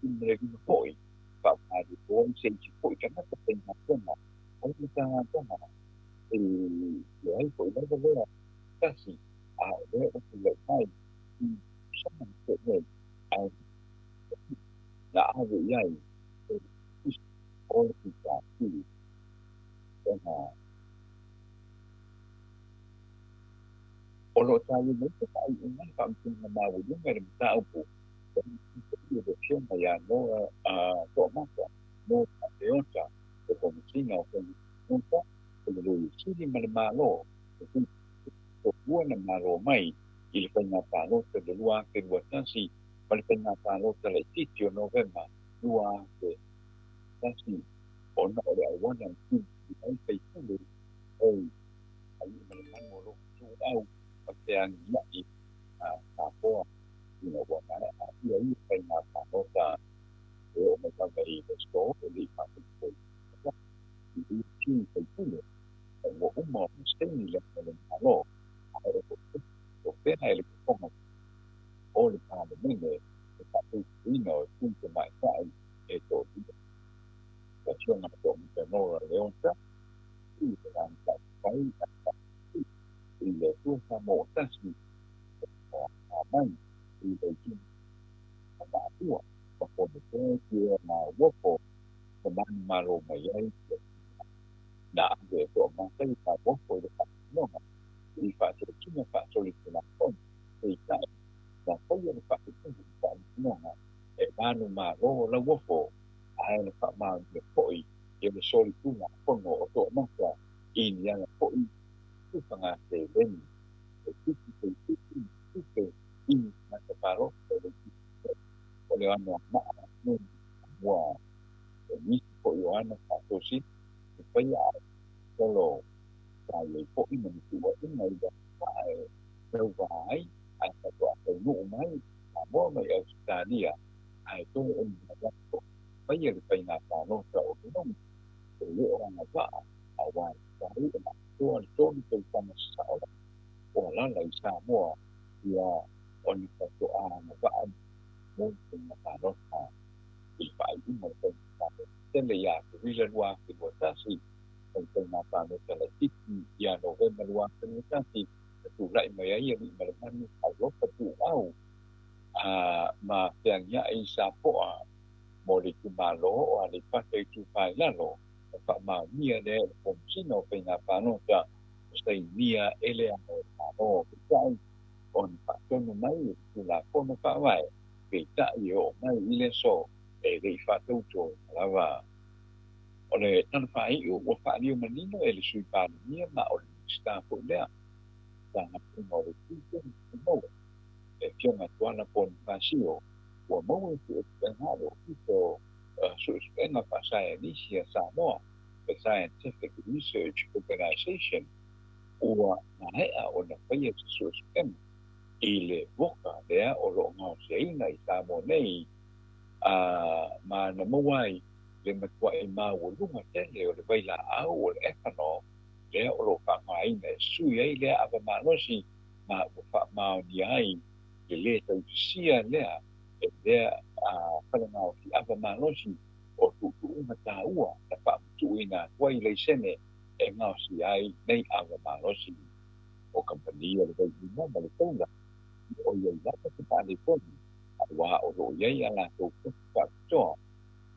2015 foi faamaliloa i se isi foi tagata faigaluega o le Matagaluega e leai foi lava lea tasi a o lea ua tulai mai i tausaga na tea nei ae na ave i ai e le Ofisa o le PRC ona o lo o talia nei se faaiuga a le Faamasinoga Maualuga i le mataupu lea na tuufaia e le Afioga ia Nora Toomata Nora Leota le Komesina o Faiga Palota o le Loia Sili ma le Malo e toalua na malo mai i le faiga palota i le 2021 ma le faiga palota laitiiti o Novema 2021 ona o le auala na tulituli ai faipule e ai ma le manu o lou ituau ma feagiai a Samoa ina ua maea ia ia faiga palota e oo mai lava i le aso e le i faafoefoeina i ia sui faipule ua uma ona saini le Ao o le Malo ae o fea e le fofoga o le Palemene le faatautoina o sui tamaitai e toalua. Le Afioga ia Toomata Nora Leota, sui o le Vaega Faaupufai a le Faatasi i le Atua Samoa Tasi, ua mai i le itumalo o Ma'afua ma Fonotoe Pierre Lauofo na manumalo mai ai le na ave e Toomata i Lauofo i le Faamasinoga i faatosina faasolitulafono, peitai, na faia le faaiuga i le Faamasinoga e manumalo Lauofo ae na faamaonia foi e le solitulafono o Toomata i ni ala foi tufaga seleni e tupu toeitiiti ma tupe i ni tagata palota i le itumalo o le Anoamaa Nu.1. O nisi foi o ana faatosina e faia ae solo sa i ai foi ma ni tuuaiga i le agavaa e tauva ai ae faatoa taunuu mai Samoa mai Ausetalia, ae toe o ni lako faia le faiga palota o le logo e le o agavaa aua e tatau ona atoa le 3 tausaga sasao lava o alaala i Samoa ia ona faatoa agavaa mo le faiga palota. I le faaiuga o le faiga palota tele ia Aperila 2021 ma le faiga palota laitiiti ia Novema 2021, na tulai mai ai Aliimalemanu Taulofa Tuuau ma feagiai i Sapoa mo le itumalo o Aleipata Itupa i Lalo, na faamaonia lea e le Komesina o Faiga Palota ma sainia e Le Ao o le Malo. Peitai, ona faatonu mai e le Tulafono Faavae, peitai e oo mai i le aso e le i faatautoina lava. O le tala faaiu ua faaliu manino e le Sui Palemia ma o le Minisita foi lea, Matagaluega o le Tiute ma Tupe Maua, le Afioga Tuala Ponifasio, ua maua i suesuega a le Ofisa o Suesuega Faasaienisi a Samoa, the Scientific Research Organization, ua maea ona faia se suesuega i le voka lea o lo o gaosiaina i Samoa nei, a ma na maua ai le matuai maualuga tele o le vailaau o le ethanol lea o lo o faaaogaina e sui ai lea ava malosi ma ua faamaonia ai le lē tausisia lea e lea falegaosi ava malosi o tuutuuga taua na faamatuuina atu ai laisene e gaosia ai nei ava malosi. O kamupani o le vailima ma le taula o i ai lava se faaletonu, aua o lo o i ai a latou tofi faapitoa,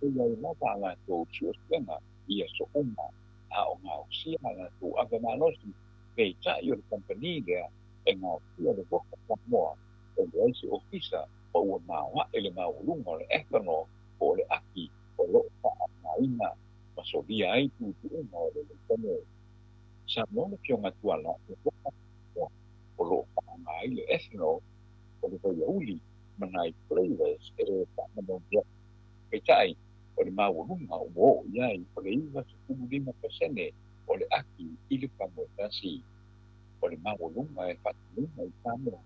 e i ai lava a latou suesuega i aso uma, a o gaosia a latou ava malosi, peitai o le kamupani lea e gaosia le Voka Samoa, e leai se ofisa ma ua maoae le maualuga o le ethanol po o le aki o lo o faaaogaina ma solia ai tuutuuga o le laisene. Saunoa le Afioga Tuala, o Voka Samoa o lo o faaaoga ai le ethanol o le vaiauli ma nai flavors e faamanogia. Peitai, o le maualuga ua oo i ai o le 95% o le aki i le famoetasi. O le maualuga e faatinoina i Samoa,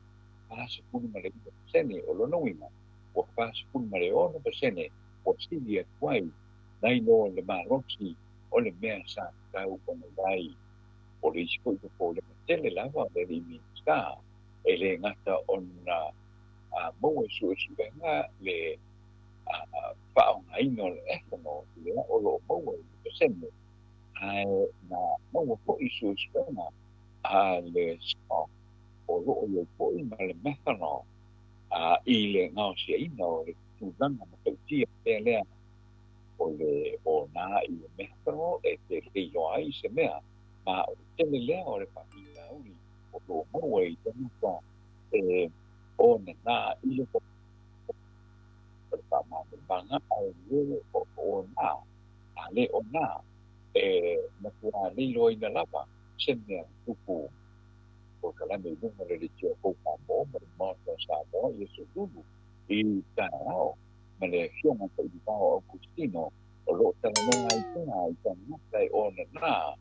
49%, o lona uiga ua 46% ua sili atu ai nai lo le malosi o le mea sa tatau ona i ai. O le isi foi popolega tele lava o le alii Minisita, e le gata ona maua i suesuega le faaaogaina o le ethanol lea o lo o maua i le pasene, ae na maua foi i suesuega a le SCOG o lo o i ai foi ma le methanol i le gaosiaina o le tulaga matautia pea lea o le ona i le methanol e te le iloa ai se mea, ma o le tele lea o le faafitauli o lo o maua i tagata e onana i le o le faamalamalamaga, ae le o ona, a le ona, e matua leiloaina lava se mea tupu. Polokalame i luga o le Leitio Fou Samoa ma le Maota o Samoa i aso Lulu i taeao ma le Afioga Tailivao Augustino o lo o talanoa ai pea i tagata e onana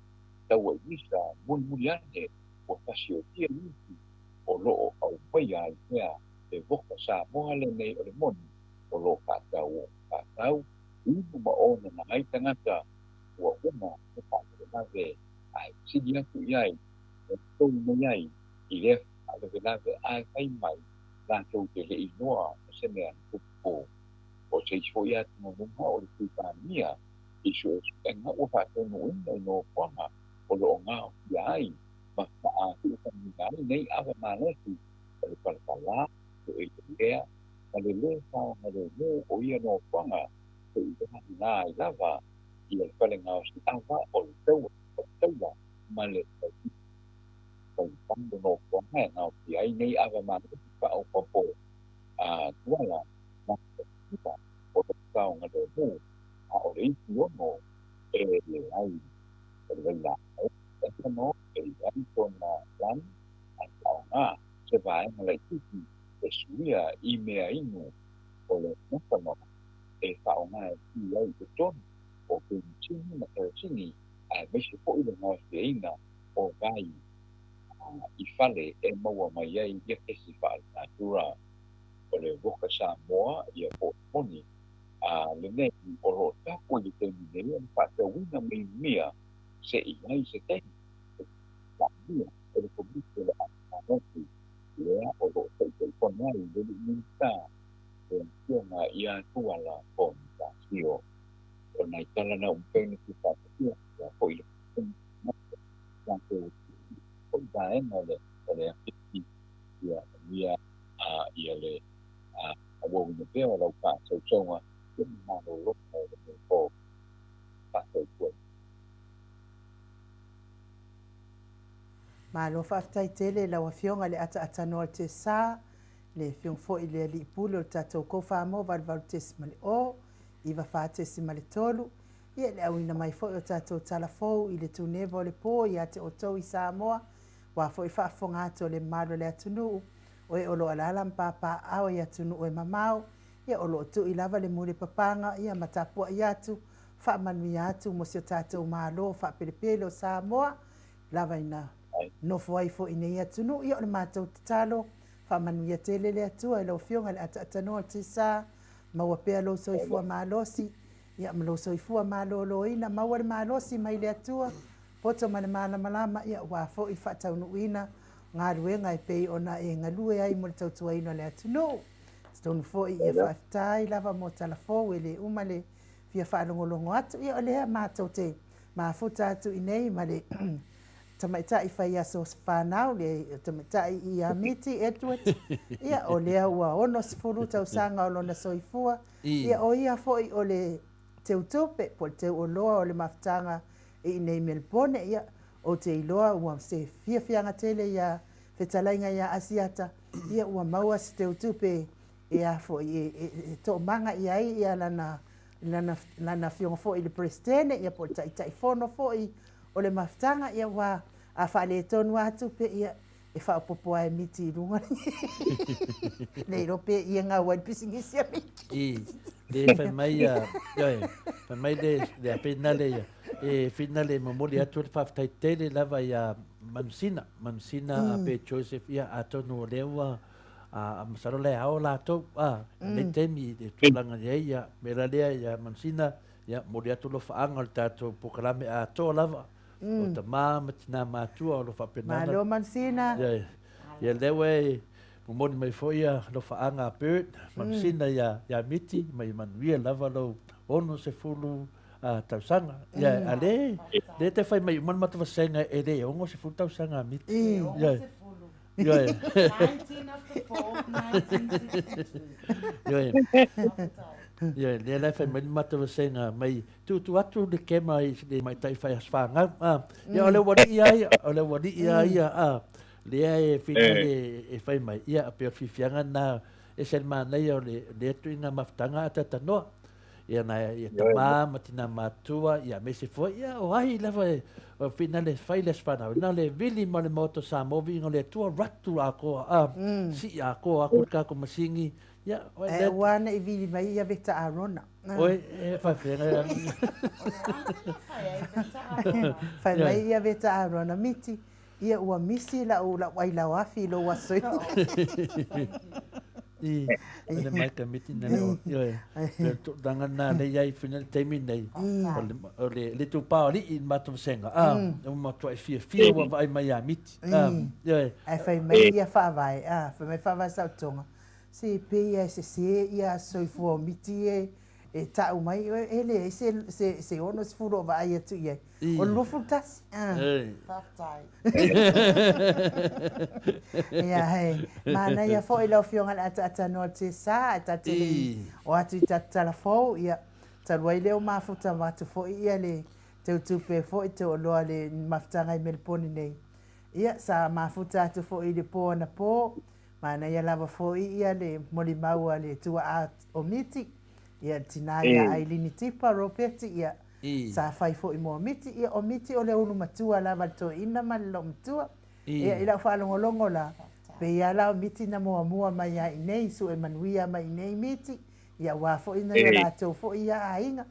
tauailisa mulimuli ane ua fasiotia nisi o lo o aumaia ai pea le voka Samoa lenei o le moni o lo o faatau inu ma onana ai tagata ua uma le faalavelave ae fesili atu i ai e totogi mai ai i lea faalavelave ae fai mai latou te le i iloa o se mea na tupu. O se isi foi atugaluga o le Sui Palemia i suesuega ua faataunuuina i nofoaga o lo o gaofia ai ma faatuufagaina ai nei ava malosi o le palapala, le oilelea ma le lē saogalemu o ia nofoaga seivagana ai lava ia le fale gaosi ava o le taula ma le taumafai o nofoaga e gaosia ai nei ava malosi faaopoopo a Tuala ma le o lo o saogalemu, a o le isi ono e leai. O le vailaau ethanol e i ai tona lanu ae faaaoga se vaega laitiiti e suia i mea inu o le methanol e faaaoga e sui ai i totonu o penisini ma kerosini aemaise foi le gaosiaina o vai i fale e maua mai ai ia kesi faalenatura. o le Roka Samoa, ia po o le moni a lenei o lo o tapu i le taimi nei o le faatauina mai mea se i ai se taimi e talia e le Komiti o le Aoga lea o lo o taitaifono ai le alii Minisita le Afioga ia Tuala Ponifasio. O nai tala na ua mafai ona fia faatasia ia foi le tatou foi vaega o le o le afiafi ia manuia ia le auauina pea o lau faasausauga ia ma malologa o lenei po. Faasoifua. Malo faafetai tele i lau Afioga i le ataaatanoa o le Tesa, le Afioga foi i le Alii Pule o le tatou Kofamo 88.0, 94.3, ia le auina mai foi o tatou tala fou i le tuneva o le po ia te outou i Samoa, aua foi faafofoga atu a le mamalu o le atunuu, o e o lo o alaala ma papaaao i atunuu e mamao, ia o lo o tui lava le mulipapaga ia ma tapuai atu, faamanuia atu mo si o tatou Malo faapelepele o Samoa, lava ina nofo ai foi i nei atunuu. Ia o le matou tatalo, faamanuia tele le Atua i lau Afioga i le Ataatanoa o le Tisa, maua pea lou soifua malosi, ia ma lou soifua maloloina, maua le malosi mai le Atua, poto ma le malamalama, ia aua foi le faataunuuina galuega e pei ona e galue ai mo le tautuaina o le atunuu. Talitonu foi ia faafetai lava mo tala fou e le uma le fia faalogologo atu. Ia o lea matou te mafuta atu i nei ma le tamaitai fai aso fanau, le tamaitai ia Miti Edward, ia o lea ua 60 tausaga o lona soifua, ia o ia foi o le teutupe po o le teuoloa o le mafutaga i inei Melbourne, ia ou te iloa ua se fiafiaga tele ia fetalaiga ia Asiata, ia ua maua se teutupe e a foi e toomaga i ai ia lana lana lana afioga foi i le Peresetene ia po o le Taitaifono foi o le mafutaga, ia ua a faaletonu lava tupe ia e faaopoopo lava e miti i luga le iloa pe ia gau ai le pisinisi a Miti. I, le fai mai ia, ioe, fai mai le, le a finale ia, e finale momoli atu le faafetai tele lava ia Manusina, Manusina mm. a pe Joseph, ia atonu o lea ua, a, a masalo le ao latou, a, mm. nei taimi i tulaga i ai, ia, me la lea ia Manusina, ia, momoli atu lofaaga o le tatou polokalame atoa lava, mm. o tamā ma tinā matua o lo faapena. Malo Manusina. Ia, ia lea ua e momoli mai foi ia lofaaga a Bert, Manusina mm. ia, ia Miti, mai manuia lava lou 60 tausaga. Ia, a le, le te fai mai uma le matou vasega e le 60 tausaga a Miti. Ia. Ia. 19 of the 4th, 1962. Ia. Ia, lea la e fai mai le matou vasega mai tuutuu atu le kema i le tamaitai fai aso fanau. Ah, ia o le ualii a ia, o le ualii a ia, ah, lea e finale e fai mai. Ia, pei o le fiafiaga lena, e ese le manaia o le lea tuiga mafutaga a tatanoa. Ia na ia tamā ma tinā matua, ia aemaise foi, ia o ai lava e o finale fai le aso fanau. Na le vili ma le Maota o Samoa viiga o le Atua, ratu atoa, ah, sii atoa aku le tatou masini, ia, oe Ae aua ne i vili mai ia Veta Arona. Oe, e faafeaga ia. Fai mai ia Veta Arona, Miti, ia ua misi lau, lau ailao afi i lou aso i. I, ene mai ka miti na leo, ioe, pe tulaga na le iai whina le taimi nei, o le, o le, le tupā o alii i le matou vasega, a, ua matuai fiafia ua vaai mai ia Miti, a, ioe. Ae fai mai ia faavae, a, fai mai faavae saotoga, se pei lava e sese ia soifua o Miti e e tau mai e leai se se se 60 o vaai atu i ai. O le 21. Faafetai. Ia he manaia foi lau Afioga i le Ataatanoa o le Tesa ae ta te le i o atu i ta tala fou ia talu ai lea o mafuta atu foi ia le teutupe foi teuoloa le mafutaga i Meleponi nei. Ia sa mafuta atu foi i le po anapo Manaia lava foi ia le molimau a le tuaa o Miti, ia le tinā ia Ailini Tipa Ropeti, ia sa fai foi mo Miti. Ia o Miti o le ulu matua lava le toeaina ma le loomatua. Ia i lau faalogologo la, pei lava la o Miti na muamua mai lava i inei, sue manuia mai i inei Miti, ia aua foi nai o latou foi ia aiga.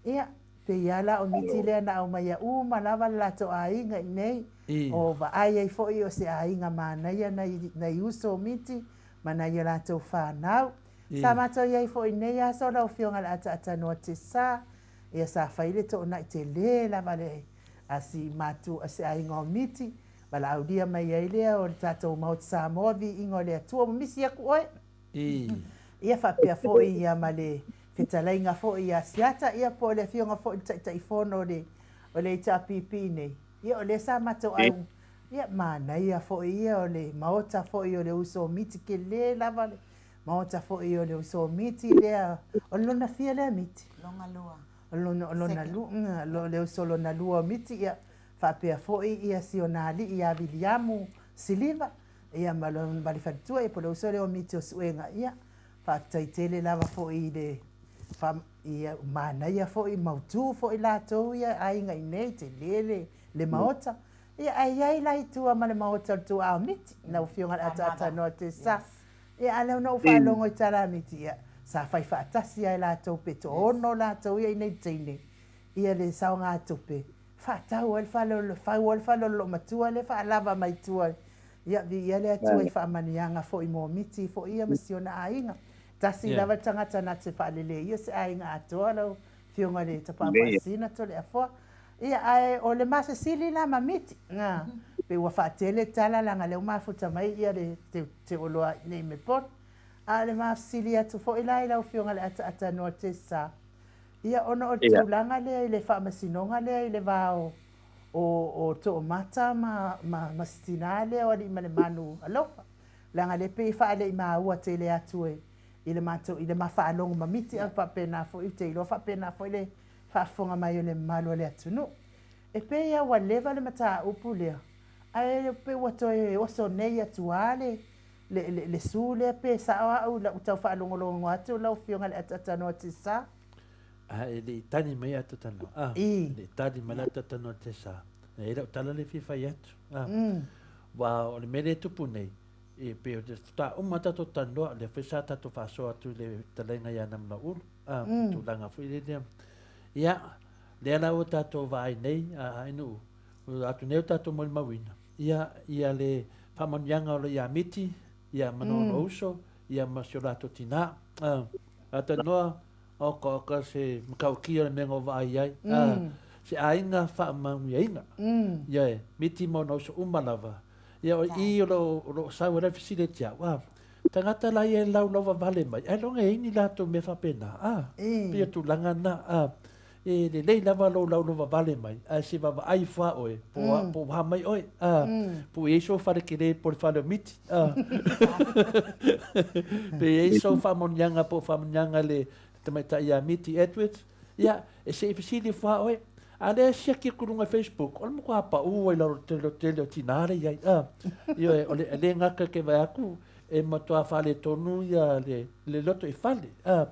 Ia, pei lava la o Miti lea na aumaia uma lava le latou aiga i inei, o vaai ai foi o se aiga manaia nai, nai uso o Miti, ma nai o latou fanau. Sa matou i ai foi i nei aso lau Afioga i le Ataatanoa Tesa, ia sa fai le toonai tele lava le a si matu a se aiga o Miti, valaaulia mai ai lea o le tatou Maota Samoa viiga o le Atua ua misi aku oe. Ia faapea foi ia ma le fetalaiga foi ia Siata ia po o le afioga foi i le Taitaifono o le o le HRPP nei. Ia o lea sa matou au ia manaia foi ia o le Maota foi o le uso o Miti tele lava le Maota foi o le uso o Miti lea o le lona fia lea Miti? Lona lua. O lona lona lua le uso lona lua o Miti ia faapea foi ia si ona alii ia Viliamu Siliva ia ma le faletua ia po o le uso lea o Miti o Suega ia faafetai tele lava foi i le ia manaia foi mautu foi latou ia aiga i nei tele le le maota ia ae i ai la i tua ma le maota o le tuaa o Miti lau afioga i le Ataatanoa Tesa ia a lea na ou faalogo i tala a Miti ia sa fai faatasi lava e latou pe toaono latou ia i nei teine ia le saogatupe faatau ai le fale o le fau ai le fale o le loomatua lea faalava mai tua. Ia, viia le Atua i faamanuiaga foi mo Miti foi ia ma si ona aiga. Tasi lava le tagata na te faaleleia se aiga atoa lau Afioga i le Tapaau Faasisina Toleafoa. Ia, ae o le ma fesili la ma Miti, na, pei ua faatele tala leaga lea ua mafuta mai ia le teoloa i nei Melbourne. A o le ma fesili atu foi la i lau Afioga i le Ataatanoa Tessa, Ia, ona o le tulaga lea i le faamasinoga lea i le va o, o, o Toomata ma, ma, ma si tinā lea o Aliimalemanu alofa, leaga lea pei e faaleimāua tele atu e, i le matou, i le ma faalogo mamiti a faapena foi, ou te iloa faapena foi le faafofoga mai o le mamalu o le atunuu. E pei lava ua leva le mataupu lea, ae pei ua toe oso nei atu lava le, le, le, le su lea pe sao au i lau tau faalogologo atu lau Afioga i le Ataatanoa Tesa. A e le i tali mai Atatanoa. A, e le i tali mai le Atatanoa Tesa. E i lau tala le fia fai atu. A, Wa o le mea lea e tupu nei, e pei o te faatoa uma tatou talanoa, lea foi sa tatou faasoa atu i le fetalaiga ia Namanaulu, a, tulaga foi lea. Ia, lea la ua tatou vaai nei, a, Ainuu, ua atu nei o tatou molimauina, ia, ia le faamanuiaga o lo ia Miti, ia ma Nonouso, ia ma si o latou tinā. A, talanoa, Oka oka se matautia o le mea na ou vaai ai. A, se aiga faamanuiaina. Ia e, miti ma ona uso uma lava. Ia o i o lo, o lo o sau ai la le fesili ia te au, a, tagata la ia e laulau vavale mai, ailoga e i ai ni latou mea faapena, a, pei o tulaga na, a, E lelei lava lou laulau vavale mai, ae se vaavaai ifo a oe, po o po ua mai oe, a, po ua i ai sou fale tele po o le fale o Miti, a. Pe i ai sou faamanuiaga po o faamanuiaga i le tamaitai ia Miti Edwards, ia, e se i fesili ifo a oe. A o lea e siaki atu i luga i Facebook, o le matua paʻu ai lalo i le tele o tinā lea i ai, a. Ioe, o le le gata e te vaai atu, e matua faaletonu ia le le loto i fale, a.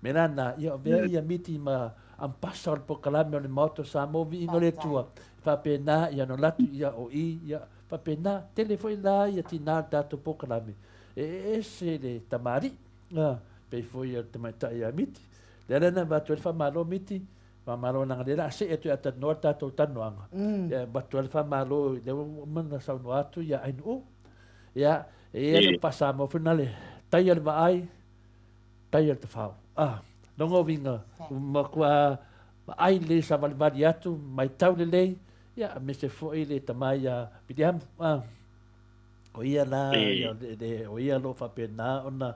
Me la na, ia o mea ia miti ma ampasa o le polokalame o le Maota o Samoa viiga o le Atua, faapena ia no latu ia o i, ia faapena, tele foi la ia tinā o le tatou polokalame, e ese le tamalii, a, pei foi o le tamaitai ia Miti. Lea la na avatu ai le faamalo Miti, faamalo leaga lea o le a see atu ia talanoa le tatou talanoaga, ia avatu ai le faamalo lea ua uma ona saunoa atu ia Ainuu, ia, e i ai le faa-Samoa foi lena le tai o le vaai, Tai o le tafao. Ah, lona uiga, ua matua vaai lelei savalivali atu, maitau lelei, ia, aemaise foi le tama ia Viliamu. Ah, o ia la, ia, le, le, o ia o lo o faapena ona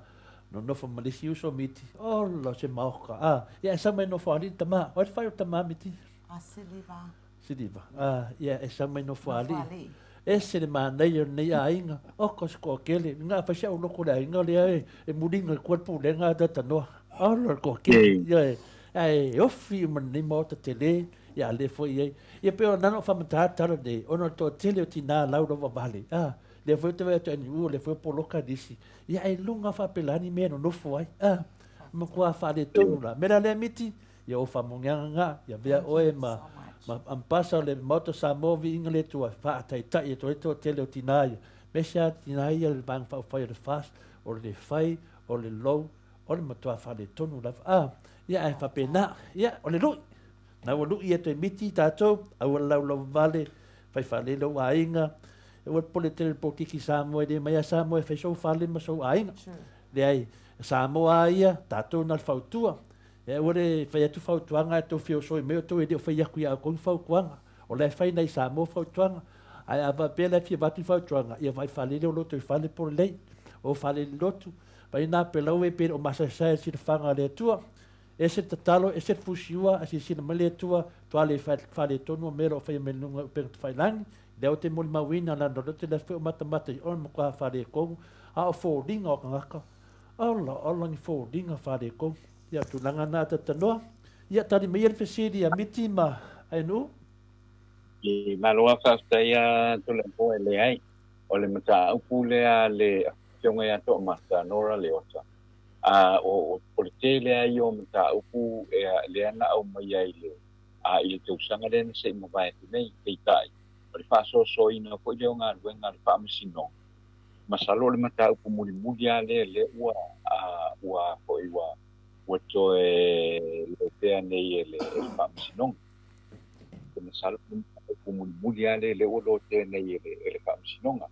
nonofo ma le isi uso miti. Ola, o se maoka. Ah, ia, e sau mai Nofoalii le tama. O ai le fai o le tama miti? A Siliva. Siliva. A, ia, e sau mai Nofoalii. Ese le manaia o lenei aiga. Oka o se toatele. Ina a fai si au loko i le aiga lea e, e muliga i tua le pulega a Tatanoa. Ola le toatele. Ia e, ae ofi uma lenei maota tele, ia a lea foi i ai. Ia pei o nana o faamatala le tala nei, ona o le toatele o tinā lau lava vale. A, lea foi ou te vaai atu i NU, o lea foi o poloka nisi. Ia ai luga faapela ni mea e nonofo ai. A, matua faaletonu la. Mea la lea Miti, Ia ou faamanuiaga nga, ia avea oe ma, ma ampasa o le Maota Samoa viiga le Atua e faataitai atu ai le toatele o tinā ia, aemaise lava tinā ia i le vaega faaupufai o le FAST, o le fai, o le lou, o le matua faaletonu lava. A, ia ae faapena, ia, o le lui. Na ua lui atu e miti tatou, aua le laulauvale, fai faalele ou aiga, Aua le popole tele i le polokiki Samoa, e le mai lava Samoa e fai sou fale ma sou aiga. Leai, Samoa lava ia, tatou na le fautua. E aua le fai atu fautuaga ae tou feosoi mai outou e le o fai atu ia outou ni fautuaga. O la e fai nai Samoa fautuaga. Ae a faapea la e fia avatu ni fautuaga, ia vaai faalele o lotoifale po o lelei, o faalele lotu. Vaai na pelau e pe le o masaesae i le silafaga a le Atua. Ese le tatalo, ese le fusiua, ae silasila mai le Atua, toa le faaletonu o mea o lo o faia mai luga i upega tafailagi. Lea ou te molimauina lana loto lea foi o matamata i ona matua faaletonu, a o foliga o tagata. Ola, ola ni foliga faaletonu. Ia, o tulaga na a Tatanoa. Ia, tali maia le fesili a Miti ma Ainuu. Malo lava faafetai a Toleafoa e leai. O le mataupu lea a le Afioga ia Toomata Nora Leota, a o o le tele lava ia o mataupu lea na aumaia i le i le tausaga lea na se i mavae atu nei. Peitai, o le faasoasoaina foi lea o galuega a le Faamasinoga, masalo o le mataupu mulimuli lava lea lea ua ua foi ua ua toe lotea nei e le Faamasinoga. Ou te masalo o le mataupu mulimuli lava lea lea ua lotea nei e le e le Faamasinoga.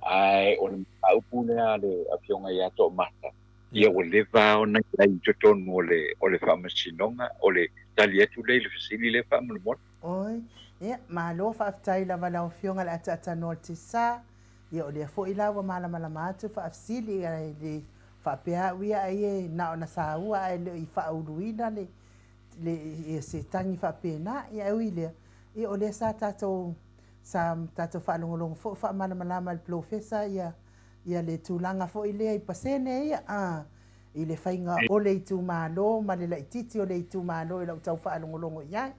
Ae o le mataupu lea a le Afioga ia Toomata, ia ua leva ona i ai i totonu o le o le Faamasinoga, o le tali atu lea i le fesili lea faamolemole. Oi, ia, malo faafetai lava lau Afioga i le ataatanoa o le Tisa. Ia o lea foi la ua malamalama atu faafesili i le faapea au ia ai e na ona saua ae le i faauluina le le ia se tagi faapena. Ia ae ui i lea, ia o lea sa tatou sa tatou faalogologo foi o faamalamalama e le Polofesa ia ia le tulaga foi lea i pasene ia a i le faiga o le itumalo ma le laitiiti o le itumalo i lau tau faalogologo i ai.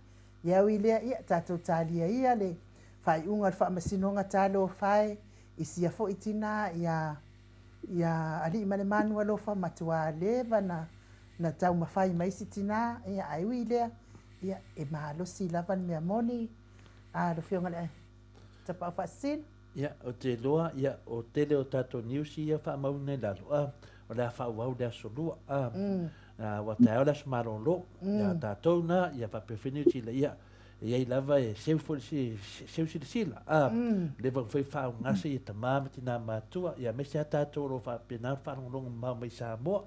Ia ui i lea, ia tatou talia ia le faaiuga o le Faamasinoga Talofa e i sia foi tina ia ia Aliimalemanu alofa matua leva na na taumafai mai isi tina, ia ae ui i lea, ia e malosi lava le mea moni. A lau Afioga i le Tapaau Faasisina. Ia, ou te iloa, ia, o tele o tatou news ia faamauina i lalo, a, o le a faaauau le Aso Lua, a, aua taeao le aso malolo, ia tatou na, ia faapea foi Niu Sila, ia, e i ai lava e seu foi le seu silasila, a, leva ona foi faaugase ia tama ma tina matua, ia aemaise lava tatou o lo o faapena ona faalogologo mamao mai i Samoa.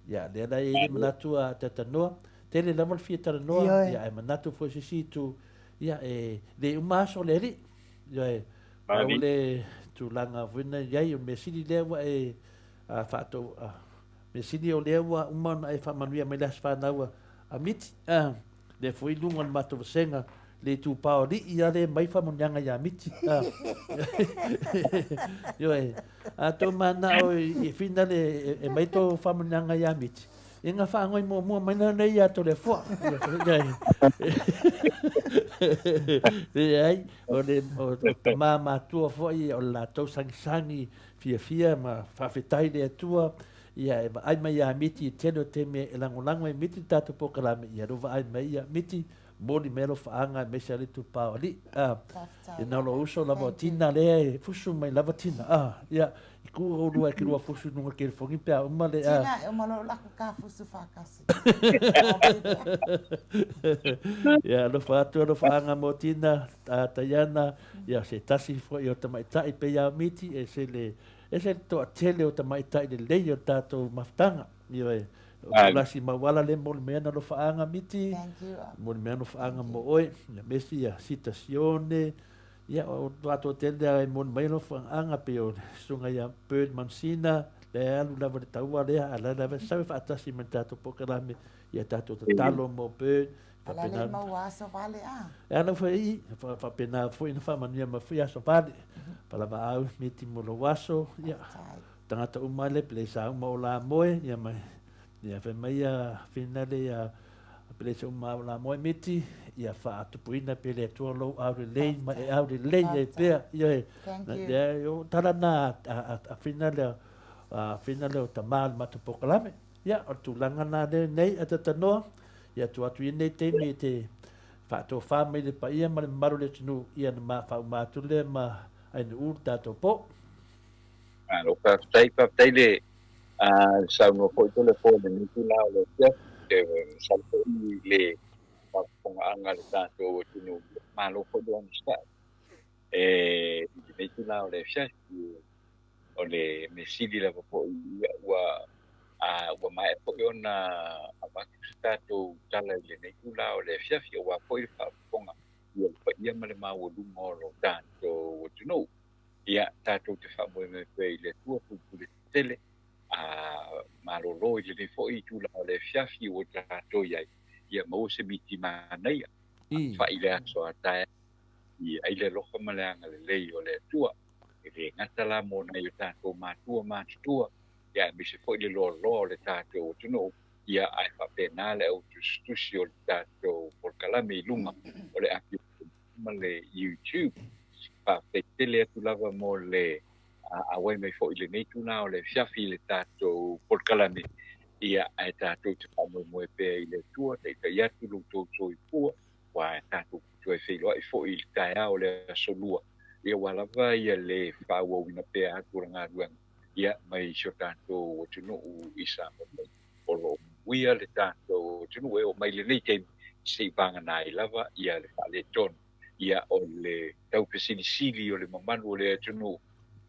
Ia, lea la e i ai le manatu a Tatanoa, tele lava le fia talanoa, ia, ae manatu foi se isi itu, ia, e le uma aso o le Alii. Ioe, pau le tulaga foi na i ai, o le mea sili lea ua e faatou, mea sili o lea ua uma ona e faamanuia mai le aso fanau a Miti, lea foi i luga o le matou vasega, le itupa o alii a lea mai faamanuiaga ia Miti. Ioe, a tou manao i finale e mai tou faamanuiaga ia Miti, Ia nga faagoi muamua mai na nei ia Toleafoa. Leai, o le o tama matua foi o le latou sagisagi fiafia ma faafetai i le Atua, ia e vaai mai ia Miti i tele o taimi e lagolago ai Miti le tatou polokalame, ia lou vaai mai ia Miti, momoli mai alofaaga aemaise lava le itupa o alii. Ina o lou uso lava o Tina lea e fusu mai lava Tina. Ia, i ku oulua e te lua fusu i luga o le telefoni pe a uma le. Tina, e uma loa laku ka fusu faatasi. Ia, alofa atu alofaaga mo Tina, Taiana, ia se tasi foi o tamaitai pei a Miti, e se le, e se le toatele o tamaitai lelei o le tatou mafutaga. Ioe, o Tulasi Mauala le mo le mea na alofaaga Miti, mo le mea alofaaga mo oe, ia mesi ia Sita Sione, ia o tatou tele lea e moni mai alofaaga pei o le susuga ia Bird Mansina, lea e alu lava i le taua lea, a la lava e sau e faatasi ma le tatou polokalame, ia tatou tatalo mo Bird, faapena. Ala le maua aso vale a. E ala foi i, faapena foi na faamanuia mai foi aso vale. Palavaau Miti mo lou aso, ia. Tagata uma le peleisa uma o la moe ia mai ia fai mai ia finale ia peleisa uma o la moe miti ia faatupuina pe le Atua lou au lelei ma e au lelei ai pea ia e lea o tala na a finale a finale o tama le matou polokalame ia o le tulaga na le nei a tatanoa ia tuu atu i nei taimi e te faatofa mai le paia ma le mamalu o le atunuu ia na ma faauma atu lea ma Ainuu le tatou po. Malo faafetai, faafetai le saunoa foi Toleafoa i lenei itula o le afiafi. Masalo foi i le faafofogaaga a le tatou atunuu, malo foi le onosai. E i lenei itula o le afiafi, o le mea sili lava foi ia ua ua maea foi ona avatu se tatou tala i lenei itula o le afiafi aua foi le faafofoga ia le paia ma le maualuga o lo tatou atunuu. Ia tatou te faamoemoe pea i le Atua pulepule tetele a malolo i lenei foi itula o le afiafi ua tatou i ai, ia maua se miti manaia fai le aso a taeao i ai le alofa ma le agalelei o le Atua. E le gata la mo nai o tatou matua matutua, ia aemaise foi le loaloa o le tatou atunuu, ia ae faapena le au tusitusi o le tatou polokalame i luga o le api ma le YouTube. Faafetai tele atu lava mo le auai mai foi i lenei itula o le afiafi i le tatou polokalame, ia ae tatou te faamoemoe pea i le Atua, taitai atu lo outou soifua, aua tatou te toe feiloai foi i le taeao o le aso Lua, ia aua lava ia le faaauauina pea atu o le galuega, ia mai si o tatou atunuu i Samoa nei. O lo o manuia le tatou atunuu e oo mai lenei taimi, se i vagana ai lava ia le faaletonu, ia o le taufesilisili o le mamalu o le atunuu,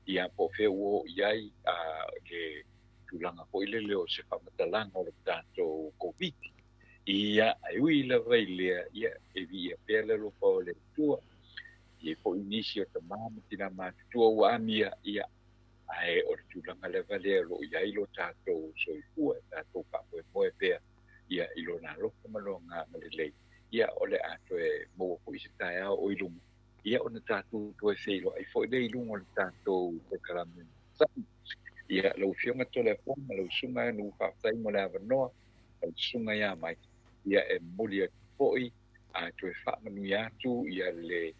ia po o fea ua oo i ai le tulaga foi lele o se faamatalaga o le tatou Koviti. Ia, ae ui lava i lea, ia, e viia pea le alofa o le Atua. E i ai foi nisi o tama ma tina matutua ua amia, ia, ae o le tulaga lava lea o lo o i ai lo tatou soifua, e tatou faamoemoe pea, ia, i Lona alofa ma Lona agalelei, ia, o le a toe maua foi se taeao o i luma, ia, ona tatou toe feiloai foi lea i luga o le tatou polokalame masani. Ia, lau Afioga Toleafoa ma lau Susuga Enu, faafetai mo le avanoa. Lau Susuga ia Mike, ia e momoli atu foi a toe faamanuia atu ia le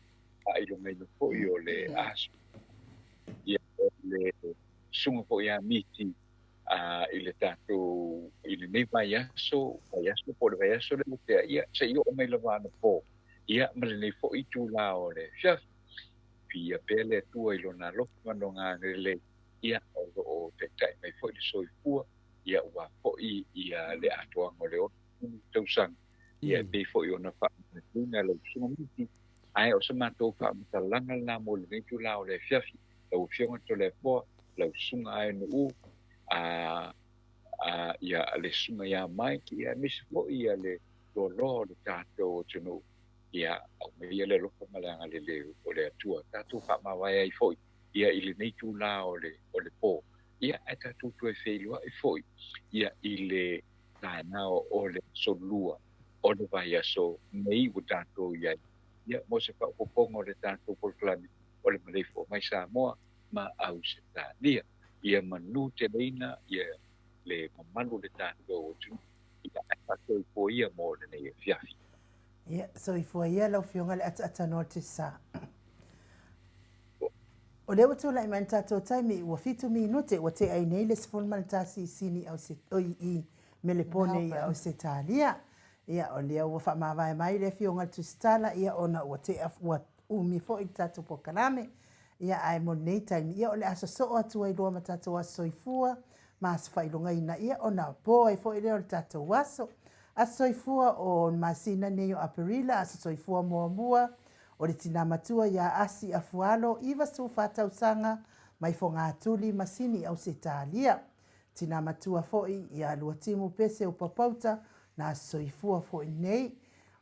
faailogaina foi o le aso. Ia o le susuga foi ia Miti a i le tatou i lenei vaiaso, vaiaso po o le vaiaso lea ua tea, ia se i oo mai lava anapo, ia ma lenei foi itula o le afiafi. Viia pea le Atua i Lona alofa ma Lona agalelei, ia o lo o taitai mai foi le soifua ia ua foi ia le atoaga o le 60 tausaga, ia e pei foi ona faamanatuina e lau Susuga Miti, ae o se matou faamatalaga lena mo lenei itula o le afiafi, lau Afioga Toleafoa, lau Susuga Aenu'u, a, a, ia le Susuga ia Mike, ia aemaise foi ia le loaloa o le tatou atunuu, ia aumaia le alofa ma le agalelei o le Atua, tatou faamavae ai foi ia i lenei itula o le, o le po, ia ae tatou toe feiloai foi ia i le taeao o le aso Lua o le vaiaso nei ua tatou i ai, ia mo se faaopoopoga o le tatou polokalame o le maleifua mai Samoa ma Ausetalia. Ia manu teleina ia le mamalu o le tatou atunuu, ia ae faasoifua ia mo lenei afiafi. Ia, soifua ia lau Afioga le ataatanoa o le Tusi Sa. O lea ua tulai mai le tatou taimi, ua fitu minute ua tea ai nei le 11 i Sini oi i Melepone i Ausetalia. Ia, o lea ua faamavae mai le Afioga i le Tusitala, ia ona ua tea, ua umi foi le tatou polokalame. Ia, ae mo lenei taimi, ia o le a sosoo atu ai loa ma tatou aso soifua ma aso faailogaina, ia ona po ai foi lea o le tatou aso. Aso soifua o le masina nei o Aperila, aso soifua muamua o le tina matua ia Asi Afualo, 94 tausaga, mai Fogatuli, Masini, Ausetalia. Tina matua foi ia Luatimu Pese Upapauta, na aso soifua foi nei.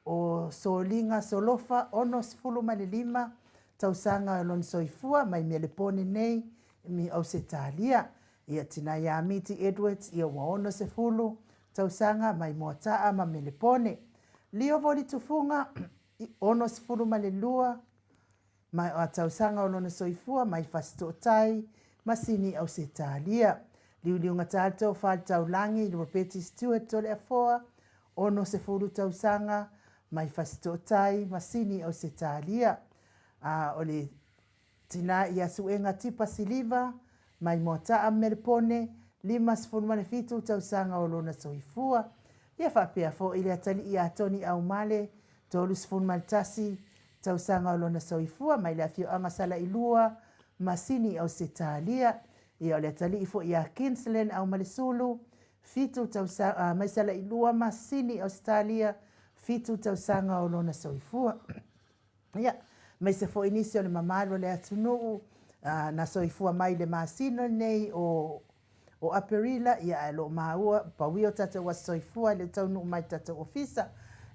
O Soliga Solofa, 65 tausaga o lona soifua, mai Melepone nei, i Ausetalia. Ia tina ia Miti Edwards, ia ua 60 tausaga, mai Moataa ma Melepone. Lio Voli Tufuga, 62 ma tausaga o lona soifua mai Fasitootai, Masini Ausetalia. Liuliuga Tato Faletaulagi Ropeti Stewart Toleafoa, 60 tausaga, mai Fasitootai, Masini Ausetalia. A o le Tinā ia Suega Tipa Siliva, mai Moataa Melepone, 57 tausaga o lona soifua. Ia faapea foi le atalii ia Toni Aumale, 31 tausaga o lona soifua, mai le afioaga Salailua, Masini Ausetalia. Ia o le atalii foi ia Kinslen Aumalesulu, 7 tausaga, mai Salailua, Masini Ausetalia, 7 tausaga o lona soifua. Ia, Aemaise foi nisi o le mamalu o le atunuu na soifua mai i le masina lenei o o Aperila, ia ae o lo o maua, pau ia o tatou aso soifua e le o taunuu mai i le tatou ofisa.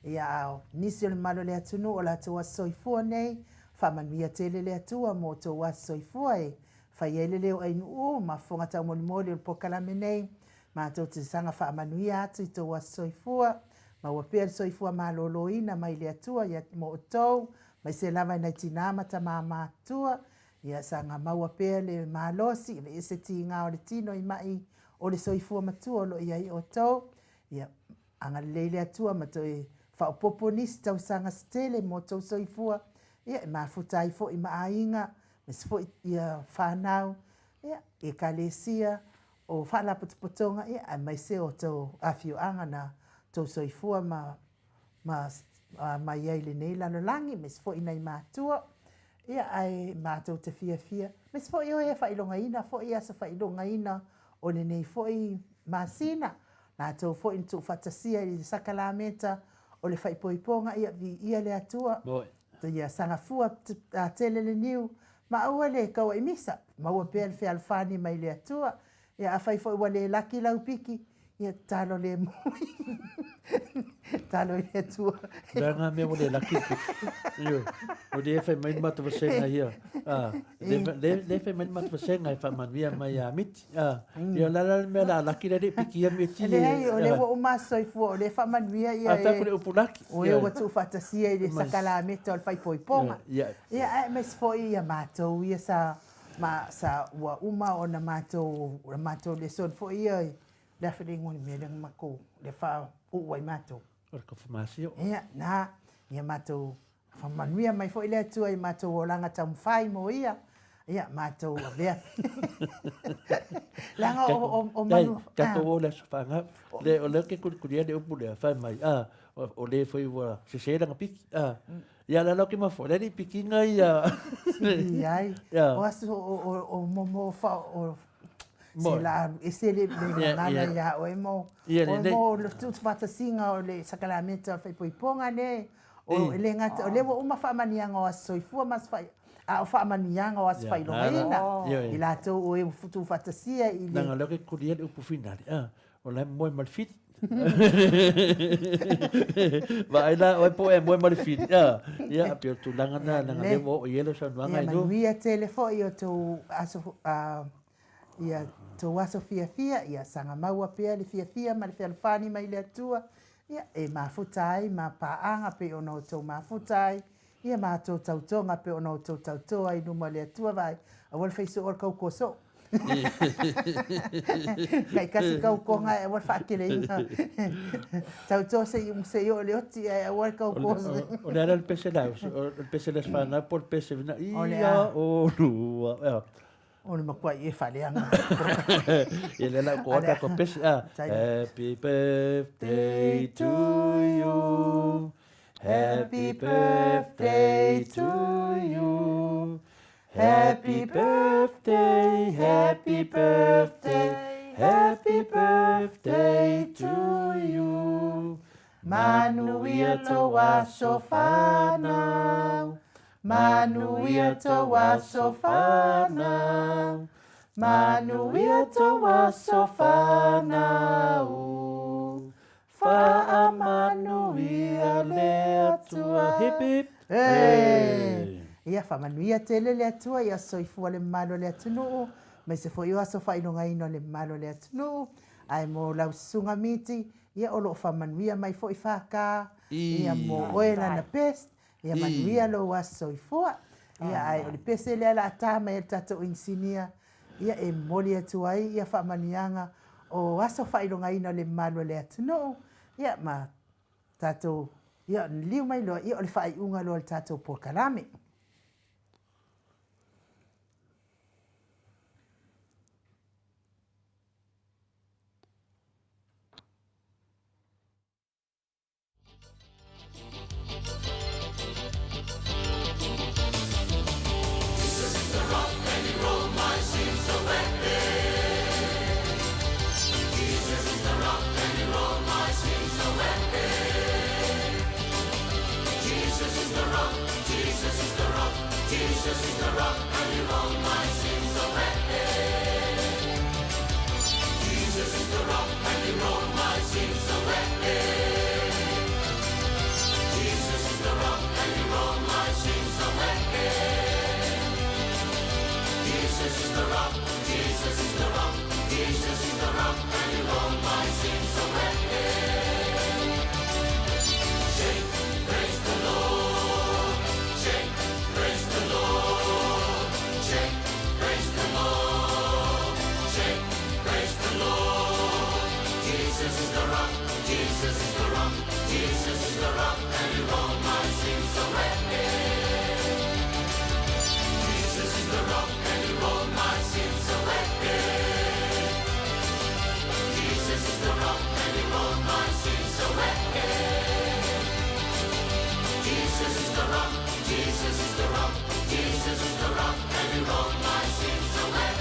Ia a o nisi o le mamalu o le atunuu o latou aso soifua nei, faamanuia tele le Atua mo outou aso soifua e fai ai le leo ainuu ma fofoga taumolimoli o le polokalame nei. Matou te saga faamanuia atu i tou aso soifua, maua pea le soifua maloloina mai le Atua ia mo outou, aemaise lava i nai tina ma tama matutua, ia saga maua pea le malosi, aveese tiga o le tino i mai o le soifua matua o lo o i ai outou. Ia agalelei le Atua ma toe faaopoopo nisi tausaga se tele mo outou soifua, ia e mafuta ai foi ma aiga, aemaise foi ia fanau, ia, Ekalesia, o faalapotopotoga, ia, aemaise o outou afioaga na outou soifua ma ma mai ai i lenei lalolagi, aemaise foi nai matua, ia, ae matou te fiafia, aemaise foi o e faailogaina foi aso faailogaina o lenei foi masina, latou foi na tuufaatasia i le sakalameta o le faaipoipoga, ia, viia le Atua, ia sagafua tele le niu, ma aua le tauai misa, maua pea le fealofani mai le Atua. Ia afai foi ua le laki lau piki, ia tatalo lemu tatalo i le Atua. O le a ngā mea ua le laki le piki? Ioe. O lea e fai mai le matou vasenga ia. Ah, le, le, le fai mai le matou vasenga e faamanuia mai ia Miti. Ah, ia o le a la le mea o le a laki le piki ia Miti. Leai, o lea ua uma aso soifua, o lea e faamanuia ia e. A fai atu le upu laki. O e ua tuufaatasia i le sakalameta o le faaipoipoga. Ia, aemaise foi ia matou ia sa ma sa ua uma ona matou o le matou lesson foi ia i le afe le igoa o le mea lea na matou lea faauu ai matou. O le konfirmasio. Ia, na, ia matou faamanuia mai foi le Atua i matou olaga taumafai mo ia, ia matou avea. Leaga o, o, o manu... Tatou o le aso fanau. Le, o lea ke kulikulia le upu lea, fai mai, ah, o le foi ua sese lana piki, ah. Ia la lau ke mafua, le li pikinga ia. Iai. O aso o, o, o momo fa o se la ese le le gagana ia oe mo o mo le tuufaatasiga o le sakalameta o le faaipoipoga le o le gata o lea ua uma faamanuiaga o aso soifua ma aso a o faamanuiaga o aso faailogaina i latou o e ua tuufaatasia i le Leaga o lea ke kulia le upu finale, ah, o la e moe ma le fili. Vaai la oe po o e moe ma le fili, ah, ia pei o le tulaga lena leaga o lea ua oo i ai lau saunoaga i luma. Ia manuia tele foi o tou aso ia tou aso fiafia, ia saga maua pea le fiafia ma le fealofani mai le Atua, ia e mafuta ai ma paaga pei ona outou mafuta ai, ia matou tautoga pei ona outou tautoa i luma o le Atua, vaai, aua le fai soo o le kaukoa soo. Taitasi kaukoga ae aua le faateleina. Tautoa se i se i oo i le oti ae aua le kaukoa. O le a le pese la, o le pese le aso fanau po o le pese vina ia o lua. O le makuai e faaleaga. Ia lea la ko ata ko pese a. Happy birthday to you. Happy birthday to you. Happy birthday, happy birthday, happy birthday to you. Manuia tou aso fanau, Manuia tou aso fanau, Manuia tou aso fanau. Faamanuia le Atua. Hip hip. Hey! Ia faamanuia tele le Atua i aso soifua le mamalu o le atunuu, aemaise foi o aso faailogaina o le mamalu o le atunuu. Ae mo lau susuga Miti, ia o lo o faamanuia mai foi FK, ia mo oe lana best, Ia manuia lou aso soifua. Ia ae o le pese lea la a ta mai e le tatou inisinia, ia e momoli atu ai ia faamanuiaga o aso faailogaina o le mamalu o le atunuu, ia ma tatou, ia liliu mai loa, ia o le faaiuga loa o le tatou polokalame. Jesus is the rock, Jesus is the rock. Jesus is the rock and he rolled my sins away. Jesus is the rock and he rolled my sins away. Jesus is the rock and he rolled my sins away. Jesus is the rock, Jesus is the rock, Jesus is the rock and he rolled my sins away. Shake, praise the Lord. Shake, praise the Lord. Shake, praise the Lord. Shake, praise the Lord. Jesus is the rock, Jesus is the rock, Jesus is the rock and he rolled my sins away. Jesus is the rock and he rolled my sins away. Jesus is the rock and he rolled my sins away. Jesus is the rock, Jesus is the rock, Jesus is the rock and he rolled my sins away.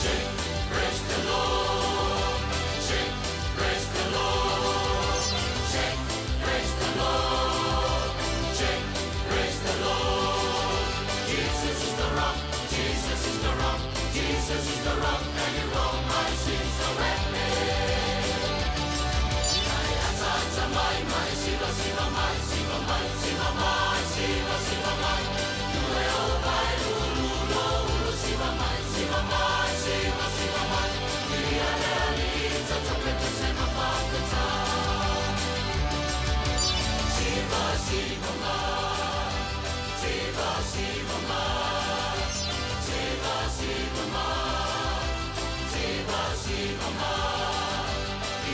Shake, praise the Lord. Shake, praise the Lord. Shake, praise the Lord. Shake, praise the Lord. Jesus is the rock, Jesus is the rock, Jesus is the rock and he rolled my sins away. Mai, mai, siva, siva, mai, siva, mai, siva, mai, siva, siva, mai. Nue o vai, lulu, lo, ulu, siva, mai, siva, mai, siva, siva, mai. Ia le ali, tata, pete, sema, fa, Siva, siva, mai, siva, siva, mai, siva, siva, mai, siva, siva, mai.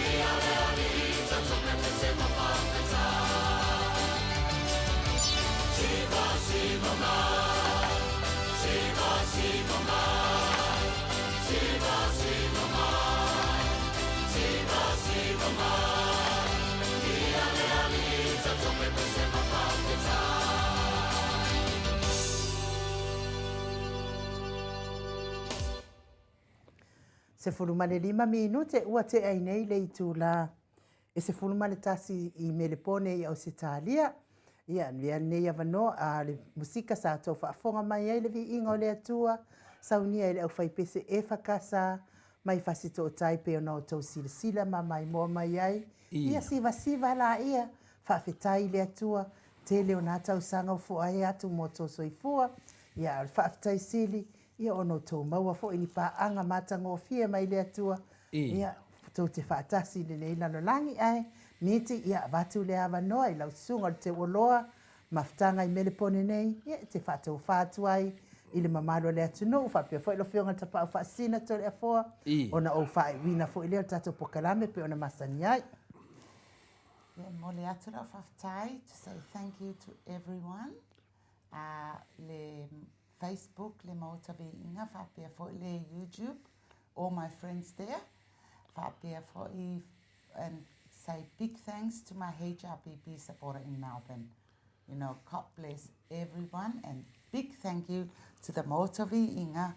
Ia le ali, tata, pete, sema, fa, Siva, siva, mai, siva, siva, mai, siva, siva, mai, siva, siva, mai. Ia le ali, tata, pete, sema, fa, 15 minute ua tea ai nei le itulā e 11 i Melepone i Ausetalia. Ia, avea lenei avanoa a le musika sa tou faafofoga mai ai le viiga o le Atua, saunia e le aufaipese EFKS mai Fasitootai pei ona outou silasila ma maimoa mai ai. Ia sivasiva laia, faafetai i le Atua, tele o nā tausaga ua foaea atu mo tou soifua. Ia, a o le faafetai sili, Ia ona outou maua foi ni paaga matagofie mai le Atua, ia, tou te faatasi i lenei lalolagi, ae, miti, ia, avatu le avanoa i lau susuga o le Teuoloa, mafutaga i Melepone nei, ia, e te faataufa atu ai i le mamalu o le atunuu, faapea foi lau Afioga i le Tapaau Faasisina Toleafoa, ona ou faaiuina foi lea o le tatou pokalame pei ona masani ai. Ia, e momoli atu lau faafetai to say thank you to everyone. A le Facebook le Maota Viiga faapea foi le YouTube all my friends there faapea foi and say big thanks to my HRPP supporter in Melbourne you know God bless everyone and big thank you to the Maota Viiga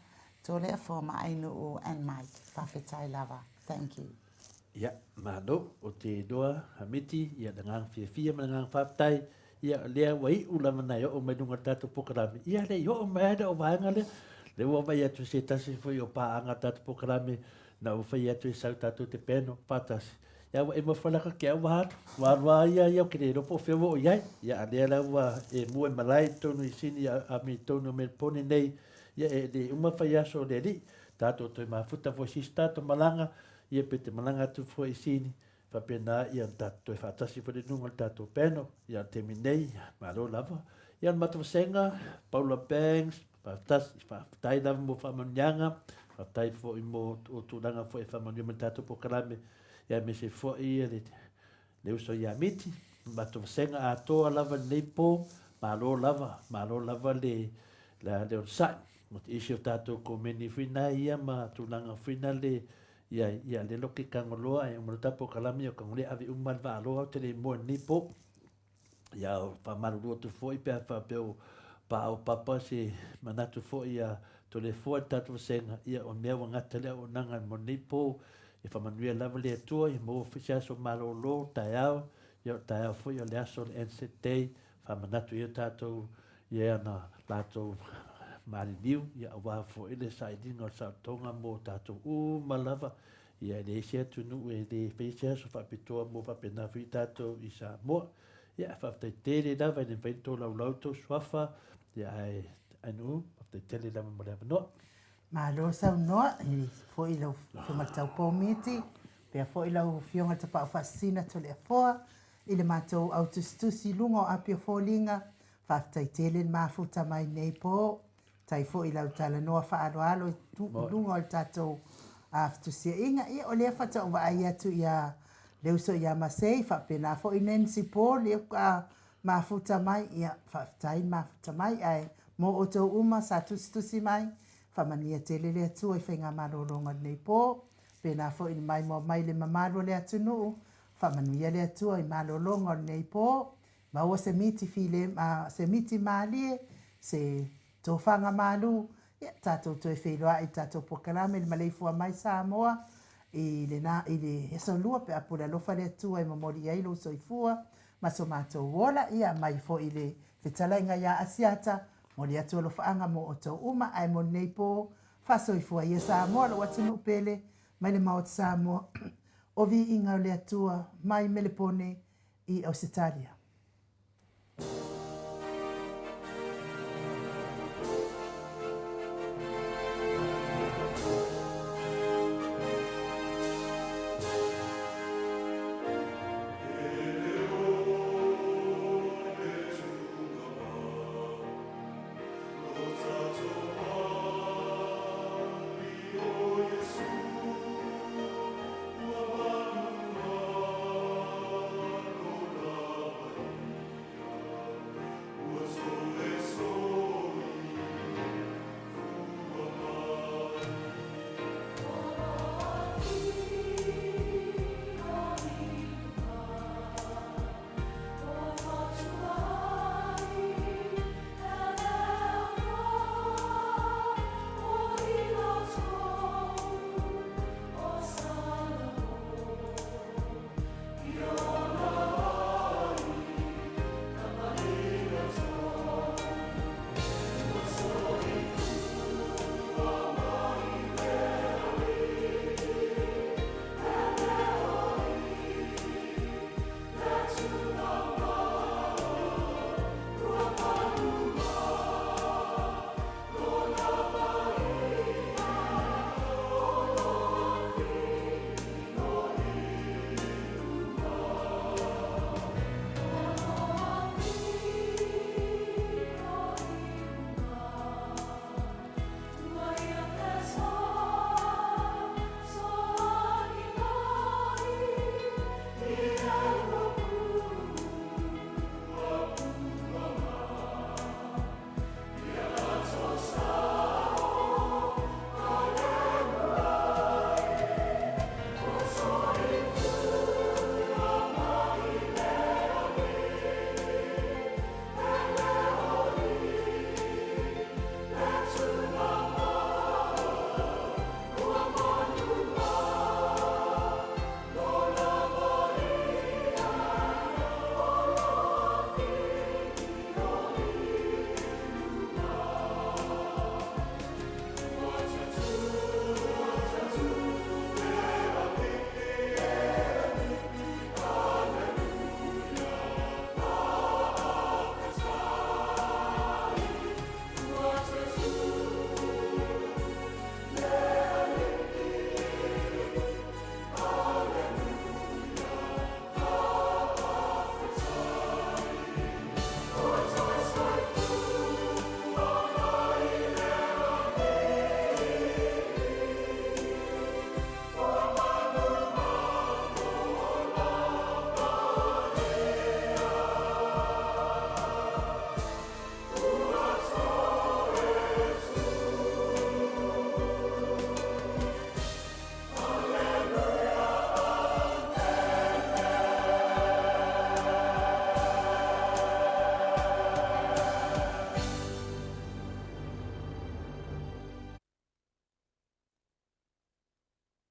Toleafoa Maainuu and Mike faafetai lava thank you. Ia, malo, o te iloa a Miti, ia le agaga fiafia ma le agaga faafetai, ia o lea ua iu lava na e oo mai luga o le tatou pokalame, ia le i oo mai lava le o vaega lea, lea ua vaai atu i se tasi foi o paaga o tatou pokalame, na ua fai atu e sau tatou te peno faatasi, ia ua ema foi la ka ke au ua alu, ua alu lava ia ia ou te le iloa po o fea ua oo i ai, ia a lea la ua e mua i malae i totonu i Sini a me totonu o Melpone nei, ia e le uma fai aso o le alii, tatou toe mafuta foi i sisi tatou malaga, Ia pe te malaga atu foi i Sini, faapena ia na tatou toe faatasi foi le luga o le tatou panel, ia o le taimi nei, malo lava. Ia o le matou vasega, Paula Banks, faatasi, faafetai lava mo faamanuiaga, faafetai foi mo o tulaga foi e faamanuia mai le tatou polokalame, ia aemaise foi le, le uso ia Miti, le matou vasega atoa lava lenei po, malo lava, malo lava le, le, le onosai. Mo te isi o tatou komeni foi na ia ma tulaga foi na le ia ia le loke kangoloa e uma tapo kalami o kangole ave uma le vaaloa o te le moe ni po ia o whamaruru atu foi pe a pe o pa o papa se manatu foi ia to le foa le tatou vasenga ia o mea ua gata lea o nanga mo nei po e whamanuia lava le Atua ia maua foi se aso malōlō taeao ia o taeao foi o le aso o le Anzac Day. faamanatu i ai tatou i ana latou maliliu, ia aua foi le sailiga o le saolotoga mo tatou uma lava. Ia e leai se atunuu e le faia se aso faapitoa mo faapena foi tatou i Samoa. Ia faafetai tele lava e le mafai ona tolaulau tou suafa, ia ae Ainuu, faafetai tele lava mo le avanoa. Malo saunoa i foi lau Afioga i le Taupou Miti, pea foi lau Afioga i le Tapaau Faasisina Toleafoa i le matou au tusitusi i luga o api o foliga. Faafetai tele le mafuta mai nei po. Tai foi i lau talanoa faaaloalo i luga o le tatou fetusiaiga. Ia o lea faatoa ou vaai atu ia le uso ia Masei, faapena foi Nancy Paul, ia mafuta mai, ia faafetai le mafuta mai, ae mo outou uma sa tusitusi mai, faamanuia tele le Atua i faigamalologa o lenei po, pena foi i le maimoa mai le mamalu o le atunuu, faamanuia le Atua i malologa o lenei po, maua se miti file, se miti malie, se Tofaga malu, ia tatou toe feiloai i le tatou polokalame le maleifua mai Samoa i lena i le aso lua pe a pule alofa le Atua e momoli i ai lou soifua ma so matou ola, ia mai foi i le fetalaiga ia Asiata, momoli atu alofaaga mo outou uma ae mo lenei po, faasoifua ia Samoa lou atunuu pele mai le Maota Samoa o viiga o le Atua mai Melepone i Ausetalia.